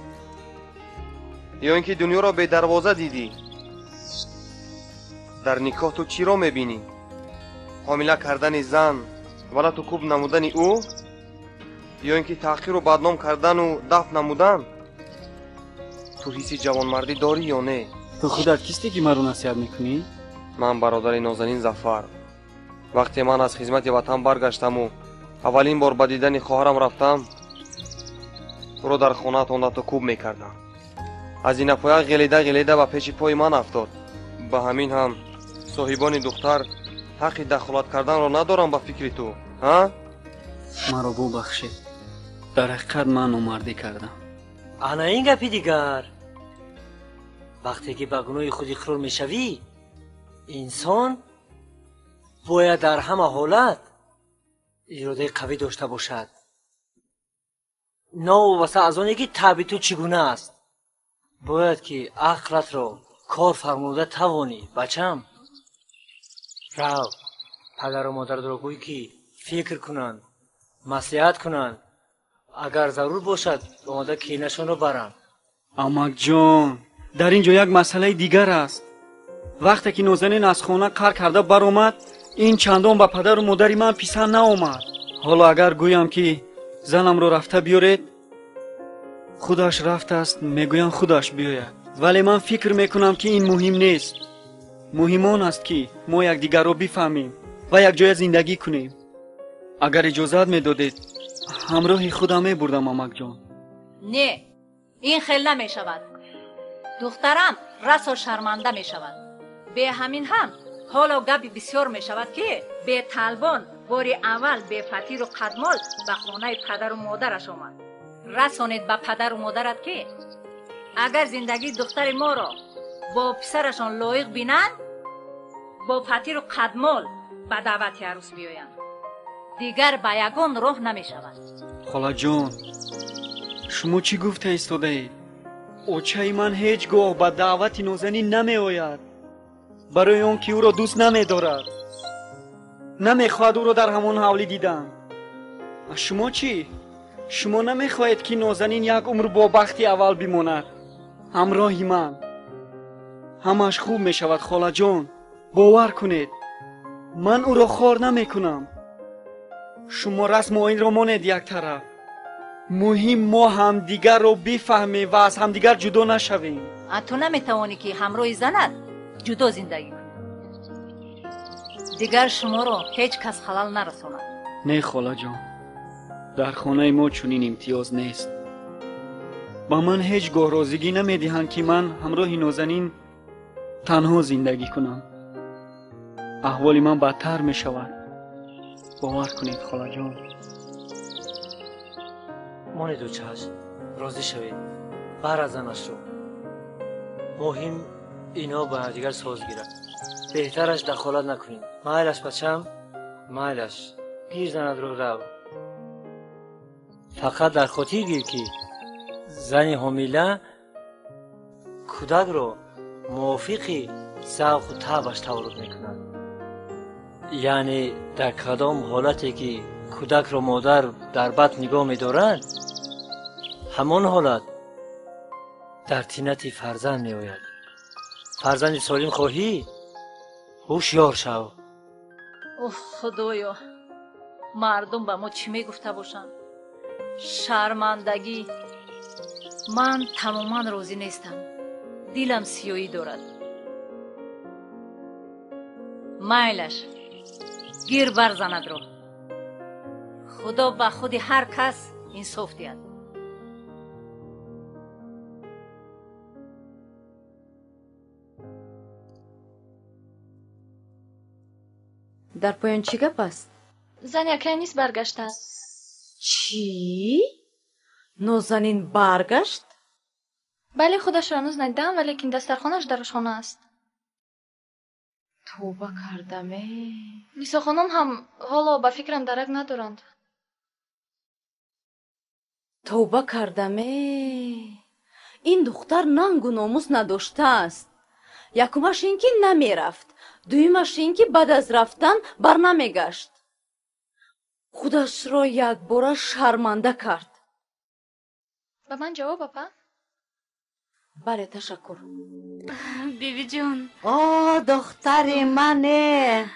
Ё ин ки дунёро бедарвоза дидӣ? Дар никоҳ ту чиро мебинӣ? Ҳомила кардани зан ва лату кӯб намудани ӯ? Ё ин ки таҳқиру бадном кардану дафн намудан? Ту ҳисси ҷавонмардӣ дорӣ ё не? Ту худат кистӣ ки маро насиҳат мекунӣ? Ман бародари Нозанин Зафар. Вақте ман аз хизмати ватан баргаштаму аввалин бор ба дидани хоҳарам рафтам, ӯро дар хонаатон лату кӯб мекардам. Аз инапоя ғелида ғелида ба пеши пои ман афтод. Ба ҳамин ҳам соҳибони духтар ҳаққи дахолат карданро надорам ба фикри ту, ҳа? Маро бубахшед. Дар ҳақиқат ман номардӣ кардам. Ана ин гапи дигар. Вақте ки ба гуноҳи худ иқрор мешавӣ, инсон бояд дар ҳама ҳолат иродаи қавӣ дошта бошад. Новобаста аз оне ки табъи ту чӣ гуна аст, бояд ки ақлатро кор фармуда тавонӣ. Бачам, рав падару модарро гӯй ки фикр кунанд, маслиҳат кунанд. Агар зарур бошад, омода кинашонро баранд. Амакҷон, дар ин ҷо як масъалаи дигар аст. Вақте ки Нозанин аз хона қар карда баромад, ин чандон ба падару модари ман писанд наомад. Ҳоло агар гӯям ки занамро рафта биёред, худаш рафтааст, мегӯянд худаш биёяд. Вале ман фикр мекунам ки ин муҳим нест. Муҳим он аст ки мо якдигарро бифаҳмем ва якҷоя зиндагӣ кунем. Агар иҷозат медодед, ҳамроҳи худам мебурдам, амакҷон. Не, ин хел намешавад. Духтарам расо шарманда мешавад. Бе ҳамин ҳам ҳоло гапи бисёр мешавад ки беталбон бори аввал бефатиру қадмол ба хонаи падару модараш омад. Расонед ба падару модарат ки агар зиндагии духтари моро бо писарашон лоиқ бинанд, бо фатиру қадмол ба даъвати арӯс биёянд. Дигар ба ягон роҳ намешавад. Холаҷон, шумо чӣ гуфта истодаед? Очаи ман ҳеҷ гоҳ ба даъвати Нозанин намеояд, барои он ки ӯро дӯст намедорад, намехоҳад ӯро дар ҳамон ҳавлӣ дидан. А шумо чӣ? Шумо намехоҳед, ки Нозанин як умр бо бахти аввал бимонад ҳамроҳи ман? Ҳамааш хуб мешавад, холаҷон, бовар кунед, ман ӯро хор намекунам. Шумо расму оинро монед як тараф. Муҳим мо ҳамдигарро бифаҳмем ва аз ҳамдигар ҷудо нашавем. А ту наметавонӣ, ки ҳамроҳи занат ҷудо зиндагӣ кунӣ. Дигар шуморо ҳеҷ кас халал нарасонад. Не, холаҷон, дар хонаи мо чунин имтиёз нест. Ба ман ҳеҷ гоҳ розигӣ намедиҳанд, ки ман ҳамроҳи Нозанин танҳо зиндагӣ кунам. Аҳволи ман бадтар мешавад. Бовар кунед, холаҷон. Монеду чаш, розӣ шавед, баҳра занашро. Муҳим ино ба ҳамдигар соз гирад. Беҳтараш дахолат накунед. Майлаш, бачам, майлаш, гир занадро рав. Фақат дар хотир гир, ки зани ҳомила кӯдакро мувофиқи завқу табъаш таваллуд мекунад. Яъне дар кадом ҳолате ки кӯдакро модар дар батн нигоҳ медорад, ҳамон ҳолат дар тинати фарзанд меояд. Фарзанди солим хоҳӣ, ҳушёр шав. Оҳ, Худоё, мардум ба мо чӣ мегуфта бошанд? Шармандагӣ. Ман тамоман розӣ нестам. Дилам сиёҳӣ дорад. Майлаш, гир барзанадро. Худо ба худи ҳар кас инсоф диҳад. Дар поён чӣ гап аст? Зани акай низ баргаштааст. Чӣ? Нозанин баргашт? Бале, худашро ҳанӯз надидам, валекин дастархонаш дар ошхона аст. Тавба кардаме. Нисохонум ҳам ҳоло ба фикрам дарак надоранд. Тавба кардаме. Ин духтар нангу номус надоштааст. Якумаш ин ки намерафт, дуюмаш ин ки баъд аз рафтан барнамегашт. Худашро якбора шарманда кард. Ба ман ҷавоб, апа? Бале, ташаккур. Бибиҷон. О, духтари мане!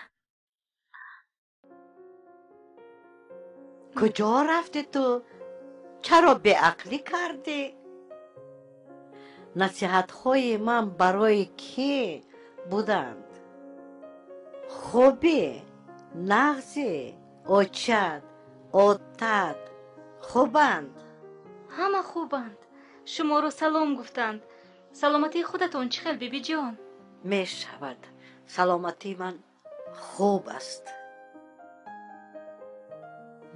Куҷо рафти ту? Чаро беақлӣ кардӣ? Насиҳатҳои ман барои кӣ буданд? Хубӣ, нағзӣ, очат, отат хубанд? Ҳама хубанд. Шуморо салом гуфтанд. Саломатии худатон чӣ хел, бибиҷон? Мешавад. Саломатии ман хуб аст.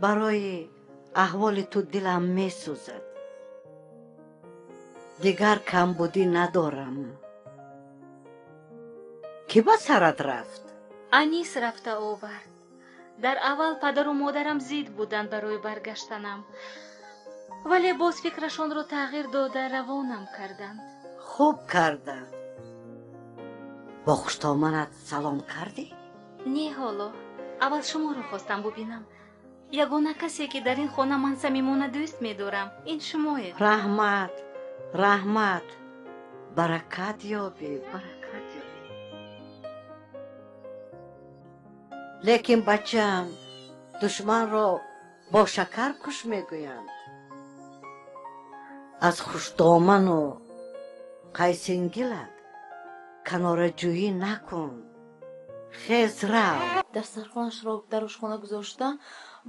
Барои аҳволи ту дилам месӯзад. Дигар камбудӣ надорам. Кӣ ба сарат рафт? Анис рафта овард. Дар аввал падару модарам зид буданд барои баргаштанам, вале боз фикрашонро тағйир дода равонам карданд. Хуб карданд. Бо хуштоманат салом кардӣ? Не, ҳоло. Аввал шуморо хостам бубинам. Ягона касе, ки дар ин хона ман самимона дӯст медорам, ин шумоед. Раҳмат, раҳмат. Баракат ёбӣ, баракат ёбӣ. Лекин бачаам, душманро бо шакар куш мегӯянд. Аз хуштоману қайсингилат канораҷӯӣ накун. Хез рав. Дастархонашро дар ошхона гузошта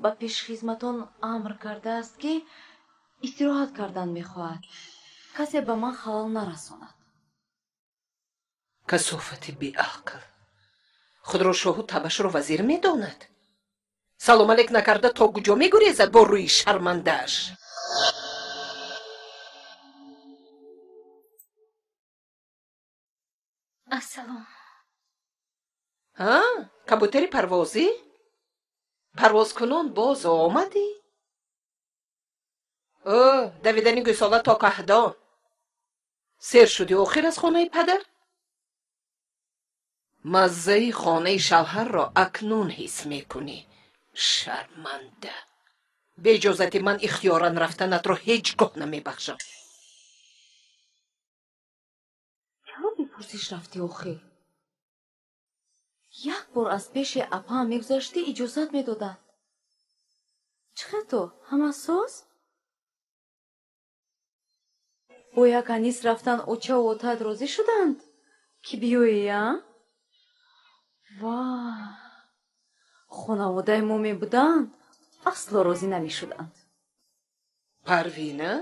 ба пешхизматон амр кардааст, ки истироҳат кардан мехоҳад. Касе ба ман халал нарасонад. Касофати беақл худро шоҳу табашро вазир медонад. Салом алек накарда то куҷо мегурезад бо рӯи шармандааш? Ассалом. Ҳа, кабутари парвозӣ? Парвозкунон боз омадӣ? Ӯ, давидани гӯсола то каҳдон. Сер шудӣ охир аз хонаи падар? Маззаи хонаи шавҳарро акнун ҳис мекунӣ. Шарманда. Бе иҷозати ман ихтиёран рафтанатро ҳеҷ гоҳ намебахшам. Чаро бепурсиш рафтӣ охир? Як бор аз пеши апаам мегузаштӣ, иҷозат медоданд. Чӣ хел ту? Ҳама соз? Бо як Анис рафтан очаву отаат розӣ шуданд, ки биёӣ, а? Ва хонаводаи мо мебуданд, асло розӣ намешуданд. Парвина,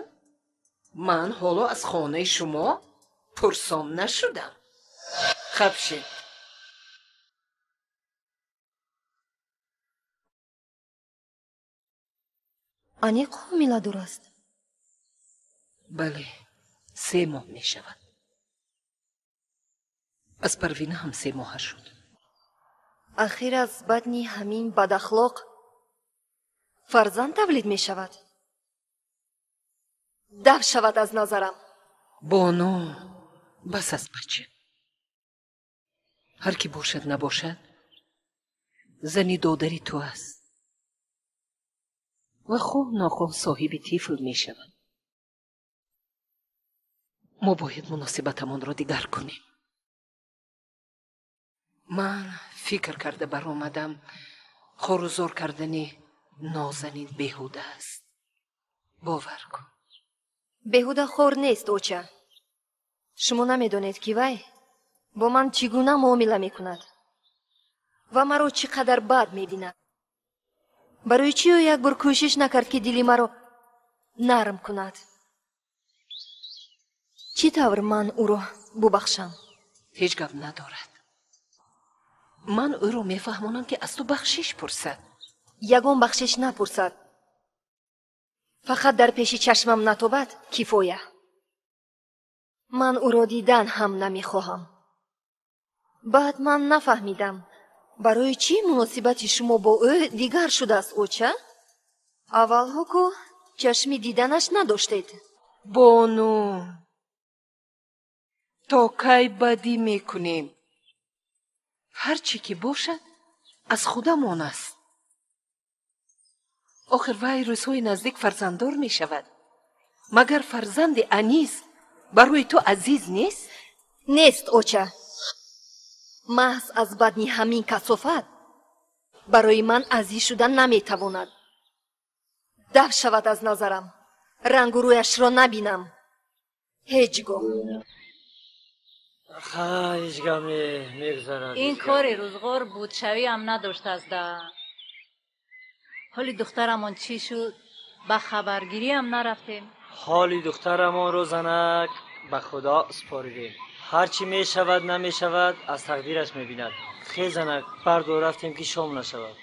ман ҳоло аз хонаи шумо пурсон нашудам. Хабшед. Аниқ ҳомиладор аст? Бале, 3 моҳ мешавад. Аз Парвина ҳам 3 моҳа шуд. Ахир аз батни ҳамин бадахлоқ фарзанд тавлид мешавад. Даф шавад аз назарам. Бону, бас аст бача. Ҳар ки бошад набошад, зани додари ту аст ва хоҳ нохоҳ соҳиби тифл мешавад. Мо бояд муносибатамонро дигар кунем. Ман фикр карда баромадам, хорузор кардани нозанин беҳуда аст. Бовар кун. Беҳуда хор нест, оча. Шумо намедонед, ки вай бо ман чӣ гуна муомила мекунад ва маро чӣ қадар бад мебинад. Барои чӣ ӯ як бор кӯшиш накард, ки дили маро нарм кунад? Чӣ тавр ман ӯро бубахшам? Ҳеҷ гап надорад. Ман ӯро мефаҳмонам, ки аз ту бахшиш пурсад. Ягон бахшиш напурсад. Фақат дар пеши чашмам натобад, кифоя. Ман ӯро дидан ҳам намехоҳам. Баъд ман нафаҳмидам, барои чӣ муносибати шумо бо ӯ дигар шудааст, оча? Аввалҳо ку чашми диданаш надоштед. Бону, то кай бадӣ мекунем? Ҳар чӣ ки бошад, аз худамон аст. Охир вай рӯзҳои наздик фарзанддор мешавад. Магар фарзанди Анис барои ту азиз нест? Нест, оча. Маҳз аз бадни ҳамин касофат барои ман азиз шуда наметавонад. Даф шавад аз назарам, рангу рӯяшро набинам. Ҳеҷ гоҳ. Ҳеҷ гап мегузарад. Ин кори рӯзғор будшавиам надоштааст да. Ҳоли духтарамон чӣ шуд? Ба хабаргириам нарафтем. Ҳоли духтарамонро занак ба Худо супоридем. Ҳар чӣ мешавад намешавад аз тақдираш мебинад. Хез занак, бардор рафтем, ки шом нашавад.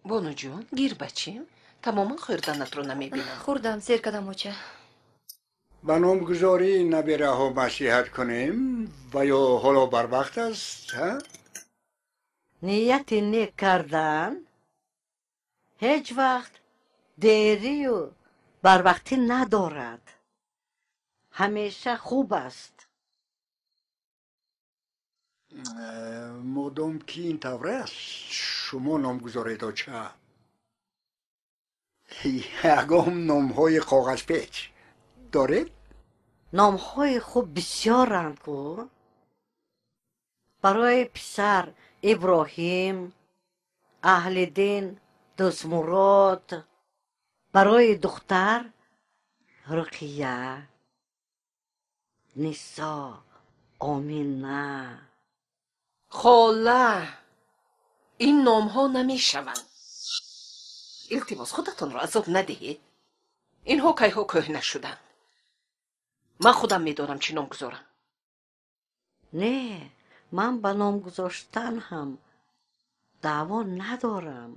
Бонуҷон, гир бачим, тамоман хӯрданатро намебинам. Хӯрдам, сер кардам, оча. Ба номгузории набираҳо маслиҳат кунем ва ё ҳоло барвақт аст? Нияти нек кардан ҳеҷ вақт дерию барвақтӣ надорад. Ҳамеша хуб аст. Модом ки ин тавр аст, шумо номгузоред, оча. Ягон номҳои коғазпеч доред? Номҳои хуб бисёранд ку. Барои писар Иброҳим, Аҳлиддин, Дӯстмурод, барои духтар Руқия, Нисо, Омина. Хола, ин номҳо намешаванд. Илтимос, худатонро азоб надиҳед. Инҳо кайҳо кӯҳна шуданд. Ман худам медонам чӣ ном гузорам. Не, ман ба ном гузоштан ҳам даъво надорам.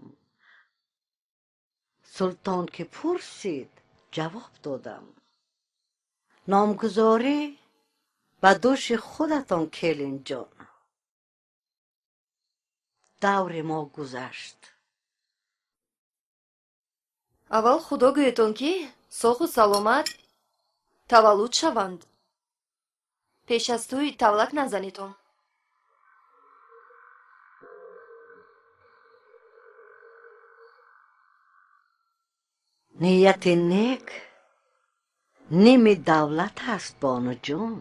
Султон ки пурсид, ҷавоб додам. Номгузорӣ ба дӯши худатон, келинҷон. Даври мо гузашт. Аввал худо гӯетон, ки соғу саломат таваллуд шаванд. Пеш аз тӯй тавлак назанетон. Нияти нек ними давлат аст, бонуҷон.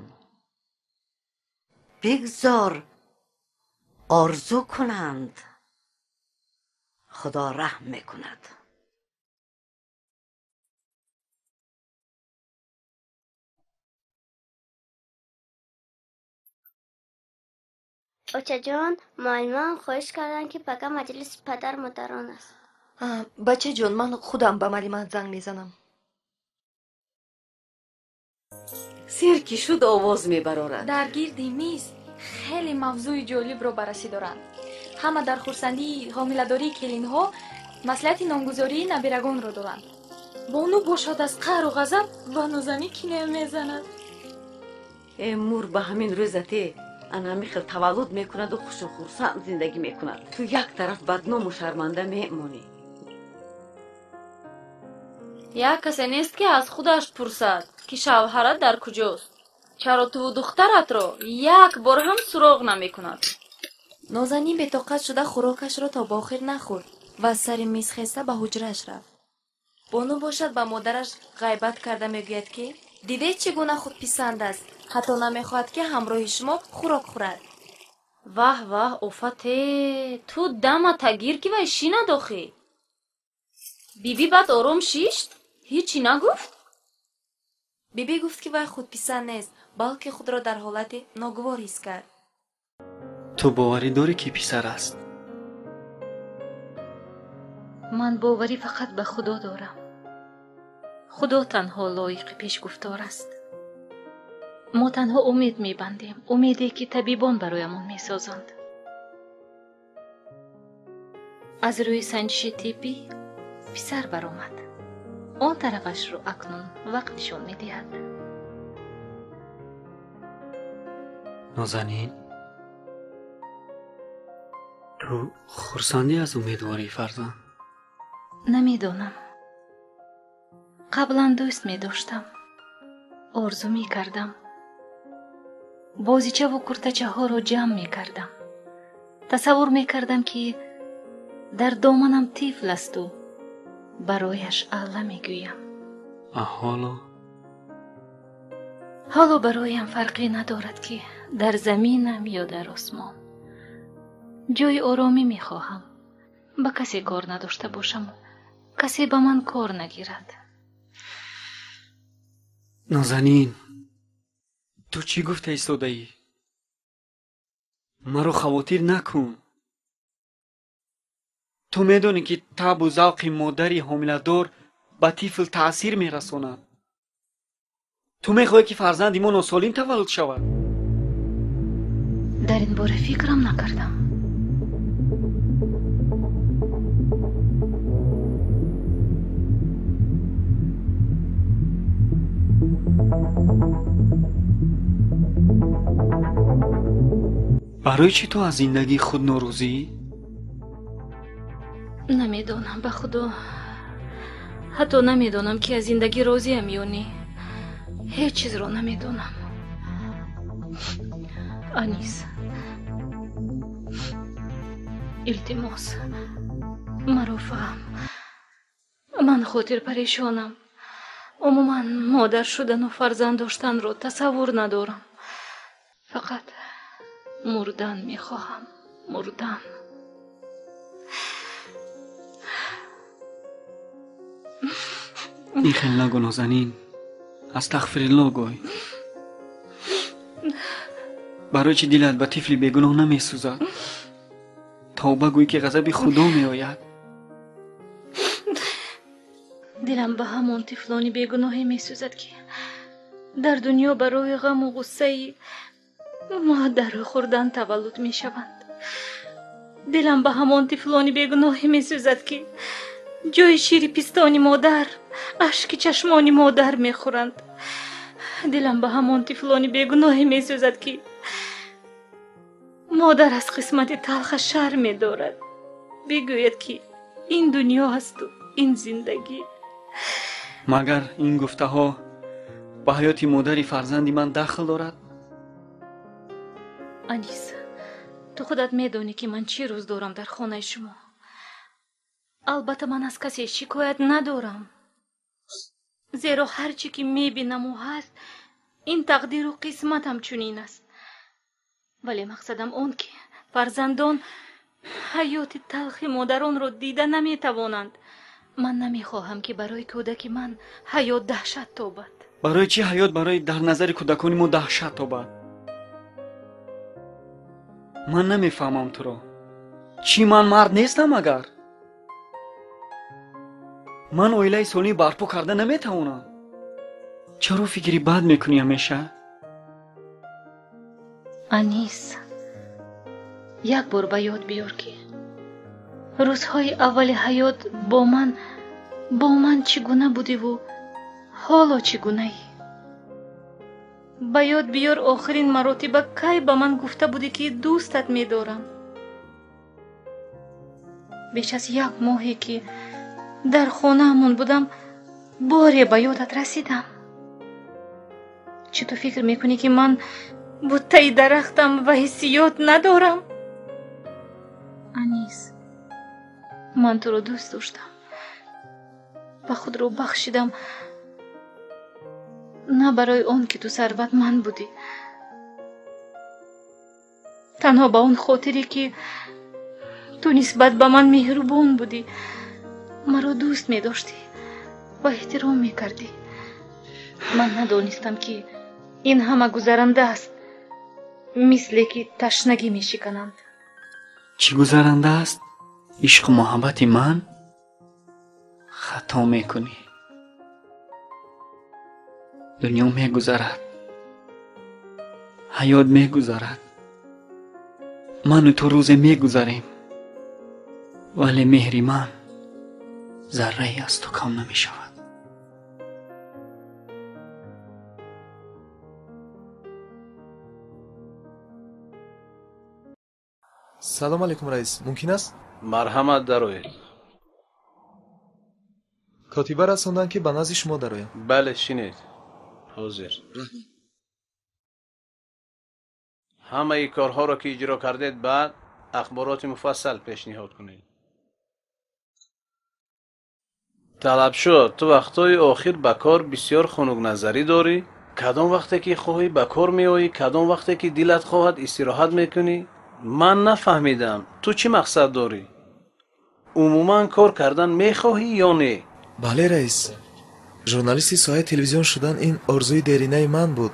Бигзор орзу кунанд, худо раҳм мекунад. Очаҷон, муаллимон хоҳиш карданд, ки пага маҷлиси падару модарон аст. Бачаҷон, ман худам ба муаллима занг мезанам. Сер ки шуд, овоз мебарорад. Дар гирди миз хеле мавзӯи ҷолибро баррасӣ доранд. Ҳама дар хурсандии ҳомиладории келинҳо маслиҳати номгузории набирагонро доранд. Бону бошад аз қаҳру ғазаб ба Нозанин кине мезанад. Э мур, ба ҳамин рӯзате ана ҳамин хел таваллуд мекунаду хушу хурсанд зиндагӣ мекунад. Ту як тараф бадному шарманда мемонӣ. Як касе нест, ки аз худаш пурсад, ки шавҳарат дар куҷост. Чаро туву духтаратро як бор ҳам суроғ намекунад? Нозанин бетоқат шуда хӯрокашро то ба охир нахӯрд ва аз сари миз хеста ба ҳуҷрааш рафт. Бону бошад ба модараш ғайбат карда мегӯяд, ки дидед, чӣ гуна худписанд аст, ҳатто намехоҳад, ки ҳамроҳи шумо хӯрок хӯрад. Ваҳ, ваҳ, офате, ту дамата гир, ки вай шинад охӣ. Бибӣ баъд ором шишт, ҳечӣ нагуфт? Бибӣ гуфт, ки вай худписанд нест, балки худро дар ҳолати ногувор ҳис кард. Ту боварӣ дорӣ, ки писар аст? Ман боварӣ фақат ба Худо дорам. Худо танҳо лоиқи пешгуфтор аст. Мо танҳо умед мебандем, умеде, ки табибон бароямон месозанд. Аз рӯи санҷиши тиббӣ писар баромад. Он тарафашро акнун вақт нишон медиҳад. Нозанин, ту хурсандӣ аз умедвории фарзанд? Намедонам. Қаблан дӯст медоштам, орзу мекардам. Бозичаву куртачаҳоро ҷамъ мекардам. Тасаввур мекардам, ки дар доманам тифл асту барояш алла мегӯям. А ҳоло? Ҳоло бароям фарқе надорад, ки дар заминам ё дар осмон. Ҷои оромӣ мехоҳам, ба касе кор надошта бошаму касе ба ман кор нагирад. Нозанин, ту чӣ гуфта истодаӣ? Маро хавотир накун. Ту медонӣ, ки табу завқи модари ҳомиладор ба тифл таъсир мерасонад. Ту мехоҳӣ, ки фарзанди мо носолим таваллуд шавад? Дар ин бора фикрам накардам. Барои чӣ ту аз зиндагии худ норозӣ? Намедонам, ба Худо. Ҳатто намедонам, ки аз зиндагӣ розиам ё не. Ҳеҷ чизро намедонам. Анис, илтимос, маро фаҳм. Ман хотирпарешонам. Умуман модар шудану фарзанд доштанро тасаввур надорам. Фақат мурдан мехоҳам, мурдан. Ин хел нагӯ, Нозанин. Астағфирилло гӯй. Барои чӣ дилат ба тифли бегуноҳ намесӯзад? Тавба гӯй, ки ғазаби Худо меояд. Дилам ба ҳамон тифлони бегуноҳе месӯзад, ки дар дунё барои ғаму ғуссаи модару хӯрдан таваллуд мешаванд. Дилам ба ҳамон тифлони бегуноҳе месӯзад, ки ҷои шири пистони модар ашки чашмони модар мехӯранд. Дилам ба ҳамон тифлони бегуноҳе месӯзад, ки модар аз қисмати талха шарм медорад, бигӯяд, ки ин дунё асту ин зиндагӣ. Магар ин гуфтаҳо ба ҳаёти модари фарзанди ман дахл дорад? Анис, ту худат медонӣ, ки ман чӣ рӯз дорам дар хонаи шумо. Албатта, ман аз касе шикоят надорам, зеро ҳар чӣ ки мебинаму ҳаст, ин тақдиру қисматам чунин аст. Вале мақсадам он, ки фарзандон ҳаёти талхи модаронро дида наметавонанд. Ман намехоҳам, ки барои кӯдаки ман ҳаёт даҳшат тобад. Барои чӣ ҳаёт барои дар назари кӯдакони мо даҳшат тобад? Ман намефаҳмам туро. Чӣ, ман мард нестам? Агар ман оилаи солимӣ барпо карда наметавонам, чаро фикри бад мекунӣ ҳамеша? Анис, як бор ба ёд биёр, ки рӯзҳои аввали ҳаёт бо ман чӣ гуна будиву ҳоло чӣ гунаӣ. Ба ёд биёр, охирин маротиба кай ба ман гуфта будӣ, ки дӯстат медорам. Беш аз як моҳе, ки дар хонаамон будам, боре ба ёдат расидам? Чӣ, ту фикр мекунӣ, ки ман буттаи дарахтам ва ҳиссиёт надорам? Анис, ман туро дӯст доштам ва худро бахшидам на барои он, ки ту сарватманд будӣ, танҳо ба он хотире, ки ту нисбат ба ман меҳрубон будӣ, маро дӯст медоштӣ ва эҳтиром мекардӣ. Ман надонистам, ки ин ҳама гузаранда аст, мисле ки ташнагӣ мешикананд. Чӣ гузаранда аст? Ишқу муҳаббати ман? Хато мекунӣ. Дунё мегузарад, ҳаёт мегузарад, ману ту рӯзе мегузарем, вале меҳри ман заррае аз ту кам намешавад. Салом алейкум, раис, мумкин аст? Марҳамат, дароед. Котиба расонданд, ки ба назди шумо дароям. Бале, шинед. Ҳозир ҳамаи корҳоро, ки иҷро кардед, баъд ахбороти муфассал пешниҳод кунед. Талабшо, ту вақтҳои охир ба кор бисёр хунукназарӣ дорӣ. Кадом вақте ки хоҳӣ, ба кор меоӣ, кадом вақте ки дилат хоҳад, истироҳат мекунӣ. Ман нафаҳмидам, ту чӣ мақсад дорӣ? Умуман кор кардан мехоҳӣ ё не? Бале, раис, журналисти соҳаи телевизион шудан ин орзуи деринаи ман буд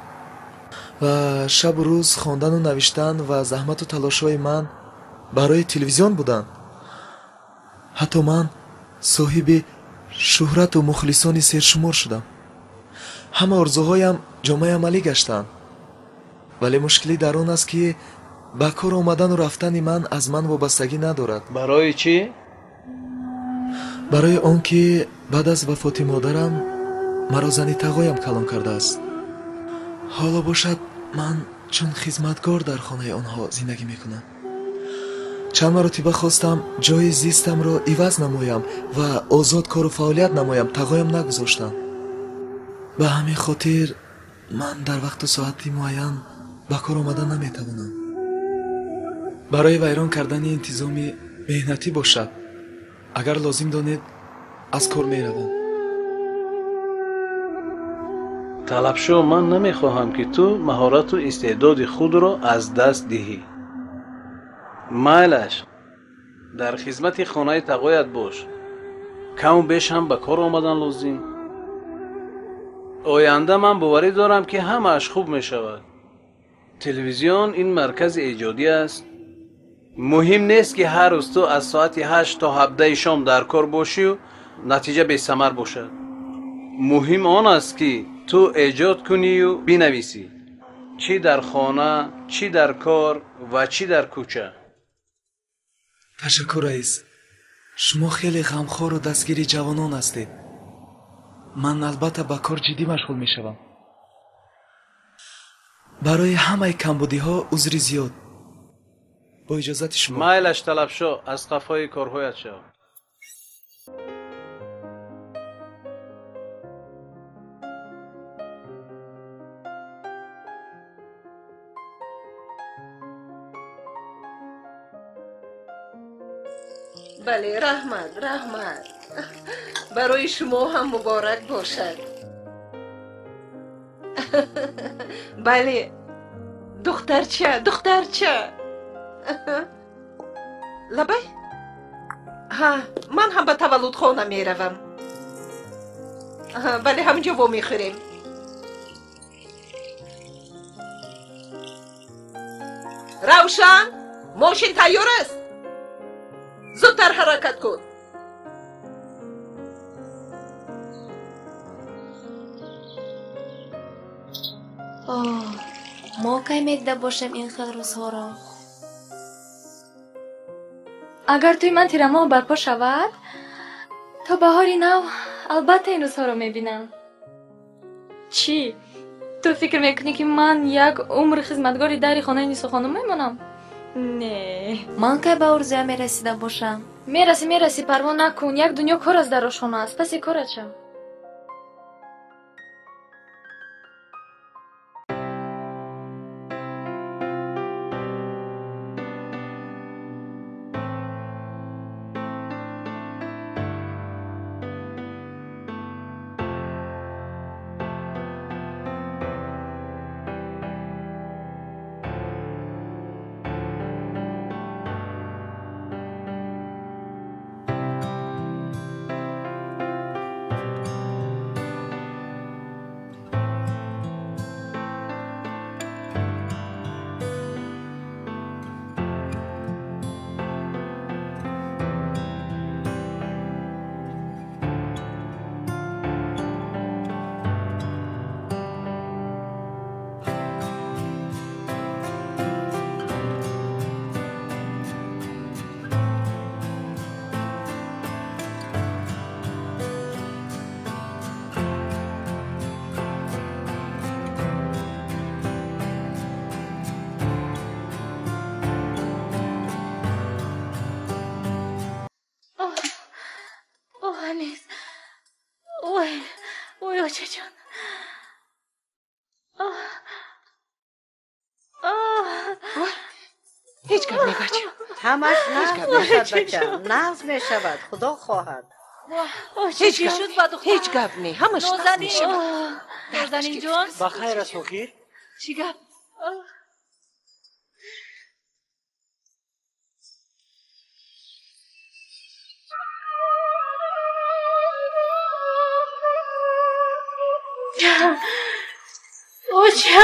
ва шабу рӯз хондану навиштан ва заҳмату талошҳои ман барои телевизион буданд. Ҳатто ман соҳиби шӯҳрату мухлисони сершумор шудам. Ҳама орзуҳоям ҷомаи амалӣ гаштанд, вале мушкилӣ дар он аст, ки ба кор омадану рафтани ман аз ман вобастагӣ надорад. Барои чӣ? Барои он ки баъд аз вафоти модарам маро зани тағоям калон кардааст. Ҳоло бошад, ман чун хизматгор дар хонаи онҳо зиндагӣ мекунам. Чанд маротиба хостам ҷои зистамро иваз намоям ва озод кору фаъолият намоям, тағоям нагузоштанд. Ба ҳамин хотир ман дар вақту соати муайян ба кор омада наметавонам. Барои вайрон кардани интизоми меҳнатӣ бошад, агар лозим донед, аз кор меравам. Талабшо, ман намехоҳам, ки ту маҳорату истеъдоди худро аз даст диҳӣ. Майлаш, дар хизмати хонаи тағоят бош. Каму беш ҳам ба кор омадан лозим. Оянда ман боварӣ дорам, ки ҳамааш хуб мешавад. Телевизион ин маркази эҷодӣ аст. Муҳим нест, ки ҳар рӯз ту аз соати 8 то 17-и шом дар кор бошию натиҷа бесамар бошад. Муҳим он аст, ки ту эҷод кунию бинависӣ, чӣ дар хона, чӣ дар кор ва чӣ дар кӯча. Ташаккур, раис, шумо хеле ғамхору дастгири ҷавонон ҳастед. Ман албатта ба кор ҷиддӣ машғул мешавам. Барои ҳамаи камбудиҳо узри зиёд. Бо иҷозати шумо. Майлаш, Талабшо, аз қафои корҳоят шав. Бале, раҳмат, раҳмат. Барои шумо ҳам муборак бошад. Бале, духтарча, духтарча. Лабай? Ҳа, ман ҳам ба таваллудхона меравам. Бале, ҳамҷо вомехӯрем. Равшан, мошин тайёр аст? Зудтар ҳаракат кун. Оҳ, мо кай медида бошем ин хел рӯзҳоро? Агар тӯи ман тирамоҳ барпо шавад, то баҳори нав албатта ин рӯзҳоро мебинам. Чӣ? Ту фикр мекунӣ, ки ман як умр хизматгори дари хонаи Нисохонум мемонам? Не. Ман кай ба орзуям мерасида бошам? Мерасӣ, мерасӣ, парво накун. Як дунё кор аз дар ошхона аст. Паси корат шав. Очаҷон. Ҳеҷ гап не, бача. Ҳамаш нағз мешавад, бача, нағз мешавад, худо хоҳад. Ҳеҷ гап, ҳеҷ гап не, ҳамаш нағз мешавад. Нозанинҷон, ба хайр аст, охир? Чӣ гап? Оча.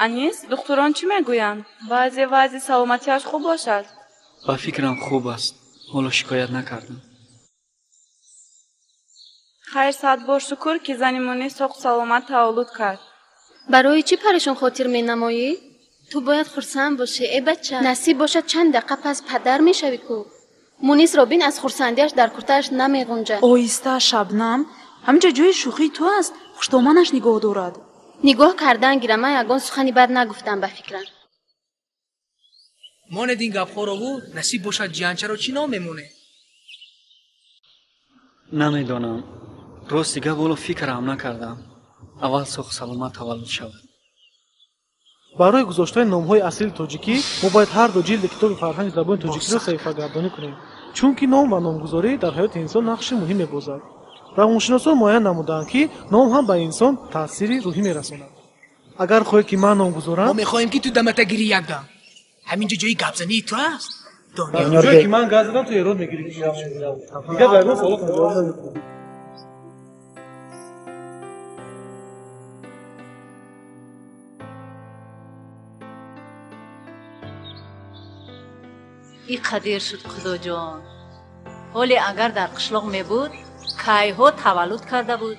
Анис, духтурон чӣ мегӯянд? Баъзе вазъи саломатиаш хуб бошад? Ба фикрам, хуб аст. Ҳоло шикоят накардам. Хайр, сад бор шукр, ки зани Мунис соқу саломат таваллуд кард. Барои чӣ парешон хотир менамоӣ? Ту бояд хурсанд бошӣ, э бача. Насиб бошад, чанд дақиқа пас падар мешавӣ ку. Мунисро бин, аз хурсандиаш дар куртааш намеғунҷад. Оҳиста, Шабнам, ҳаминҷо ҷои шӯхии ту аст. Хуштоманаш нигоҳ дорад. Нигоҳ кардан гирам, ман ягон сухани бад нагуфтам ба фикрам. Монед ин гапҳорову насиб бошад, ҷиянчаро чӣ ном мемонед? Намедонам. Рости гап, ҳоло фикрам накардам. Аввал соғ саломат таваллуд шавад. Барои гузоштани номҳои аслии тоҷикӣ мо бояд ҳар ду ҷилди китоби фарҳанги забони тоҷикиро саҳифагардонӣ кунем, чунки ном ва номгузорӣ дар ҳаёти инсон нақши муҳим мебозад. Равоншиносон муайян намуданд, ки ном ҳам ба инсон таъсири рӯҳӣ мерасонад. Агар хоҳед, ки ман ном гузорам, мо мехоҳем, ки ту дамата гирӣ якдам. Ҳаминҷо ҷои гапзании ту аст. Ҷое ки ман гап задам, ту эрод мегирӣ. Дигар ба ягон саволот ҷавоб намедиҳӣ. И қадир шуд, Худоҷон. Ҳоле агар дар қишлоқ мебуд, кайҳо таваллуд карда буд.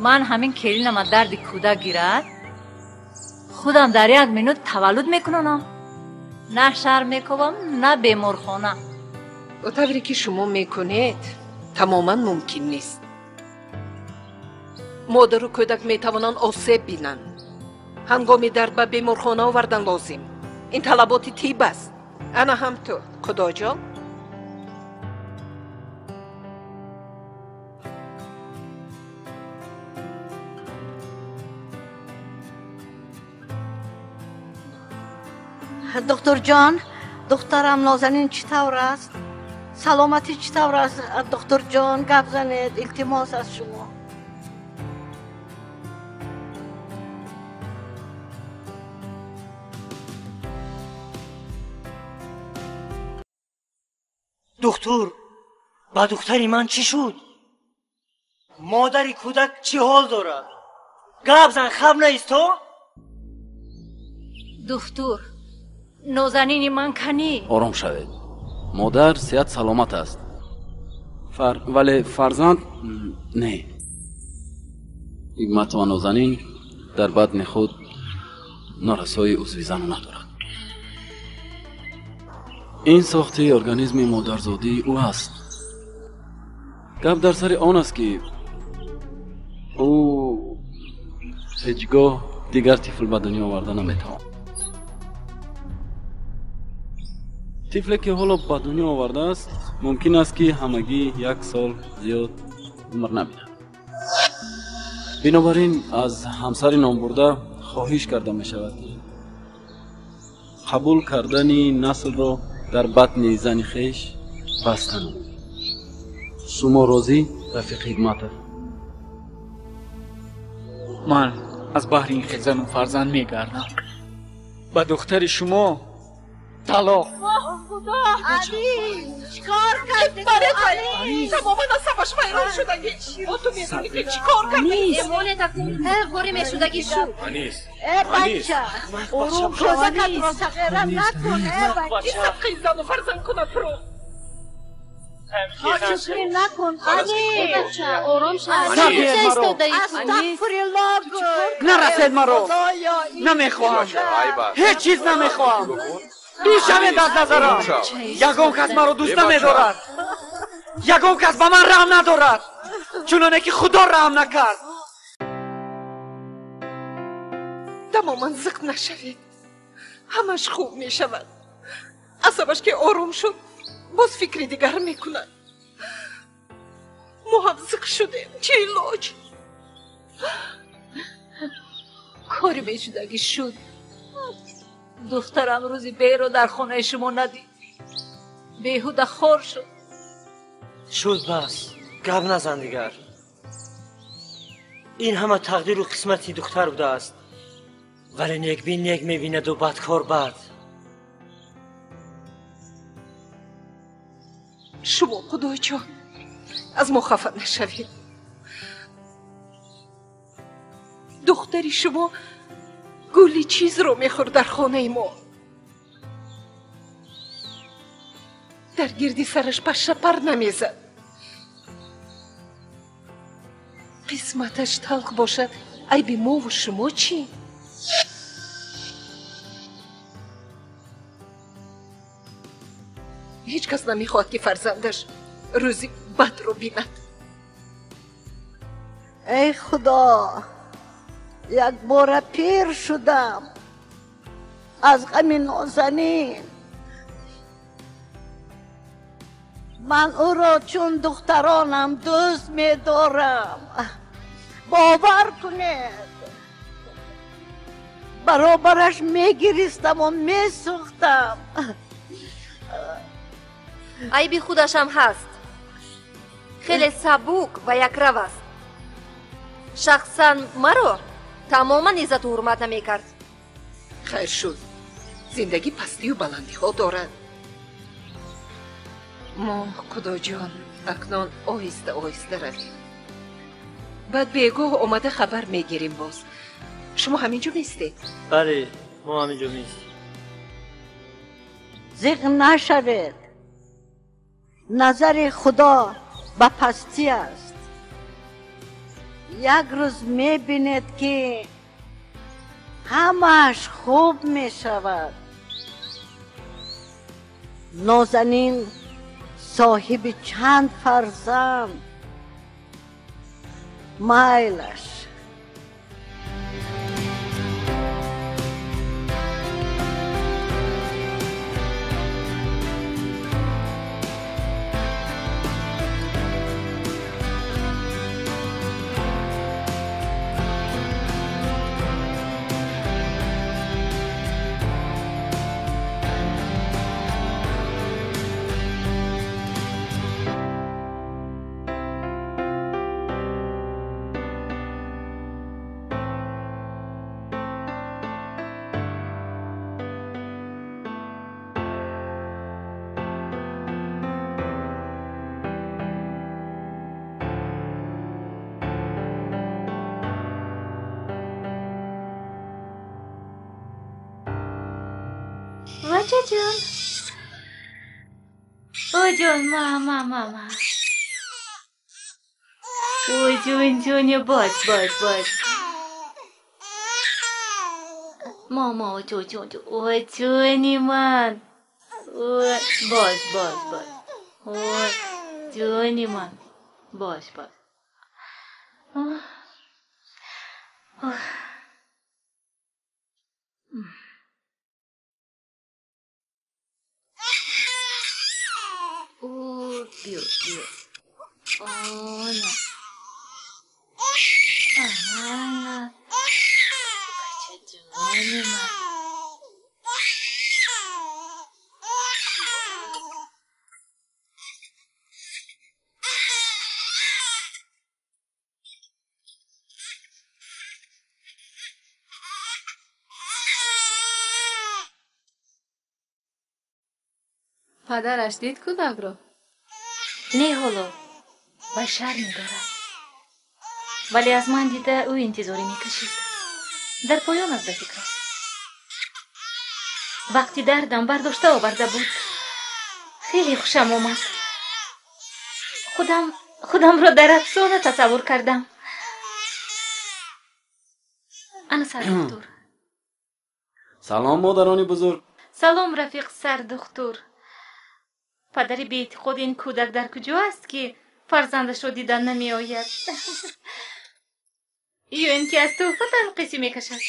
Ман ҳамин келинама дарди кӯдак гирад, худам дар як минут таваллуд мекунонам. На шаҳр мекобам, на беморхона. О тавре ки шумо мекунед, тамоман мумкин нест. Модару кӯдак метавонанд осеб бинанд. Ҳангоми дард ба беморхона овардан лозим. Ин талаботи тиб аст. Ана ҳам ту, Худоҷон. Духтурҷон, духтарам Нозанин чӣ тавр аст? Саломатӣ чӣ тавр аст? Духтурҷон, гап занед, илтимос аз шумо. Духтур, ба духтари ман чӣ шуд? Модари кӯдак чӣ ҳол дорад? Гап зан, хаб наисто? Духтур, Нозанини ман канӣ? Ором шавед. Модар сеҳат саломат аст. Вале фарзанд не. Ҳикматова Нозанин дар батни худ норасоии узви занона дорад. Ин сохти организми модарзодии ӯ аст. Гап дар сари он аст, ки ӯ ҳеҷ гоҳ дигар тифл ба дунё оварда наметавонад. Тифле ки ҳоло ба дунё овардааст, мумкин аст, ки ҳамагӣ як сол зиёд умр набинад. Бинобар ин аз ҳамсари номбурда хоҳиш карда мешавад, ки қабул кардани наслро дар батни зани хеш баста намояд. Шумо розӣ, рафиқ Ҳикматов? Ман аз баҳри ин хел зану фарзанд мегардам. Ба духтари шумо талоқ. Худо! Али, чикор кардӣ? Али, тамоман асабаш вайрон шудагӣ. Бо ту медонӣ ки чикор кардӣ? Эмонет акун ғори мешудагӣ шуд. Анис, э бача, ором кӯдакатро сағира накун, э бача. Ин садқаи зану фарзанд кунад рӯ. Ношукрӣ накун, Али. Бача, ором шав. Астағфируллоҳ гӯй. Нарасед маро. Намехоҳам. Ҳеҷ чиз намехоҳам. Дур шавед аз назарам. Ягон кас маро дӯст намедорад. Ягон кас ба ман раҳм надорад. Чуноне ки Худо раҳм накард. Тамоман зиқ нашавед. Ҳамаш хуб мешавад. Асабаш ки ором шуд, боз фикри дигар мекунад. Мо ҳам зиқ шудем. Чӣ илоҷ? Кори бешудагӣ шуд. Духтарам рӯзи беро дар хонаи шумо надид. Беҳуда хор шуд. Шуд бас, гап назан дигар. Ин ҳама тақдиру қисмати духтар будааст. Вале некбин нек мебинаду бадкор бад. Шумо, Худоҷон, аз мо хафа нашавед. Духтари шумо гули чизро мехӯрд дар хонаи мо. Дар гирди сараш паша пар намезад. Қисматаш талх бошад, айби мову шумо чӣ? Ҳеҷ кас намехоҳад, ки фарзандаш рӯзи бадро бинад. Эй Худо, якбора пир шудам аз ғами Нозанин. Ман ӯро чун духтаронам дӯст медорам. Бовар кунед, баробараш мегиристаму месӯхтам. Айби худашам ҳаст. Хеле сабук ва якрав аст. Шахсан маро тамоман иззату ҳурмат намекард. Хайр шуд. Зиндагӣ пастию баландиҳо дорад. Мо, Худоҷон, акнун оҳиста оҳиста равем. Баъд бегоҳ омада хабар мегирем боз. Шумо ҳамин ҷо меистед? Бале, мо ҳамин ҷо меистем. Зиқ нашавед. Назари Худо ба пастӣ аст. Як рӯз мебинед, ки ҳамааш хуб мешавад. Нозанин соҳиби чанд фарзанд. Майлаш. Бачаҷон. Ой, ҷон, ма, ма, ма. Ой, ҷон, ҷон, бош, бош, бош. Мама, ҷон, ҷон, ой, ҷони ман. Ой, бош, бош, бош. Ой, ҷони ман. Бош, бош. О, биё, биё. Она. Ага. Бачаҷони ман. Падараш дид кӯдакро? Не, ҳоло вай шарм медорад. Вале аз ман дида ӯ интизорӣ мекашид. Дар поён аст ба фикрам. Вақти дардам бардошта оварда буд. Хеле хушам омад. Худамро дар афсона тасаввур кардам. Ана сардухтур. Салом, модарони бузург. Салом, рафиқ сардухтур. Падари беэътиқоди ин кӯдак дар куҷо аст, ки фарзандашро дидан намеояд? Ё ин ки аз тӯҳфа танқисӣ мекашад?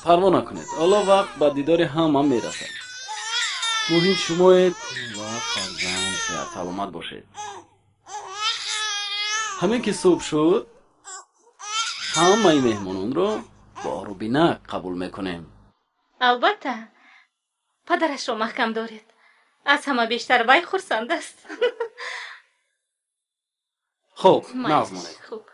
Парво накунед, ҳоло вақт ба дидори ҳама мерасад. Муҳим шумоед ва фарзанд сеҳат саломат бошед. Ҳамин ки субҳ шуд, ҳамаи меҳмононро бо рубинак қабул мекунем. Албатта, падарашро маҳкам доред. Аз ҳама бештар вай хурсанд аст. Хуб, нағз монед. Хуб.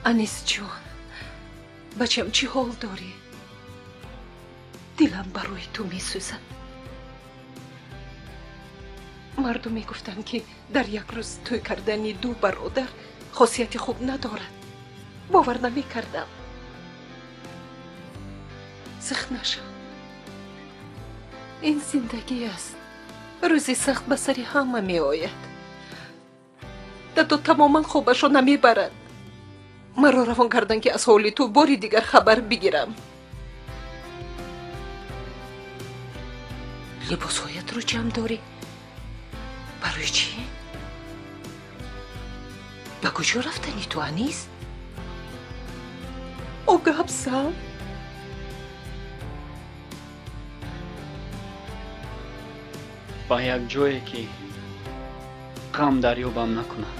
Анисҷон, бачам, чӣ ҳол дорӣ? Дилам барои ту месӯзад. Мардум мегуфтанд, ки дар як рӯз тӯй кардани ду бародар хосияти хуб надорад. Бовар намекардам. Зиқ нашав. Ин зиндагӣ аст. Рӯзи сахт ба сари ҳама меояд. Дадо тамоман хобашро намебарад. Маро равон карданд, ки аз ҳоли ту бори дигар хабар бигирам. Либосҳоятро ҷамъ дорӣ? Барои чӣ? Ба куҷо рафтани ту, Анис? О, гап зан. Ба як ҷое, ки ғам дарёбам накунад.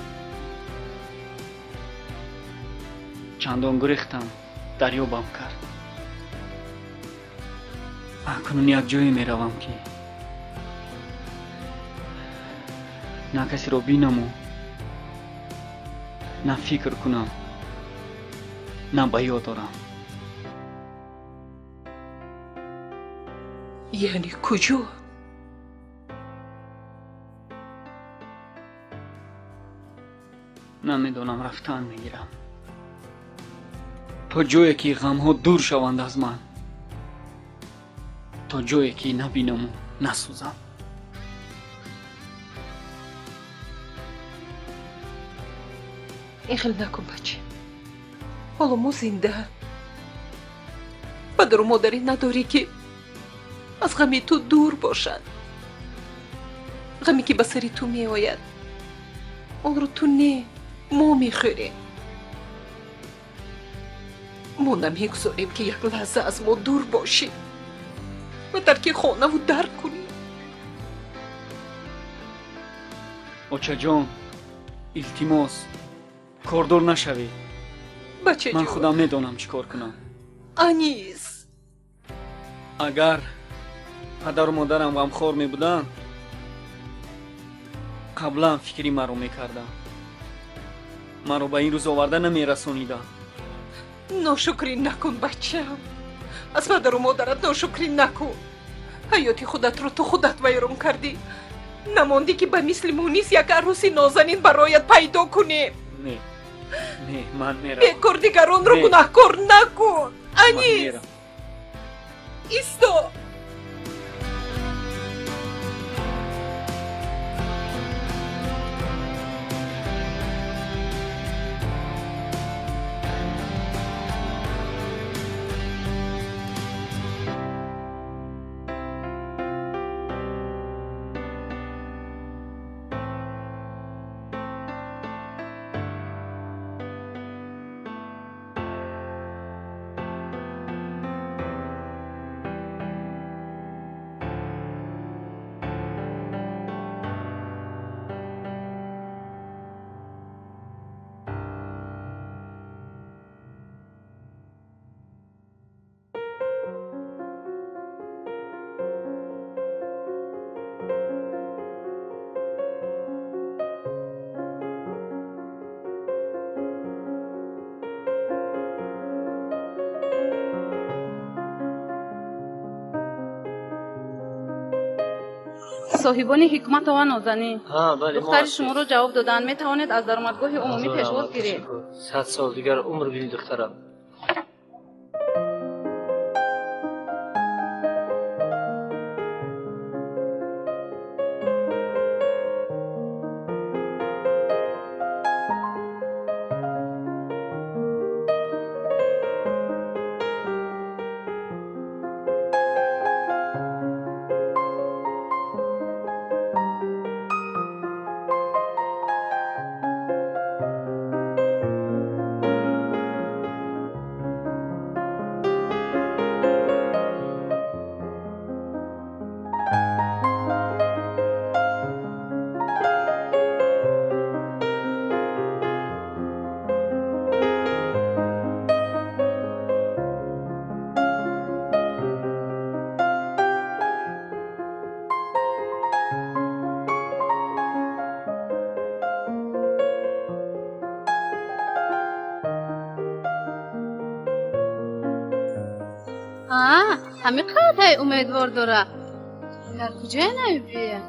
Чандон гурехтам, дарёбам кард. Акнун як ҷое меравам, ки на касеро бинаму На фикр кунам, на ба ёд дорам. Яъне куҷо? Намедонам, рафтан мегирам. То ҷое ки ғамҳо дур шаванд аз ман, то ҷое ки набинаму насӯзам. Ин хел накун, бача. Ҳоло мо зинда. Падару модаре надорӣ, ки аз ғами ту дур бошанд. Ғаме ки ба сари ту меояд, онро ту не, мо мехӯрем. Мо намегузорем, ки як лаҳза аз мо дур бошӣ ва тарки хонаву дар кунӣ. Очаҷон, илтимос, кордор нашавед. Бачаҷон, ман худам медонам чӣ кор кунам. Анис, агар падару модарам ғамхор мебуданд, қаблан фикри маро мекарданд, маро ба ин рӯз оварда намерасониданд. Ношукрӣ накун, бачаам. Аз падару модарат ношукрӣ накун. Ҳаёти худатро ту худат вайрон кардӣ. Намондӣ, ки ба мисли Мунис як арӯси нозанин бароят пайдо кунем. Не, не, ман меравам. Бекор дигаронро Не. гунаҳкор накун. Ман Анис, меравам. исто. Соҳибони Ҳикматова Нозанин, Ҳа, бале, мо духтари ҳастем. шуморо ҷавоб доданд. Метавонед аз даромадгоҳи умумӣ Ҳазор пешвоз раҳмат, гиред. ташаккур. 100 сол дигар умр бини, духтарам. Ҳамин қадар умедвор дора. Дар куҷое намебия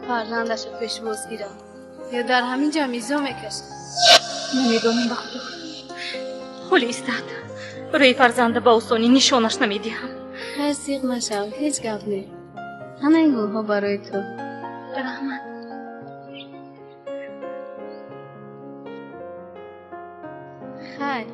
фарзандаша пешвоз гирам ё дар ҳамин ҷо мизо мекашад? Намедонам, ба худо. Ҳоли истад, рӯи фарзанда ба осонӣ нишонаш намедиҳам. Хайр, сиқ нашав, ҳеҷ гап не. Ҳана ин гулҳо барои ту. Раҳмат. Хайр.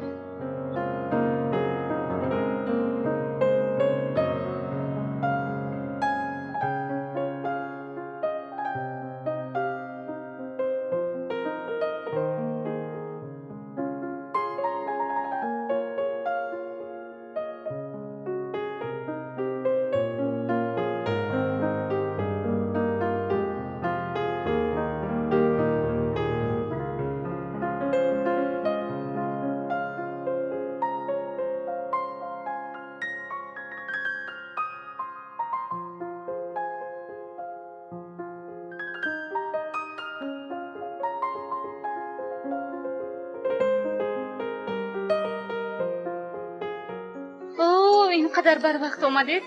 қадар барвақт омадед?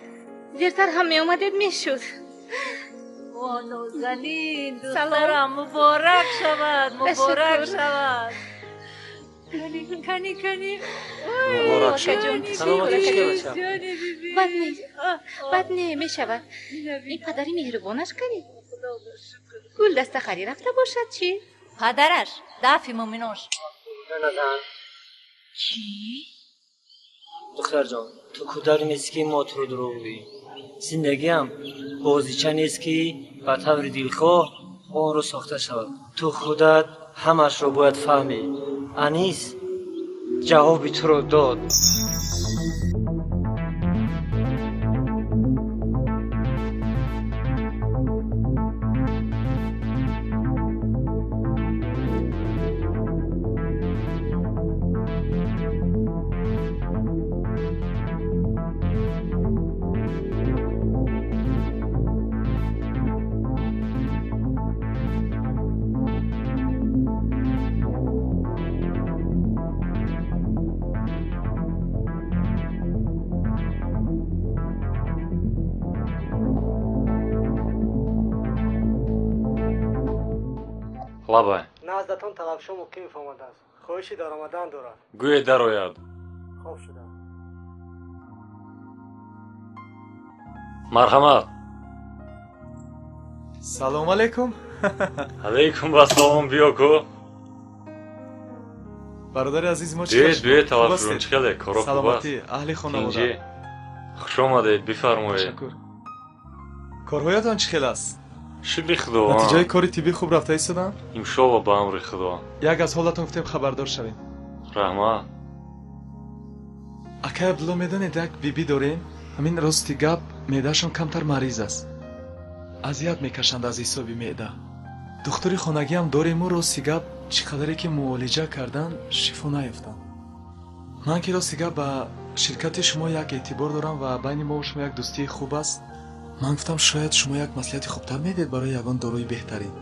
Дертар ҳам меомадед мешуд. О, нозанин, духтарам, муборак шавад, муборак шавад. Кани, кани, кани. Муборак шавад. Саломатӣ чӣ бача? Бад не, бад не мешавад. Ин падари меҳрубонаш кани? Гулдаста харӣ рафта бошад чӣ? Падараш дафи муъминош. Чӣ? Духтарҷон, ту кӯдак нестӣ, ки мо туро дурӯғ гӯем. Зиндагиам бозича нест, ки ба таври дилхоҳ онро сохта шавад. Ту худат ҳамаашро бояд фаҳмӣ. Анис ҷавоби туро дод. Лабай. Наздатон Талабшо Муқимов омадааст. Хоҳиши даромадан дорад. Гӯе дарояд. Хоб шудам. Марҳамат. Салом алейкум. Алейкум ассалом, биё ку. Бародари азиз, мо чӣ? Биёед, биёед, Талабшо, чӣ хеле коро хуб аст? Саломатӣ, аҳли хонавода. Хуш омадед, бифармоед. Ташаккур. Корҳоятон чӣ хел аст? Шукри Худо. Натиҷаи кори тиббӣ хуб рафта истодан? Иншоалло, ба амри Худо. Як аз ҳолатон гуфтем хабардор шавем. Раҳмат. Акай Абдулло, медонед, як бибӣ дорем, ҳамин рости гап меъдаашон камтар мариз аст. Азият мекашанд аз ҳисоби меъда. Духтури хонагиам дорему рости гап чӣ қадаре ки муолиҷа кардан шифо наёфтанд. Ман ки рости гап ба ширкати шумо як эътибор дорам ва байни мову шумо як дӯстии хуб аст. Ман гуфтам, шояд шумо як маслиҳати хубтар медиҳед барои ягон доруи беҳтарин.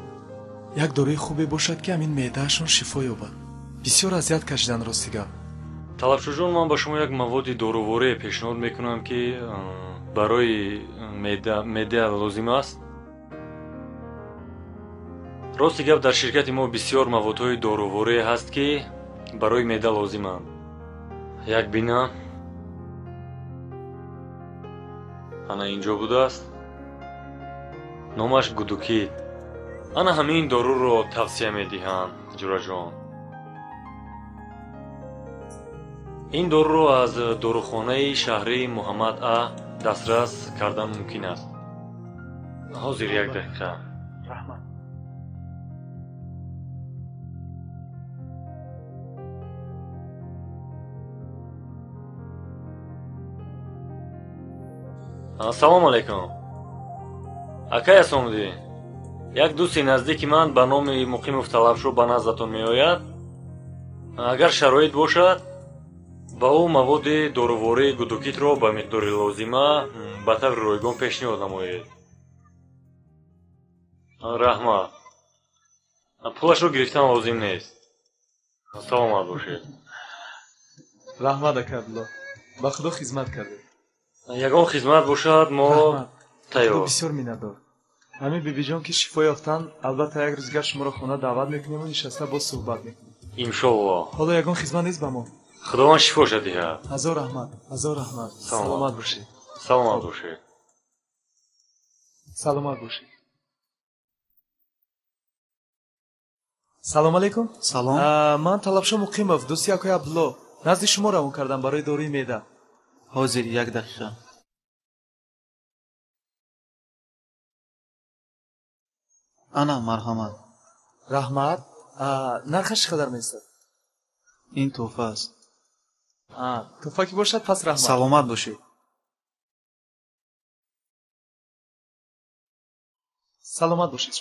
Як доруи хубе бошад, ки ҳамин меъдаашон шифо ёбад. Бисёр азият кашидан рости гап. Талабшоҷон, ман ба шумо як маводи доруворие пешниҳод мекунам, ки барои меъда лозим аст. Рости гап, дар ширкати мо бисёр маводҳои доруворие ҳаст, ки барои меъда лозиманд. Як бина ана инҷо будааст. Номаш Гудукит. Ана ҳамин доруро тавсия медиҳам, ҷураҷон. Ин доруро аз дорухонаи шаҳрии Муҳаммад А дастрас кардан мумкин аст. Ҳозир як дақиқа. Раҳмат. Ассалому алайкум. Акай Асомуддин, як дӯсти наздики ман ба номи Муқимов Талабшо ба наздатон меояд. Агар шароит бошад, ба ӯ маводи дорувории Гудукитро ба миқдори лозима ба таври ройгон пешниҳод намоед. Раҳмат. Пулашро гирифтан лозим нест. Саломат бошед. Раҳмат, акай Абдулло. Ба Худо хизмат кардед. Ягон хизмат бошад, мо тайёр. Бисёр миннатдор. Ҳамин бибиҷон ки шифо ёфтанд, албатта як рӯзгар шуморо хона даъват мекунему нишаста боз суҳбат мекунем. Иншоалло. Ҳоло ягон хизмат нест ба мо? Худованд шифоша диҳад. Ҳазор раҳмат, ҳазор раҳмат. Саломат бошед. Саломат бошед. Саломат бошед. Салом алейкум. Салом. Ман Талабшо Муқимов, дӯсти акои Абдулло. Назди шумо равон кардам барои доруи меъда. Ҳозир як дақиқа. Ана, марҳамат. Раҳмат. Нархаш чӣ қадар меистад? Ин тӯҳфа аст. Тӯҳфа ки бошад, пас раҳмат. Саломат бошед. Саломат бошед.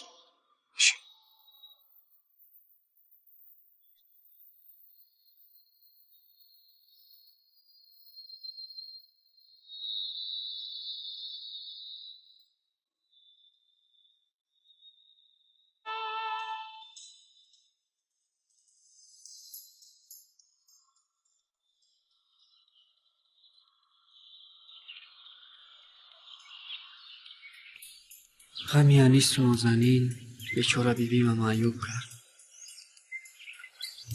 Ғами Анису Нозанин бечора бибима маъюб кард.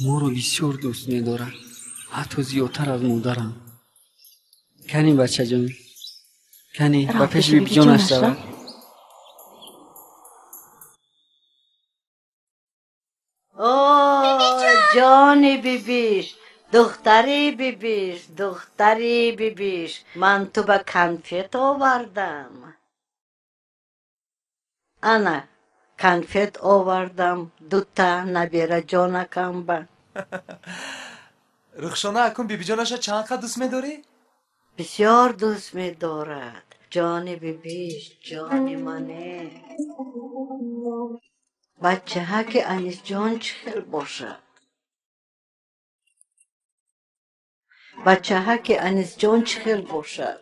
Моро бисёр дӯст медорад, ҳатто зиёдтар аз модарам. Кани бачаҷон, кани ба пеши бибиҷонаш равад. Ҷони бибиш, духтари бибиш, духтари бибиш, ман ту ба конфет овардам. Ана, конфет овардам, дута набираҷонакам ба. Рухшона, акун бибиҷонаша чанд қад дӯст медорӣ? Бисёр дӯст медорад. Ҷони бибиш, ҷони мане. Бачаҳа ки Анисҷон чӣ хел бошад? Бачаҳа ки Анисҷон чӣ хел бошад?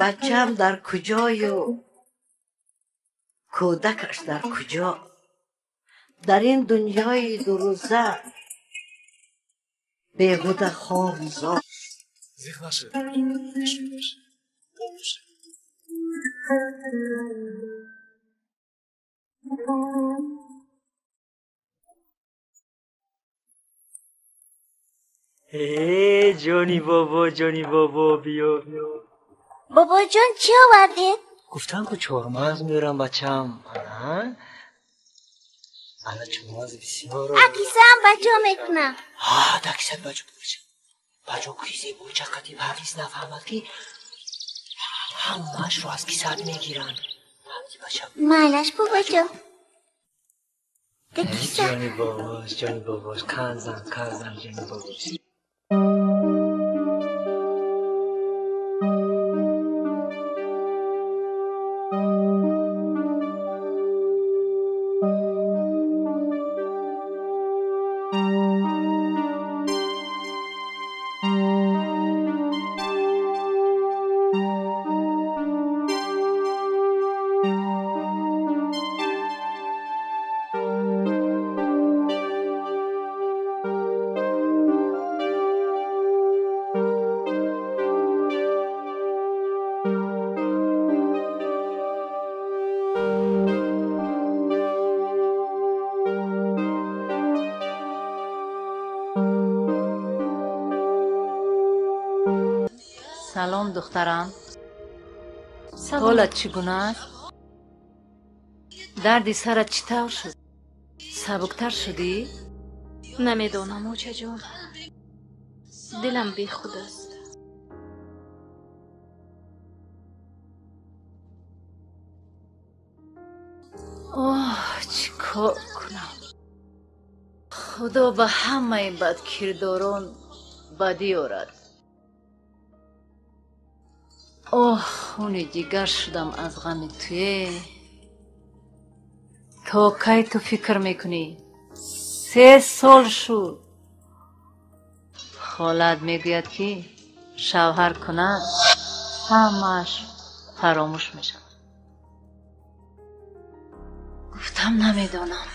Бачаам дар куҷою кӯдакаш дар куҷо? Дар ин дунёи дурӯза беҳуда хору зор. Зиқ нашед. Ҷони бобо, ҷони бобо, биё, биё. Бобоҷон, чӣ овардед? Гуфтам ку чормағз меорам, бачам. Ана чормағз бисёр. Акисаам ба ҷо мекунам. Да кисат ба ҷо бача. Ба ҷо куи зебои чаққати ҳаргиз нафаҳмад, ки ҳамаашро аз кисат мегиранд. Майлаш, бобоҷон. Ҷони бобош, ҷони бобош, канзан, канзан, ҷони бобош. Салом, духтарам. Ҳолат чӣ гуна аст? Дарди сарат чӣ тавр шуд? Сабуктар шудӣ? Намедонам, очаҷон. Дилам бехуд аст. Оҳ, чӣ кор кунам? Худо ба ҳамаи бадкирдорон бадӣ орад. Оҳ, хуни ҷигар шудам аз ғами туе. То кай ту фикр мекунӣ? 3 сол шуд. Холат мегӯяд, ки шавҳар кунад, ҳамааш фаромӯш мешавад. Гуфтам намедонам.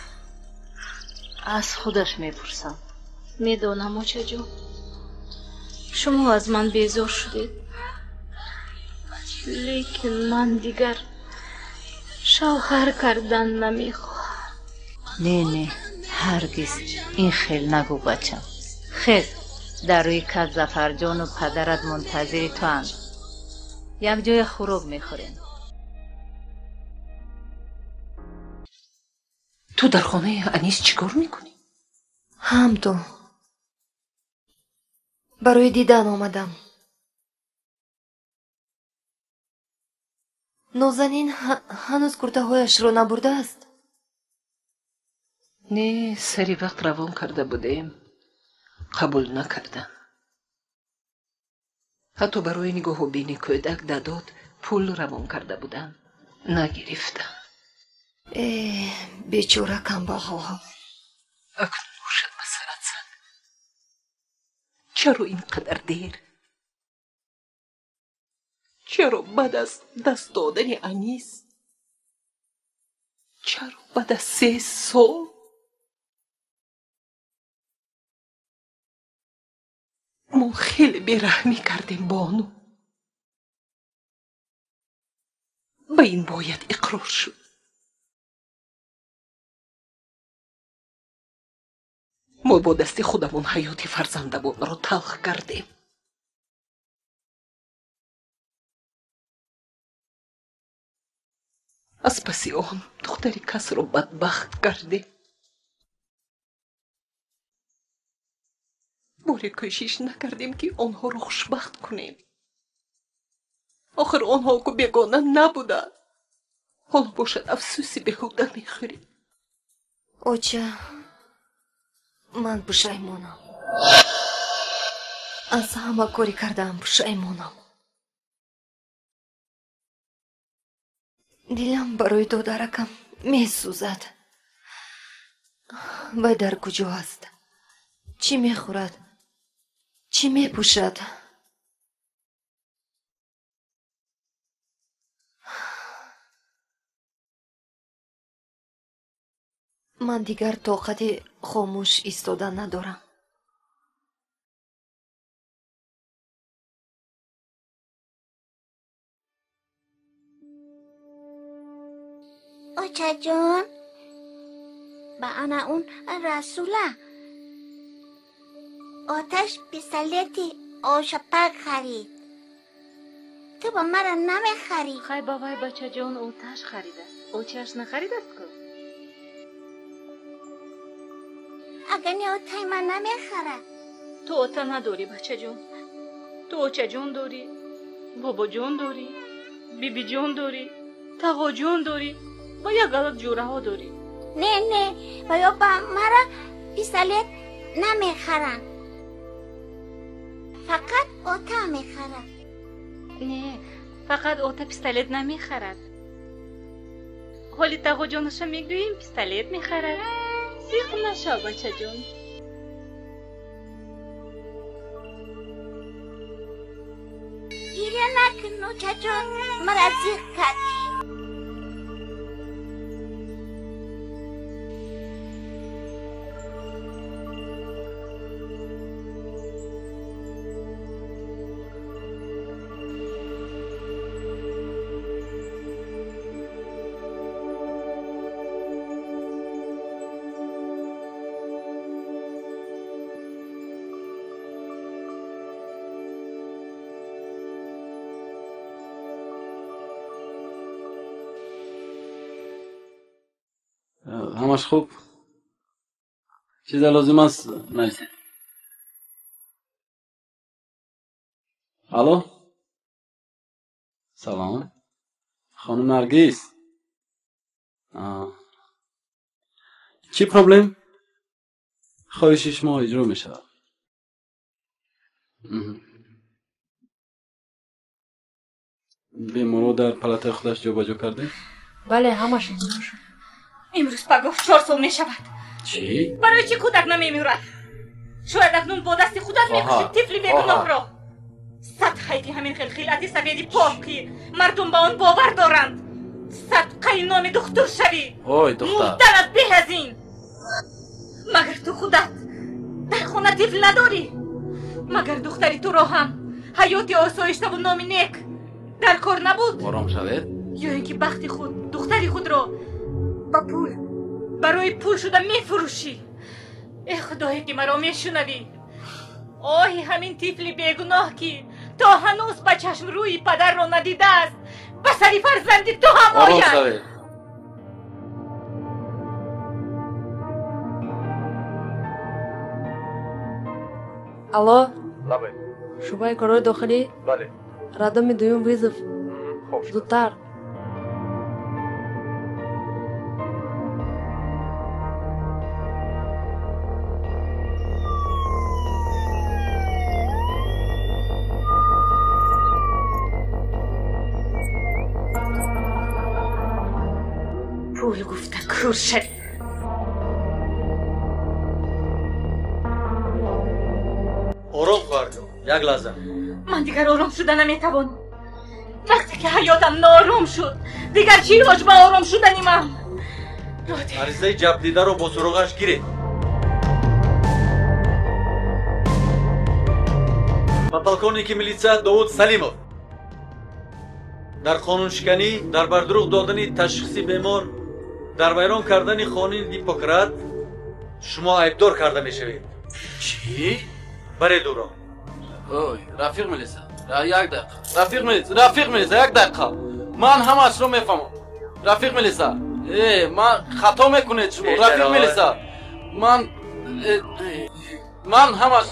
Аз худаш мепурсам. Медонам, очаҷон. Шумо аз ман безор шудед. Лекин ман дигар шавҳар кардан намехоҳам. Не, не, ҳаргиз ин хел нагӯ, бачам. Хез, дар рӯи кат Зафарҷону падарат мунтазири туанд. Якҷоя хӯрок мехӯрем. Ту дар хонаи Анис чӣ кор мекунӣ? Ҳам ту. Барои дидан омадам. Нозанин ҳанӯз куртаҳояшро набурдааст? Не, сари вақт равон карда будем. Қабул накардам. Ҳатто барои нигоҳубини кӯдак дадод пул равон карда будам. Нагирифтам. Э, бечора камбағалҳо. Акнун бошад ба сарат зад. Чаро ин қадар дер? Чаро баъд аз даст додани Анис? Чаро баъд аз 3 сол? Мо хеле бераҳмӣ кардем, бону. Ба ин бояд иқрор шуд. Мо бо дасти худамон ҳаёти фарзандамонро талх кардем. Аз паси он духтари касро бадбахт кардем. Боре кӯшиш накардем, ки онҳоро хушбахт кунем. Охир онҳо ку бегона набуданд. Ҳоло бошад афсӯси беҳуда мехӯрем. Оча, ман пушаймонам. Аз ҳама кори кардаам пушаймонам. Дилам барои додаракам месӯзад. Вай дар куҷо аст? Чӣ мехӯрад? Чӣ мепӯшад? Ман дигар тоқати хомӯш истодан надорам. Очаҷон, ба ана он Расула оташ пистолети ошапак харид. Ту ба мара намехарӣ? Хай ба вай бачаҷон оташ харидааст. Очааш нахаридааст ку? Агар не отаи ман намехарад. Ту ота надорӣ, бачаҷон. Ту очаҷон дорӣ, бобоҷон дорӣ, бибиҷон дорӣ, тағоҷон дорӣ ва як галак ҷӯраҳо дорӣ. Не, не, ва ё ба мара пистолет намехаранд. Фақат ота мехарад. Не, фақат ота пистолет намехарад. Ҳоли тағоҷонаша мегӯем, пистолет мехарад. Зиқ нашав, бачаҷон. Гиря накун, очаҷон, мара зиқ кардӣ. Ҳамаш хуб? Чизе лозим аст, нависед. Алло, салом, хонум Наргиз. Чӣ проблем? Хоҳиши шумо иҷро мешавад. Беморро дар палатаи худаш ҷобаҷо кардем? Бале, ҳамаш иҷро шуд. Имрӯз пагоҳ 4 сол мешавад. Чӣ? Барои чӣ кӯдак намемирад? Шояд акнун бо дасти худат мекушӣ тифли бегуноҳро. Сад хайфи ҳамин хел хилъати сафеди пок, ки мардум ба он бовар доранд. Садқаи номи духтур шавӣ. Ой, духтар, мурданат беҳ аз ин. Магар ту худат дар хона тифл надорӣ? Магар духтари туро ҳам ҳаёти осоиштаву номи нек дар кор набуд? Ором шавед. Ё ин ки бахти худ духтари худро ба пул, барои пул шуда мефурӯшӣ? Э худое ки маро мешунавӣ, оҳи ҳамин тифли бегуноҳ, ки то ҳанӯз ба чашм рӯи падарро надидааст, ба сари фарзанди ту ҳам ояд. Алло, Лабай. Шӯъбаи корҳои дохилӣ? Бале. Радоми дуюм вызов. Хоб. Зудтар. Пул гуфта кур шавӣ. Ором, хоҳарҷон, як лаҳза. Ман дигар ором шуда наметавонам. Вақте ки ҳаётам ноором шуд, дигар чӣ роҷ ба ором шудани ман? Аризаи ҷабдидаро бо суроғаш гиред. Подполковники милиция Довуд Салимов. Дар қонуншиканӣ, дар бардурӯғ додани ташхиси бемор, дар вайрон кардани қонуни Гиппократ шумо айбдор карда мешавед. Чӣ? Баре дуро. Ой, рафиқ милиса, як дақиқа. Рафиқ милиса, рафиқ милиса, як дақиқа. Ман ҳамаашро мефаҳмам. Рафиқ милиса, ман хато мекунед шумо. Рафиқ милиса, ман ҳамаш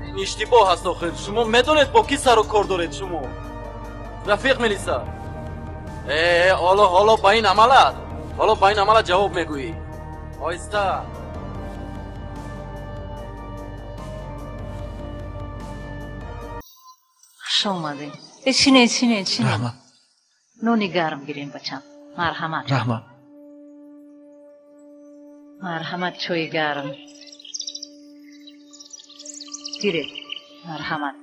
ин иштибоҳ аст охир. Шумо медонед бо кӣ сару кор доред шумо? Рафиқ милиса, ҳоло ба ин амалат, ҳоло ба ин амалат ҷавоб мегӯӣ. Оҳиста. Хуш омадед. Шинед, шинед, шинед. Раҳмат. Нони гарм гирем, бачам. Марҳамат. Раҳмат. Марҳамат, чойи гарм. Гиред, марҳамат.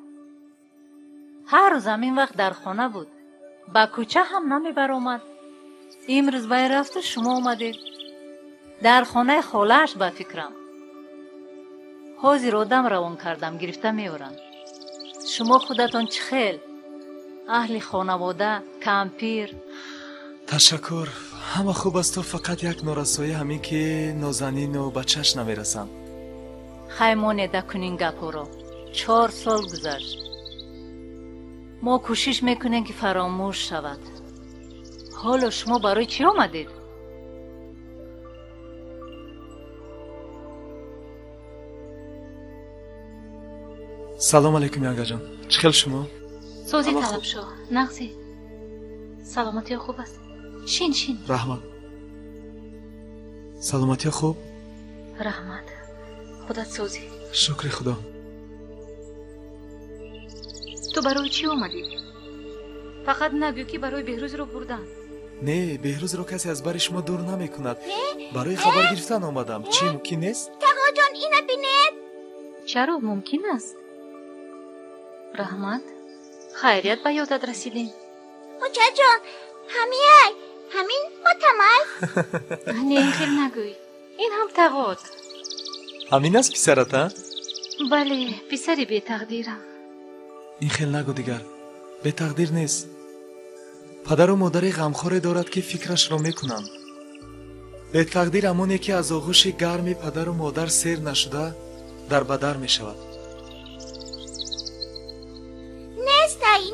Ҳар рӯз ҳамин вақт дар хона буд. Ба кӯча ҳам намебаромад. Имрӯз вай рафту шумо омадед. Дар хонаи холааш ба фикрам. Ҳозир одам равон кардам, гирифта меорам. Шумо худатон чӣ хел? Аҳли хонавода, кампир? Ташаккур, ҳама хуб асту фақат як норасоӣ ҳамин ки Нозанину бачааш намерасанд. Хай монеда кунин гапҳоро. 4 сол гузашт. Мо кӯшиш мекунем ки фаромӯш шавад. Ҳоло шумо барои чӣ омадед? Салом алейкум, янгаҷон. Чӣ хел шумо? Сози Талабшоҳ, нағзи. Саломатиё хуб аст. Шин, шин. Раҳмат. Саломатиё хуб? Раҳмат. Худат созӣ. Шукри Худо. Ту барои чӣ омадӣ? Фақат нагӯ ки барои Беҳрӯзро бурдан. Не, Беҳрӯзро касе аз бари шумо дур намекунад. Барои хабар гирифтан омадам. Чӣ мумкин нест? Тағоҷон, ина бинед. Чаро мумкин аст? Раҳмат. Хайрият ба ёдат расидем. Очаҷон, ҳамияй, ҳамин отамай. Не, ин хел нагӯй. Ин ҳам тағот. Ҳамин аст писарат, а? Бале, писари бетақдирам. Ин хел нагӯ дигар. Бетақдир нест. Падару модари ғамхоре дорад ки фикрашро мекунанд. Бетақдир ҳамоне ки аз оғӯши гарми падару модар сер нашуда дар бадар мешавад.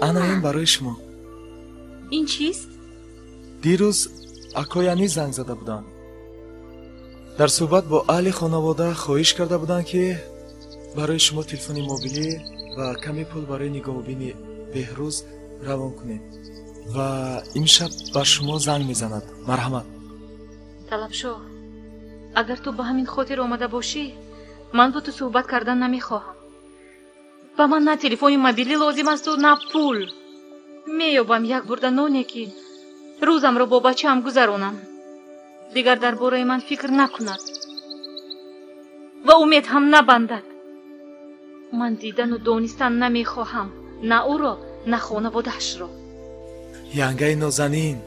Ана ин барои шумо. Ин чист? Дирӯз акои Анис занг зада буданд. Дар суҳбат бо аҳли хонавода хоҳиш карда буданд ки барои шумо телефони мобилӣ ва каме пул барои нигоҳубини Беҳрӯз равон кунем ва имшаб ба шумо занг мезанад. Марҳамат. Талабшоҳ, агар ту ба ҳамин хотир омада бошӣ, ман бо ту суҳбат кардан намехоҳам. Ба ман на телефони мобилӣ лозим асту на пул. Меёбам як бурда ноне ки рӯзамро бо бачаам гузаронам. Дигар дар бораи ман фикр накунад ва умед ҳам набандад. Ман дидану донистан намехоҳам, на ӯро, на хонаводаашро. Янгаи Нозанин,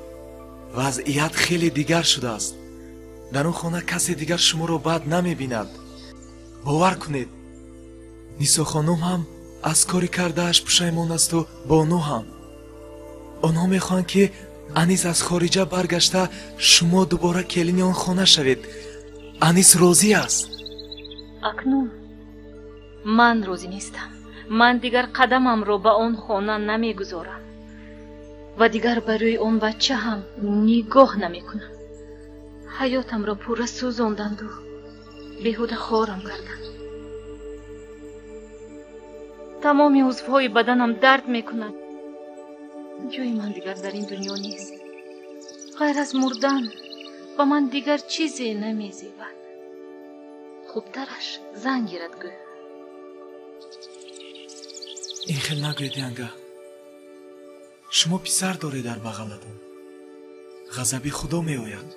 вазъият хеле дигар шудааст. Дар он хона касе дигар шуморо бад намебинад. Бовар кунед, Нисохонум ҳам аз кори кардааш пушаймон асту Бону ҳам. Онҳо мехоҳанд ки Анис аз хориҷа баргашта шумо дубора келини он хона шавед. Анис розӣ аст. Акнун ман розӣ нестам. Ман дигар қадамамро ба он хона намегузорам ва дигар барои он бача ҳам нигоҳ намекунам. Ҳаётамро пурра сӯзонданду беҳуда хорам карданд. Тамоми узвҳои баданам дард мекунад. Ҷои ман дигар дар ин дунё нест. Ғайр аз мурдан ба ман дигар чизе намезебад. Хубтараш зан гирад гӯ. Ин хел нагӯед, янга. Шумо писар доред дар бағалатон. Ғазаби Худо меояд.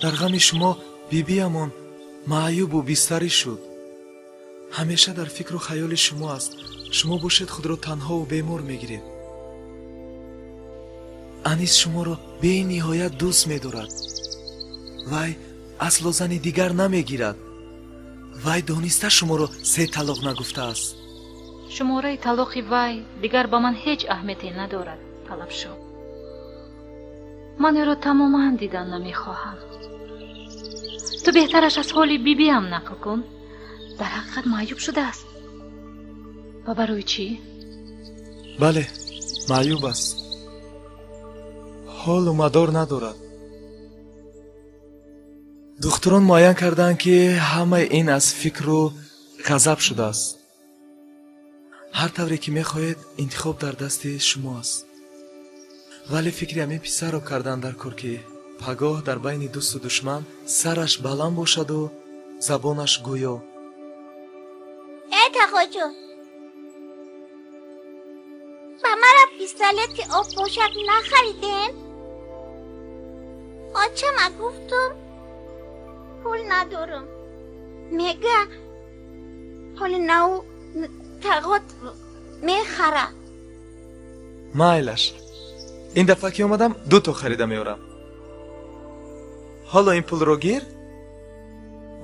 Дар ғами шумо бибиамон маъюбу бистарӣ шуд. Ҳамеша дар фикру хаёли шумо аст. Шумо бошед худро танҳову бемор мегиред. Анис шуморо бениҳоят дӯст медорад. Вай асло зани дигар намегирад. Вай дониста шуморо се талоқ нагуфтааст. Шумораи талоқи вай дигар ба ман ҳеҷ аҳамияте надорад, Талабшо. Ман ӯро тамоман дидан намехоҳам. Ту беҳтараш аз ҳоли бибиам нақл кун. Дар ҳақиқат маъюб шудааст. Ва барои чӣ? Бале, маъюб аст. Ҳолу мадор надорад. Духтурон муайян карданд, ки ҳамаи ин аз фикру ғазаб шудааст. Ҳар тавре ки мехоҳед, интихоб дар дасти шумо аст. Вале фикри ҳамин писарро кардан дар кор, ки пагоҳ дар байни дӯсту душман сараш баланд бошаду забонаш гӯё. Э, тағоҷон, ба мара пистолети обпошак нахаридем? Очама гуфтум пул надорам. Мега ҳоли нав тағот мехара. Майлаш, ин дафъа ки омадам дуто харида меорам. Ҳоло ин пулро гир,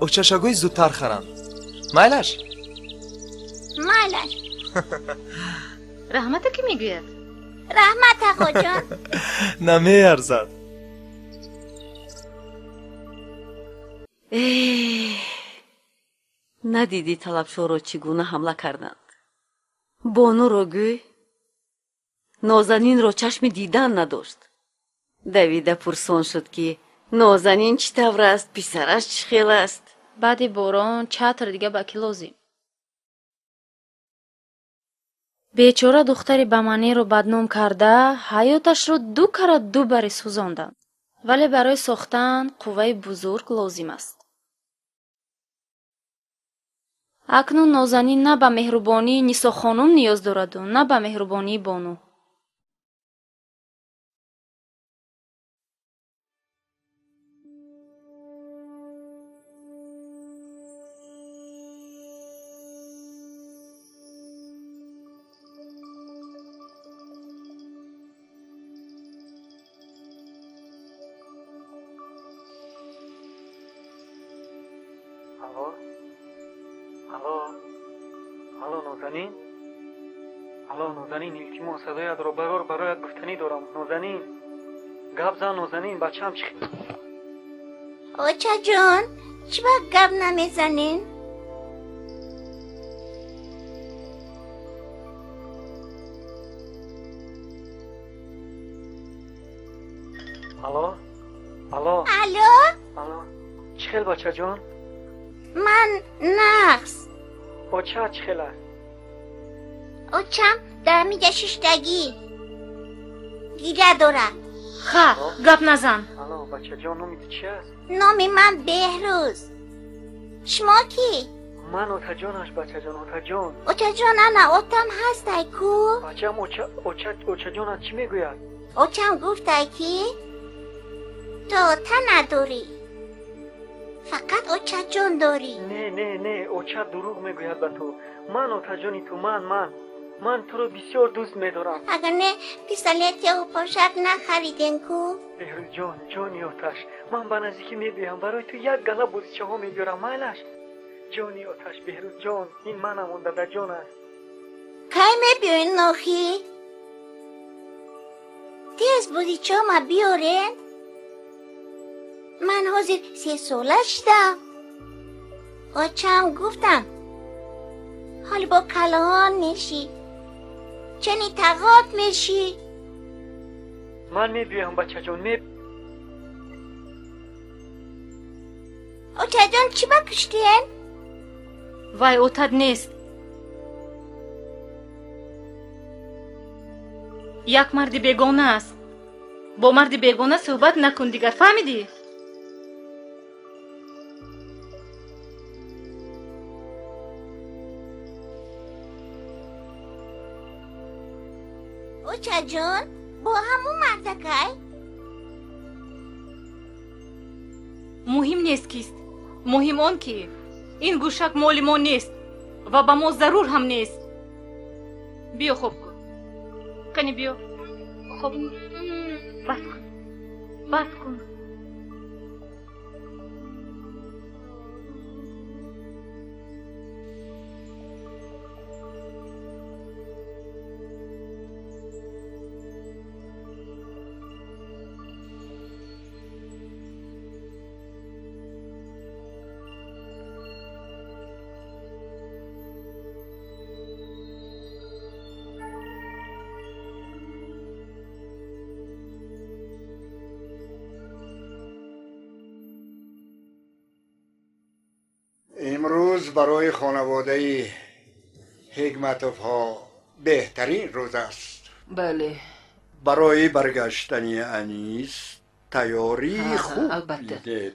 очашагӯй зудтар харанд. Майлаш? Майлаш. Раҳмата кӣ мегӯяд? Раҳмат, тағоҷон. Намеарзад. Надидӣ Талабшоро чӣ гуна ҳамла карданд? Бонуро гӯй, Нозанинро чашми дидан надошт. Давида пурсон шуд, ки Нозанин чӣ тавр аст, писараш чӣ хел аст. Баъди борон чатр дига ба кӣ лозим? Бечора духтари бамаъниро бадном карда, ҳаёташро ду карат ду бари сӯзонданд. Вале барои сохтан қувваи бузург лозим аст. Акнун Нозанин на ба меҳрубонии Нисохонум ниёз дораду, на ба меҳрубонии бону. Алло, Нозанин, илтимос, садоятро барор, бароят гуфтанӣ дорам. Нозанин, гап зан, Нозанин, бачаам чӣ? Очаҷон, чӣ ба гап намезанен? Алло, алло. Алло? Алло, чӣ хел, бачаҷон? Ман нағз. Оча чӣ хел аст? Очам дар ҳамиҷа шиштагӣ гиря дорад. Ха, гап назан. Алло, бачаҷон, номи ту чи аст? Номи ман Беҳрӯз. Шумо кӣ? Ман отаҷонаш, бачаҷон, отаҷон. Очаҷон, ана отам ҳастай ку? Бачам, очаҷонат чӣ мегӯяд? Очам гуфтай, ки ту ота надорӣ, фақат очаҷон дорӣ. Не, не, не, оча дурӯғ мегӯяд ба ту. Ман отаҷони ту, ман туро бисёр дӯст медорам. Агар не, пистолети обпошак нахаридем ку? Беҳрӯзҷон, ҷони оташ, ман ба наздикӣ мебиёям, барои ту як гала бозичаҳо мебиёрам, майлаш? Ҷони оташ, Беҳрӯзҷон, ин манам, он дадаҷон аст. Кай мебиёен нохӣ? Тез бозичаҳома биёрен. Ман ҳозир сесола шудам. Очам гуфтам, ҳоли бо калон мешӣ, чени тағот мешӣ. Ман мебиёям, бачаҷон, Очаҷон, чӣ ба куштиен? Вай отат нест. Як марди бегона аст. Бо марди бегона суҳбат накун дигар, фаҳмидӣ? Очаҷон, бо ҳамун мардакай? Муҳим нест кист. Муҳим он ки ин гӯшак моли мо нест ва ба мо зарур ҳам нест. Биё хоб кун. Кани биё. Хоб кун. Бас кун. Бас кун. барои хонаводаи Ҳикматовҳо беҳтарин рӯз аст. Бале. Барои баргаштани Анис тайёрии хуб дидед.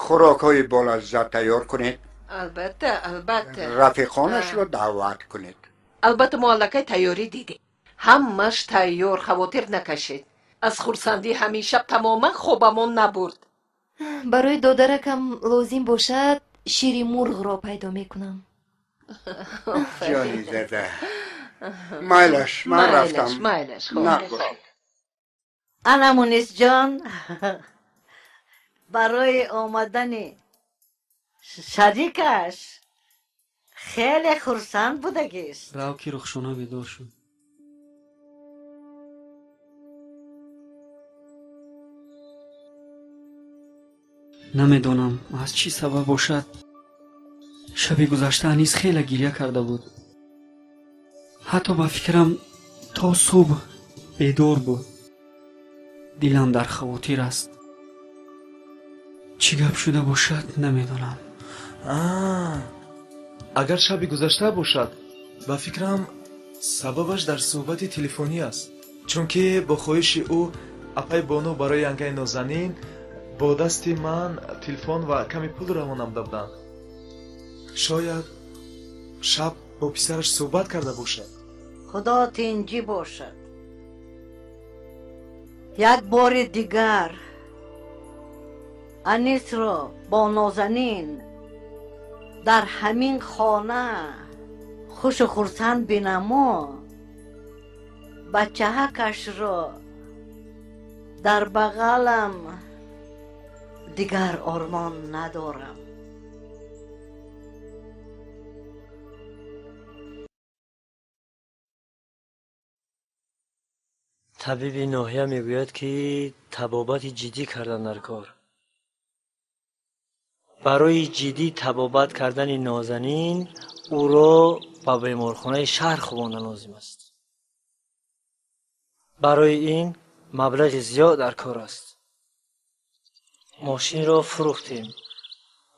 Хӯрокҳои болаззат тайёр кунед. Албатта, албатта. Рафиқонашро даъват кунед. Албатта, мо аллакай тайёрӣ дидем. Ҳамаш тайёр, хавотир накашед. Аз хурсандӣ ҳамин шаб тамоман хобамон набурд. Барои додаракам лозим бошад, шири мурғро пайдо мекунам. Ҷони зада. Майлаш, ман рафтам. Майлаш. Ана Мунисҷон, барои омадани шарикаш хеле хурсанд будагист. Рав ки Рухшона бедор шуд. Намедонам аз чӣ сабаб бошад. Шаби гузашта Анис хеле гирья карда буд. Ҳатто ба фикрам то субҳ бедор буд. Дилам дар хавотир аст. Чӣ гап шуда бошад, намедонам. Агар шаби гузашта бошад, ба фикрам сабабаш дар суҳбати телефонӣ аст. Чунки бо хоҳиши ӯ апай Бону барои янгаи Нозанин бо дасти ман телефон ва ками пул равон намуда буданд. Шояд шаб бо писараш суҳбат карда бошад. Худо тинҷӣ бошад. Як бори дигар Анисро бо Нозанин дар ҳамин хона хушу хурсанд бинамо, бачаҳакашро дар бағалам дигар ормон надорам. Табиби ноҳия мегӯяд, ки табобати ҷиддӣ кардан дар кор. Барои ҷиддӣ табобат кардани Нозанин ӯро ба беморхонаи шаҳр хобондан лозим аст. Барои ин маблағи зиёд дар кор аст. Мошинро фурӯхтем,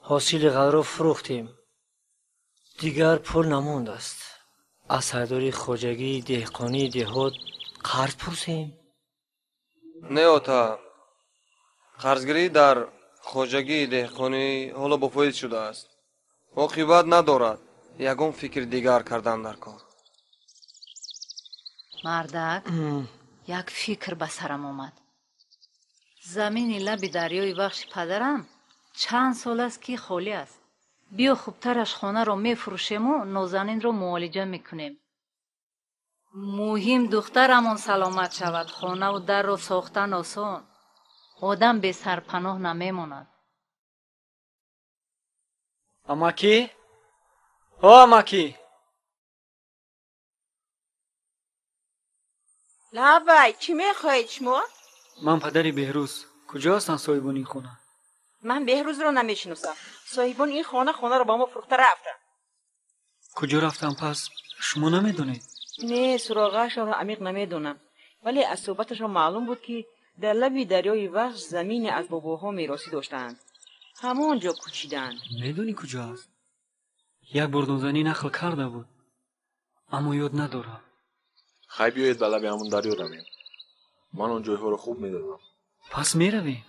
ҳосили ғалро фурӯхтем. Дигар пул намондааст. Аз сардори хоҷагии деҳқонии деҳот қарз пурсем. Не, ота, қарзгирӣ дар хоҷагии деҳқонӣ ҳоло бофоиз шудааст. Оқибат надорад. Ягон фикри дигар кардан дар кор. Мардак, як фикр ба сарам омад. Замини лаби дарёи Вахши падарам чанд сол аст, ки холӣ аст. Биё хубтараш хонаро мефурӯшему Нозанинро муолиҷа мекунем. Муҳим духтарамон саломат шавад. Хонаву дарро сохтан осон. Одам бесарпаноҳ намемонад. Амакӣ? О, амакӣ! Лабай, чӣ мехоҳед шумо? Ман падари Беҳрӯз. Куҷо ҳастанд соҳибони ин хона? Ман Беҳрӯзро намешиносам. Соҳибони ин хона хонаро ба мо фурӯхта рафтанд. Куҷо рафтам пас? Шумо намедонед? Не, суроғаашонро амиқ намедонам. Вале аз суҳбаташон маълум буд, ки дар лаби дарёи Вахш замине аз бобоҳо меросӣ доштаанд. Ҳамон ҷо кӯчиданд. Медонӣ куҷо аст? Як бор Нозанин нақл карда буд, аммо ёд надорам. Хай, биёед ба лаби ҳамон дарё равем. Ман он ҷойҳоро хуб медонам. Пас меравем.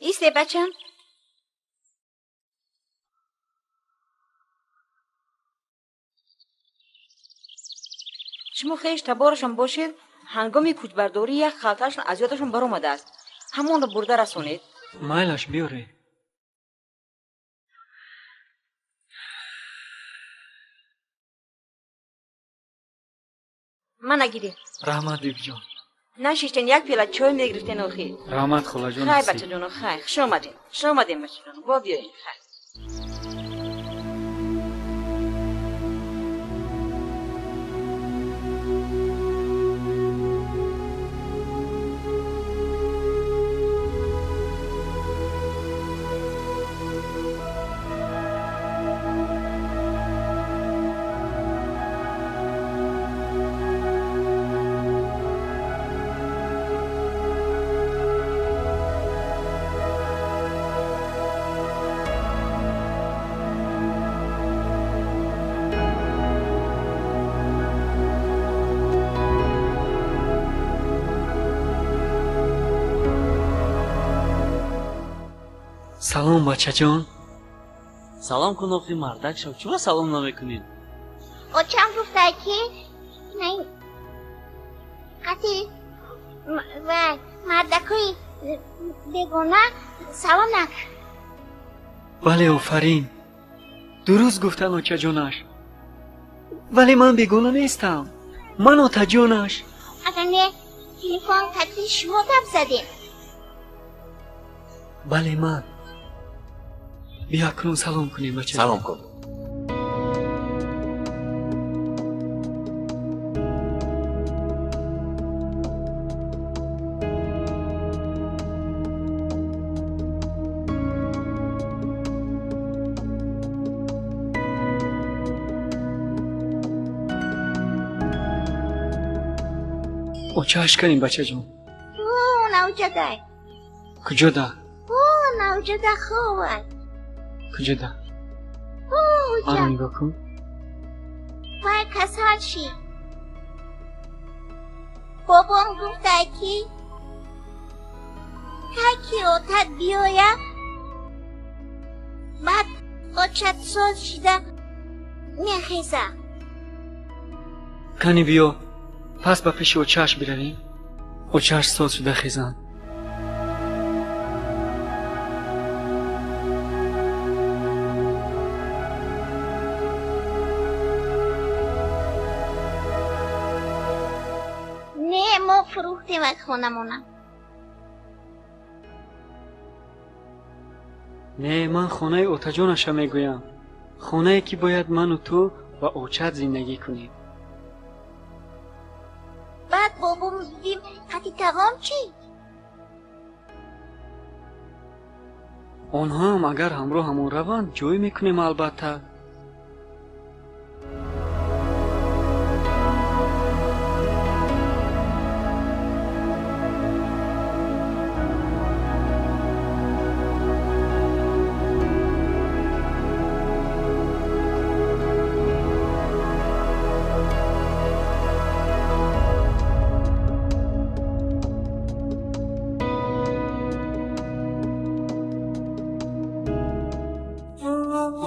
Исте, бачам. Шумо хеш таборашон бошед, ҳангоми кӯчбардорӣ як халтаашон аз ёдашон баромадааст. Ҳамонро бурда расонед. Майлаш, биёред. Мана гиред. Раҳмат, бибиҷон. Нашиштен, як пиёла чой мегирифтен охир. Раҳмат, холаҷон. Хай, бачаҷоно, хай, хуш омадем. Хуш омадем, бачаҷоно. Бо биёед, хай. Салом, бачаҷон. Салом кун, охи мардак шав. Чума салом намекунед? Очам гуфта ки қати ва мардакои бегона салом накун. Бале, офарин. Дуруст гуфтан очаҷонаш. Вале ман бегона нестам. Ман отаҷонаш. Агар не, телефон қати шумо гап задем. Бале, ман. Биё акнун салом кунем, бача. Салом кун. Очааш канем, бачаҷон. О, навҷадай. Куҷода? О, навҷада ховад. Куҷода? О, уҷа. Маро нигоҳ кун. Вай касал шид. Бобом гуфта ки кай ки отат биёяд, баъд очат соз шида мехезад. Кани биё, пас ба пеши очааш биравем. Очааш соз шуда хезанд. Не, мо фурӯхтем аз хонамона. Не, ман хонаи отаҷонаша мегӯям. Хонае ки бояд ману ту ва очат зиндагӣ кунем. Баъд бобом дидим қати тағом чӣ? Онҳоам агар ҳамроҳамон раванд, ҷой мекунем албатта.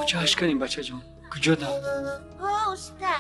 Очааш канем, бачаҷон. Куҷода? О, уста.